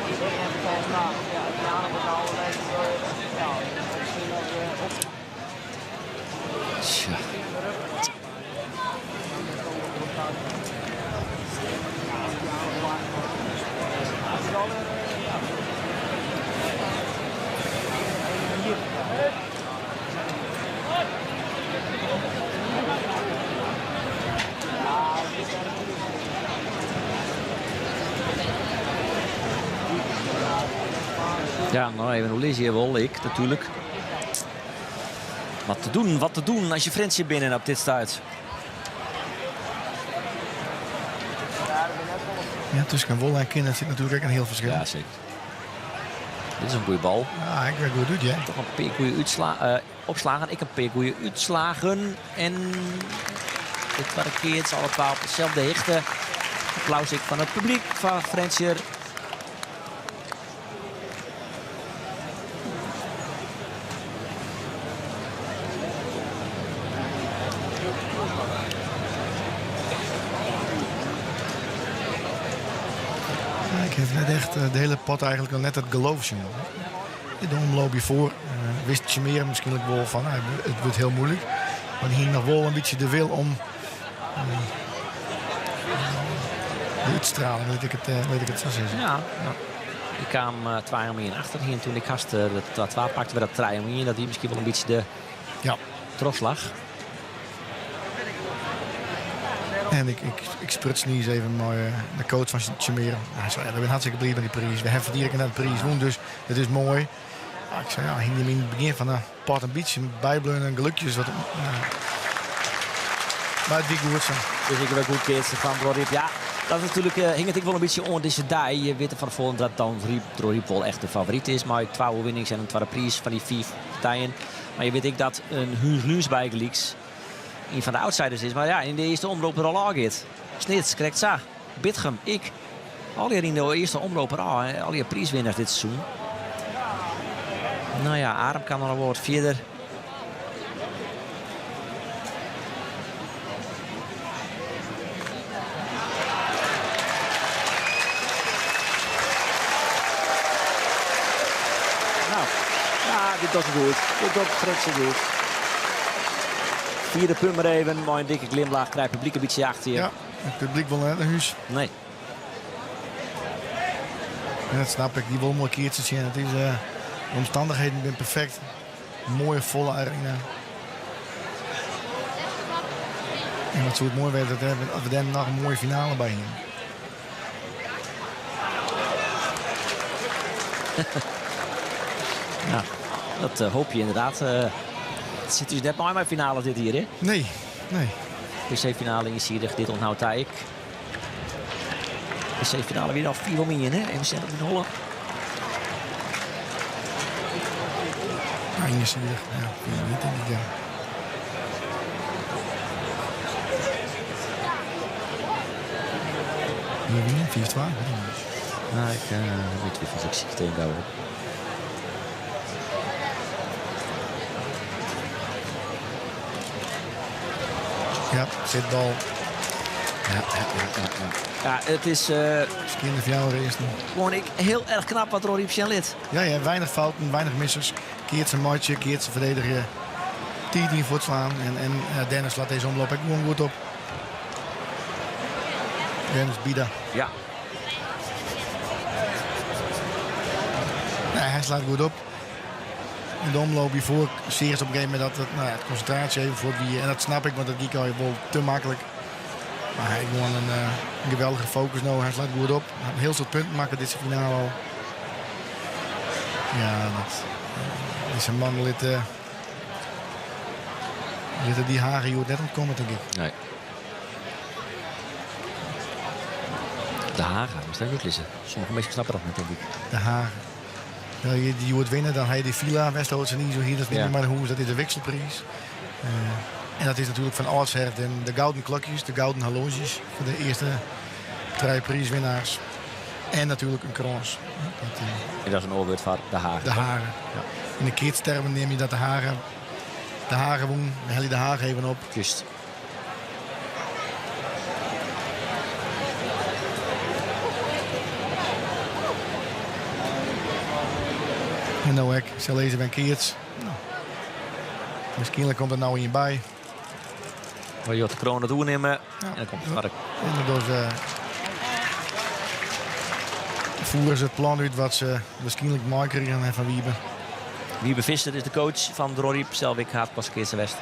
Ik heb het al vraag. Ja, het wordt al ja, misschien nog op. Tja. Ja, nou even hoe lees je wel, ik natuurlijk. Wat te doen, wat te doen als je Frensje binnen op dit stuit. Ja, tussen Wolle en Kinderen zit natuurlijk ook een heel verschil. Ja, zeker. Dit is een goede bal. Ja, ik weet goed doet, ja. Toch een paar goede uitsla uh, opslagen. Ik heb een paar goede uitslagen. En dit parkeert ze alle 12 op dezelfde hichte. Applaus ik van het publiek van Frensjer. Ja, ik heb net echt eh, de hele pot eigenlijk al net het geloof zien. In de omloop hiervoor uh, wist je meer misschien ook wel van nou, het wordt heel moeilijk. Maar hier nog wel een beetje de wil om uh, de uitstraling, weet ik het, weet ik het zo zeggen. Ja, ja. Ik kwam uh, 2 om 1 achter hier en toen ik hast uh, de 2 pakte we dat 3 om 1. Dat die misschien wel een beetje de ja. terugslag. En ik, ik, ik spruts niet eens even met de coach van Tsjummearum. Hij zei, ja, ik ben hartstikke blij met die prijs. We hebben direct naar de prijs won, dus het is mooi. Ja, ik zei, ja, hing in het begin van de pot een beetje bijblijven en gelukjes. Wat, nou. Maar het wie goed zo. Dus ik ben goed keertje van Dronryp. Ja, dat is natuurlijk, uh, hing het ik wel een beetje onder deze dag. Je weet van voren dat dan Dronryp wel echt de favoriet is. Maar twee winningen en een tweede prijs van die vier partijen. Maar je weet ik dat een Huns Luns bijgelijks een van de outsiders is. Maar ja, in de eerste omloop er al aangeeft. Snits, krijgt zo. Bitgum, ik. Al in de eerste omloop er al. Al die prijswinnaars dit seizoen. Nou ja, Arum kan nog wel wat verder. Nou, ja, dit doet het goed. Dit doet Fred goed. Vierde punt maar even. Mooi een dikke glimlach. Krijgt het publiek een beetje achter je. Ja, het publiek wil net naar huis. Nee. En dat snap ik. Die wil mooi keertje zien. Het is, uh, de omstandigheden zijn perfect. Mooie volle arena. En wat zou het mooi werd dat we daar nog een mooie finale bij hebben. ja, dat uh, hoop je inderdaad. Uh, het zit dus net mooi bij finale dit hier, hè? Nee, nee. PC-finale in Sierig, dit onthoudt hij ik. PC-finale weer al 4 om in, hè? Even snel in Holland. Ja, in Sierig, ja. Niet denk ik, ja. Hier winnen, 4-2. Nou, ik uh, weet niet of ik zie het tegen op. Ja, zitbal. Ja, ja, ja, ja, ja. het is... Uh, Misschien de jou eerst nog. Gewoon ik, heel erg knap wat Rory lid. Ja, ja, weinig fouten, weinig missers. Keert zijn matje, keert zijn verdediger. Tiid yn fuortslaan. En, en Dennis slaat deze omloop ek gewoan goed op. Dennis Bida. Ja. Nee, hij slaat goed op. In de omloop hiervoor zie je op een gegeven moment dat het, nou ja, het concentratie even voor wie. En dat snap ik, want dat die kan je wel te makkelijk. Maar hij heeft gewoon een, een geweldige focus nou. Hij slaat goed op. Hij had een heel soort punten maken deze finale al. Ja, dat is een man lid. Uh, die Hagen je net ontkomen, denk ik. Nee. De Hagen, moest dat niet lezen? Sommige mensen snappen dat niet, denk ik. De Hagen. Ja, je, die wordt winnen, dan heb je die villa Westhoutse niet zo hier. Dat is niet ja. maar hoe dat is de wisselprijs. Uh, en dat is natuurlijk van oudsher de, de gouden klokjes, de gouden horloges voor de eerste drie prijswinnaars. En natuurlijk een krans. Dat, uh, en dat is een oorwoord van de Hagen. De Hagen. Ja. In de keertstermen neem je dat de Hagen, de Hagen woon. Dan haal je de Hagen even op. Juist. En nou ik, ze lezen ben Keerts. Nou. Misschien komt er nou in je bij. Waar je de kroon het oernemen. Ja. En dan komt het vark. En dus, uh, voeren ze het plan uit wat ze waarschijnlijk mooi kregen van Wiebe. Wiebe Visser is de coach van Dronryp. Zelf ik haat pas keer West.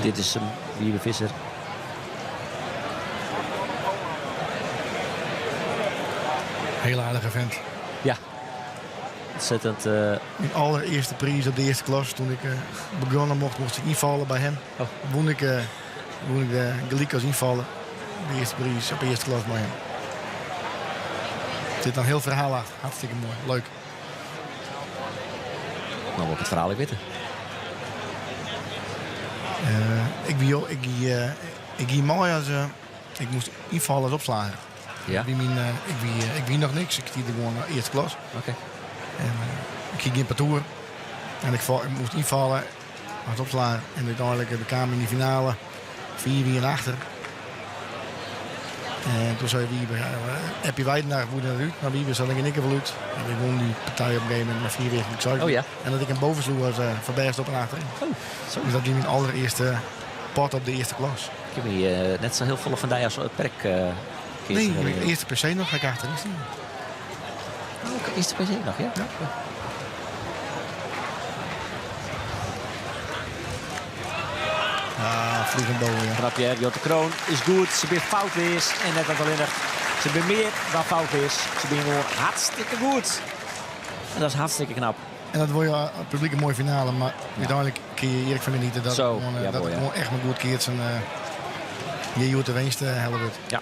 Dit is hem, Wiebe Visser. Heel aardige vent. Ja. Ontzettend. Uh... Mijn allereerste prijs op de eerste klas, toen ik uh, begonnen mocht, mocht ik invallen bij hem. Oh. Won ik, uh, won ik de gelijk als invallen. De eerste prijs op de eerste klas bij hem. Er zit een heel verhaal achter. Hartstikke mooi. Leuk. Nou wil ik het verhaal weten. Ik, wie, ik, ik, ik ging mooi als ik moest invallen als opslager. Ja. Ik wie mijn, ik wie, ik wie nog niks. Ik stierde gewoon eerste klas. Oké. Okay. En ik ging in parcours. En ik, val, ik moest invallen als opslager. En uiteindelijk de kwam in de finale 4 en achter. En toen zei Wiebe, Eppie Weidenaar woede naar uit. Maar Wiebe zat ik in ik wel uit. En ik won die partij op een gegeven moment met 4 weer. Oh ja. En dat ik hem boven sloeg als uh, verbergd op en achterin. Oh, zo. Dus dat was mijn allereerste pot op de eerste klas. Ik heb hier uh, net zo heel volle van die als het perk. Uh, nee, de eerste PC nog ga ik achterin staan. Oh, eerste PC nog, ja? Ja. Ah, vliegend boven, ja. Knap, ja. Jotte Kroon is goed. Ze zijn foutloos. En net dat alleen nog. Ze zijn meer dan foutloos. Ze zijn gewoon hartstikke goed. En dat is hartstikke knap. En dat wordt je het publiek een mooie finale. Maar ja. uiteindelijk kun je Erik van genieten. Dat Zo, gewoon, ja, dat mooi, het gewoon echt maar goed keert. En, uh, je de winst uh, helpt. Ja.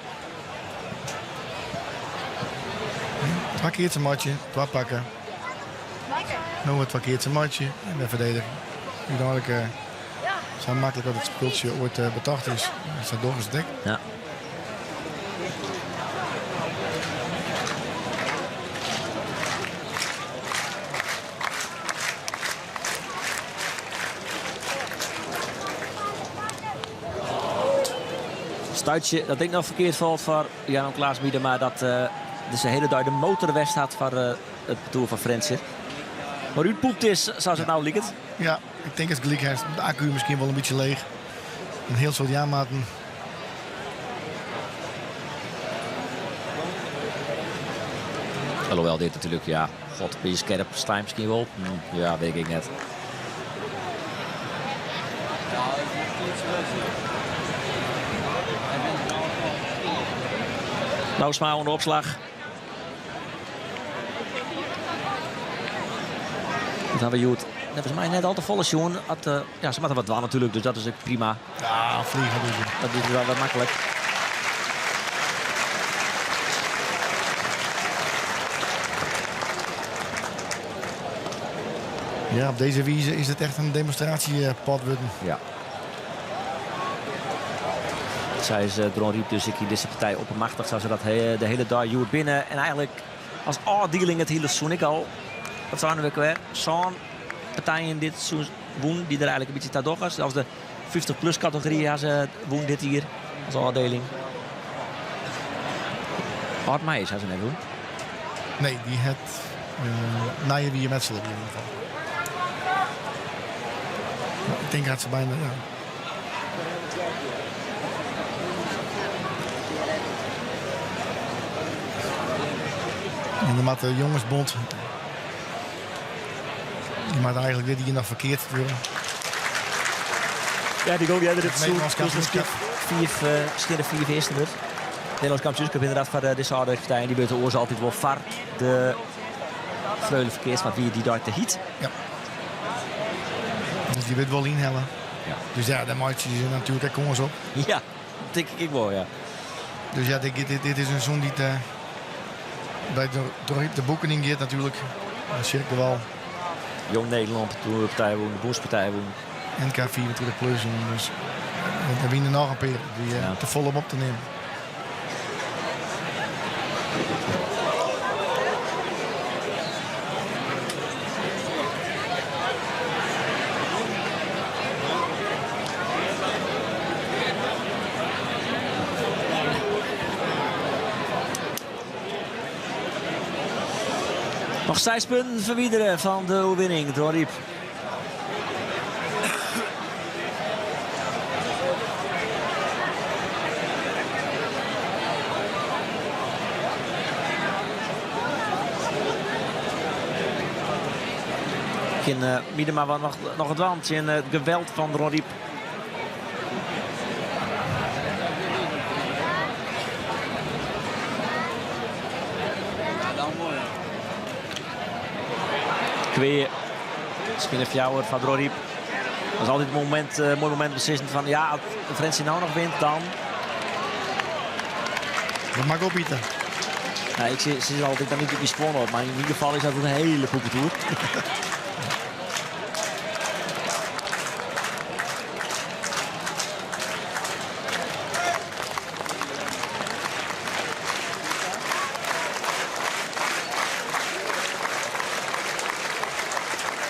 Twee keer zijn matje, twee pakken. Nog wat twee keer zijn matje en weer verdedigen. Uiteindelijk uh, zo makkelijk dat het speeltje ooit uh, betacht is. Is dat door eens dik. Ja. Stuitje, dat denk ik nog verkeerd valt voor Jan Klaas Miedema. Dat uh, dus een hele duidelijke motorwest had voor uh, het parcours van Frensje. Maar u poept is, zoals het nou lijkt. Ja, ik denk het gelijk heeft. De accu misschien wel een beetje leeg. Een heel soort jaarmaten. Alhoewel dit natuurlijk, ja, god, beetje scherp, sta misschien wel. Hm, ja, weet ik net. Louwsma onder opslag. Dat hebben we Joet. Dat was mij net al te volle, Sjoen. Had, uh, ja, ze hadden wat dwaan natuurlijk, dus dat is ook prima. Ja, vliegen dus. Dat is wel wat makkelijk. Ja, op deze wijze is het echt een demonstratiepad worden. Ja. Zij is uh, Dronryp dus ik in deze partij oppermachtig. Zou ze dat he de hele dag Joet binnen. En eigenlijk als afdeling het hele seizoen ik al. Wat zijn we weer? Zo'n partijen dit seizoen woen die er eigenlijk een beetje tadoggers. Zelfs de 50-plus categorie ja, ze woen dit hier als afdeling. Ard Meijers hat se net wûn. Nee, dy hat nije wie metsele yn ieder geval. Ik tink hat se bijna, ja. En dan moat de jongensbond. Die moat eigenlijk dit hier nog ferkeard wurde. Ja, dy gong earder it Nederlands kampioenskip. Fiif, skjinne fiif earste wurdt. Nederlands kampioenskip inderdaad foar dizze âlde partijen. Dy wurdt oars altyd wol foar de Freule ferkeatst, want wie dy dei te hyt. Ja. Dus dy wurdt wol ynhelle. Ja. Dus ja, dêr meitsje se natuerlik ek kâns op. Ja, tink ik ek wol, ja. Dus ja, dit, dit, dit is in seizoen dy't by de, troch de boeken yn giet natuerlik. Sirkelwal. Jong Nederlân partij wûn, de Bûnspartij wûn. NK 24 plus. Dus der wiene noch in pear die ja. te fol om op te nimmen. Noch seis punten ferwidere fan de oerwinning Dronryp. Kin Miedema wat noch, noch it dwaan tsjin it geweld fan Dronryp. Kwea, skjinne fjouwer foar Dronryp. Dat is altyd in momint, moai momint beslissen fan ja, as Frjentsjer no noch wint, dan. Dat mag opiten. Nou, ik sis altyd dan niet op die skuon op, mar yn ieder gefal is dat in hiele poepetoer.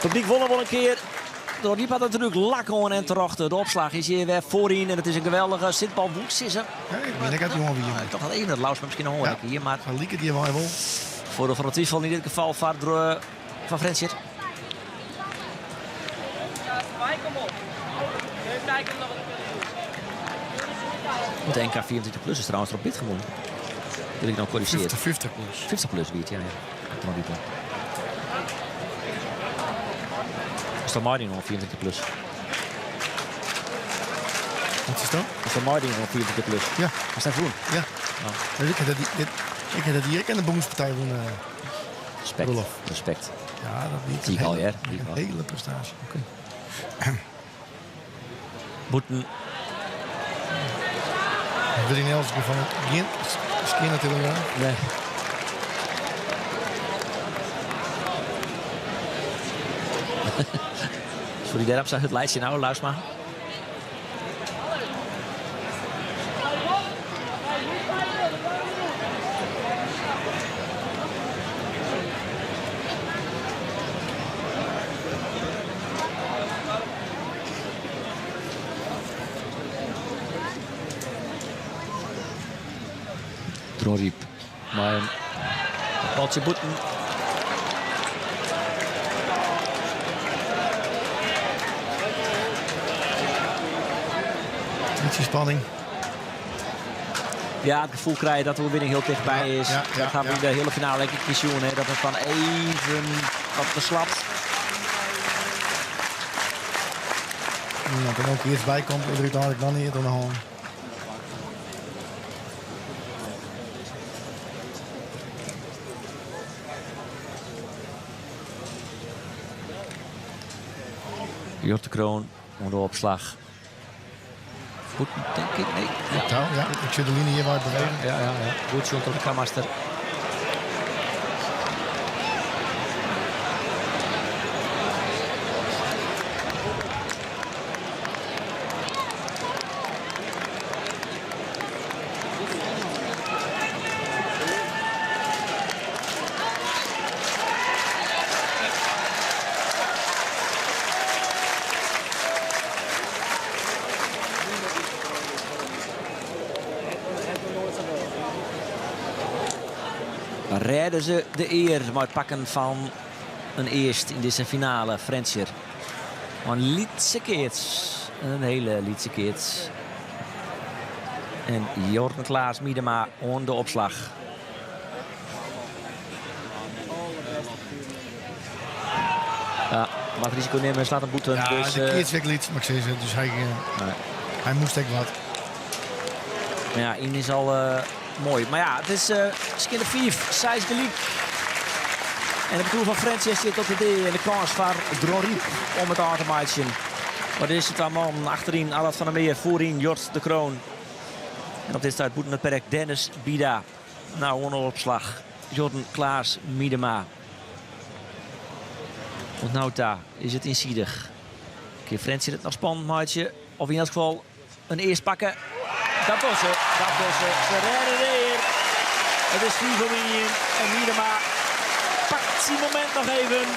Publyk wol noch wol in kear. Dronryp hat natuerlik lak oan en terjochte. De opslach is hjir wer foaryn en it is in geweldige sitbal, woe ik sizze. Ja, ik bin ek uit jonge wie. Toch al even dat Louwsma miskien noch oan hier, mar Sa liket hjir wol. Voordeel van de twyfel yn dit gefal foar foar Frjentsjer. De NK 24 plus is trouwens troch Bit gewonnen. Wil ik nou corrigeren. 50, 50 plus. 50 plus wie it, ja. Ja. Is dat Martin al 24 plus? Wat is dat? Is dat Martin al 24 plus? Ja. Was dat wûn? Ja. Dus ik heb dat, dit, ik heb dat hier in de Bûnspartij wûn. Respect. Roelof. Respect. Ja, dat wie Zie ik al, ja. een hele prestaasje. Oké. Bûten. Ik wit yn elts gefal gjin skjinne telegraaf. Nee. Sorry, dêrom sa it leitsje no, Louwsma. Dronryp mei in baltsje bûten. Bytsje spanning. Ja, it gefoel krije dat de oerwinning hiel tichtby is. Dat ha we yn de hiele finale ek in kear sjoen. Hè, dat it fan even wat ferslapt. Dat der noch earst by komt, is der úteinlik noch neat oan de hân. Jort de Kroon oan de opslach. Goed, tink ik. Nee. Ja, ja, ik sjoch de line hjir wat bewegen. Ja, ja, ja. Goed sjoen troch de karmaster. Rêde se de ear mei it pakken fan in earst yn dizze finale, Frjentsjer. Mei in lytse keats, in hiele lytse keats. En Jorn Klaas Miedema oan de opslach. Ja, wat risiko nimme, slacht him bûten. Ja, dus, de keats ek lyts, moat ik sizze. Dus hy, Nee. hy moast ek wat. Maar ja, ien is al moai. Mar ja, it is skjin de 5, 6 gelyk. En de partoer fan Frjentsjer sit op de dea. En de kâns foar Dronryp om it ôf te meitsjen. Mar dizze twa mannen achteryn, Allard van der Meer, foaryn Jort de Kroon. En op dit stuit bûten it perk Dennis Bida. Nou, oan de opslach Jorn Klaas Miedema. Oant no ta is it iensidich. Kin Frjentsjer it noch spannend meitsje? Of yn elts gefal in earst pakke? Dat dogge se, dat dogge se. Se rêde de ear. It is 5 om 1 en Miedema pakt syn momint noch even.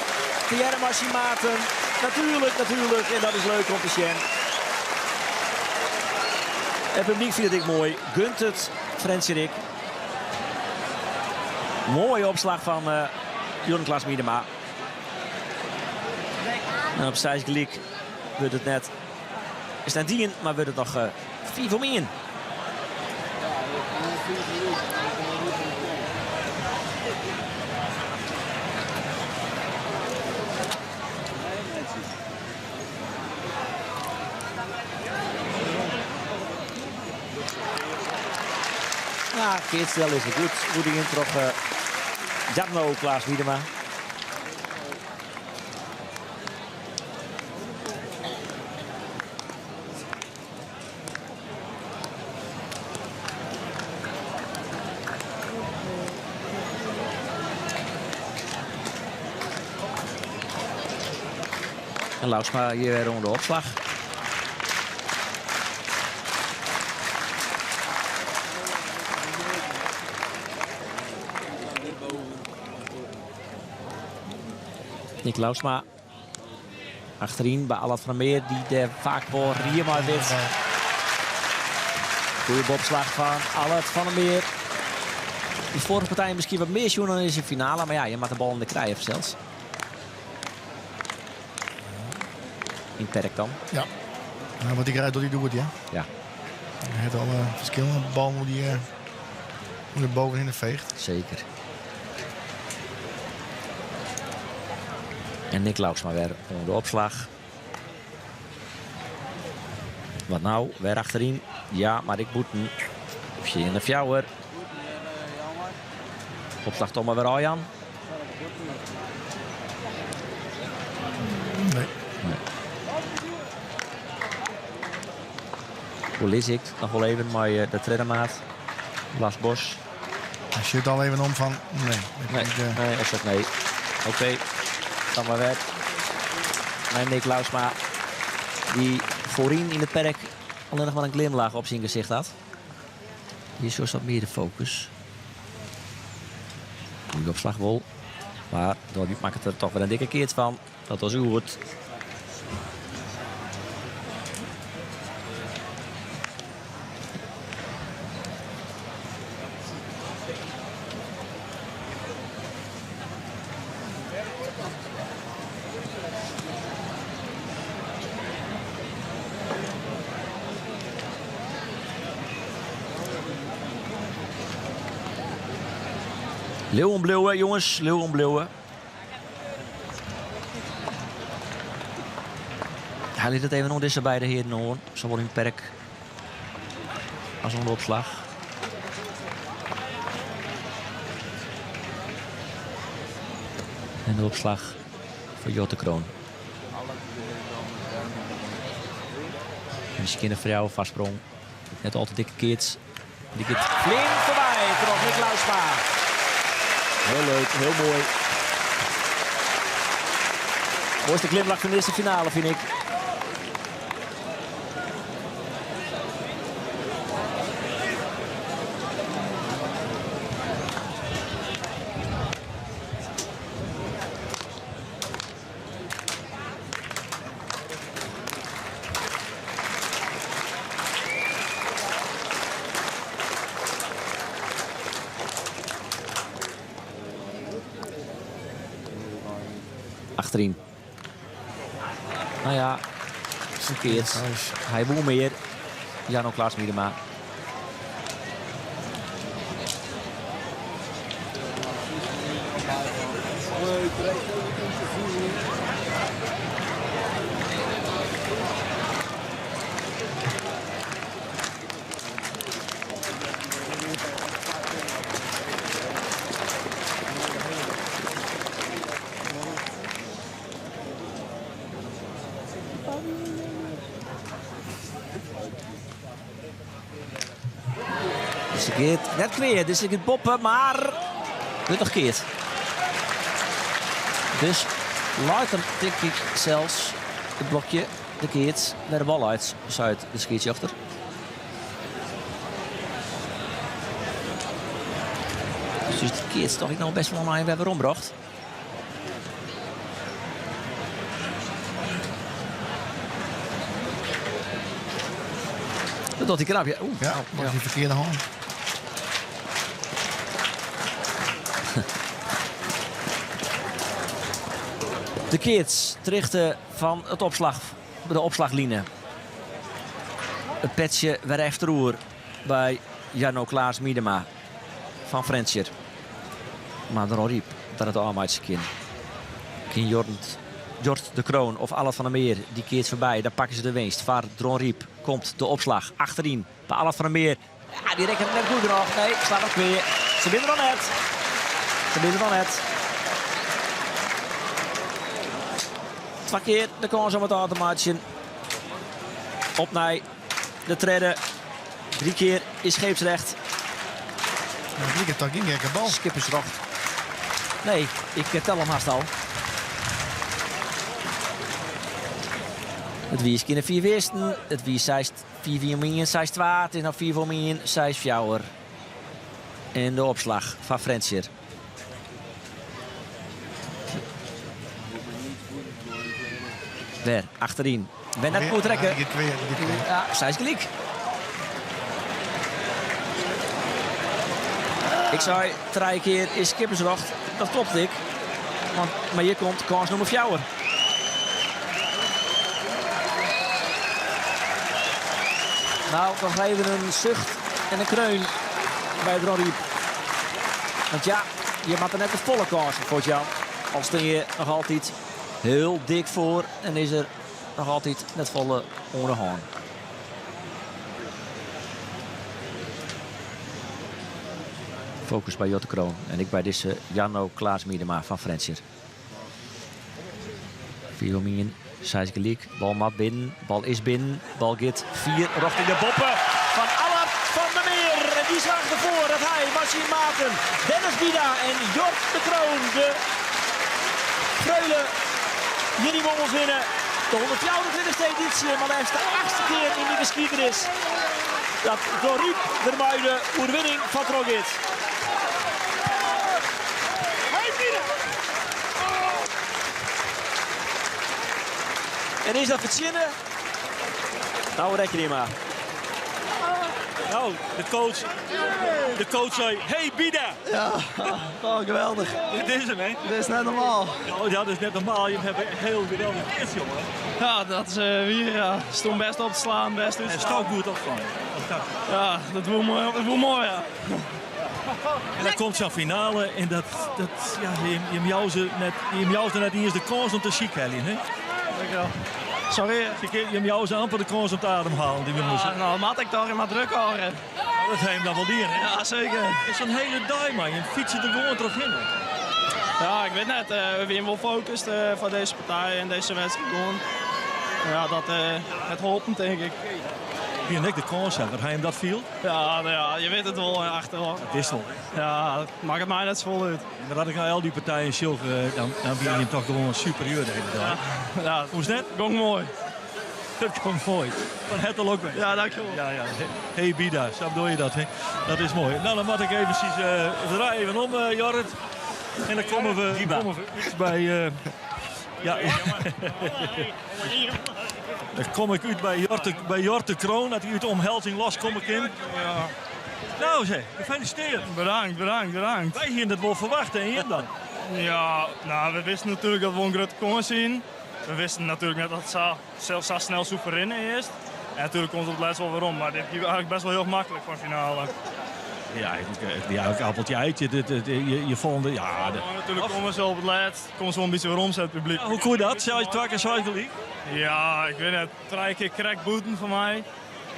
Tegearre mei syn maten. Natuerlik, natuerlik. En dat is leuk om te sjen. It publyk fynt it ek moai. Gunt it Frjentsjer ek. Moaie opslach fan Jorn Klaas Miedema. En op 6 gelyk wurdt it net. Is net dien, mar wurdt it noch 5 om 1. Ja, keatsspel is goed. Goed dien troch Jarno Klaas Miedema. En Louwsma hjir wer oan de opslach. Nick Louwsma achteryn by Allard van der Meer, dy't dêr faak wol rie mei wit. Goede bopslach fan Allard van der Meer. De foarige partij miskien wat mear sjoen dan yn de finale, mar ja, je moatte de ballen der krije fansels. Yn perk dan. Ja, nou, wat hy krijt, docht hy goed, ja. Ja. Hy hat alle ferskillende ballen dy't hy oer de bogen hinne feecht. Seker. En Nick Louwsma wer oan de opslach. Wat nou? Wer achteryn. Ja, mar ek bûten. 4-4. Opslach toch mar wer ôfjaan. Nee. Nee. Hoe lis ik noch wol even mei de tredde maat, Lars Bos. Hy sjocht al even om fan nee. Nee, nee, is dat nee. Oké, dan mar wer. Nei Nick Louwsma, dy't foaryn yn it perk allinnich mar in glimlach op syn gesicht hat. Hjir sjochst wat mear de fokus. Goede opslach wol. Mar Dronryp makket der toch wer in dikke keats fan. Dat was goed. Leauwen bliuwe, jonges. Leauwen bliuwe. Hy lit it even oan dizze beide hearen oan. Sawol yn it perk as oan de opslach. En de opslach foar Jort de Kroon. Miskien in frou foarsprong. Net al te dikke keats. Dy giet flink foarby troch Nick Louwsma. Hiel leuk, hiel moai. Moaiste glimlach fan dizze finale, fyn ik. Achteryn. Nou ja, ferkeard. Hy woe mear. Jarno Klaas Miedema. Dus it giet net klear, dus it giet boppe, mar wurdt noch keard. Dus leit er tink ik sels it blokje de keats wer de bal leit, seit de skiedsrjochter. Dus de keats toch ek noch best wol nei wer werombrocht. Dat docht hij knap, ja. Oeh, Ja, was die verkeerde hand. De keats terjochte fan it opslach, de opslachline. It petsje wer efteroer by Jarno Klaas Miedema fan Frjentsjer. Mar Dronryp dat it ôfmeitsje kin. Kin Jort, Jort de Kroon of Allard van der Meer dy keats foarby, dan pakke se de winst. Foar Dronryp komt de opslach achteryn by Allard van der Meer. Ja, dy rekket net goed genôch. Nee, slacht op klear. Se binne der noch net. Se binne der noch net. Twa kear de kâns om it ôf te meitsjen. Op nei de tredde. Drie kear is scheepsrecht. Dat liket toch gjin gekke bal. Skippersrocht. Nee, ik tel him hast al. It wie skjin 4 earsten. It wie 6 4 om 1, 6 2. It is no 4 om 1, 6 4. En de opslach fan Frjentsjer. Wer achteryn. Wer net goed rekke. Ja, sy is gelyk. Ik sei trije kear is skippersrocht. Dat klopt ek. Want, mar hjir komt kâns nûmer fjouwer. Nou, noch even in sucht en in kreun by Dronryp. Want ja, je moatte net te folle kânsen fuortjaan. Al stean je noch altyd hiel dik foar en is der noch altyd net folle oan de hân. Fokus by Jort de Kroon en ek by dizze Jarno Klaas Miedema fan Frjentsjer. 4 om 1, 6 gelyk. Bal moat binnen, bal is binnen. Bal giet fier rjochting de boppe fan Allard van der Meer. En dy soarget derfoar dat hy mei syn maten Dennis Bida en Jort de Kroon de Freule hjir yn Wommels winne. De 124e edysje, mar leafst de achtste kear yn de skiednis dat Dronryp der mei de oerwinning fan troch giet. En is dat fertsjinne? Nou, rekkenje mar. Nou, de coach, de coach sei, hey Bida! Ja, oh, geweldig. Dit is hem, hè? Dit is net normaal. Oh, dat is net normaal. Je hebt heel geweldig keats, jongen. Ja, dat is uh, wie, ja. Stond best op te slaan, best uit. En stond goed opslaan. Ja, dat was mooi, dat was mooi, ja. En dan komt zo'n finale en dat, dat ja, je, je jouwt ze net, je jouwt ze net eens de kâns om te sykheljen, hè? Dankjewel. Sorry. Je jouwt ze amper de kâns om te ademhalen. Die ja, nou, moat ik toch maar druk hâlde. Dat ha jim dan wol dien, hè? Ja, zeker. Het is zo'n hele dei, man. Je fietst er gewoan trochhinne. Ja, ik wit net. Uh, we zijn wel gefocust uh, voor deze partij en deze wedstrijd gewoon. Ja, dat uh, het holpen, denk ik. Wie en ik de kâns hebben, dat hy him dat fielt? Ja, nou ja, je weet het wel achteraf. Dat is wel. Ja, makket my net safolle út. Maar as ik nei al dy partijen sjoch, dan, dan wie hy toch gewoan superieur de hiele dei. Ja, ja. Hoe is het net? Gong moai. Dat komt moai. Fan herte lokwinsk. Ja, dankjewel. Ja, ja. Hey Bida, zo doe je dat. Hè? Dat is mooi. Nou, dan moet ik even precies, uh, we draaien even om, uh, Jorrit. En dan komen we, komen we uit bij... Uh, ja, dan kom ik út by Jort de, by Jort de Kroon, dat hy út de omhelzing los kom ik in. Ja. Nou zeg, gefeliciteerd. Bedankt, bedankt, bedankt. Wy hiene it wol ferwachte en jim dan? Ja, nou, we wisten natuurlijk dat we in grutte kâns hienen. We wisten natuurlijk net dat it sa, sa snel soe ferrinne earst. En natuurlijk komt it op it lêst wol werom, mar dit gie eigenlijk best wel hiel maklik foar de finale. Ja, eigenlijk, eh, ja, ook appeltje eitje. Dit, dit, je, je volgende, ja, de- Maar natuurlijk komen ze op het laatst, komen ze wel een beetje werom, het publiek. Ja, hoe kon je dat? Zelf je twee keer zo gelijk? Ja, ik weet het. Drie keer crackboeten van mij.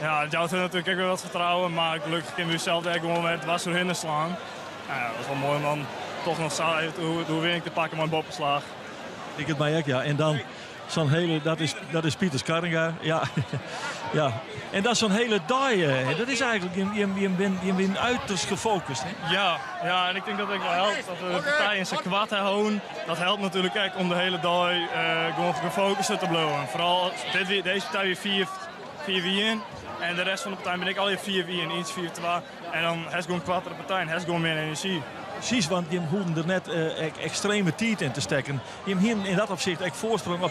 Ja, het jouwt natuurlijk ook weer wat vertrouwen, maar gelukkig kunnen we zelf daar gewoon weer dwars doorheen slaan. Nou ja, dat is wel mooi om dan toch nog zo even de overwinning te pakken met een boppenslag. Ik het mij ook, ja. En dan zo'n hele, dat is Pieter Scarringa. Ja. ja. En dat is zo'n hele dag. eh, Dat is eigenlijk, je bent uiterst gefocust. Hè? Ja, ja, en ik denk dat het ook wel helpt dat we de partij in zijn kwart houden. Dat helpt natuurlijk ook om de hele dag eh, gewoon gefocust te blijven. Vooral als dit, weer- deze partij weer 4 4 in en de rest van de partij ben ik alweer 4 in, iets 4 2. En dan heeft gewoon kwart de partij en heeft gewoon meer energie. Precies, want je hoefde er net eh, extreme tijd in te steken. Je hebt hier in dat opzicht echt voorsprong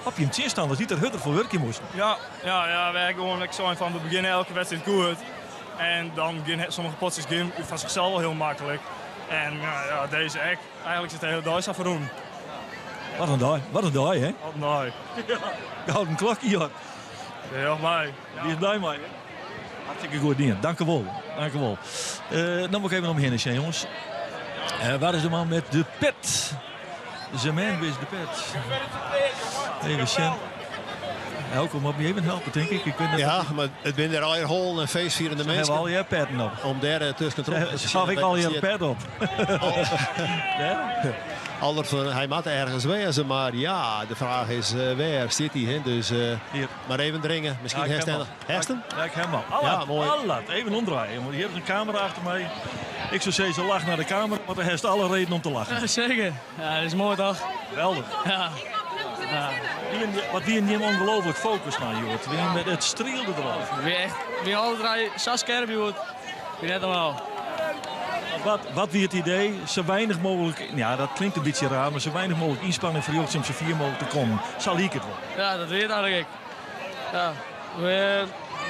op je tegenstanders die er hutter voor werken moesten. Ja, ja, ja, wij gewoon, ik zei van we beginnen elke wedstrijd goed. En dan gaan sommige potjes gaan van zichzelf wel heel makkelijk. En ja, ja, deze ek, eigenlijk zit de hele dag zo verroen. Wat een dag, wat een dag, hè? Wat een dag. Gouden klokje, joh. Heel blij. Die is blij mee. hè? Hartstikke goed, ding. Dank u wel. Dank u wel. Eh, dan moet ik even omheen zijn, jongens. Eh, waar is de man met de pet? The man with the pet. Even zien. Helco moet me even helpen, denk ik. Ik weet net Ja, maar het zijn er al hol en feestvierende Ze mensen. hebben al je petten op. Om daar eh, tussen te Zag ik al je pet op. Ja. Aldert van, hij moet ergens wezen, maar ja, de vraag is eh, waar zit hij? Hè? Dus eh, maar even dringen. Misschien Ja, ik heb herstellen. hem al. Hersten? Ja, ik heb hem al. Allat, Ja, mooi. Allat. Even omdraaien. Want hier is een camera achter mij. Ik zou zeggen, ze lacht naar de camera, want hij heeft alle reden om te lachen. Ja, zeker. Ja, dat is mooi toch? Geweldig. Ja. Ja. Wat wie in die ongelooflijk focus naar, joh. Wie Het streelde eraf. Weer echt, weer alle drie zo scherp, joh. Weer net normaal. Wat wie het idee? Zo weinig mogelijk, ja dat klinkt een beetje raar, maar zo weinig mogelijk inspanning voor Jochum om zo vier mogelijk te komen. Zal ik het wel. Ja, dat weet eigenlijk ik. Ja, we,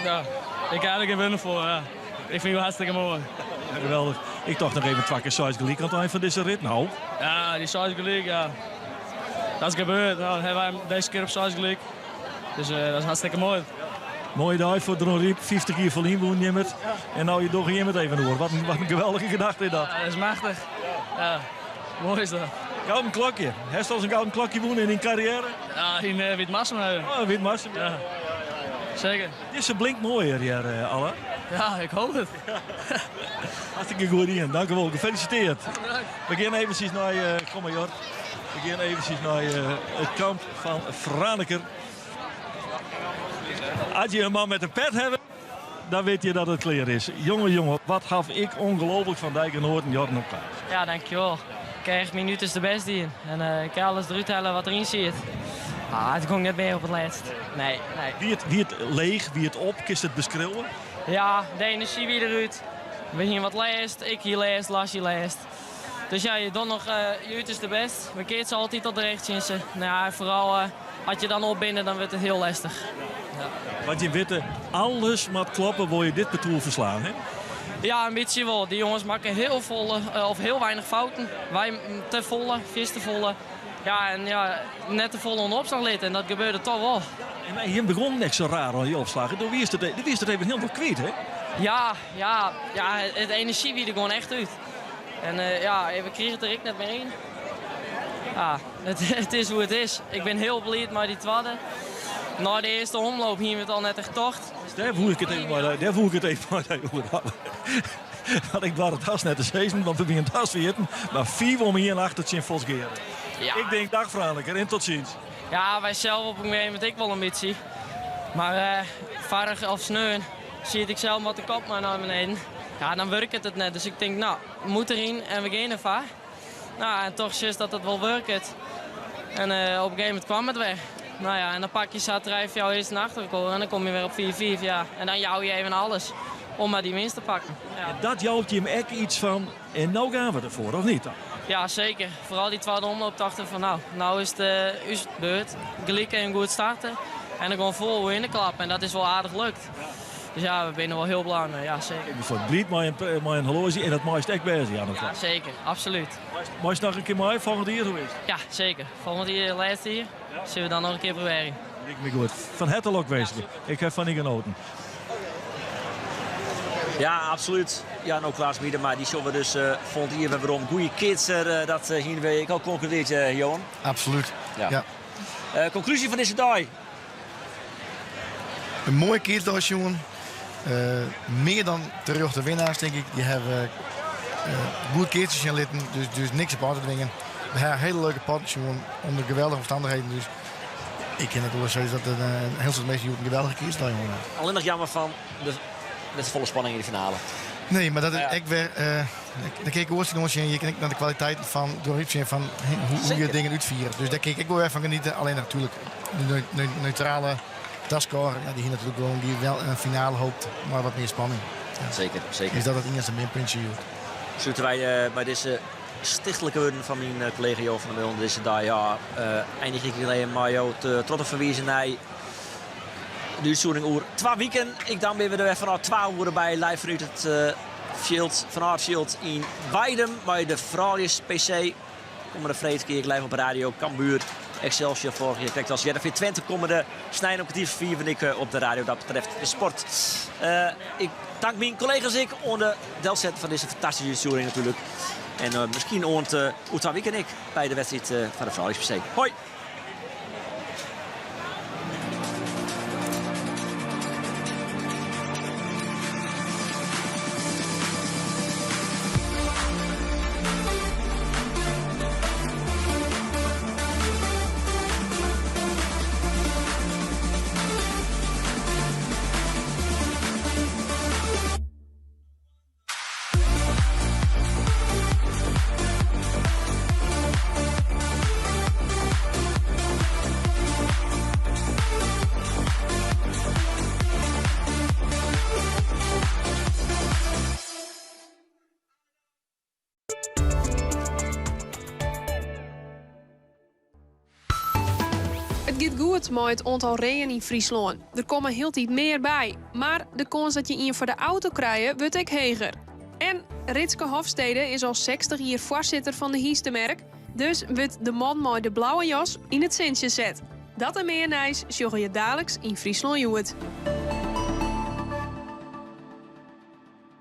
ja. Ik heb eigenlijk geen winnen voor. Ja. Ik vind het hartstikke mooi. Ja, geweldig. Ik dacht nog even twakken size gelijk aan het eind van deze rit. Nou, Ja, die size gelijk, ja. Dat is gebeurd. Nou, hebben wij hem deze keer op size gelijk. Dus eh, dat is hartstikke mooi. mooie dag voor Dron Riep. 50 keer verlien woon je met. En nou je doch je met even door. Wat een geweldige gedachte is dat. Ja, dat is machtig. Ja, mooi is dat. Gouden klokje. Heeft al een gouden klokje woon in je carrière? Ja, in uh, Witmarsum. Oh, Witmarsum. Ja. Zeker. Dit is een blink mooier hier, eh, Alle. Ja, ik hoop het. Hartstikke goed in. Dank u wel. Gefeliciteerd. We gaan eventjes naar, eh, kom maar Jort. We gaan eventjes naar eh, het kamp van Franeker. Als je een man met een pet hebt, dan weet je dat het clear is. Jongen, jongen, wat gaf ik ongelooflijk van Dijk en Noord en Jorn op klaar. Ja, dankjewel. Ik krijg minuut is de beste in. En eh, ik kan alles eruit halen wat erin zit. Ah, het kon net meer op het laatst. Nee, nee. Wie het leeg, wie het op, kist het beschreeuwen? Ja, de energie weer eruit. We hier wat leest, ik hier leest, Lars hier leest. Dus ja, je dan nog, eh je is de best. We keert ze altijd tot de rechts in ze. Nou ja, vooral eh, als je dan op binnen, dan wordt het heel lastig. Want je weet, alles moet kloppen, wil je dit parcours verslaan, hè? Ja, een beetje wel. Die jongens maken heel, volle, eh, of heel weinig fouten. Wij mm, te volle, vis te volle. Ja, en ja, net te volle onder lid. En dat gebeurde toch wel. En je begon net zo raar aan je opslagen. Door wie is het, wie is het even helemaal kwijt, hè? Ja, ja, ja, het energie wie er gewoon echt uit. En eh, ja, we kregen het er ik net meer in. Ja, het, het is hoe het is. Ik ben heel blij met die tweede. Na de eerste omloop hier we het al net echt tocht. Daar voel ik het even maar, daar voel ik het even maar. Want ik was het has net te zezen, want we zijn het has vergeten. Maar vier om hier en achter het in Vosgeren. Ja. Ik denk dag Franeker en tot ziens. Ja, wij zelf op een gegeven moment ik wel een beetje. Maar eh varig of sneun zie ik zelf met de kop maar naar beneden. Ja, dan werkt het het net. Dus ik denk, nou, moet erin en we gaan ervan. Nou, en toch is dat het wel werkt. En eh, op een gegeven moment kwam het weer. Nou ja, en dan pak je zaterdag jou eerst naar achteren en dan kom je weer op 4-4. Ja. En dan jou je even alles om maar die winst te pakken. Ja. En dat jouwt je hem echt iets van, en nou gaan we ervoor, of niet dan? Ja, zeker. Vooral die tweede omloop dachten van nou, nou is het uh, is het beurt. Gelijk en goed starten. En dan gewoon vol in de klap. En dat is wel aardig gelukt. Dus ja, we binne wol hiel blij mei, ja seker. Ik bin fuort bliid mei in, mei in horloazje en dat meist ek wêze, Jan. Ja, seker, absolút. Meist noch in kear mei folgjend jier, hoe is it? Ja, seker. Folgjend jier, lêste jier, sille we dan noch in kear probearje. Liket my goed. Fan herte lokwinske. Ik ha fan dy genoten. Ja, absolút. Jarno Klaas Miedema, dy sjogge we dus uh, folgjend jier wer werom. Goeie keatser, uh, dat uh, hiene we ek al konkludearre, uh, Johan. Absoluut. Ja. ja. Uh, konklúzje fan dizze dei. In moaie keatsdei sjoen. Uh, mear dan terjochte winnaars, tink ik. Dy hawwe uh, goed keatsen sjen litten, dus, dus niks op ôf te dwingen. We hawwe hiele leuke potten sjoen ûnder geweldige omstannichheden. Dus ik kin it oars sizze dat in hiel soad minsken hjoed in geweldige keatsdei hân hawwe. Allinnich jammer fan de net folle spanning yn de finale. Nee, mar dat is ek wer. Uh, dêr kin ik oars tsjinoan sjen. Je kin ek nei de kwaliteiten fan Dronryp sjen fan hoe je dingen útfiere. Dus dêr kin ik ek wol wer fan geniete. Allinnich natuerlik de neutrale taskôger, ja, dy hie natuerlik gewoan dy wel in finale hoopt mei wat mear spanning. Ja. Seker, seker. Is dat it iennichste minpuntsje hjoed. Slute wy uh, by dizze stichtlike wurden fan myn eh, kollega Jo van der Meulen dizze dei. Ja, uh, einigje ik even mei jo te, troch te ferwizen nei de útstjoering oer twa wiken. Ik dan binne we der wer fanôf 12 oere by live fanút it uh, fjild, fanôf it fjild yn Weidum by de Frouljus PC. Kommende freed kear ik live op radio Cambuur Excelsior folgje. Krekt as Hearrenfean Twente kommende snein om kertier foar fiif en ik op de radio dat betreft de sport. Uh, ik tank myn kollega's ek oan de delset fan dizze fantastyske útstjoering natuerlik. En uh, miskien oant uh, oer twa wiken ek by de wedstriid uh, fan de Frouljus PC. Hoi! It giet goed mei it oantal reeën yn Fryslân. Der komme hieltyd mear by. Mar de kâns dat je ien foar de auto krije, wurdt ek heger. En Ritske Hofstede is al 60 jier foarsitter fan de Hynstemerk. Dus wurdt de man mei de blauwe jas yn it sintsje set. Dat en mear nijs sjogge je daliks yn Fryslân Hjoed.